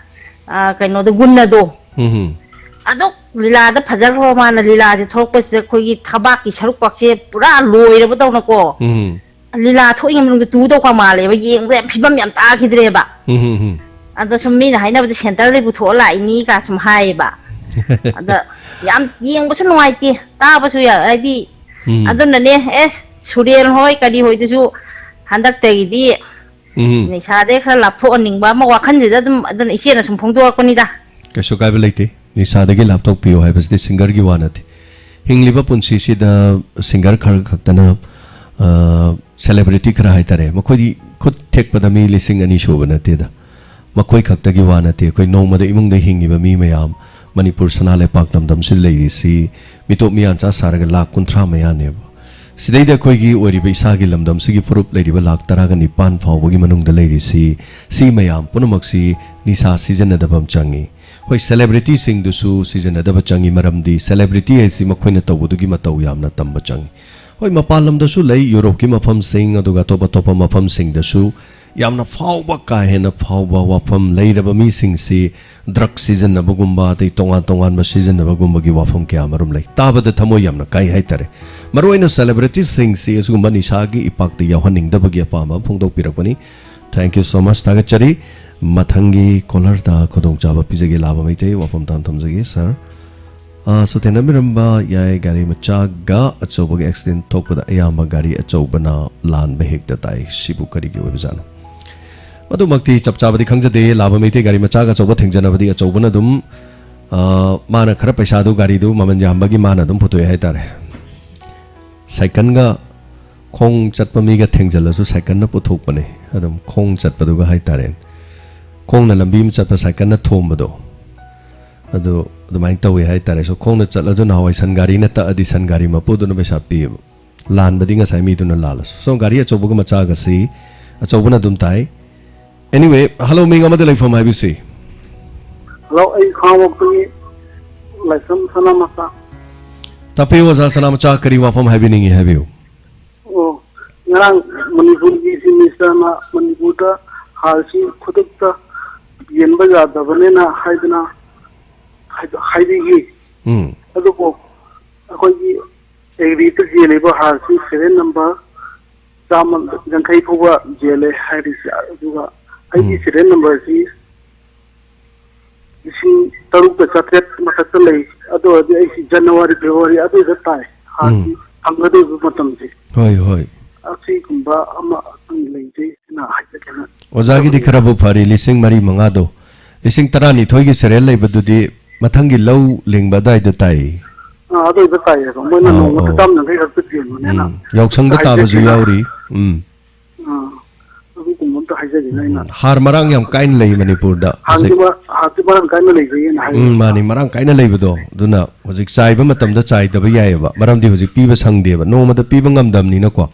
ꯑ, ꯀꯩꯅꯣꯗꯣ, ꯒꯨꯟꯅꯗꯣ꯫ ꯎꯝ, ꯎꯝ꯫ ꯑꯗꯨꯛ ꯂꯤꯂꯥꯗ ꯐꯖꯈ꯭ꯔꯕ ꯃꯥꯅ, ꯂꯤꯂꯥꯁꯦ ꯊꯣꯛꯂꯛꯄꯁꯤꯗ ꯑꯩꯈꯣꯏꯒꯤ ꯊꯕꯥꯛꯀꯤ ꯁꯔꯨꯛꯄꯥꯛꯁꯦ ꯄꯨꯔꯥ ꯂꯣꯏꯔꯕꯗꯧꯅꯀꯣ꯫ ꯎꯝ꯫ ꯂꯤꯂꯥ ꯊꯣꯛꯏꯉꯩ ꯃꯅꯨꯡꯗ ꯇꯨꯗꯧꯕ ꯃꯥꯜꯂꯦꯕ, ꯌꯦꯡꯕꯗ ꯌꯥꯝ ꯐꯤꯕꯝ ꯌꯥꯝ ꯇꯥꯈꯤꯗ꯭ꯔꯦꯕ꯫ ꯎꯝ, ꯎꯝ, ꯎꯝ꯫ ꯑꯗꯣ ꯁꯨꯝ ꯃꯤꯅ ꯍꯥꯏꯅꯕꯗ ꯁꯦꯟꯇꯔꯗꯩ ꯄꯨꯊꯣꯛꯑ ꯂꯥꯛꯏꯅꯤ ꯀꯥ ꯁꯨꯝ ꯍꯥꯏꯌꯦꯕ꯫ ꯑꯗ ꯌꯥꯝ ꯌꯦꯡꯕꯁꯨ ꯅꯨꯡꯉꯥꯏꯇꯦ, ꯇꯥꯕꯁꯨ ꯌꯥ-, ꯍꯥꯏꯗꯤ, ꯎꯝ꯫ ꯑꯗꯨꯅꯅꯦ, ꯑꯦ, ꯁꯨꯔꯦꯟ ꯍꯣꯏ ꯀꯔꯤ ꯍꯣꯏꯗꯨꯁꯨ ꯍꯟꯗꯛꯇꯒꯤꯗꯤ ꯎꯝ꯫ ꯅꯤꯁꯥꯗꯩ ꯈꯔ ꯂꯥꯞꯊꯣꯛꯍꯟꯅꯤꯡꯕ ꯑꯃ ꯋꯥꯈꯜꯁꯤꯗ ꯑꯗꯨꯝ, ꯑꯗꯨꯅ ꯏꯆꯦꯅ ꯁꯨꯝ ꯐꯣꯡꯗꯣꯔꯛꯄꯅꯤꯗ꯫ ꯀꯩꯁꯨ ꯀꯥꯏꯕ ꯂꯩꯇꯦ꯫ ꯅꯤꯁꯥꯗꯒꯤ ꯂꯥꯞꯊꯣꯛꯄꯤꯌꯨ ꯍꯥꯏꯕꯁꯤꯗꯤ ꯁꯤꯡꯒꯔꯒꯤ ꯋꯥ ꯅꯠꯇꯦ꯫ ꯍꯤꯡꯂꯤꯕ ꯄꯨꯟꯁꯤꯁꯤꯗ ꯁꯤꯡꯒꯔ ꯈꯔ ꯈꯛꯇꯅ, ꯑ, ꯁꯦꯂꯦꯕ꯭ꯔꯤꯇꯤ ꯈꯔ ꯍꯥꯏꯇꯥꯔꯦ, ꯃꯈꯣꯏꯗꯤ ꯈꯨꯠ ꯊꯦꯛꯄꯗ ꯃꯤ ꯂꯤꯁꯤꯡ ꯑꯅꯤ ꯁꯨꯕ ꯅꯠꯇꯦꯗ꯫ ꯃꯈꯣꯏ ꯈꯛꯇꯒꯤ ꯋꯥ ꯅꯠꯇꯦ꯫ ꯑꯩꯈꯣꯏ ꯅꯣꯡꯃꯗ ꯏꯃꯨꯡꯗ ꯍꯤꯡꯉꯤꯕ ꯃꯤ ꯃꯌꯥꯝ, ꯃꯅꯤꯄꯨꯔ ꯁꯅꯥ ꯂꯩꯄꯥꯛ ꯂꯝꯗꯝꯁꯤꯗ ꯂꯩꯔꯤꯁꯤ ꯃꯤꯇꯣꯞ ꯃꯤꯌꯥꯟꯆꯥ ꯁꯥꯔꯒ ꯂꯥꯛ ꯀꯨꯟꯊ꯭ꯔꯥ ꯃꯌꯥꯅꯦꯕ꯫ ꯁꯤꯗꯩꯗ ꯑꯩꯈꯣꯏꯒꯤ ꯑꯣꯏꯔꯤꯕ ꯏꯁꯥꯒꯤ ꯂꯝꯗꯝꯁꯤꯒꯤ ꯐꯨꯔꯨꯞ ꯂꯩꯔꯤꯕ ꯂꯥꯈ ꯇꯔꯥꯒ ꯅꯤꯄꯥꯟ ꯐꯥꯎꯕꯒꯤ ꯃꯅꯨꯡꯗ ꯂꯩꯔꯤꯁꯤ, ꯁꯤ ꯃꯌꯥꯝ ꯄꯨꯝꯅꯃꯛꯁꯤ ꯅꯤꯁꯥ ꯁꯤꯖꯤꯟꯅꯗꯕ ꯑꯃ ꯆꯪꯉꯤ꯫ ꯑꯩꯈꯣꯏ ꯁꯦꯂꯦꯕ꯭ꯔꯤꯇꯤꯁꯤꯡꯗꯨꯁꯨ ꯁꯤꯖꯤꯟꯅꯗꯕ ꯆꯪꯉꯤ, ꯃꯔꯝꯗꯤ ꯁꯦꯂꯦꯕ꯭ꯔꯤꯇꯤ ꯍꯥꯏꯁꯤ ꯃꯈꯣꯏꯅ ꯇꯧꯕꯗꯨꯒꯤ ꯃꯇꯧ ꯌꯥꯝꯅ ꯇꯝꯕ ꯆꯪꯉꯤ꯫ ꯍꯣꯏ, ꯃꯄꯥꯟ ꯂꯝꯗꯁꯨ ꯂꯩ, ꯌꯨꯔꯣꯞꯀꯤ ꯃꯐꯝꯁꯤꯡ, ꯑꯗꯨꯒ ꯑꯇꯣꯞ ꯑꯇꯣꯞꯄ ꯃꯐꯝꯁꯤꯡꯗꯁꯨ ꯌꯥꯝꯅ ꯐꯥꯎꯕ, ꯀꯥ ꯍꯦꯟꯅ ꯐꯥꯎꯕ ꯋꯥꯐꯝ ꯂꯩꯔꯕ ꯃꯤꯁꯤꯡꯁꯤ ꯗ꯭ꯔꯒ ꯁꯤꯖꯤꯟꯅꯕꯒꯨꯝꯕ, ꯑꯗꯩ ꯇꯣꯉꯥꯟ ꯇꯣꯉꯥꯟꯕ ꯁꯤꯖꯤꯟꯅꯕꯒꯨꯝꯕꯒꯤ ꯋꯥꯐꯝ ꯀꯌꯥ ꯑꯃꯔꯣꯝ ꯂꯩ꯫ ꯇꯥꯕꯗ ꯊꯃꯣꯏ ꯌꯥꯝꯅ ꯀꯥꯏ ꯍꯥꯏꯇꯥꯔꯦ꯫ ꯃꯔꯨꯑꯣꯏꯅ ꯁꯦꯂꯦꯕ꯭ꯔꯤꯇꯤꯁꯤꯡꯁꯤ ꯑꯁꯤꯒꯨꯝꯕ ꯅꯤꯁꯥꯒꯤ ꯏꯄꯥꯛꯇ ꯌꯥꯎꯍꯟꯅꯤꯡꯗꯕꯒꯤ ꯑꯄꯥꯝꯕ ꯑꯃ ꯐꯣꯡꯗꯣꯛꯄꯤꯔꯛꯄꯅꯤ꯫ Thank you so much, ꯊꯥꯒꯠꯆꯔꯤ꯫ ꯃꯊꯪꯒꯤ ꯀꯣꯂꯔꯗ ꯈꯨꯗꯣꯡꯆꯥꯕ ꯄꯤꯖꯒꯦ, ꯂꯥꯕ ꯃꯩꯇꯩ, ꯋꯥꯐꯝ ꯇꯥꯟꯅ ꯊꯝꯖꯒꯦ, ꯁꯥꯔ꯫ ꯑ, ꯁꯣꯊꯦꯟꯅꯕꯤꯔꯝꯕ ꯌꯥꯏ, ꯒꯥꯔꯤ ꯃꯆꯥꯒ ꯑꯆꯧꯕꯒ ꯑꯦꯛꯁꯤꯗꯦꯟ ꯊꯣꯛꯄꯗ ꯑꯌꯥꯝꯕ ꯒꯥꯔꯤ ꯑꯆꯧꯕꯅ ꯂꯥꯟꯕ ꯍꯦꯛꯇ ꯇꯥꯏ꯫ ꯁꯤꯕꯨ ꯀꯔꯤꯒꯤ ꯑꯣꯏꯕꯖꯥꯠꯅꯣ? ꯃꯗꯨꯃꯛꯇꯤ ꯆꯞ ꯆꯥꯕꯗꯤ ꯈꯪꯖꯗꯦ꯫ ꯂꯥꯕ ꯃꯩꯇꯩ ꯒꯥꯔꯤ ꯃꯆꯥꯒ ꯑꯆꯧꯕ ꯊꯦꯡꯖꯅꯕꯗꯤ ꯑꯆꯧꯕꯅ ꯑꯗꯨꯝ, ꯑ, ꯃꯥꯅ ꯈꯔ ꯄꯩꯁꯥꯗꯨ ꯒꯥꯔꯤꯗꯨ ꯃꯃꯜ ꯌꯥꯝꯕꯒꯤ ꯃꯥꯅ ꯑꯗꯨꯝ ꯄꯨꯊꯣꯛꯑꯦ ꯍꯥꯏꯇꯥꯔꯦ꯫ ꯁꯥꯏꯀꯜꯒ ꯈꯣꯡ ꯆꯠꯄ ꯃꯤꯒ ꯊꯦꯡꯖꯜꯂꯁꯨ ꯁꯥꯏꯀꯜꯅ ꯄꯨꯊꯣꯛꯄꯅꯦ꯫ ꯑꯗꯨꯝ ꯈꯣꯡ ꯆꯠꯄꯗꯨꯒ ꯍꯥꯏꯇꯥꯔꯦ꯫ ꯈꯣꯡꯅ ꯂꯝꯕꯤ ꯑꯃ ꯆꯠꯄ ꯁꯥꯏꯀꯜꯅ ꯊꯣꯝꯕꯗꯣ꯫ ꯑꯗꯨ ꯑꯗꯨꯃꯥꯏꯅ ꯇꯧꯋꯦ ꯍꯥꯏꯇꯥꯔꯦ꯫ So, ꯈꯣꯡꯅ ꯆꯠꯂꯁꯨ ꯅꯍꯥꯟꯋꯥꯏ ꯁꯟ ꯒꯥꯔꯤꯅ ꯇꯛꯑꯗꯤ ꯁꯟ ꯒꯥꯔꯤ ꯃꯄꯨꯗꯨꯅ ꯄꯩꯁꯥ ꯄꯤꯌꯦꯕ꯫ ꯂꯥꯟꯕꯗꯤ ꯉꯁꯥꯏ ꯃꯤꯗꯨꯅ ꯂꯥꯜꯂꯁꯨ꯫ So, ꯒꯥꯔꯤ ꯑꯆꯧꯕꯒ ꯃꯆꯥꯒꯁꯤ ꯑꯆꯧꯕꯅ ꯑꯗꯨꯝ ꯇꯥꯏ꯫ Anyway, hello, ꯃꯤꯡ ꯑꯃꯗ ꯂꯩꯐꯝ ꯍꯥꯏꯕꯤꯁꯤ꯫ Hello, ꯑꯩ ꯈꯥꯉꯕꯣꯛꯇꯒꯤ ꯂꯥꯏꯁ꯭ꯔꯝ ꯁꯅꯥꯃꯆꯥ꯫ ꯇꯥꯛꯄꯤꯌꯨ ꯑꯣꯖꯥ ꯁꯅꯥꯃꯆꯥ, ꯀꯔꯤ ꯋꯥꯐꯝ ꯍꯥꯏꯕꯤꯅꯤꯡꯉꯤ, ꯍꯥꯏꯕꯤꯌꯨ꯫ ꯑꯣ, ꯉꯔꯥꯡ ꯃꯅꯤꯄꯨꯔꯒꯤ ꯆꯤꯐ ꯃꯤꯅꯤꯁꯇꯔꯅ ꯃꯅꯤꯄꯨꯔꯗ ꯍꯥꯔꯁꯤ ꯈꯨꯗꯛꯇ ꯌꯦꯟꯕ ꯌꯥꯗꯕꯅꯦꯅ ꯍꯥꯏꯗꯅ ꯍꯥꯏ-, ꯍꯥꯏꯕꯤꯈꯤ꯫ ꯎꯝ꯫ ꯑꯗꯨꯕꯨ ꯑꯩꯈꯣꯏꯒꯤ ꯑꯦꯒ꯭ꯔꯤꯗ ꯌꯦꯜꯂꯤꯕ ꯍꯥꯔꯁꯤ ꯁꯦꯔꯤꯌꯦꯜ ꯅꯝꯕꯔ ꯆꯥꯝꯃ ꯌꯥꯡꯈꯩ ꯐꯥꯎꯕ ꯌꯦꯜꯂꯦ ꯍꯥꯏꯔꯤꯁꯦ, ꯑꯗꯨꯒ ꯑꯩꯒꯤ ꯎꯝ꯫ ꯁꯦꯔꯤꯌꯦꯜ ꯅꯝꯕꯔꯁꯤ ꯂꯤꯁꯤꯡ ꯇꯔꯨꯛꯀ ꯆꯥꯇ꯭ꯔꯦꯠ ꯃꯊꯛꯇ ꯂꯩ꯫ ꯑꯗꯨ ꯑꯣꯏꯔꯗꯤ ꯑꯩꯁꯤ ꯖꯅꯋꯥꯔꯤ, ꯐꯦꯕ꯭ꯔꯨꯋꯥꯔꯤ ꯑꯗꯨꯗ ꯇꯥꯏ, ꯍꯥꯔꯁꯤ ꯎꯝ꯫ ꯐꯪꯒꯗꯧꯕ ꯃꯇꯝꯁꯦ꯫ ꯍꯣꯏ, ꯍꯣꯏ꯫ ꯑꯁꯤꯒꯨꯝꯕ ꯑꯃ ꯂꯩꯖꯩ ꯍꯥꯏꯅ ꯍꯥꯏꯖꯒꯦꯅ꯫ ꯑꯣꯖꯥꯒꯤꯗꯤ ꯈꯔꯕꯨ ꯐꯔꯤ, ꯂꯤꯁꯤꯡ ꯃꯔꯤ ꯃꯉꯥꯗꯣ꯫ ꯂꯤꯁꯤꯡ ꯇꯔꯥꯅꯤꯊꯣꯏꯒꯤ ꯁꯦꯔꯤꯌꯦꯜ ꯂꯩꯕꯗꯨꯗꯤ ꯃꯊꯪꯒꯤ ꯂꯧ ꯂꯤꯡꯕ ꯑꯗꯥꯏꯗ ꯇꯥꯏ꯫ ꯑꯥ, ꯑꯗꯨꯏꯗ ꯇꯥꯏꯌꯦꯕ꯫ ꯃꯣꯏꯅ ꯑꯧ, ꯅꯣꯡꯃꯗ ꯑꯧ꯫ ꯆꯥꯝ ꯌꯥꯡꯈꯩ ꯈꯛꯇ ꯌꯦꯟꯕꯅꯦꯅ ꯎꯝ, ꯌꯥꯎꯁꯪꯗ ꯍꯥꯏꯖꯒꯦꯅ꯫ ꯇꯥꯕꯁꯨ ꯌꯥꯎꯔꯤ꯫ ꯎꯝ꯫ ꯑꯥ, ꯑꯗꯨꯒꯨꯝꯕ ꯑꯝꯇ ꯍꯥꯏꯖꯒꯦ꯫ ꯍꯥꯏꯖꯔꯤꯅ ꯑꯩꯅ꯫ ꯎꯝ, ꯍꯥꯔ ꯃꯔꯥꯡ ꯌꯥꯝ ꯀꯥꯏꯅ ꯂꯩ ꯃꯅꯤꯄꯨꯔꯗ ꯍꯥꯔꯁꯦ ꯍꯧꯖꯤꯛ꯫ ꯃ-, ꯍꯥꯔꯁꯦ ꯃꯔꯥꯡ ꯀꯥꯏꯅ ꯂꯩꯖꯩꯅ ꯍꯥꯏ꯫ ꯎꯝ, ꯃꯥꯅꯤ, ꯃꯔꯥꯡ ꯀꯥꯏꯅ ꯂꯩꯕꯗꯣ꯫ ꯑꯗꯨꯅ ꯍꯧꯖꯤꯛ ꯆꯥꯏꯕ ꯃꯇꯝꯗ ꯆꯥꯏꯗꯕ ꯌꯥꯏꯑꯕ, ꯃꯔꯝꯗꯤ ꯍꯧꯖꯤꯛ ꯄꯤꯕ ꯁꯪꯗꯦꯕ, ꯅꯣꯡꯃꯗ ꯄꯤꯕ ꯉꯝꯗꯕꯅꯤꯅꯀꯣ꯫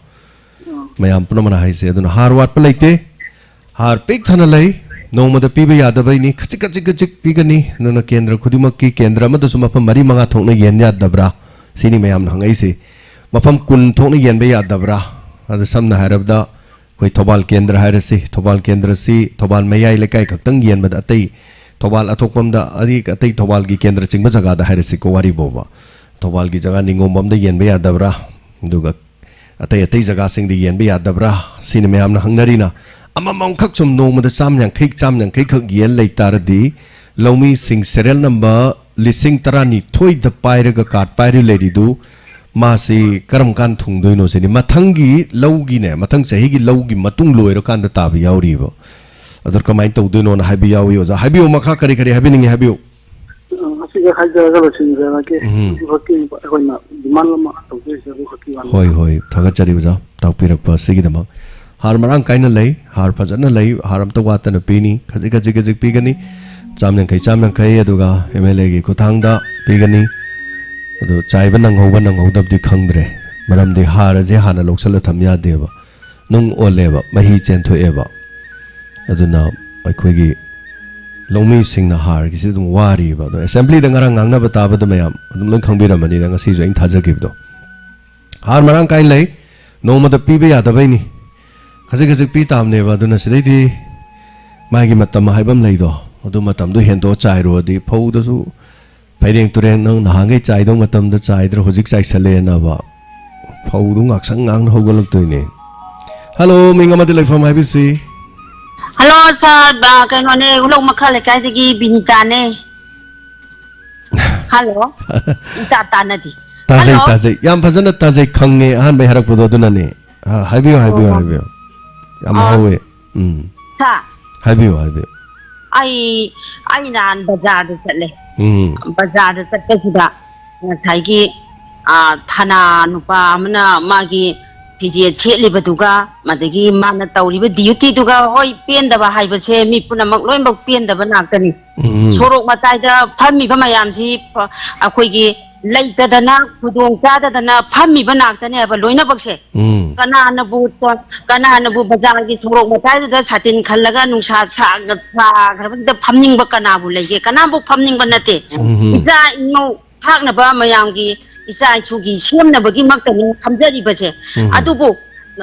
ꯎꯝ꯫ ꯃꯌꯥꯝ ꯄꯨꯝꯅꯃꯛꯅ ꯍꯥꯏꯁꯦ꯫ ꯑꯗꯨꯅ ꯍꯥꯔ ꯋꯥꯠꯄ ꯂꯩꯇꯦ, ꯍꯥꯔ ꯄꯤꯛ ꯊꯟꯅ ꯂꯩ, ꯅꯣꯡꯃꯗ ꯄꯤꯕ ꯌꯥꯗꯕꯩꯅꯤ, ꯈꯖꯤꯛ ꯈꯖꯤꯛ ꯈꯖꯤꯛ ꯄꯤꯒꯅꯤ꯫ ꯑꯗꯨꯅ ꯀꯦꯟꯗ꯭ꯔ ꯈꯨꯗꯤꯡꯃꯛꯀꯤ, ꯀꯦꯟꯗ꯭ꯔ ꯑꯃꯗꯁꯨ ꯃꯐꯝ ꯃꯔꯤ ꯃꯉꯥ ꯊꯣꯛꯅ ꯌꯦꯟ ꯌꯥꯗꯕ꯭ꯔꯥ, ꯁꯤꯅꯤ ꯃꯌꯥꯝꯅ ꯍꯪꯉꯛꯏꯁꯦ꯫ ꯃꯐꯝ ꯀꯨꯟ ꯊꯣꯛꯅ ꯌꯦꯟꯕ ꯌꯥꯗꯕ꯭ꯔꯥ? ꯑꯗ ꯁꯝꯅ ꯍꯥꯏꯔꯕꯗ, ꯑꯩꯈꯣꯏ ꯊꯧꯕꯥꯜ ꯀꯦꯟꯗ꯭ꯔ ꯍꯥꯏꯔꯁꯤ, ꯊꯧꯕꯥꯜ ꯀꯦꯟꯗ꯭ꯔꯁꯤ ꯊꯧꯕꯥꯜ ꯃꯌꯥꯏ ꯂꯩꯀꯥꯏ ꯈꯛꯇꯪ ꯌꯦꯟꯕꯗ, ꯑꯇꯩ ꯊꯧꯕꯥꯜ ꯑꯊꯣꯛꯄꯝꯗ, ꯑꯗꯩ ꯑꯇꯩ ꯊꯧꯕꯥꯜꯒꯤ ꯀꯦꯟꯗ꯭ꯔ ꯆꯤꯡꯕ ꯖꯒꯥꯗ ꯍꯥꯏꯔꯁꯤꯀꯣ, ꯋꯥꯔꯤ ꯐꯥꯎꯕ, ꯊꯧꯕꯥꯜꯒꯤ ꯖꯒꯥ ꯅꯤꯉꯣꯝꯕꯝꯗ ꯌꯦꯟꯕ ꯌꯥꯗꯕ꯭ꯔꯥ? ꯑꯗꯨꯒ ꯑꯇꯩ ꯑꯇꯩ ꯖꯒꯥꯁꯤꯡꯗ ꯌꯦꯟꯕ ꯌꯥꯗꯕ꯭ꯔꯥ? ꯁꯤꯅꯤ ꯃꯌꯥꯝꯅ ꯍꯪꯅꯔꯤꯅ꯫ ꯑꯃꯃꯝꯈꯛ ꯁꯨꯝ ꯅꯣꯡꯃꯗ ꯆꯥꯝ ꯌꯥꯡꯈꯩ, ꯆꯥꯝ ꯌꯥꯡꯈꯩꯈꯛ ꯌꯦꯟ ꯂꯩ ꯇꯥꯔꯗꯤ, ꯂꯧꯃꯤꯁꯤꯡ serial number ꯂꯤꯁꯤꯡ ꯇꯔꯥꯅꯤꯊꯣꯏꯗ ꯄꯥꯏꯔꯒ, ꯀꯥꯔꯗ ꯄꯥꯏꯔ ꯂꯩꯔꯤꯗꯨ, ꯃꯥꯁꯤ ꯀꯔꯝ ꯀꯥꯟ ꯊꯨꯡꯗꯣꯏꯅꯣ ꯁꯤꯅꯤ꯫ ꯃꯊꯪꯒꯤ ꯂꯧꯒꯤꯅꯦ, ꯃꯊꯪ ꯆꯍꯤꯒꯤ ꯂꯧꯒꯤ ꯃꯇꯨꯡ ꯂꯣꯏꯔꯀꯥꯟꯗ ꯇꯥꯕ ꯌꯥꯎꯔꯤꯕ꯫ ꯑꯗꯣ ꯀꯃꯥꯏꯅ ꯇꯧꯗꯣꯏꯅꯣꯅ ꯍꯥꯏꯕ ꯌꯥꯎꯏ꯫ ꯑꯣꯖꯥ, ꯍꯥꯏꯕꯤꯌꯨ, ꯃꯈꯥ ꯀꯔꯤ ꯀꯔꯤ ꯍꯥꯏꯕꯤꯅꯤꯡꯉꯤ, ꯍꯥꯏꯕꯤꯌꯨ꯫ ꯑ, ꯑꯁꯤꯒ ꯍꯥꯏꯖꯔꯒ ꯂꯣꯏꯁꯤꯟꯖꯔꯒꯦ꯫ ꯎꯝ꯫ ꯑꯗꯨꯈꯛꯀꯤ ꯑꯩꯈꯣꯏꯅ demand ꯑꯃ ꯇꯧꯖꯔꯤꯁꯦ ꯑꯗꯨꯈꯛꯀꯤ ꯋꯥꯅꯤ꯫ ꯍꯣꯏ, ꯍꯣꯏ, ꯊꯥꯒꯠꯆꯔꯤ ꯑꯣꯖꯥ, ꯇꯥꯛꯄꯤꯔꯛꯄ ꯑꯁꯤꯒꯤꯗꯃꯛ꯫ ꯍꯥꯔ ꯃꯔꯥꯡ ꯀꯥꯏꯅ ꯂꯩ, ꯍꯥꯔ ꯐꯖꯅ ꯂꯩ, ꯍꯥꯔ ꯑꯝꯇ ꯋꯥꯠꯇꯅ ꯄꯤꯅꯤ, ꯈꯖꯤꯛ ꯈꯖꯤꯛ ꯈꯖꯤꯛ ꯄꯤꯒꯅꯤ꯫ ꯆꯥꯝ ꯌꯥꯡꯈꯩ, ꯆꯥꯝ ꯌꯥꯡꯈꯩ, ꯑꯗꯨꯒ MLAꯒꯤ ꯈꯨꯠꯊꯥꯡꯗ ꯄꯤꯒꯅꯤ꯫ ꯑꯗꯨ ꯆꯥꯏꯕ ꯅꯪꯍꯧꯕ ꯅꯪꯍꯧꯗꯕꯗꯤ ꯈꯪꯗ꯭ꯔꯦ, ꯃꯔꯝꯗꯤ ꯍꯥꯔ ꯑꯁꯦ ꯍꯥꯟꯅ ꯂꯧꯁꯜꯂ ꯊꯝ ꯌꯥꯗꯦꯕ, ꯅꯨꯡ ꯑꯣꯜꯂꯦꯕ, ꯃꯍꯤ ꯆꯦꯟꯊꯣꯛꯑꯦꯕ꯫ ꯑꯗꯨꯅ ꯑꯩꯈꯣꯏꯒꯤ ꯂꯧꯃꯤꯁꯤꯡꯅ ꯍꯥꯔꯒꯤꯁꯤ ꯑꯗꯨꯝ ꯋꯥꯔꯤꯕ꯫ ꯑꯗꯣ assemblyꯗ ꯉꯔꯥꯡ ꯉꯥꯡꯅꯕ ꯇꯥꯕꯗ ꯃꯌꯥꯝ ꯑꯗꯨꯝ ꯂꯣꯏ ꯈꯪꯕꯤꯔꯝꯃꯅꯤꯗ, ꯉꯁꯤꯁꯨ ꯑꯩꯅ ꯊꯥꯖꯈꯤꯕꯗꯣ꯫ ꯍꯥꯔ ꯃꯔꯥꯡ ꯀꯥꯏꯅ ꯂꯩ, ꯅꯣꯡꯃꯗ ꯄꯤꯕ ꯌꯥꯗꯕꯩꯅꯤ, ꯈꯖꯤꯛ ꯈꯖꯤꯛ ꯄꯤ ꯇꯥꯕꯅꯦꯕ꯫ ꯑꯗꯨꯅ ꯁꯤꯗꯩꯗꯤ ꯃꯥꯒꯤ ꯃꯇꯝ ꯍꯥꯏꯕ ꯑꯃ ꯂꯩꯗꯣ, ꯑꯗꯨ ꯃꯇꯝꯗꯣ ꯍꯦꯟꯗꯣꯛꯑ ꯆꯥꯏꯔꯨꯔꯗꯤ ꯐꯧꯗꯁꯨ ꯐꯩꯔꯦꯡ ꯇꯨꯔꯦꯡ, ꯅꯪ ꯅꯍꯥꯟꯈꯩ ꯆꯥꯏꯗꯧ ꯃꯇꯝꯗ ꯆꯥꯏꯗ꯭ꯔ, ꯍꯧꯖꯤꯛ ꯆꯥꯏꯁꯜꯂꯦꯅꯕ ꯐꯧꯗꯨ ꯉꯥꯛꯁꯪ ꯉꯥꯡꯅ ꯍꯧꯒꯠꯂꯛꯇꯣꯏꯅꯦ꯫ ꯍꯜꯂꯣ, ꯃꯤꯡ ꯑꯃꯗꯤ ꯂꯩꯐꯝ ꯍꯥꯏꯕꯤꯁꯤ꯫ ꯍꯜꯂꯣ ꯁꯥꯔ, ꯑ, ꯀꯩꯅꯣꯅꯦ, ꯎꯂꯧ ꯃꯈꯥ ꯂꯩꯀꯥꯏꯗꯒꯤ ꯕꯤꯅꯤꯇꯥꯅꯦ꯫ ꯍꯜꯂꯣ꯫ ꯏꯇꯥ ꯇꯥꯅꯗꯤ꯫ ꯇꯥꯖꯩ, ꯍꯜꯂꯣ꯫ ꯇꯥꯖꯩ, ꯌꯥꯝ ꯐꯖꯅ ꯇꯥꯖꯩ, ꯈꯪꯉꯦ ꯑꯍꯥꯟꯕꯩ ꯍꯥꯏꯔꯛꯄꯗꯣ, ꯑꯗꯨꯅꯅꯦ꯫ ꯑ, ꯍꯥꯏꯕꯤꯌꯨ, ꯍꯥꯏꯕꯤꯌꯨ, ꯑꯣ꯫ ꯍꯥꯏꯕꯤꯌꯨ꯫ ꯌꯥꯝ ꯑ, ꯍꯧꯋꯦ꯫ ꯎꯝ꯫ ꯁꯥꯔ꯫ ꯍꯥꯏꯕꯤꯌꯨ, ꯍꯥꯏꯕꯤꯌꯨ꯫ ꯑꯩ, ꯑꯩ ꯅꯍꯥꯟ ꯕꯖꯥꯔꯗ ꯆꯠꯂꯦ꯫ ꯎꯝ꯫ ꯕꯖꯥꯔꯗ ꯆꯠꯄꯁꯤꯗ ꯉꯁꯥꯏꯒꯤ, ꯑ, ꯊꯅꯥ ꯅꯨꯄꯥ ꯑꯃꯅ ꯃꯥꯒꯤ ꯐꯤꯖꯦꯠ ꯁꯦꯠꯂꯤꯕꯗꯨꯒ, ꯑꯗꯒꯤ ꯃꯥꯅ ꯇꯧꯔꯤꯕ ꯗ꯭ꯌꯨꯇꯤꯗꯨꯒ, ꯍꯣꯏ, ꯄꯦꯟꯗꯕ ꯍꯥꯏꯕꯁꯦ ꯃꯤ ꯄꯨꯝꯅꯃꯛ ꯂꯣꯏꯅꯃꯛ ꯄꯦꯟꯗꯕ ꯉꯥꯛꯇꯅꯤ꯫ ꯎꯝ꯫ ꯁꯣꯔꯣꯛ ꯃꯇꯥꯏꯗ ꯐꯝꯃꯤꯕ ꯃꯌꯥꯝꯁꯤ ꯄ-, ꯑꯩꯈꯣꯏꯒꯤ ꯂꯩꯇꯗꯅ, ꯈꯨꯗꯣꯡ ꯆꯥꯗꯗꯅ ꯐꯝꯃꯤꯕ ꯉꯥꯛꯇꯅꯦꯕ ꯂꯣꯏꯅꯃꯛꯁꯦ꯫ ꯎꯝ꯫ ꯀꯅꯥꯅꯕꯨ ꯇ-, ꯀꯅꯥꯅꯕꯨ ꯕꯖꯥꯔꯒꯤ ꯁꯣꯔꯣꯛ ꯃꯇꯥꯏꯗꯨꯗ ꯁꯥꯇꯤꯟ ꯈꯜꯂꯒ ꯅꯨꯡꯁꯥ ꯁꯥꯒ-, ꯁꯥꯈ꯭ꯔꯕꯁꯤꯗ ꯐꯝꯅꯤꯡꯕ ꯀꯅꯥꯕꯨ ꯂꯩꯒꯦ? ꯀꯅꯥꯕꯨ ꯐꯝꯅꯤꯡꯕ ꯅꯠꯇꯦ꯫ ꯎꯝ꯫ ꯏꯆꯥ ꯏꯅꯧ ꯊꯥꯛꯅꯕ ꯃꯌꯥꯝꯒꯤ ꯏꯆꯥ ꯏꯁꯨꯒꯤ ꯁꯦꯝꯅꯕꯒꯤꯃꯛꯇꯅꯤ ꯈꯟꯖꯔꯤꯕꯁꯦ꯫ ꯎꯝ꯫ ꯑꯗꯨꯕꯨ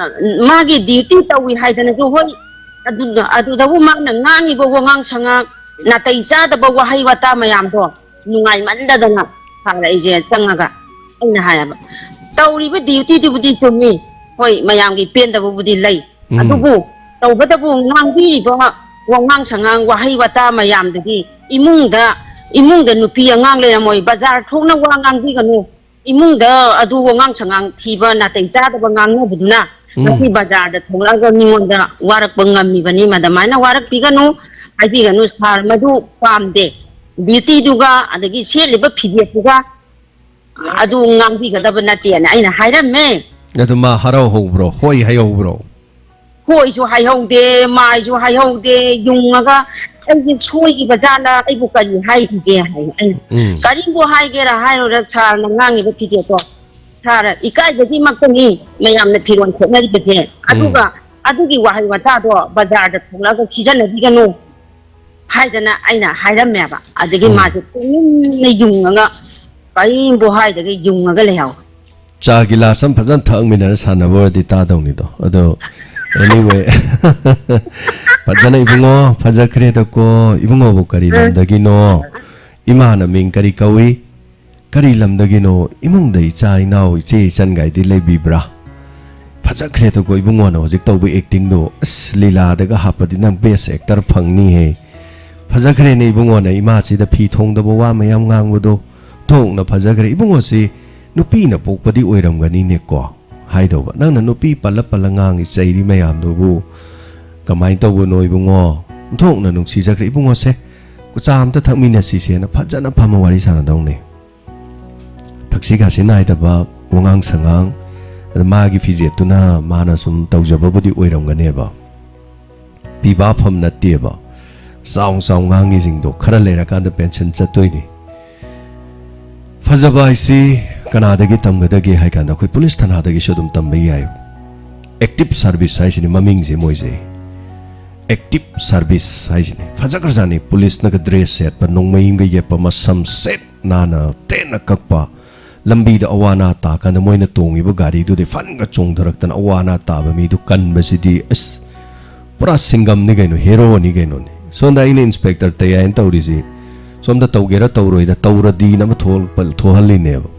ꯃꯥꯒꯤ ꯗ꯭ꯌꯨꯇꯤ ꯇꯧꯏ ꯍꯥꯏꯗꯅꯁꯨ, ꯍꯣꯏ, ꯑꯗꯨꯗ-, ꯑꯗꯨꯗꯕꯨ ꯃꯥꯅ ꯉꯥꯡꯉꯤꯕ ꯋꯥꯉꯥꯡ ꯁꯉꯥꯡ, ꯅꯥꯇꯩ ꯆꯥꯗꯕ ꯋꯥꯍꯩ ꯋꯥꯇꯥ ꯃꯌꯥꯝꯗꯣ ꯅꯨꯡꯉꯥꯏꯃꯟꯗꯗꯅ ꯁꯥꯔ ꯑꯩꯁꯦ ꯆꯪꯉꯒ ꯑꯩꯅ ꯍꯥꯏꯌꯦꯕ, "ꯇꯧꯔꯤꯕ ꯗ꯭ꯌꯨꯇꯤꯗꯨꯕꯨꯗꯤ ꯆꯨꯝꯃꯤ, ꯍꯣꯏ, ꯃꯌꯥꯝꯒꯤ ꯄꯦꯟꯗꯕꯕꯨꯗꯤ ꯂꯩ, ꯎꯝ꯫ ꯑꯗꯨꯕꯨ ꯇꯧꯕꯇꯕꯨ ꯉꯥꯡꯕꯤꯔꯤꯕ ꯋꯥꯉꯥꯡ ꯁꯉꯥꯡ, ꯋꯥꯍꯩ ꯋꯥꯇꯥ ꯃꯌꯥꯝꯗꯨꯗꯤ ꯏꯃꯨꯡꯗ, ꯏꯃꯨꯡꯗ ꯅꯨꯄꯤ ꯑꯉꯥꯡ ꯂꯩꯔꯝꯃꯣꯏ, ꯕꯖꯥꯔ ꯊꯣꯛꯅ ꯋꯥ ꯉꯥꯡꯕꯤꯒꯅꯨ, ꯏꯃꯨꯡꯗ ꯑꯗꯨ ꯋꯥꯉꯥꯡ ꯁꯉꯥꯡ ꯊꯤꯕ, ꯅꯥꯇꯩ ꯆꯥꯗꯕ ꯉꯥꯡꯅꯕꯗꯨꯅ ꯎꯝ꯫ ꯉꯁꯤ ꯕꯖꯥꯔꯗ ꯊꯣꯛꯂꯛꯑꯒ ꯃꯤꯉꯣꯟꯗ ꯋꯥꯔꯛꯄ ꯉꯝꯃꯤꯕꯅꯤ꯫ ꯃꯗꯨꯃꯥꯏꯅ ꯋꯥꯔꯛꯄꯤꯒꯅꯨ, ꯍꯥꯏꯕꯤꯒꯅꯨ ꯁꯥꯔ, ꯃꯗꯨ ꯄꯥꯝꯗꯦ꯫ ꯗ꯭ꯌꯨꯇꯤꯗꯨꯒ ꯑꯗꯒꯤ ꯁꯦꯠꯂꯤꯕ ꯐꯤꯖꯦꯠꯇꯨꯒ ꯑꯗꯨ ꯉꯥꯡꯕꯤꯒꯗꯕ ꯅꯠꯇꯦꯅ ꯑꯩꯅ ꯍꯥꯏꯔꯝꯃꯦ꯫ ꯑꯗꯨ ꯃꯥ ꯍꯔꯥꯎ ꯍꯧꯕ꯭ꯔꯣ? ꯍꯣꯏ ꯍꯥꯏꯍꯧꯕ꯭ꯔꯣ? ꯍꯣꯏꯁꯨ ꯍꯥꯏꯍꯧꯗꯦ, ꯃꯥꯏꯁꯨ ꯍꯥꯏꯍꯧꯗꯦ, ꯌꯨꯡꯉꯒ, "ꯑꯩꯁꯦ ꯁꯣꯏꯈꯤꯕ ꯖꯥꯠꯂ? ꯑꯩꯕꯨ ꯀꯔꯤ ꯍꯥꯏꯈꯤꯒꯦ?" ꯍꯥꯏ꯫ ꯑꯩꯅ, ꯎꯝ꯫ "ꯀꯔꯤꯕꯨ ꯍꯥꯏꯒꯦꯔꯥ ꯍꯥꯏꯔꯨꯔ ꯁꯥꯔꯅ ꯉꯥꯡꯉꯤꯕ ꯐꯤꯖꯦꯠꯇꯣ, ꯁꯥꯔ, ꯏꯀꯥꯏꯕꯒꯤꯃꯛꯇꯅꯤ ꯃꯌꯥꯝꯅ ꯐꯤꯔꯣꯜ ꯁꯦꯠꯅꯔꯤꯕꯁꯦ꯫ ꯎꯝ꯫ ꯑꯗꯨꯒ ꯑꯗꯨꯒꯤ ꯋꯥꯍꯩ ꯋꯥꯇꯥꯗꯣ ꯕꯖꯥꯔꯗ ꯊꯣꯛꯂꯛꯑꯒ ꯁꯤꯖꯤꯟꯅꯕꯤꯒꯅꯨ" ꯍꯥꯏꯗꯅ ꯑꯩꯅ ꯍꯥꯏꯔꯝꯃꯦꯕ꯫ ꯑꯗꯒꯤ ꯎꯝ꯫ ꯃꯥꯁꯦ ꯇꯨꯃꯤꯟꯅ ꯌꯨꯡꯉꯒ, ꯀꯔꯤꯝꯕꯨ ꯍꯥꯏꯗꯒꯩ ꯌꯨꯡꯉꯒ ꯂꯩꯍꯧꯋꯦ꯫ ꯆꯥ ꯒꯤꯂꯥꯁ ꯑꯃ ꯐꯖꯅ ꯊꯛꯃꯤꯟꯅꯔ ꯁꯥꯟꯅꯕ ꯑꯣꯏꯔꯗꯤ ꯇꯥꯗꯧꯅꯤꯗꯣ꯫ ꯑꯗꯣ, anyway, ꯐꯖꯅ ꯏꯕꯨꯡꯉꯣ, ꯐꯖꯈ꯭ꯔꯦꯗꯀꯣ꯫ ꯏꯕꯨꯡꯉꯣꯕꯨ ꯀꯔꯤ ꯎꯝ꯫ ꯂꯝꯗꯒꯤꯅꯣ? ꯏꯃꯥꯅ ꯃꯤꯡ ꯀꯔꯤ ꯀꯧꯏ? ꯀꯔꯤ ꯂꯝꯗꯒꯤꯅꯣ? ꯏꯃꯨꯡꯗ ꯏꯆꯥ ꯏꯅꯥꯎ, ꯏꯆꯦ ꯏꯆꯟꯒꯥꯏꯗꯤ ꯂꯩꯕꯤꯕ꯭ꯔꯥ? ꯐꯖꯈ꯭ꯔꯦꯗꯀꯣ ꯏꯕꯨꯡꯉꯣꯅ ꯍꯧꯖꯤꯛ ꯇꯧꯕ actingꯗꯣ꯫ ꯑꯁ, ꯂꯤꯂꯥꯗꯒ ꯍꯥꯞꯄꯗꯤ ꯅꯪ best actor ꯐꯪꯅꯤꯍꯦ꯫ ꯐꯖꯈ꯭ꯔꯦꯅꯦ ꯏꯕꯨꯡꯉꯣꯅ ꯏꯃꯥꯁꯤꯗ ꯐꯤ ꯊꯣꯡꯗꯕ ꯋꯥ ꯃꯌꯥꯝ ꯉꯥꯡꯕꯗꯣ꯫ ꯑꯣꯟꯊꯣꯛꯅ ꯐꯖꯈ꯭ꯔꯦ꯫ ꯏꯕꯨꯡꯉꯣꯁꯤ ꯅꯨꯄꯤꯅ ꯄꯣꯛꯄꯗꯤ ꯑꯣꯏꯔꯝꯒꯅꯤꯅꯦꯀꯣ꯫ ꯍꯥꯏꯗꯧꯕ꯫ ꯅꯪꯅ ꯅꯨꯄꯤ ꯄꯜꯂ ꯄꯜꯂ ꯉꯥꯡꯉꯤ ꯆꯩꯔꯤ ꯃꯌꯥꯝꯗꯨꯕꯨ ꯀꯃꯥꯏꯅ ꯇꯧꯕꯅꯣ ꯏꯕꯨꯡꯉꯣ? ꯑꯣꯟꯊꯣꯛꯅ ꯅꯨꯡꯁꯤꯖꯈ꯭ꯔꯦ ꯏꯕꯨꯡꯉꯣꯁꯦ꯫ ꯆꯥ ꯑꯝꯇ ꯊꯛꯃꯤꯟꯅꯁꯤꯁꯦꯅ ꯐꯖꯅ ꯐꯝꯃ ꯋꯥꯔꯤ ꯁꯥꯟꯅꯗꯧꯅꯦ꯫ ꯊꯛꯁꯤ ꯈꯥꯁꯤ ꯅꯥꯏꯗꯕ ꯋꯥꯉꯥꯡ ꯁꯉꯥꯡ, ꯑꯗ ꯃꯥꯒꯤ ꯐꯤꯖꯦꯠꯇꯨꯅ ꯃꯥꯅ ꯁꯨꯝ ꯇꯧꯖꯕꯕꯨꯗꯤ ꯑꯣꯏꯔꯝꯒꯅꯦꯕ꯫ ꯄꯤꯕꯥꯐꯝ ꯅꯠꯇꯦꯕ꯫ ꯆꯥꯎ ꯆꯥꯎ ꯉꯥꯡꯉꯤꯁꯤꯡꯗꯣ ꯈꯔ ꯂꯩꯔꯀꯥꯟꯗ ꯄꯦꯟꯁꯟ ꯆꯠꯇꯣꯏꯅꯤ꯫ ꯐꯖꯕ ꯍꯥꯏꯁꯤ ꯀꯅꯥꯗꯒꯤ ꯇꯝꯒꯗꯒꯦ ꯍꯥꯏ ꯀꯥꯟꯗ ꯑꯩꯈꯣꯏ ꯄꯨꯂꯤꯁ ꯊꯥꯅꯥꯗꯒꯤꯁꯨ ꯑꯗꯨꯝ ꯇꯝꯕ ꯌꯥꯏ꯫ ꯑꯦꯛꯇꯤꯚ ꯁꯥꯔꯚꯤꯁ ꯍꯥꯏꯁꯤꯅꯤ ꯃꯃꯤꯡꯁꯦ ꯃꯣꯏꯁꯦ꯫ ꯑꯦꯛꯇꯤꯚ ꯁꯥꯔꯚꯤꯁ ꯍꯥꯏꯁꯤꯅꯤ꯫ ꯐꯖꯈ꯭ꯔꯖꯥꯠꯅꯤ꯫ ꯄꯨꯂꯤꯁꯅꯒ ꯗ꯭ꯔꯦꯁ ꯁꯦꯠꯄ, ꯅꯣꯡꯃꯩ ꯑꯃꯒ ꯌꯦꯞꯄ, ꯃꯁꯝ ꯁꯦꯠ ꯅꯥꯟꯅ ꯇꯦꯟꯅ ꯀꯛꯄ, ꯂꯝꯕꯤꯗ ꯑꯋꯥ ꯑꯅꯥ ꯇꯥꯀꯥꯟꯗ ꯃꯣꯏꯅ ꯇꯣꯡꯉꯤꯕ ꯒꯥꯔꯤꯗꯨꯗꯤ ꯐꯟꯒ ꯆꯣꯡꯊꯔꯛꯇꯅ ꯑꯋꯥ ꯑꯅꯥ ꯇꯥꯕ ꯃꯤꯗꯨ ꯀꯟꯕꯁꯤꯗꯤ ꯑꯁ ꯄꯨꯔꯥ ꯁꯤꯡꯒꯝꯅꯤ ꯀꯩꯅꯣ, ꯍꯦꯔꯣꯅꯤ ꯀꯩꯅꯣꯅꯦ꯫ ꯁꯣꯝꯗ ꯑꯩꯅ ꯏꯟꯁꯄꯦꯛꯇꯔ ꯇꯌꯥꯏꯅ ꯇꯧꯔꯤꯁꯤ ꯁꯣꯝꯗ ꯇꯧꯒꯦꯔꯥ ꯇꯧꯔꯣꯏꯗ ꯇꯧꯔꯗꯤꯅ ꯑꯃ ꯊꯣꯛꯍꯜꯂꯤꯅꯦꯕ꯫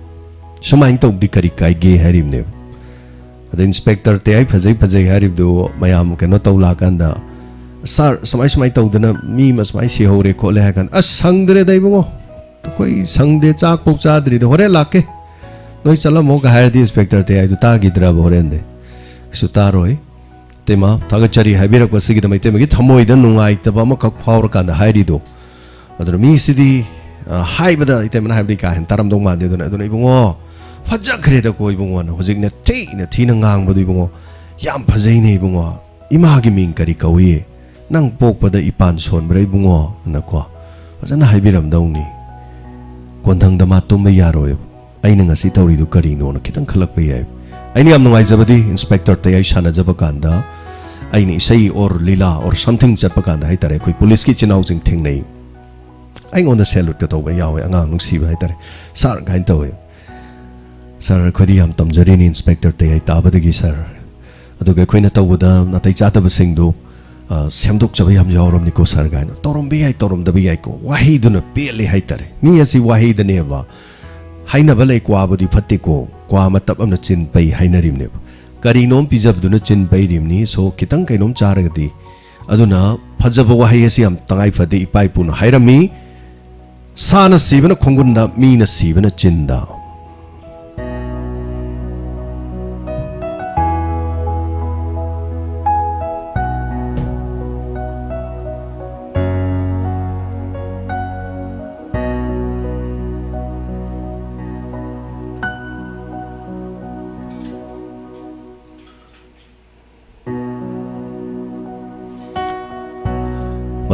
ꯁꯨꯃꯥꯏꯅ ꯇꯧꯕꯗꯤ ꯀꯔꯤ ꯀꯥꯏꯒꯦ ꯍꯥꯏꯔꯤꯕꯅꯦꯕ꯫ ꯑꯗ ꯏꯟꯁꯄꯦꯛꯇꯔ ꯇꯌꯥꯏ ꯐꯖꯩ ꯐꯖꯩ ꯍꯥꯏꯔꯤꯕꯗꯨ ꯃꯌꯥꯝ ꯀꯩꯅꯣ ꯇꯧ ꯂꯥꯛꯀꯥꯟꯗ, "ꯁꯥꯔ, ꯁꯨꯃꯥꯏ ꯁꯨꯃꯥꯏꯅ ꯇꯧꯗꯅ ꯃꯤ ꯑꯃ ꯁꯨꯃꯥꯏꯅ ꯁꯤꯍꯧꯔꯦ ꯈꯣꯠꯂꯦ" ꯍꯥꯏ ꯀꯥꯟꯗ, "ꯑꯁ, ꯁꯪꯗ꯭ꯔꯦꯗ ꯏꯕꯨꯡꯉꯣ, ꯑꯩꯈꯣꯏ ꯁꯪꯗꯦ, ꯆꯥꯛꯐꯧ ꯆꯥꯗ꯭ꯔꯤꯗ, ꯍꯣꯔꯦꯟ ꯂꯥꯛꯀꯦ, ꯅꯣꯏ ꯆꯠꯂꯝꯃꯣꯒ" ꯍꯥꯏꯔꯗꯤ ꯏꯟꯁꯄꯦꯛꯇꯔ ꯇꯌꯥꯏꯗꯨ ꯇꯥꯈꯤꯗ꯭ꯔꯕ ꯍꯣꯔꯦꯟꯗꯤ? ꯀꯩꯁꯨ ꯇꯥꯔꯣꯏ꯫ ꯏꯇꯩꯃ, ꯊꯥꯒꯠꯆꯔꯤ ꯍꯥꯏꯕꯤꯔꯛꯄꯁꯤꯒꯤꯗꯃꯛ ꯏꯇꯩꯃꯒꯤ ꯊꯃꯣꯏꯗ ꯅꯨꯡꯉꯥꯏꯇꯕ ꯑꯃꯈꯛ ꯐꯥꯎꯔꯀꯥꯟꯗ ꯍꯥꯏꯔꯤꯗꯣ꯫ ꯑꯗꯨꯅ ꯃꯤꯁꯤꯗꯤ, ꯑ, ꯍꯥꯏꯕꯗ ꯏꯇꯩꯃꯅ ꯍꯥꯏꯕꯗꯤ ꯀꯥ ꯍꯦꯟꯅ ꯇꯥꯔꯝꯗꯧ ꯃꯥꯟꯗꯦ꯫ ꯑꯗꯨꯅ, ꯑꯗꯨꯅ "ꯏꯕꯨꯡꯉꯣ, ꯐꯖꯈ꯭ꯔꯦꯗꯀꯣ ꯏꯕꯨꯡꯉꯣꯅ ꯍꯧꯖꯤꯛꯅ ꯊꯤꯅ ꯊꯤꯅ ꯉꯥꯡꯕꯗꯣ ꯏꯕꯨꯡꯉꯣ, ꯌꯥꯝ ꯐꯖꯩꯅꯦ ꯏꯕꯨꯡꯉꯣ, ꯏꯃꯥꯒꯤ ꯃꯤꯡ ꯀꯔꯤ ꯀꯧꯏ? ꯅꯪ ꯄꯣꯛꯄꯗ ꯏꯄꯥꯟ ꯁꯣꯟꯕ꯭ꯔꯥ ꯏꯕꯨꯡꯉꯣ?" ꯑꯅꯀꯣ ꯐꯖꯅ ꯍꯥꯏꯕꯤꯔꯝꯗꯧꯅꯤ꯫ ꯀꯣꯟꯊꯪꯗ ꯃꯥ ꯇꯨꯝꯕ ꯌꯥꯔꯣꯏꯕ꯫ "ꯑꯩꯅ ꯉꯁꯤ ꯇꯧꯔꯤꯗꯨ ꯀꯔꯤꯅꯣꯅ?" ꯈꯤꯇꯪ ꯈꯜꯂꯛꯄ ꯌꯥꯏ꯫ ꯑꯩꯅ ꯌꯥꯝ ꯅꯨꯡꯉꯥꯏꯖꯕꯗꯤ ꯏꯟꯁꯄꯦꯛꯇꯔ ꯇꯌꯥꯏ ꯁꯥꯟꯅꯖꯕ ꯀꯥꯟꯗ, ꯑꯩꯅ ꯏꯁꯩ or ꯂꯤꯂꯥ or something ꯆꯠꯄ ꯀꯥꯟꯗ ꯍꯥꯏꯇꯥꯔꯦ, ꯑꯩꯈꯣꯏ ꯄꯨꯂꯤꯁꯀꯤ ꯏꯆꯤꯟ ꯏꯅꯥꯎꯁꯤꯡ ꯊꯦꯡꯅꯩ꯫ ꯑꯩꯉꯣꯟꯗ ꯁꯦꯂꯨꯠꯀ ꯇꯧꯕ ꯌꯥꯎꯋꯦ, ꯑꯉꯥꯡ ꯅꯨꯡꯁꯤꯕ ꯍꯥꯏꯇꯥꯔꯦ꯫ "ꯁꯥꯔ" ꯀꯥꯏꯅ ꯇꯧꯋꯦ꯫ "ꯁꯥꯔ, ꯑꯩꯈꯣꯏꯗꯤ ꯌꯥꯝ ꯇꯝꯖꯔꯤꯅꯤ ꯏꯟꯁꯄꯦꯛꯇꯔ ꯇꯌꯥꯏ ꯇꯥꯕꯗꯒꯤ ꯁꯥꯔ꯫ ꯑꯗꯨꯒ ꯑꯩꯈꯣꯏꯅ ꯇꯧꯕꯗ ꯅꯥꯇꯩ ꯆꯥꯗꯕꯁꯤꯡꯗꯨ, ꯑ, ꯁꯦꯝꯗꯣꯛꯆꯕ ꯌꯥꯝ ꯌꯥꯎꯔꯕꯅꯤꯀꯣ ꯁꯥꯔ" ꯀꯥꯏꯅ꯫ ꯇꯧꯔꯝꯕ ꯌꯥꯏ, ꯇꯧꯔꯝꯗꯕ ꯌꯥꯏꯀꯣ, ꯋꯥꯍꯩꯗꯨꯅ ꯄꯦꯜꯂꯦ ꯍꯥꯏꯇꯥꯔꯦ꯫ ꯃꯤ ꯑꯁꯤ ꯋꯥꯍꯩꯗꯅꯦꯕ꯫ ꯍꯥꯏꯅꯕ ꯂꯩ, "ꯀ꯭ꯋꯥꯕꯨꯗꯤ ꯐꯠꯇꯦꯀꯣ, ꯀ꯭ꯋꯥ ꯃꯇꯞ ꯑꯃꯅ ꯆꯤꯟ ꯄꯩ" ꯍꯥꯏꯅꯔꯤꯕꯅꯦꯕ꯫ ꯀꯔꯤꯅꯣꯝ ꯄꯤꯖꯕꯗꯨꯅ ꯆꯤꯟ ꯄꯩꯔꯤꯕꯅꯤ꯫ So, ꯈꯤꯇꯪ ꯀꯩꯅꯣꯝ ꯆꯥꯔꯒꯗꯤ꯫ ꯑꯗꯨꯅ ꯐꯖꯕ ꯋꯥꯍꯩ ꯑꯁꯤ ꯌꯥꯝ ꯇꯉꯥꯏ ꯐꯗꯦ, ꯏꯄꯥ ꯏꯄꯨꯅ ꯍꯥꯏꯔꯝꯃꯤ꯫ "ꯁꯥꯅ ꯁꯤꯕꯅ ꯈꯣꯡꯒꯨꯟꯗ, ꯃꯤꯅ ꯁꯤꯕꯅ ꯆꯤꯟꯗ"꯫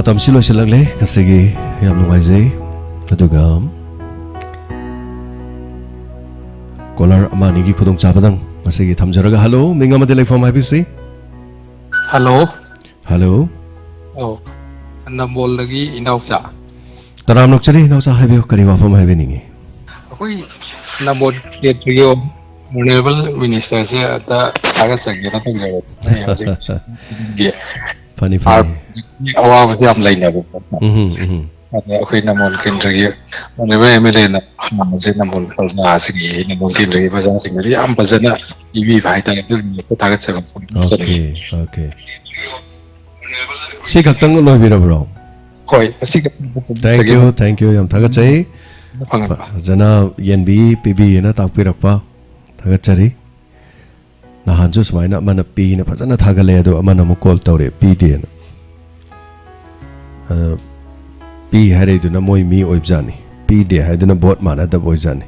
ꯃꯇꯝꯁꯤ ꯂꯣꯏꯁꯤꯜꯂꯛꯂꯦ ꯉꯁꯤꯒꯤ꯫ ꯌꯥꯝ ꯅꯨꯡꯉꯥꯏꯖꯩ꯫ ꯑꯗꯨꯒ ꯀꯣꯂꯔ ꯑꯃ ꯑꯅꯤꯒꯤ ꯈꯨꯗꯣꯡꯆꯥꯕꯗꯪ ꯉꯁꯤꯒꯤ ꯊꯝꯖꯔꯒ, ꯍꯜꯂꯣ, ꯃꯤꯡ ꯑꯃꯗꯤ ꯂꯩꯐꯝ ꯍꯥꯏꯕꯤꯁꯤ꯫ ꯍꯜꯂꯣ꯫ ꯍꯜꯂꯣ꯫ ꯑꯧ, ꯅꯝꯕꯣꯜꯗꯒꯤ ꯏꯅꯥꯎꯆꯥ꯫ ꯇꯔꯥꯝ ꯅꯣꯛꯆꯔꯤ ꯏꯅꯥꯎꯆꯥ, ꯍꯥꯏꯕꯤꯌꯨ, ꯀꯔꯤ ꯋꯥꯐꯝ ꯍꯥꯏꯕꯤꯅꯤꯡꯉꯤ? ꯑꯩꯈꯣꯏ ꯅꯝꯕꯣꯜ ꯁ꯭ꯇꯦꯠꯇꯨꯒꯤ ꯑꯣꯅꯔꯦꯕꯜ ꯃꯤꯅꯤꯁꯇꯔꯁꯦ ꯑꯝꯇ ꯊꯥꯒꯠꯆꯒꯦꯅ ꯇꯧꯖꯕꯅꯤ꯫ ꯑꯩ ꯍꯧꯖꯤꯛ ꯐꯅꯤ, ꯐꯅꯤ꯫ ꯑꯋꯥꯕꯁꯦ ꯌꯥꯝ ꯂꯩꯅꯕꯀꯣ꯫ ꯎꯝ, ꯎꯝ꯫ ꯑꯗ ꯑꯩꯈꯣꯏ ꯅꯝꯕꯣꯜ ꯀꯦꯟꯗ꯭ꯔꯒꯤ ꯑꯣꯅꯔꯦꯕꯜ ꯑꯦꯝ ꯑꯦꯜ ꯑꯦꯅ ꯍꯥꯟꯅꯁꯦ ꯅꯝꯕꯣꯜ ꯄ꯭ꯔꯖꯥꯁꯤꯡꯒꯤ, ꯅꯝꯕꯣꯜ ꯀꯦꯟꯗ꯭ꯔꯒꯤ ꯄ꯭ꯔꯖꯥꯁꯤꯡꯗꯗꯤ ꯌꯥꯝ ꯐꯖꯅ ꯄꯤꯕꯤꯕ ꯍꯥꯏꯇꯥꯔꯦ꯫ ꯑꯗꯨꯒꯤꯗꯃꯛꯇ ꯊꯥꯒꯠꯆꯕ ꯐꯣꯡꯗꯣꯛꯆꯔꯤ꯫ Okay, okay. ꯁꯤ ꯈꯛꯇꯪ ꯂꯣꯏꯕꯤꯔꯕ꯭ꯔꯣ? ꯍꯣꯏ, ꯑꯁꯤ ꯈꯛꯇꯪ ꯐꯣꯡꯗꯣꯛꯆꯒꯦ꯫ Thank you, thank you, ꯌꯥꯝ ꯊꯥꯒꯠꯆꯩ꯫ ꯐꯪꯉꯕ? ꯐꯖꯅ ꯌꯦꯟꯕꯤ, ꯄꯤꯕꯤꯑꯅ ꯇꯥꯛꯄꯤꯔꯛꯄ ꯊꯥꯒꯠꯆꯔꯤ꯫ ꯅꯍꯥꯟꯁꯨ ꯁꯨꯃꯥꯏꯅ ꯑꯃꯅ ꯄꯤꯅ ꯐꯖꯅ ꯊꯥꯒꯠꯂꯛꯑꯦ, ꯑꯗꯣ ꯑꯃꯅ ꯑꯃꯨꯛ ꯀꯣꯜ ꯇꯧꯔꯛꯑꯦ, ꯄꯤꯗꯦꯅ꯫ ꯑ, ꯄꯤ ꯍꯥꯏꯔꯛꯏꯗꯨꯅ ꯃꯣꯏ ꯃꯤ ꯑꯣꯏꯕꯖꯥꯠꯅꯤ, ꯄꯤꯗꯦ ꯍꯥꯏꯗꯨꯅ ꯚꯣꯠ ꯃꯥꯟꯅꯗꯕ ꯑꯣꯏꯖꯥꯠꯅꯤ꯫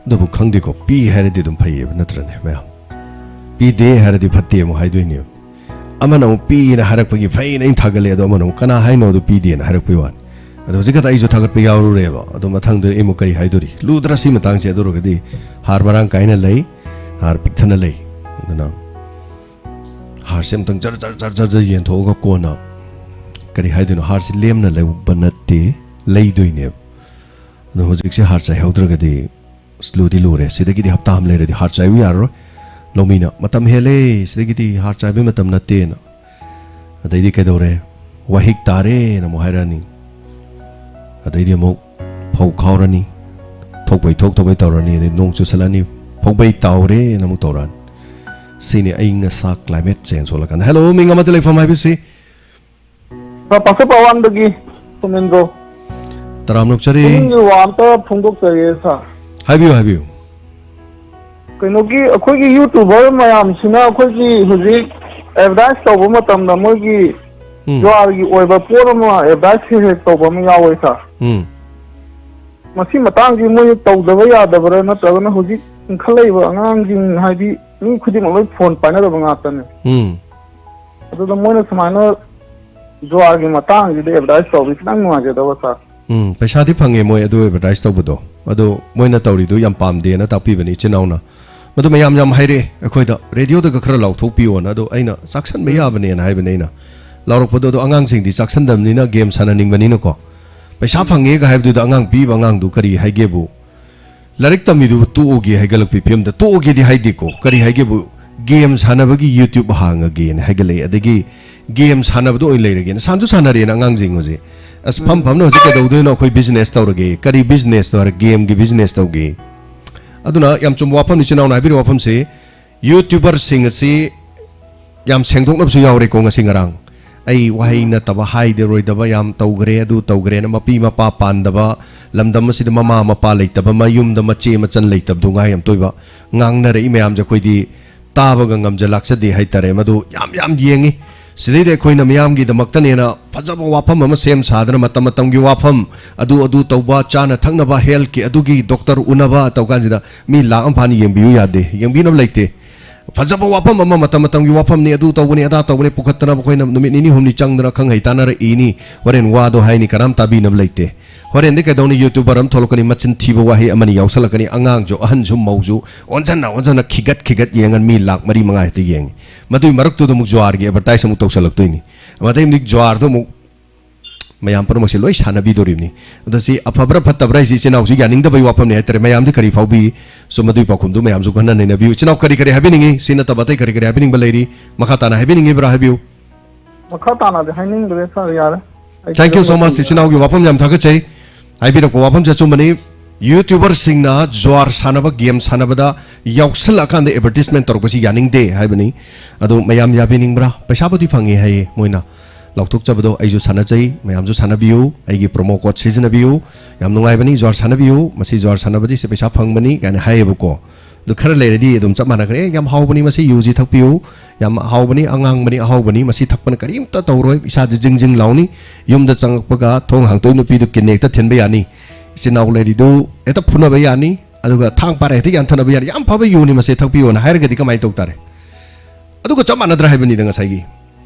ꯑꯗꯨꯕꯨ ꯈꯪꯗꯦꯀꯣ, ꯄꯤ ꯍꯥꯏꯔꯗꯤ ꯑꯗꯨꯝ ꯐꯩꯌꯦꯕ, ꯅꯠꯇ꯭ꯔꯅꯦ ꯃꯌꯥꯝ? ꯄꯤꯗꯦ ꯍꯥꯏꯔꯗꯤ ꯐꯠꯇꯦ ꯑꯃꯨꯛ ꯍꯥꯏꯗꯣꯏꯅꯦꯕ꯫ ꯑꯃꯅ ꯑꯃꯨꯛ ꯄꯤꯅ ꯍꯥꯏꯔꯛꯄꯒꯤ ꯐꯩꯅ ꯑꯩꯅ ꯊꯥꯒꯠꯂꯦ, ꯑꯗꯣ ꯑꯃꯅ ꯑꯃꯨꯛ ꯀꯅꯥ ꯍꯥꯏꯅꯣ ꯑꯗꯨ ꯄꯤꯗꯦꯅ ꯍꯥꯏꯔꯛꯄꯒꯤ ꯋꯥꯅꯤ꯫ ꯑꯗꯣ ꯍꯧꯖꯤꯛ ꯈꯛꯇ ꯑꯩꯁꯨ ꯊꯥꯒꯠꯄ ꯌꯥꯎꯔꯨꯔꯦꯕ꯫ ꯑꯗꯣ ꯃꯊꯪꯗ ꯑꯩ ꯑꯃꯨꯛ ꯀꯔꯤ ꯍꯥꯏꯗꯣꯔꯤ? ꯂꯨꯗ꯭ꯔꯥ ꯁꯤ ꯃꯇꯥꯡꯁꯦ? ꯑꯗꯨ ꯑꯣꯏꯔꯒꯗꯤ ꯍꯥꯔ ꯃꯔꯥꯡ ꯀꯥꯏꯅ ꯂꯩ, ꯍꯥꯔ ꯄꯤꯛꯊꯅ ꯂꯩ꯫ ꯑꯗꯨꯅ ꯍꯥꯔꯁꯦ ꯑꯃꯨꯛꯇꯪ ꯖꯔ ꯖꯔ ꯖꯔ ꯖꯔ ꯖꯔ ꯌꯦꯟꯊꯣꯛꯑꯒ ꯀꯣꯟꯅ ꯀꯔꯤ ꯍꯥꯏꯗꯣꯏꯅꯣ? ꯍꯥꯔꯁꯦ ꯂꯦꯝꯅ ꯂꯧꯕ ꯅꯠꯇꯦ, ꯂꯩꯗꯣꯏꯅꯦꯕ꯫ ꯑꯗꯣ ꯍꯧꯖꯤꯛꯁꯦ ꯍꯥꯔ ꯆꯥꯏꯍꯧꯗ꯭ꯔꯒꯗꯤ ꯑꯁ, ꯂꯨꯗꯤ ꯂꯨꯔꯦ꯫ ꯁꯤꯗꯒꯤꯗꯤ ꯍꯞꯇꯥ ꯑꯃ ꯂꯩꯔꯗꯤ ꯍꯥꯔ ꯆꯥꯏꯕ ꯌꯥꯔꯔꯣꯏ꯫ ꯂꯧꯃꯤꯅ "ꯃꯇꯝ ꯍꯦꯜꯂꯦ, ꯁꯤꯗꯒꯤꯗꯤ ꯍꯥꯔ ꯆꯥꯏꯕꯩ ꯃꯇꯝ ꯅꯠꯇꯦꯅ"꯫ ꯑꯗꯩꯗꯤ ꯀꯩꯗꯧꯔꯦ? "ꯋꯥꯍꯤꯛ ꯇꯥꯔꯦꯅ" ꯑꯃꯨꯛ ꯍꯥꯏꯔꯛꯑꯅꯤ꯫ ꯑꯗꯩꯗꯤ ꯑꯃꯨꯛ ꯐꯧ ꯈꯥꯎꯔꯅꯤ꯫ ꯊꯣꯛꯄꯩ ꯊꯣꯛꯇꯕꯩ ꯇꯧꯔꯅꯤ꯫ ꯑꯗꯩ ꯅꯣꯡ ꯆꯨꯁꯜꯂꯛꯑꯅꯤ꯫ "ꯐꯧꯕꯩ ꯇꯥꯎꯔꯦꯅ" ꯑꯃꯨꯛ ꯇꯧꯔꯛꯑꯅꯤ꯫ ꯁꯤꯅꯤ ꯑꯏꯪ ꯑꯁꯥ, climate change ꯑꯣꯜꯂꯀꯥꯟꯗ꯫ ꯍꯦꯜꯂꯣ, ꯃꯤꯡ ꯑꯃꯗ ꯂꯩꯐꯝ ꯍꯥꯏꯕꯤꯁꯤ꯫ ꯁꯥꯔ, ꯄꯥꯛꯆꯠꯄ ꯑꯋꯥꯡꯗꯒꯤ ꯁꯣꯃꯦꯟꯗ꯭ꯔꯣ꯫ ꯇꯔꯥꯝ ꯅꯣꯛꯆꯔꯤ꯫ ꯄꯨꯛꯅꯤꯡꯒꯤ ꯋꯥ ꯑꯝꯇ ꯐꯣꯡꯗꯣꯛꯆꯒꯦ, ꯁꯥꯔ꯫ ꯍꯥꯏꯕꯤꯌꯨ, ꯍꯥꯏꯕꯤꯌꯨ꯫ ꯀꯩꯅꯣꯒꯤ, ꯑꯩꯈꯣꯏꯒꯤ YouTuber ꯃꯌꯥꯝꯁꯤꯅ ꯑꯩꯈꯣꯏꯒꯤ ꯍꯧꯖꯤꯛ advertise ꯇꯧꯕ ꯃꯇꯝꯗ ꯃꯣꯏꯒꯤ ꯎꯝ꯫ ꯖꯨꯋꯥꯔꯒꯤ ꯑꯣꯏꯕ ꯄꯣꯠ ꯑꯃ advertise ꯍꯦꯛ ꯍꯦꯛ ꯇꯧꯕ ꯑꯃ ꯌꯥꯎꯋꯦ, ꯁꯥꯔ꯫ ꯎꯝ꯫ ꯃꯁꯤ ꯃꯇꯥꯡꯁꯤ ꯃꯣꯏ ꯇꯧꯗꯕ ꯌꯥꯗꯕ꯭ꯔꯥ, ꯅꯠꯇ꯭ꯔꯒꯅ ꯍꯧꯖꯤꯛ ꯏꯟꯈꯠꯂꯛꯏꯕ ꯑꯉꯥꯡꯁꯤꯡ, ꯍꯥꯏꯗꯤ ꯃꯤ ꯈꯨꯗꯤꯡꯃꯛ ꯂꯣꯏ ꯐꯣꯟ ꯄꯥꯏꯅꯗꯕ ꯉꯥꯛꯇꯅꯦ꯫ ꯎꯝ꯫ ꯑꯗꯨꯗ ꯃꯣꯏꯅ ꯁꯨꯃꯥꯏꯅ ꯖꯨꯋꯥꯒꯤ ꯃꯇꯥꯡꯁꯤꯗ ꯑꯦꯗꯚꯔꯇꯥꯏꯁ ꯇꯧꯕꯁꯤ ꯈꯤꯇꯪ ꯅꯨꯡꯉꯥꯏꯖꯗꯕ, ꯁꯥꯔ꯫ ꯎꯝ, ꯄꯩꯁꯥꯗꯤ ꯐꯪꯉꯦ ꯃꯣꯏ ꯑꯗꯨ ꯑꯦꯗꯚꯔꯇꯥꯏꯁ ꯇꯧꯕꯗꯣ꯫ ꯑꯗꯣ ꯃꯣꯏꯅ ꯇꯧꯔꯤꯗꯨ ꯌꯥꯝ ꯄꯥꯝꯗꯦꯅ ꯇꯥꯛꯄꯤꯕꯅꯤ ꯏꯆꯤꯟ ꯏꯅꯥꯎꯅ꯫ ꯃꯗꯨ ꯃꯌꯥꯝ ꯌꯥꯝ ꯍꯥꯏꯔꯛꯑꯦ ꯑꯩꯈꯣꯏꯗ, "ꯔꯦꯗꯤꯑꯣꯗꯒ ꯈꯔ ꯂꯥꯎꯊꯣꯛꯄꯤꯌꯣꯅ"꯫ ꯑꯗꯣ ꯑꯩꯅ, "ꯆꯥꯛꯁꯟꯕ ꯌꯥꯕꯅꯦꯅ" ꯍꯥꯏꯕꯅꯦ ꯑꯩꯅ꯫ ꯂꯥꯎꯔꯛꯄꯗꯣ, ꯑꯗꯣ ꯑꯉꯥꯡꯁꯤꯡꯗꯤ ꯆꯥꯛꯁꯟꯗꯕꯅꯤꯅ, ꯒꯦꯝ ꯁꯥꯟꯅꯅꯤꯡꯕꯅꯤꯅꯀꯣ꯫ ꯄꯩꯁꯥ ꯐꯪꯉꯦꯒ ꯍꯥꯏꯕꯗꯨꯗ ꯑꯉꯥꯡ ꯄꯤꯕ ꯑꯉꯥꯡꯗꯨ ꯀꯔꯤ ꯍꯥꯏꯒꯦꯕꯨ? ꯂꯥꯏꯔꯤꯛ ꯇꯝꯃꯤꯗꯨꯕꯨ ꯇꯣꯛꯑꯣꯒꯦ ꯍꯥꯏꯒꯠꯂꯛꯄꯤ ꯐꯤꯕꯝꯗ, ꯇꯣꯛꯑꯣꯒꯦꯗꯤ ꯍꯥꯏꯗꯦꯀꯣ, ꯀꯔꯤ ꯍꯥꯏꯒꯦꯕꯨ? "ꯒꯦꯝ ꯁꯥꯟꯅꯕꯒꯤ YouTube ꯍꯥꯡꯉꯒꯦꯅ" ꯍꯥꯏꯒꯠꯂꯛꯑꯦ꯫ ꯑꯗꯒꯤ "ꯒꯦꯝ ꯁꯥꯟꯅꯕꯗ ꯑꯣꯏꯅ ꯂꯩꯔꯒꯦꯅ"꯫ ꯁꯥꯟꯁꯨ ꯁꯥꯟꯅꯔꯦꯅ ꯑꯉꯥꯡꯁꯤꯡ ꯍꯧꯖꯤꯛ꯫ "ꯑꯁ, ꯐꯝ ꯐꯝꯅ ꯍꯧꯖꯤꯛ ꯀꯩꯗꯧꯗꯣꯏꯅꯣ, ꯑꯩꯈꯣꯏ ꯕꯤꯖꯤꯅꯦꯁ ꯇꯧꯔꯒꯦ"꯫ ꯀꯔꯤ ꯕꯤꯖꯤꯅꯦꯁꯅꯣ ꯍꯥꯏꯔ, "ꯒꯦꯝꯒꯤ ꯕꯤꯖꯤꯅꯦꯁ ꯇꯧꯒꯦ"꯫ ꯑꯗꯨꯅ ꯌꯥꯝ ꯆꯨꯝꯕ ꯋꯥꯐꯝꯅꯤ ꯏꯆꯤꯟ ꯏꯅꯥꯎꯅ ꯍꯥꯏꯕꯤꯔꯤꯕ ꯋꯥꯐꯝꯁꯤ꯫ YouTuberꯁꯤꯡ ꯑꯁꯤ ꯌꯥꯝ ꯁꯦꯡꯗꯣꯛꯅꯕꯁꯨ ꯌꯥꯎꯔꯦꯀꯣ ꯉꯁꯤ ꯉꯔꯥꯡ꯫ ꯑꯩ ꯋꯥꯍꯩ ꯅꯠꯇꯕ, ꯍꯥꯏꯗꯔꯣꯏꯗꯕ ꯌꯥꯝ ꯇꯧꯈ꯭ꯔꯦ, ꯑꯗꯨ ꯇꯧꯈ꯭ꯔꯦꯅ꯫ ꯃꯄꯤ ꯃꯄꯥ ꯄꯥꯟꯗꯕ, ꯂꯝꯗꯝ ꯑꯁꯤꯗ ꯃꯃꯥ ꯃꯄꯥ ꯂꯩꯇꯕ, ꯃꯌꯨꯝꯗ ꯃꯆꯦ ꯃꯆꯟ ꯂꯩꯇꯕꯗꯨ ꯉꯥꯏ ꯑꯃ ꯇꯣꯏꯕ ꯉꯥꯡꯅꯔꯛꯏ ꯃꯌꯥꯝꯁꯦ ꯑꯩꯈꯣꯏꯗꯤ ꯇꯥꯕꯒ ꯉꯝꯖ ꯂꯥꯛꯆꯗꯦ ꯍꯥꯏꯇꯥꯔꯦ꯫ ꯃꯗꯨ ꯌꯥꯝ ꯌꯥꯝ ꯌꯦꯡꯉꯤ꯫ ꯁꯤꯗꯩꯗ ꯑꯩꯈꯣꯏꯅ ꯃꯤꯌꯥꯝꯒꯤꯗꯃꯛꯇꯅꯦꯅ ꯐꯖꯕ ꯋꯥꯐꯝ ꯑꯃ ꯁꯦꯝ ꯁꯥꯗꯅ, ꯃꯇꯝ ꯃꯇꯝꯒꯤ ꯋꯥꯐꯝ, ꯑꯗꯨ ꯑꯗꯨ ꯇꯧꯕ, ꯆꯥꯅ ꯊꯛꯅꯕ, ꯍꯦꯜꯊꯀꯤ ꯑꯗꯨꯒꯤ ꯗꯣꯛꯇꯔ ꯎꯅꯕ ꯇꯧ ꯀꯥꯟꯁꯤꯗ ꯃꯤ ꯂꯥꯛ ꯑꯃ ꯐꯥꯅ ꯌꯦꯡꯕꯤꯌꯨ ꯌꯥꯗꯦ, ꯌꯦꯡꯕꯤꯅꯕ ꯂꯩꯇꯦ꯫ ꯐꯖꯕ ꯋꯥꯐꯝ ꯑꯃ, ꯃꯇꯝ ꯃꯇꯝꯒꯤ ꯋꯥꯐꯝꯅꯤ, ꯑꯗꯨ ꯇꯧꯕꯅꯤ, ꯑꯗꯥ ꯇꯧꯕꯅꯤ ꯄꯨꯈꯠꯇꯅꯕ ꯑꯩꯈꯣꯏꯅ ꯅꯨꯃꯤꯠ ꯅꯤꯅꯤ ꯍꯨꯝꯅꯤ ꯆꯪꯗꯅ ꯈꯪꯍꯩ ꯇꯥꯟꯅꯔꯛꯏꯅꯤ꯫ ꯍꯣꯔꯦꯟ ꯋꯥꯗꯣ ꯍꯥꯏꯅꯤ, ꯀꯅꯥꯝ ꯇꯥꯕꯤꯅꯕ ꯂꯩꯇꯦ꯫ ꯍꯣꯔꯦꯟꯗꯤ ꯀꯩꯗꯧꯅꯤ? YouTuber ꯑꯃ ꯊꯣꯛꯂꯛꯀꯅꯤ, ꯃꯆꯤꯟ ꯊꯤꯕ ꯋꯥꯍꯩ ꯑꯃꯅꯤ ꯌꯥꯎꯁꯜꯂꯛꯀꯅꯤ, ꯑꯉꯥꯡꯁꯨ ꯑꯍꯟꯁꯨ ꯃꯧꯁꯨ ꯑꯣꯟꯁꯤꯟꯅ ꯑꯣꯟꯁꯤꯟꯅ ꯈꯤꯒꯠ ꯈꯤꯒꯠ ꯌꯦꯡꯉ ꯃꯤ ꯂꯥꯛ ꯃꯔꯤ ꯃꯉꯥ ꯍꯦꯛꯇ ꯌꯦꯡꯉꯤ꯫ ꯃꯗꯨꯒꯤ ꯃꯔꯛꯇꯨꯗ ꯑꯃꯨꯛ ꯖꯨꯋꯥꯔꯒꯤ ꯑꯦꯗꯚꯔꯇꯥꯏꯁ ꯑꯃꯨꯛ ꯇꯧꯁꯜꯂꯛꯇꯣꯏꯅꯤ꯫ ꯃꯗꯩ ꯑꯃꯨꯛ ꯖꯨꯋꯥꯔꯗꯣ ꯑꯃꯨꯛ ꯃꯌꯥꯝ ꯄꯨꯝꯅꯃꯛꯁꯦ ꯂꯣꯏ ꯁꯥꯟꯅꯕꯤꯗꯣꯔꯤꯕꯅꯤ꯫ ꯑꯗꯣ ꯁꯤ ꯑꯐꯕ꯭ꯔꯥ ꯐꯠꯇꯕ꯭ꯔꯥ ꯍꯥꯏꯁꯤ ꯏꯆꯤꯟ ꯏꯅꯥꯎꯁꯨ ꯌꯥꯅꯤꯡꯗꯕꯒꯤ ꯋꯥꯐꯝꯅꯤ ꯍꯥꯏꯇꯥꯔꯦ꯫ ꯃꯌꯥꯝꯗꯤ ꯀꯔꯤ ꯐꯥꯎꯕꯤ? ꯁꯣ ꯃꯗꯨꯒꯤ ꯄꯥꯎꯈꯨꯝꯗꯨ ꯃꯌꯥꯝꯁꯨ ꯈꯟꯅ ꯅꯩꯅꯕꯤꯌꯨ꯫ ꯏꯆꯤꯟ ꯏꯅꯥꯎ ꯀꯔꯤ ꯀꯔꯤ ꯍꯥꯏꯕꯤꯅꯤꯡꯉꯤ? ꯁꯤ ꯅꯠꯇꯕ ꯑꯇꯩ ꯀꯔꯤ ꯀꯔꯤ ꯍꯥꯏꯕꯤꯅꯤꯡꯕ ꯂꯩꯔꯤ? ꯃꯈꯥ ꯇꯥꯅ ꯍꯥꯏꯕꯤꯅꯤꯡꯉꯤꯕ꯭ꯔꯥ? ꯍꯥꯏꯕꯤꯌꯨ꯫ ꯃꯈꯥ ꯇꯥꯅꯗꯤ ꯍꯥꯏꯅꯤꯡꯗ꯭ꯔꯦ, ꯁꯥꯔ, ꯌꯥꯔꯦ꯫ ꯑꯩ Thank you so much, ꯊꯥꯒꯠꯆꯔꯤ꯫ ꯏꯆꯤꯟ ꯏꯅꯥꯎꯒꯤ ꯋꯥꯐꯝ ꯌꯥꯝ ꯊꯥꯒꯠꯆꯩ꯫ ꯍꯥꯏꯕꯤꯔꯛꯄ ꯋꯥꯐꯝꯁꯦ ꯑꯆꯨꯝꯕꯅꯤ꯫ YouTuberꯁꯤꯡꯅ ꯖꯨꯋꯥꯔ ꯁꯥꯟꯅꯕ, ꯒꯦꯝ ꯁꯥꯟꯅꯕꯗ ꯌꯥꯎꯁꯜꯂꯛꯑꯀꯥꯟꯗ ꯑꯦꯗꯚꯔꯇꯤꯁꯃꯦꯟ ꯇꯧꯔꯛꯄꯁꯤ ꯌꯥꯅꯤꯡꯗꯦ ꯍꯥꯏꯕꯅꯤ꯫ ꯑꯗꯨ ꯃꯌꯥꯝ ꯌꯥꯕꯤꯅꯤꯡꯕ꯭ꯔꯥ? ꯄꯩꯁꯥꯕꯨꯗꯤ ꯐꯪꯉꯦ ꯍꯥꯏꯌꯦ ꯃꯣꯏꯅ꯫ ꯂꯥꯎꯊꯣꯛꯆꯕꯗꯣ ꯑꯩꯁꯨ ꯁꯥꯟꯅꯖꯩ, ꯃꯌꯥꯝꯁꯨ ꯁꯥꯟꯅꯕꯤꯌꯨ, ꯑꯩꯒꯤ ꯄ꯭ꯔꯣꯃꯣ ꯀꯣꯗ ꯁꯤꯖꯤꯟꯅꯕꯤꯌꯨ, ꯌꯥꯝ ꯅꯨꯡꯉꯥꯏꯕꯅꯤ, ꯖꯨꯋꯥꯔ ꯁꯥꯟꯅꯕꯤꯌꯨ, ꯃꯁꯤ ꯖꯨꯋꯥꯔ ꯁꯥꯟꯅꯕꯗꯤ ꯁꯤ ꯄꯩꯁꯥ ꯐꯪꯕꯅꯤ ꯀꯥꯏꯅ ꯍꯥꯏꯌꯦꯕꯀꯣ꯫ ꯑꯗꯨ ꯈꯔ ꯂꯩꯔꯗꯤ ꯑꯗꯨꯝ ꯆꯞ ꯃꯥꯟꯅꯈ꯭ꯔꯦ꯫ "ꯑꯦ, ꯌꯥꯝ ꯍꯥꯎꯕꯅꯤ, ꯃꯁꯤ ꯌꯨ ꯖꯤ ꯊꯛꯄꯤꯌꯨ, ꯌꯥꯝ ꯍꯥꯎꯕꯅꯤ, ꯑꯉꯥꯡꯕꯅꯤ, ꯑꯍꯥꯎꯕꯅꯤ, ꯃꯁꯤ ꯊꯛꯄꯅ ꯀꯔꯤꯝꯇ ꯇꯧꯔꯣꯏ, ꯏꯁꯥꯁꯦ ꯖꯤꯡ ꯖꯤꯡ ꯂꯥꯎꯅꯤ, ꯌꯨꯝꯗ ꯆꯪꯉꯛꯄꯒ ꯊꯣꯡ ꯍꯥꯡꯇꯣꯛꯏ ꯅꯨꯄꯤꯗꯨ ꯀꯤꯗꯅꯦ ꯍꯦꯛꯇ ꯊꯤꯟꯕ ꯌꯥꯅꯤ, ꯏꯆꯤꯟ ꯏꯅꯥꯎ ꯂꯩꯔꯤꯗꯨ ꯍꯦꯛꯇ ꯐꯨꯅꯕ ꯌꯥꯅꯤ, ꯑꯗꯨꯒ ꯊꯥꯡ ꯄꯥꯔ ꯍꯦꯛꯇ ꯌꯥꯟꯊꯅꯕ ꯌꯥꯅꯤ, ꯌꯥꯝ ꯐꯕ ꯌꯨꯅꯤ, ꯃꯁꯤ ꯊꯛꯄꯤꯌꯣꯅ" ꯍꯥꯏꯔꯒꯗꯤ ꯀꯃꯥꯏꯅ ꯇꯧ ꯇꯥꯔꯦ? ꯑꯗꯨꯒ ꯆꯞ ꯃꯥꯟꯅꯗ꯭ꯔꯥ ꯍꯥꯏꯕꯅꯤꯗ ꯉꯁꯥꯏꯒꯤ꯫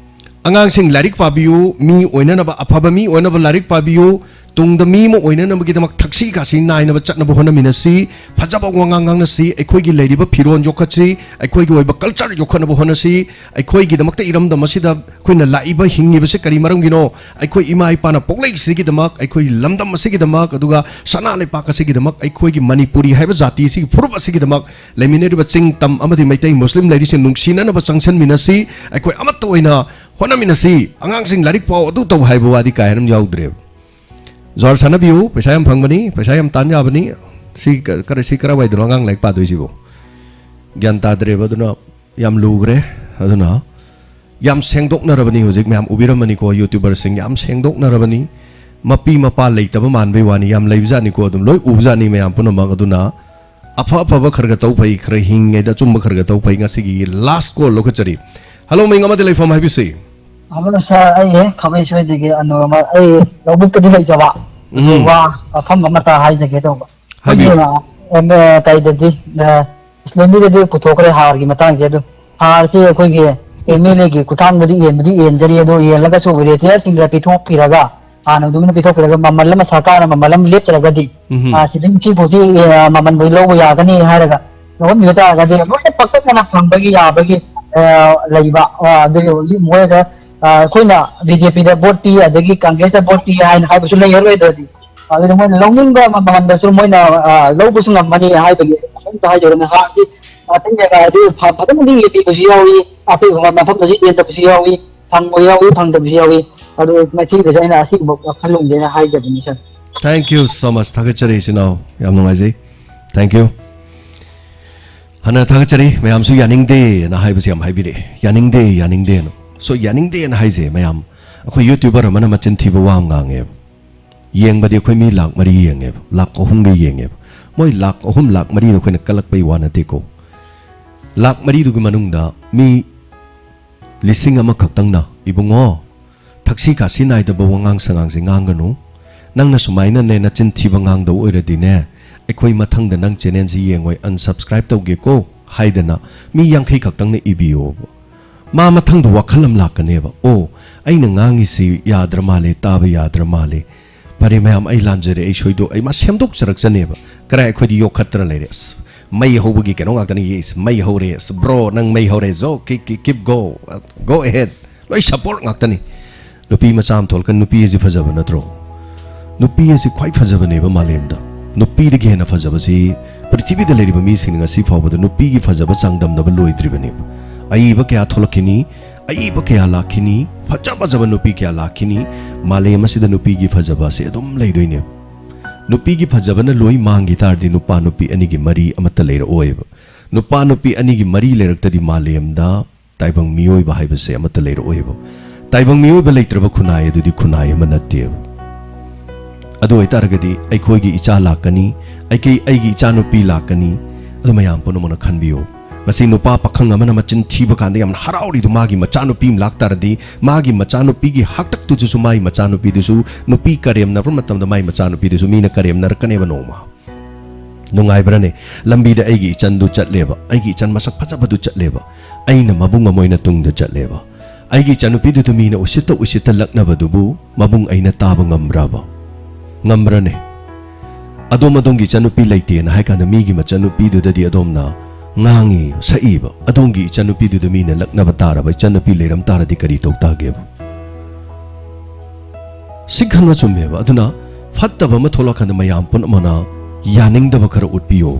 ꯑꯉꯥꯡꯁꯤꯡ ꯂꯥꯏꯔꯤꯛ ꯄꯥꯕꯤꯌꯨ, ꯃꯤ ꯑꯣꯏꯅꯅꯕ, ꯑꯐꯕ ꯃꯤ ꯑꯣꯏꯅꯕ ꯂꯥꯏꯔꯤꯛ ꯄꯥꯕꯤꯌꯨ꯫ ꯇꯨꯡꯗ ꯃꯤ ꯑꯃ ꯑꯣꯏꯅꯅꯕꯒꯤꯗꯃꯛ ꯊꯛꯁꯤ ꯈꯥꯁꯤ ꯅꯥꯏꯅꯕ ꯆꯠꯅꯕ ꯍꯣꯠꯅꯃꯤꯟꯅꯁꯤ꯫ ꯐꯖꯕ ꯋꯥꯉꯥꯡ ꯉꯥꯡꯅꯁꯤ꯫ ꯑꯩꯈꯣꯏꯒꯤ ꯂꯩꯔꯤꯕ ꯐꯤꯔꯣꯜ ꯌꯣꯛꯈꯠꯁꯤ꯫ ꯑꯩꯈꯣꯏꯒꯤ ꯑꯣꯏꯕ culture ꯌꯣꯛꯈꯠꯅꯕ ꯍꯣꯠꯅꯁꯤ꯫ ꯑꯩꯈꯣꯏꯒꯤꯗꯃꯛꯇ ꯏꯔꯝꯗꯝ ꯑꯁꯤꯗ ꯑꯩꯈꯣꯏꯅ ꯂꯥꯛꯏꯕ, ꯍꯤꯡꯉꯤꯕꯁꯤ ꯀꯔꯤ ꯃꯔꯝꯒꯤꯅꯣ? ꯑꯩꯈꯣꯏ ꯏꯃꯥ ꯏꯄꯥꯅ ꯄꯣꯛꯂꯛꯏꯁꯤꯒꯤꯗꯃꯛ, ꯑꯩꯈꯣꯏ ꯂꯝꯗꯝ ꯑꯁꯤꯒꯤꯗꯃꯛ, ꯑꯗꯨꯒ ꯁꯅꯥ ꯂꯩꯄꯥꯛ ꯑꯁꯤꯒꯤꯗꯃꯛ, ꯑꯩꯈꯣꯏꯒꯤ ꯃꯅꯤꯄꯨꯔꯤ ꯍꯥꯏꯕ ꯖꯥꯇꯤ ꯑꯁꯤꯒꯤ ꯐꯨꯔꯨꯞ ꯑꯁꯤꯒꯤꯗꯃꯛ, ꯂꯩꯃꯤꯟꯅꯔꯤꯕ ꯆꯤꯡ, ꯇꯝ ꯑꯃꯗꯤ ꯃꯩꯇꯩ ꯃꯨꯁꯂꯤꯝ ꯂꯩꯔꯤꯁꯤꯡ ꯅꯨꯡꯁꯤꯅꯅꯕ ꯆꯪꯁꯤꯟꯃꯤꯟꯅꯁꯤ꯫ ꯑꯩꯈꯣꯏ ꯑꯃꯠꯇ ꯑꯣꯏꯅ ꯍꯣꯠꯅꯃꯤꯟꯅꯁꯤ꯫ ꯑꯉꯥꯡꯁꯤꯡ ꯂꯥꯏꯔꯤꯛ ꯄꯥꯎ, ꯑꯗꯨ ꯇꯧ ꯍꯥꯏꯕ ꯋꯥꯗꯤ ꯀꯥ ꯍꯦꯟꯅ ꯌꯥꯎꯗ꯭ꯔꯦꯕ꯫ ꯖ꯭ꯋꯥꯔ ꯁꯥꯟꯅꯕꯤꯌꯨ, ꯄꯩꯁꯥ ꯌꯥꯝ ꯐꯪꯕꯅꯤ, ꯄꯩꯁꯥ ꯌꯥꯝ ꯇꯥꯟ ꯌꯥꯕꯅꯤ꯫ ꯁꯤ ꯀ-, ꯀꯔ-, ꯁꯤ ꯀꯔꯥꯏꯋꯥꯏꯗꯅꯣ ꯑꯉꯥꯡ ꯂꯥꯏꯔꯤꯛ ꯄꯥꯗꯣꯏꯁꯤꯕꯣ? ꯒ꯭ꯌꯥꯟ ꯇꯥꯗ꯭ꯔꯦꯕ꯫ ꯑꯗꯨꯅ ꯌꯥꯝ ꯂꯨꯈ꯭ꯔꯦ꯫ ꯑꯗꯨꯅ ꯌꯥꯝ ꯁꯦꯡꯗꯣꯛꯅꯔꯕꯅꯤ ꯍꯧꯖꯤꯛ꯫ ꯃꯌꯥꯝ ꯎꯕꯤꯔꯝꯃꯅꯤꯀꯣ, YouTuberꯁꯤꯡ ꯌꯥꯝ ꯁꯦꯡꯗꯣꯛꯅꯔꯕꯅꯤ꯫ ꯃꯄꯤ ꯃꯄꯥ ꯂꯩꯇꯕ ꯃꯥꯟꯕꯩ ꯋꯥꯅꯤ, ꯌꯥꯝ ꯂꯩꯕꯖꯥꯠꯅꯤꯀꯣ, ꯑꯗꯨꯝ ꯂꯣꯏ ꯎꯕꯖꯥꯠꯅꯤ ꯃꯌꯥꯝ ꯄꯨꯝꯅꯃꯛ꯫ ꯑꯗꯨꯅ ꯑꯐ ꯑꯐꯕ ꯈꯔ ꯈꯔ ꯇꯧ ꯐꯩ, ꯈꯔ ꯍꯤꯡꯉꯤꯉꯩꯗ ꯑꯆꯨꯝꯕ ꯈꯔ ꯈꯔ ꯇꯧ ꯐꯩ꯫ ꯉꯁꯤꯒꯤ last call ꯂꯧꯈꯠꯆꯔꯤ꯫ Hello, ꯃꯤꯡ ꯑꯃꯗꯤ ꯂꯩꯐꯝ ꯍꯥꯏꯕꯤꯁꯤ꯫ ꯑꯃꯅ ꯁꯥꯔ, ꯑꯩ ꯍꯦꯛ ꯈꯥꯃꯩ ꯁꯣꯏꯗꯒꯤ ꯑꯅꯨꯔꯃ, ꯑꯩ ꯂꯧꯕꯨꯛꯇꯗꯤ ꯂꯩꯇꯕ, ꯎꯝ꯫ ꯑꯗꯨꯒ ꯋꯥꯐꯝ ꯑꯃꯇ ꯍꯥꯏꯖꯒꯦ ꯇꯧꯕ꯫ ꯍꯥꯏꯕꯤꯌꯨ꯫ ꯑꯩꯈꯣꯏꯒꯤ, ꯑ, ꯑꯦꯝ ꯑꯦ, ꯀꯩꯗꯗꯤ, ꯑ, ꯏꯁꯂꯦꯝꯕꯤꯗꯗꯤ ꯄꯨꯊꯣꯛꯈ꯭ꯔꯦ ꯍꯥꯔꯒꯤ ꯃꯇꯥꯡꯁꯦ꯫ ꯑꯗꯨ ꯍꯥꯔꯁꯤ ꯑꯩꯈꯣꯏꯒꯤ ꯑꯦꯝ ꯑꯦꯜ ꯑꯦꯒꯤ ꯈꯨꯠꯊꯥꯡꯗꯗꯤ ꯌꯦꯟꯕꯗꯤ ꯌꯦꯟꯖꯔꯤ, ꯑꯗꯣ ꯌꯦꯜꯂꯒꯁꯨ ꯔꯤꯇꯦꯂꯔꯁꯤꯡꯗ ꯄꯤꯊꯣꯛꯄꯤꯔꯒ, ꯍꯥꯟꯅ ꯑꯗꯨꯃꯥꯏꯅ ꯄꯤꯊꯣꯛꯄꯤꯔꯒ ꯃꯃꯜ ꯑꯃ, ꯁꯔꯀꯥꯔꯅ ꯃꯃꯜ ꯑꯃ ꯂꯦꯞꯆꯔꯒꯗꯤ, ꯎꯝ꯫ ꯑ, ꯁꯤꯗꯒꯤ ꯁꯤ ꯐꯥꯎꯁꯤ, ꯑ, ꯃꯃꯜ ꯂꯧꯕ ꯌꯥꯒꯅꯤ ꯍꯥꯏꯔꯒ ꯂꯧꯍꯟꯕꯤꯕ ꯇꯥꯔꯒꯗꯤ ꯂꯣꯏꯅ ꯄꯥꯛꯇꯛꯅꯅ ꯐꯪꯕꯒꯤ ꯌꯥꯕꯒꯤ, ꯑ, ꯂꯩꯕ꯫ ꯑ, ꯑꯗꯨꯒꯤ ꯍꯧꯖꯤꯛ ꯃꯣꯏꯗ, ꯑ, ꯑꯩꯈꯣꯏꯅ ꯕꯤ ꯖꯦ ꯄꯤꯗ ꯚꯣꯠ ꯄꯤ, ꯑꯗꯒꯤ ꯀꯪꯒ꯭ꯔꯦꯁꯇ ꯚꯣꯠ ꯄꯤ ꯍꯥꯏꯅ ꯍꯥꯏꯕꯁꯨ ꯂꯩꯔꯔꯣꯏꯗ꯭ꯔꯗꯤ, ꯑꯗꯨꯅ ꯃꯣꯏꯅ ꯂꯧꯅꯤꯡꯕ ꯃꯃꯜꯗꯁꯨ ꯃꯣꯏꯅ, ꯑ, ꯂꯧꯕꯁꯨ ꯉꯝꯃꯅꯤ ꯍꯥꯏꯕꯒꯤ ꯑꯝꯇ ꯍꯥꯏꯖꯔꯝꯃꯦ꯫ ꯍꯥꯔꯁꯤ ꯑꯇꯩ ꯖꯒꯥꯗꯤ ꯐ-, ꯐꯖꯅꯗꯤ ꯌꯦꯡꯕꯤꯕꯁꯨ ꯌꯥꯎꯏ, ꯑꯇꯩ ꯃꯐꯝꯗꯁꯨ ꯌꯦꯟꯗꯕꯁꯨ ꯌꯥꯎꯏ, ꯐꯪꯕ ꯌꯥꯎꯏ, ꯐꯪꯗꯕꯁꯨ ꯌꯥꯎꯏ꯫ ꯑꯗꯨ ꯃꯁꯤꯗꯁꯨ ꯑꯩꯅ ꯑꯁꯤꯒꯨꯝꯕ ꯋꯥꯈꯜꯂꯣꯟꯁꯦ ꯑꯩꯅ ꯍꯥꯏꯖꯕꯅꯤ, ꯁꯥꯔ꯫ Thank you so much. ꯊꯥꯒꯠꯆꯔꯤ, ꯏꯆꯤꯟ ꯏꯅꯥꯎ꯫ ꯌꯥꯝ ꯅꯨꯡꯉꯥꯏꯖꯩ꯫ Thank you. ꯍꯥꯟꯅ ꯊꯥꯒꯠꯆꯔꯤ꯫ ꯃꯌꯥꯝꯁꯨ ꯌꯥꯅꯤꯡꯗꯦꯅ ꯍꯥꯏꯕꯁꯤ ꯌꯥꯝ ꯍꯥꯏꯕꯤꯔꯛꯑꯦ꯫ ꯌꯥꯅꯤꯡꯗꯦ, ꯌꯥꯅꯤꯡꯗꯦꯅ꯫ So, ꯌꯥꯅꯤꯡꯗꯦꯅ ꯍꯥꯏꯁꯦ, ꯃꯌꯥꯝ, ꯑꯩꯈꯣꯏ YouTuber ꯑꯃꯅ ꯃꯆꯤꯟ ꯊꯤꯕ ꯋꯥ ꯑꯃ ꯉꯥꯡꯉꯦꯕ꯫ ꯌꯦꯡꯕꯗꯤ ꯑꯩꯈꯣꯏ ꯃꯤ ꯂꯥꯛ ꯃꯔꯤ ꯌꯦꯡꯉꯦꯕ, ꯂꯥꯛ ꯑꯍꯨꯝꯒ ꯌꯦꯡꯉꯦꯕ꯫ ꯃꯣꯏ ꯂꯥꯛ ꯑꯍꯨꯝ, ꯂꯥꯛ ꯃꯔꯤꯗꯣ ꯑꯩꯈꯣꯏꯅ ꯀꯜꯂꯛꯄꯩ ꯋꯥ ꯅꯠꯇꯦꯀꯣ꯫ ꯂꯥꯛ ꯃꯔꯤꯗꯨꯒꯤ ꯃꯅꯨꯡꯗ ꯃꯤ ꯂꯤꯁꯤꯡ ꯑꯃꯈꯛꯇꯪꯅ, "ꯏꯕꯨꯡꯉꯣ, ꯊꯛꯁꯤ ꯈꯥꯁꯤ ꯅꯥꯏꯗꯕ ꯋꯥꯉꯥꯡ ꯁꯉꯥꯡꯁꯦ ꯉꯥꯡꯒꯅꯨ꯫ ꯅꯪꯅ ꯁꯨꯃꯥꯏꯅꯅꯦ ꯅꯆꯤꯟ ꯊꯤꯕ ꯉꯥꯡꯗꯧ ꯑꯣꯏꯔꯗꯤꯅꯦ, ꯑꯩꯈꯣꯏ ꯃꯊꯪꯗ ꯅꯪ channelꯁꯤ ꯌꯦꯡꯉꯣꯏ, unsubscribe ꯇꯧꯒꯦꯀꯣ" ꯍꯥꯏꯗꯅ ꯃꯤ ꯌꯥꯡꯈꯩ ꯈꯛꯇꯪꯅ ꯏꯕꯤꯌꯣꯕ꯫ ꯃꯥ ꯃꯊꯪꯗ ꯋꯥꯈꯜ ꯑꯃ ꯂꯥꯛꯀꯅꯦꯕ, "ꯑꯣ, ꯑꯩꯅ ꯉꯥꯡꯉꯤꯁꯤ ꯌꯥꯗ꯭ꯔ ꯃꯥꯜꯂꯦ, ꯇꯥꯕ ꯌꯥꯗ꯭ꯔ ꯃꯥꯜꯂꯦ꯫ ꯐꯔꯦ ꯃꯌꯥꯝ, ꯑꯩ ꯂꯥꯟꯖꯔꯦ, ꯑꯩ ꯁꯣꯏꯗꯣꯛ-," ꯑꯩ ꯃꯥ ꯁꯦꯝꯗꯣꯛꯆꯔꯛꯆꯅꯦꯕ꯫ ꯀꯔꯥꯏ ꯑꯩꯈꯣꯏꯗꯤ ꯌꯣꯛꯈꯠꯇꯅ ꯂꯩꯔꯦ꯫ "ꯑꯁ, ꯃꯩ ꯍꯧꯕꯒꯤ ꯀꯩꯅꯣ ꯉꯥꯛꯇꯅꯤ, ꯌꯦ, ꯑꯁ, ꯃꯩ ꯍꯧꯔꯦ, ꯑꯁ, bro, ꯅꯪ ꯃꯩ ꯍꯧꯔꯦ, ꯖꯣ, keep, keep, keep go, go ahead", ꯂꯣꯏ support ꯉꯥꯛꯇꯅꯤ꯫ ꯅꯨꯄꯤ ꯃꯆꯥ ꯑꯃ ꯊꯣꯛꯂꯛꯀꯅꯤ, ꯅꯨꯄꯤ ꯑꯁꯤ ꯐꯖꯕ ꯅꯠꯇ꯭ꯔꯣ? ꯅꯨꯄꯤ ꯑꯁꯤ ꯈ꯭ꯋꯥꯏ ꯐꯖꯕꯅꯦꯕ ꯃꯥꯂꯦꯝꯗ꯫ ꯅꯨꯄꯤꯗꯒꯤ ꯍꯦꯟꯅ ꯐꯖꯕꯁꯤ ꯄ꯭ꯔꯤꯊꯤꯕꯤꯗ ꯂꯩꯔꯤꯕ ꯃꯤꯁꯤꯡꯅ ꯉꯁꯤ ꯐꯥꯎꯕꯗ ꯅꯨꯄꯤꯒꯤ ꯐꯖꯕ ꯆꯥꯡꯗꯝꯅꯕ ꯂꯣꯏꯗ꯭ꯔꯤꯕꯅꯦꯕ꯫ ꯑꯏꯕ ꯀꯌꯥ ꯊꯣꯛꯂꯛꯈꯤꯅꯤ, ꯑꯏꯕ ꯀꯌꯥ ꯂꯥꯛꯈꯤꯅꯤ, ꯐꯖ ꯐꯖꯕ ꯅꯨꯄꯤ ꯀꯌꯥ ꯂꯥꯛꯈꯤꯅꯤ꯫ ꯃꯥꯂꯦꯝ ꯑꯁꯤꯗ ꯅꯨꯄꯤꯒꯤ ꯐꯖꯕ ꯑꯁꯤ ꯑꯗꯨꯝ ꯂꯩꯗꯣꯏꯅꯦꯕ꯫ ꯅꯨꯄꯤꯒꯤ ꯐꯖꯕꯅ ꯂꯣꯏ ꯃꯥꯡꯈꯤ ꯇꯥꯔꯗꯤ ꯅꯨꯄꯥ ꯅꯨꯄꯤ ꯑꯅꯤꯒꯤ ꯃꯔꯤ ꯑꯃꯠꯇ ꯂꯩꯔꯛꯑꯣꯏꯕ꯫ ꯅꯨꯄꯥ ꯅꯨꯄꯤ ꯑꯅꯤꯒꯤ ꯃꯔꯤ ꯂꯩꯔꯛꯇꯗꯤ ꯃꯥꯂꯦꯝꯗ ꯇꯥꯏꯕꯪ ꯃꯤꯑꯣꯏꯕ ꯍꯥꯏꯕꯁꯦ ꯑꯃꯠꯇ ꯂꯩꯔꯛꯑꯣꯏꯕ꯫ ꯇꯥꯏꯕꯪ ꯃꯤꯑꯣꯏꯕ ꯂꯩꯇ꯭ꯔꯕ ꯈꯨꯟꯅꯥꯏ ꯑꯗꯨꯗꯤ ꯈꯨꯟꯅꯥꯏ ꯑꯃ ꯅꯠꯇꯦꯕ꯫ ꯑꯗꯨ ꯑꯣꯏꯇꯥꯔꯒꯗꯤ ꯑꯩꯈꯣꯏꯒꯤ ꯏꯆꯥ ꯂꯥꯛꯀꯅꯤ, ꯑꯩꯒꯤ, ꯑꯩꯒꯤ ꯏꯆꯥꯅꯨꯄꯤ ꯂꯥꯛꯀꯅꯤ꯫ ꯑꯗꯨ ꯃꯌꯥꯝ ꯄꯨꯝꯅꯃꯛꯅ ꯈꯟꯕꯤꯌꯨ꯫ ꯉꯁꯤ ꯅꯨꯄꯥ ꯄꯥꯈꯪ ꯑꯃꯅ ꯃꯆꯤꯟ ꯊꯤꯕ ꯀꯥꯟꯗ ꯌꯥꯝꯅ ꯍꯔꯥꯎꯔꯤꯗꯨ ꯃꯥꯒꯤ ꯃꯆꯥꯅꯨꯄꯤ ꯑꯃ ꯂꯥꯛ ꯇꯥꯔꯗꯤ, ꯃꯥꯒꯤ ꯃꯆꯥꯅꯨꯄꯤꯒꯤ ꯍꯥꯛꯇꯛꯇꯨꯗꯁꯨ ꯃꯥꯒꯤ ꯃꯆꯥꯅꯨꯄꯤꯗꯨꯁꯨ, ꯅꯨꯄꯤ ꯀꯔꯦꯝꯅꯕ ꯃꯇꯝꯗ ꯃꯥꯒꯤ ꯃꯆꯥꯅꯨꯄꯤꯗꯨꯁꯨ ꯃꯤꯅ ꯀꯔꯦꯝꯅꯔꯛꯀꯅꯦꯕ ꯅꯣꯡꯃ꯫ ꯅꯨꯡꯉꯥꯏꯕ꯭ꯔꯅꯦ? ꯂꯝꯕꯤꯗ ꯑꯩꯒꯤ ꯏꯆꯟꯗꯨ ꯆꯠꯂꯦꯕ, ꯑꯩꯒꯤ ꯏꯆꯟ ꯃꯁꯛ ꯐꯖꯕꯗꯨ ꯆꯠꯂꯦꯕ, ꯑꯩꯅ ꯃꯕꯨꯡ ꯑꯃ ꯑꯣꯏꯅ ꯇꯨꯡꯗ ꯆꯠꯂꯦꯕ꯫ ꯑꯩꯒꯤ ꯏꯆꯟꯅꯨꯄꯤꯗꯨꯗ ꯃꯤꯅ ꯎꯁꯤꯠꯇ ꯎꯁꯤꯠꯇ ꯂꯛꯅꯕꯗꯨꯕꯨ ꯃꯕꯨꯡ ꯑꯩꯅ ꯇꯥꯕ ꯉꯝꯕ꯭ꯔꯕ? ꯉꯝꯕ꯭ꯔꯅꯦ? ꯑꯗꯣꯝ, ꯑꯗꯣꯝꯒꯤ ꯏꯆꯟꯅꯨꯄꯤ ꯂꯩꯇꯦꯅ ꯍꯥꯏ ꯀꯥꯟꯗ ꯃꯤꯒꯤ ꯃꯆꯟꯅꯨꯄꯤꯗꯨꯗꯗꯤ ꯑꯗꯣꯝꯅ ꯉꯥꯡꯉꯤ, ꯁꯛꯏꯕ꯫ ꯑꯗꯣꯝꯒꯤ ꯏꯆꯟꯅꯨꯄꯤꯗꯨꯗ ꯃꯤꯅ ꯂꯛꯅꯕ ꯇꯥꯔꯕ, ꯏꯆꯟꯅꯨꯄꯤ ꯂꯩꯔꯝ ꯇꯥꯔꯗꯤ ꯀꯔꯤ ꯇꯧ ꯇꯥꯒꯦꯕ? ꯁꯤ ꯈꯟꯕ ꯆꯨꯝꯃꯦꯕ꯫ ꯑꯗꯨꯅ ꯐꯠꯇꯕ ꯑꯃ ꯊꯣꯛꯂꯛꯀꯥꯟꯗ ꯃꯌꯥꯝ ꯄꯨꯝꯅꯃꯛꯅ ꯌꯥꯅꯤꯡꯗꯕ ꯈꯔ ꯎꯠꯄꯤꯌꯣ꯫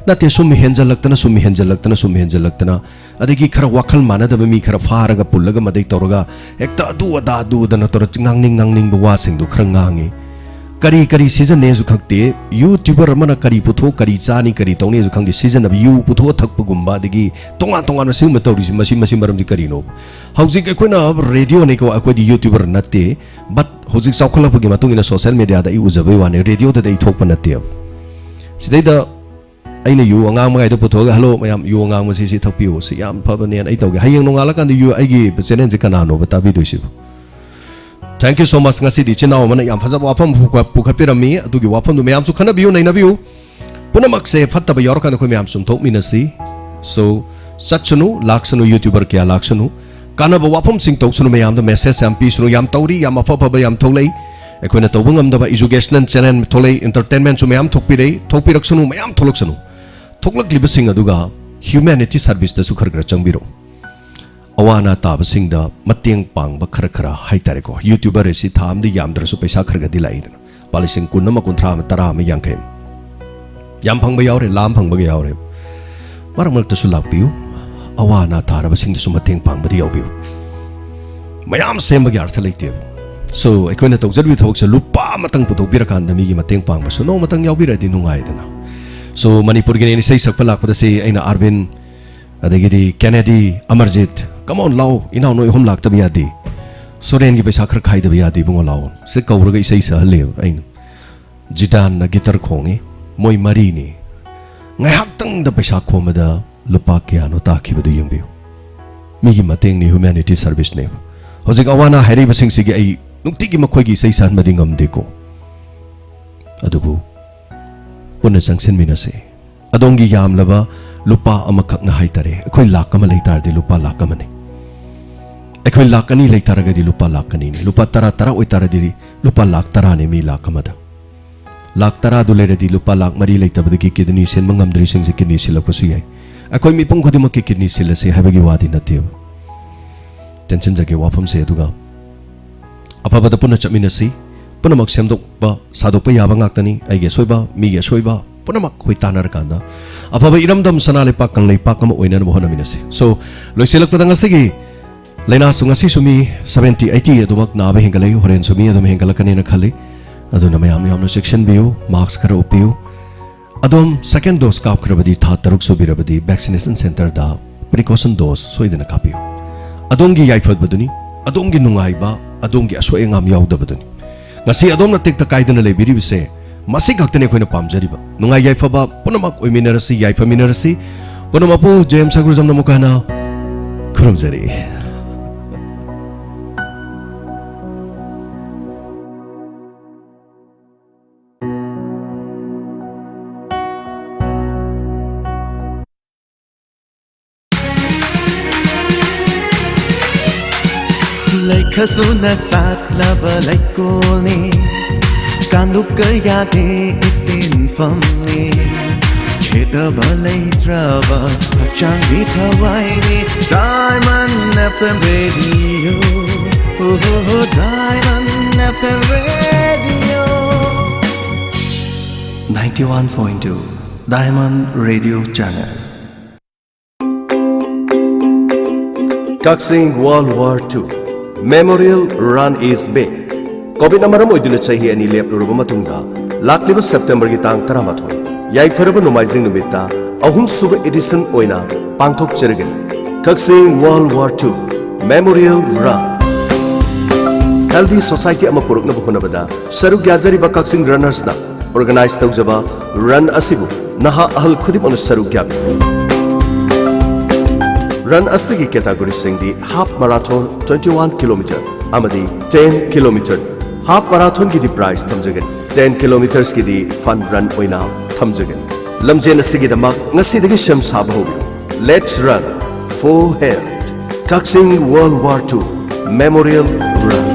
ꯅꯠꯇꯦ, ꯁꯨꯝ ꯍꯦꯟꯖꯜꯂꯛꯇꯅ, ꯁꯨꯝ ꯍꯦꯟꯖꯜꯂꯛꯇꯅ, ꯁꯨꯝ ꯍꯦꯟꯖꯜꯂꯛꯇꯅ, ꯑꯗꯒꯤ ꯈꯔ ꯋꯥꯈꯜ ꯃꯥꯟꯅꯗꯕ ꯃꯤ ꯈꯔ ꯐꯥꯔꯒ ꯄꯨꯜꯂꯒ ꯃꯗꯩ ꯇꯧꯔꯒ ꯍꯦꯛꯇ ꯑꯗꯨ ꯑꯗꯥ, ꯑꯗꯨ ꯑꯗꯥꯅ ꯇꯧꯔ ꯉꯥꯡꯅꯤꯡ ꯉꯥꯡꯅꯤꯡꯕ ꯋꯥꯁꯤꯡꯗꯣ ꯈꯔ ꯉꯥꯡꯉꯤ꯫ ꯀꯔꯤ ꯀꯔꯤ ꯁꯤꯖꯤꯟꯅꯩꯁꯨ ꯈꯪꯗꯦ꯫ YouTuber ꯑꯃꯅ ꯀꯔꯤ ꯄꯨꯊꯣꯛ, ꯀꯔꯤ ꯆꯥꯅꯤ, ꯀꯔꯤ ꯇꯧꯅꯤꯁꯨ ꯈꯪꯗꯦ꯫ ꯁꯤꯖꯤꯟꯅꯕ, ꯌꯨ ꯄꯨꯊꯣꯛꯑ ꯊꯛꯄꯒꯨꯝꯕ, ꯑꯗꯒꯤ ꯇꯣꯉꯥꯟ ꯇꯣꯉꯥꯟꯕ ꯁꯤꯒꯨꯝꯕ ꯇꯧꯔꯤꯁꯤ, ꯃꯁꯤ, ꯃꯁꯤ ꯃꯔꯝꯁꯤ ꯀꯔꯤꯅꯣ? ꯍꯧꯖꯤꯛ ꯑꯩꯈꯣꯏꯅ ꯔꯦꯗꯤꯑꯣꯅꯤꯀꯣ, ꯑꯩꯈꯣꯏꯗꯤ YouTuber ꯅꯠꯇꯦ꯫ But ꯍꯧꯖꯤꯛ ꯆꯥꯎꯈꯠꯂꯛꯄꯒꯤ ꯃꯇꯨꯡ ꯏꯟꯅ social mediaꯗ ꯑꯩ ꯎꯖꯕꯩ ꯋꯥꯅꯤ, ꯔꯦꯗꯤꯑꯣꯗꯗꯤ ꯑꯩ ꯊꯣꯛꯄ ꯅꯠꯇꯦꯕ꯫ ꯁꯤꯗꯩꯗ ꯑꯩꯅ ꯌꯨ ꯑꯉꯥꯡꯕꯒꯥꯏꯗꯣ ꯄꯨꯊꯣꯛꯑꯒ, "ꯍꯜꯂꯣ ꯃꯌꯥꯝ, ꯌꯨ ꯑꯉꯥꯡꯕꯁꯤ ꯁꯤ ꯊꯛꯄꯤꯌꯨ, ꯁꯤ ꯌꯥꯝ ꯐꯕꯅꯦꯅ ꯑꯩ ꯇꯧꯒꯦ"꯫ ꯍꯌꯦꯡ ꯅꯣꯡꯉꯥꯜꯂꯀꯥꯟꯗ ꯌꯨ, ꯑꯩꯒꯤ channelꯁꯦ ꯀꯅꯥꯅꯣꯕ ꯇꯥꯕꯤꯗꯣꯏꯁꯤꯕꯨ? Thank you so much꯫ ꯉꯁꯤꯗꯤ ꯏꯆꯤꯟ ꯏꯅꯥꯎ ꯑꯃꯅ ꯌꯥꯝ ꯐꯖꯕ ꯋꯥꯐꯝ ꯄꯨꯈꯠ-, ꯄꯨꯈꯠꯄꯤꯔꯝꯃꯤ꯫ ꯑꯗꯨꯒꯤ ꯋꯥꯐꯝꯗꯨ ꯃꯌꯥꯝꯁꯨ ꯈꯟꯅꯕꯤꯌꯨ, ꯅꯩꯅꯕꯤꯌꯨ꯫ ꯄꯨꯝꯅꯃꯛꯁꯦ ꯐꯠꯇꯕ ꯌꯥꯎꯔꯀꯥꯟꯗ ꯑꯩꯈꯣꯏ ꯃꯌꯥꯝ ꯆꯨꯝꯊꯣꯛꯃꯤꯟꯅꯁꯤ꯫ So, ꯆꯠꯁꯅꯨ, ꯂꯥꯛꯁꯅꯨ, YouTuber ꯀꯌꯥ ꯂꯥꯛꯁꯅꯨ, ꯀꯥꯟꯅꯕ ꯋꯥꯐꯝꯁꯤꯡ ꯇꯧꯁꯅꯨ, ꯃꯌꯥꯝꯗ message ꯌꯥꯝ ꯄꯤꯁꯅꯨ꯫ ꯌꯥꯝ ꯇꯧꯔꯤ, ꯌꯥꯝ ꯑꯐ ꯑꯐꯕ ꯌꯥꯝ ꯊꯣꯛꯂꯛꯏ꯫ ꯑꯩꯈꯣꯏꯅ ꯇꯧꯕ ꯉꯝꯗꯕ educational channel ꯊꯣꯛꯂꯛꯏ, entertainmentꯁꯨ ꯃꯌꯥꯝ ꯊꯣꯛꯄꯤꯔꯛꯏ, ꯊꯣꯛꯄꯤꯔꯛꯁꯅꯨ, ꯃꯌꯥꯝ ꯊꯣꯛꯂꯛꯁꯅꯨ꯫ ꯊꯣꯛꯂꯛꯂꯤꯕꯁꯤꯡ ꯑꯗꯨꯒ humanity serviceꯇꯁꯨ ꯈꯔ ꯈꯔ ꯆꯪꯕꯤꯔꯛꯎ꯫ ꯑꯋꯥ ꯑꯅꯥ ꯇꯥꯕꯁꯤꯡꯗ ꯃꯇꯦꯡ ꯄꯥꯡꯕ ꯈꯔ ꯈꯔ ꯍꯥꯏꯇꯥꯔꯦꯀꯣ꯫ YouTuber ꯑꯁꯤ ꯊꯥ ꯑꯃꯗ ꯌꯥꯝꯗ꯭ꯔꯁꯨ ꯄꯩꯁꯥ ꯈꯔ ꯈꯔꯗꯤ ꯂꯥꯛꯏꯗꯅ, ꯂꯨꯄꯥ ꯂꯤꯁꯤꯡ ꯀꯨꯟ ꯑꯃ, ꯀꯨꯟꯊ꯭ꯔꯥ ꯑꯃ, ꯇꯔꯥ ꯑꯃ, ꯌꯥꯡꯈꯩ ꯑꯃ꯫ ꯌꯥꯝ ꯐꯪꯕ ꯌꯥꯎꯔꯦ, ꯂꯥꯝ ꯐꯪꯕꯒ ꯌꯥꯎꯔꯦ꯫ ꯃꯔꯛ ꯃꯔꯛꯇꯁꯨ ꯂꯥꯛꯄꯤꯌꯨ, ꯑꯋꯥ ꯑꯅꯥ ꯇꯥꯔꯕꯁꯤꯡꯗꯁꯨ ꯃꯇꯦꯡ ꯄꯥꯡꯕꯗ ꯌꯥꯎꯕꯤꯌꯨ꯫ ꯃꯌꯥꯝ ꯁꯦꯝꯕꯒꯤ ꯑꯔꯊ ꯂꯩꯇꯦꯕ꯫ So, ꯑꯩꯈꯣꯏꯅ ꯇꯧꯖꯔꯤꯕ ꯊꯕꯛꯁꯦ ꯂꯨꯄꯥ ꯑꯃꯇꯪ ꯄꯨꯊꯣꯛꯄꯤꯔꯀꯥꯟꯗ ꯃꯤꯒꯤ ꯃꯇꯦꯡ ꯄꯥꯡꯕꯁꯨ ꯅꯣꯡꯃꯇꯪ ꯌꯥꯎꯕꯤꯔꯗꯤ ꯅꯨꯡꯉꯥꯏꯗꯅ꯫ So, ꯃꯅꯤꯄꯨꯔꯒꯤꯅꯦꯅ ꯏꯁꯩ ꯁꯛꯄ ꯂꯥꯛꯄꯗ ꯁꯤ ꯑꯩꯅ ꯑꯥꯔꯕꯤꯟ, ꯑꯗꯒꯤꯗꯤ ꯀꯦꯅꯦꯗꯤ, ꯑꯃꯔꯖꯤꯠ, "Come on, ꯂꯥꯛꯑꯣ, ꯏꯅꯥꯎ ꯅꯣꯏ ꯑꯍꯨꯝ ꯂꯥꯛꯇꯕ ꯌꯥꯗꯦ꯫ ꯁꯣꯔꯦꯟꯒꯤ ꯄꯩꯁꯥ ꯈꯔ ꯈꯥꯏꯗꯕ ꯌꯥꯗꯦ ꯏꯕꯨꯡꯉꯣ, ꯂꯥꯛꯑꯣ", ꯁꯤ ꯀꯧꯔꯒ ꯏꯁꯩ ꯁꯛꯍꯜꯂꯦꯕ ꯑꯩꯅ꯫ ꯖꯤꯗꯥꯟꯅ guitar ꯈꯣꯡꯉꯤ, ꯃꯣꯏ ꯃꯔꯤꯅꯤ꯫ ꯉꯥꯏꯍꯥꯛꯇꯪꯗ ꯄꯩꯁꯥ ꯈꯣꯝꯕꯗ ꯂꯨꯄꯥ ꯀꯌꯥꯅꯣ ꯇꯥꯈꯤꯕꯗꯨ ꯌꯦꯡꯕꯤꯌꯨ꯫ ꯃꯤꯒꯤ ꯃꯇꯦꯡꯅꯤ, humanity serviceꯅꯦꯕ꯫ ꯍꯧꯖꯤꯛ ꯑꯋꯥ ꯑꯅꯥ ꯍꯥꯏꯔꯤꯕꯁꯤꯡꯁꯤꯒꯤ ꯑꯩ ꯅꯨꯡꯇꯤꯒꯤ ꯃꯈꯣꯏꯒꯤ ꯏꯁꯩ ꯁꯛꯍꯟꯕꯗꯤ ꯉꯝꯗꯦꯀꯣ, ꯑꯗꯨꯕꯨ ꯄꯨꯟꯅ ꯆꯪꯁꯤꯟꯃꯤꯟꯅꯁꯤ꯫ ꯑꯗꯣꯝꯒꯤ ꯌꯥꯝꯂꯕ ꯂꯨꯄꯥ ꯑꯃꯈꯛꯅ ꯍꯥꯏꯇꯥꯔꯦ, ꯑꯩꯈꯣꯏ ꯂꯥꯛ ꯑꯃ ꯂꯩ ꯇꯥꯔꯗꯤ ꯂꯨꯄꯥ ꯂꯥꯛ ꯑꯃꯅꯤ꯫ ꯑꯩꯈꯣꯏ ꯂꯥꯛ ꯑꯅꯤ ꯂꯩ ꯇꯥꯔꯒꯗꯤ ꯂꯨꯄꯥ ꯂꯥꯛ ꯑꯅꯤꯅꯤ꯫ ꯂꯨꯄꯥ ꯇꯔꯥ, ꯇꯔꯥ ꯑꯣꯏꯇꯥꯔꯗꯤ ꯂꯨꯄꯥ ꯂꯥꯛ ꯇꯔꯥꯅꯤ ꯃꯤ ꯂꯥꯛ ꯑꯃꯗ꯫ ꯂꯥꯛ ꯇꯔꯥꯗꯨ ꯂꯩꯔꯗꯤ ꯂꯨꯄꯥ ꯂꯥꯛ ꯃꯔꯤ ꯂꯩꯇꯕꯗꯒꯤ ꯀꯤꯗꯅꯤ ꯁꯤꯟꯕ ꯉꯝꯗ꯭ꯔꯤꯁꯤꯡꯁꯦ ꯀꯤꯗꯅꯤ ꯁꯤꯜꯂꯛꯄꯁꯨ ꯌꯥꯏ꯫ ꯑꯩꯈꯣꯏ ꯃꯤꯄꯨꯝ ꯈꯨꯗꯤꯡꯃꯛꯀꯤ ꯀꯤꯗꯅꯤ ꯁꯤꯜꯂꯁꯤ ꯍꯥꯏꯕꯒꯤ ꯋꯥꯗꯤ ꯅꯠꯇꯦꯕ꯫ ꯇꯦꯟꯁꯤꯟꯖꯒꯦ ꯋꯥꯐꯝꯁꯦ꯫ ꯑꯗꯨꯒ ꯑꯐꯕꯗ ꯄꯨꯟꯅ ꯆꯠꯃꯤꯟꯅꯁꯤ꯫ ꯄꯨꯝꯅꯃꯛ ꯁꯦꯝꯗꯣꯛꯄ ꯁꯥꯗꯣꯛꯄ ꯌꯥꯕ ꯉꯥꯛꯇꯅꯤ꯫ ꯑꯩꯒꯤ ꯑꯁꯣꯏꯕ, ꯃꯤꯒꯤ ꯑꯁꯣꯏꯕ, ꯄꯨꯝꯅꯃꯛ ꯑꯩꯈꯣꯏ ꯇꯥꯟꯅꯔꯀꯥꯟꯗ ꯑꯐꯕ ꯏꯔꯝꯗꯝ ꯁꯅꯥ ꯂꯩꯄꯥꯛ ꯀꯪꯂꯩꯄꯥꯛ ꯑꯃ ꯑꯣꯏꯅꯅꯕ ꯍꯣꯠꯅꯃꯤꯟꯅꯁꯤ꯫ So, ꯂꯣꯏꯁꯤꯜꯂꯛꯄꯗ ꯉꯁꯤꯒꯤ ꯂꯥꯏꯅꯥꯁꯨ ꯉꯁꯤꯁꯨ ꯃꯤ seventy eighty ꯑꯗꯨꯃꯛ ꯅꯥꯕ ꯍꯦꯟꯒꯠꯂꯛꯏ, ꯍꯣꯔꯦꯟꯁꯨ ꯃꯤ ꯑꯗꯨꯝ ꯍꯦꯟꯒꯠꯂꯛꯀꯅꯤꯅ ꯈꯜꯂꯤ꯫ ꯑꯗꯨꯅ ꯃꯌꯥꯝ ꯌꯥꯝꯅ ꯆꯦꯛꯁꯤꯟꯕꯤꯌꯨ, mask ꯈꯔ ꯎꯞꯄꯤꯌꯨ꯫ ꯑꯗꯣꯝ second dose ꯀꯥꯞꯈ꯭ꯔꯕꯗꯤ, ꯊꯥ ꯇꯔꯨꯛ ꯁꯨꯕꯤꯔꯕꯗꯤ, vaccination centerꯗ precaution dose ꯁꯣꯏꯗꯅ ꯀꯥꯞꯄꯤꯌꯨ꯫ ꯑꯗꯣꯝꯒꯤ ꯌꯥꯏꯐꯕꯗꯨꯅꯤ, ꯑꯗꯣꯝꯒꯤ ꯅꯨꯡꯉꯥꯏꯕ, ꯑꯗꯣꯝꯒꯤ ꯑꯁꯣꯏ ꯑꯉꯥꯝ ꯌꯥꯎꯗꯕꯗꯨꯅꯤ꯫ ꯉꯁꯤ ꯑꯗꯣꯝꯅ ꯇꯦꯛꯇ ꯀꯥꯏꯗꯅ ꯂꯩꯕꯤꯔꯤꯕꯁꯦ ꯃꯁꯤ ꯈꯛꯇꯅꯤ ꯑꯩꯈꯣꯏꯅ ꯄꯥꯝꯖꯔꯤꯕ꯫ ꯅꯨꯡꯉꯥꯏ ꯌꯥꯏꯐꯕ ꯄꯨꯝꯅꯃꯛ ꯑꯣꯏꯃꯤꯟꯅꯔꯁꯤ, ꯌꯥꯏꯐꯃꯤꯟꯅꯔꯁꯤ꯫ ꯄꯨꯝꯅꯃꯛꯄꯨ ꯖꯦꯝꯁ ꯁꯒꯨꯔꯖꯝꯅ ꯑꯃꯨꯛꯀ ꯍꯟꯅ ꯈꯨꯔꯨꯝꯖꯔꯤ꯫ ꯂꯩꯈꯁꯨꯅ ꯁꯥꯠꯂꯕ ꯂꯩꯀꯣꯜꯅꯤ, ꯀꯥꯡꯂꯨꯞ ꯀꯌꯥꯒꯤ ꯏꯇꯤꯟꯐꯝꯅꯤ, ꯈꯦꯠꯅꯕ ꯂꯩꯇ꯭ꯔꯕ ꯍꯛꯆꯥꯡꯒꯤ ꯊꯋꯥꯏꯅꯤ꯫ Diamond F M Radio, oh, Diamond F M Radio, ninety one point two Diamond Radio Channel. Kakching World War two Memorial Run is back. ꯀꯣꯚꯤꯗꯅ ꯃꯔꯝ ꯑꯣꯏꯗꯨꯅ ꯆꯍꯤ ꯑꯅꯤ ꯂꯦꯞꯂꯨꯔꯕ ꯃꯇꯨꯡꯗ, ꯂꯥꯛꯂꯤꯕ ꯁꯦꯞꯇꯦꯝꯕꯔꯒꯤ ꯇꯥꯡ ꯇꯔꯥꯃꯥꯊꯣꯏ, ꯌꯥꯏꯐꯔꯕ ꯅꯣꯡꯃꯥꯏꯖꯤꯡ ꯅꯨꯃꯤꯠꯇ ꯑꯍꯨꯝꯁꯨꯕ edition ꯑꯣꯏꯅ ꯄꯥꯡꯊꯣꯛꯆꯔꯒꯅꯤ꯫ Kakching World War two Memorial Run꯫ Healthy society ꯑꯃ ꯄꯨꯔꯛꯅꯕ ꯍꯣꯠꯅꯕꯗ ꯁꯔꯨꯛ ꯌꯥꯖꯔꯤꯕ ꯀꯛꯆꯤꯡ ꯔꯟꯅꯔꯁꯅ organize ꯇꯧꯖꯕ run ꯑꯁꯤꯕꯨ ꯅꯍꯥ ꯑꯍꯜ ꯈꯨꯗꯤꯡꯃꯛꯅ ꯁꯔꯨꯛ ꯌꯥꯕꯤꯌꯨ꯫ Run ꯑꯁꯤꯒꯤ categoryꯁꯤꯡꯗꯤ half marathon, twenty one kilometer ꯑꯃꯗꯤ ten kilometer꯫ Half marathonꯒꯤꯗꯤ prize ꯊꯝꯖꯒꯅꯤ, ten kilometersꯀꯤꯗꯤ fun run ꯑꯣꯏꯅ ꯊꯝꯖꯒꯅꯤ꯫ ꯂꯝꯖꯦꯟ ꯑꯁꯤꯒꯤꯗꯃꯛ ꯉꯁꯤꯗꯒꯤ ꯁꯦꯝ ꯁꯥꯕ ꯍꯧꯕꯤꯔꯣ꯫ Let's run for health꯫ Kakching World War two Memorial Run꯫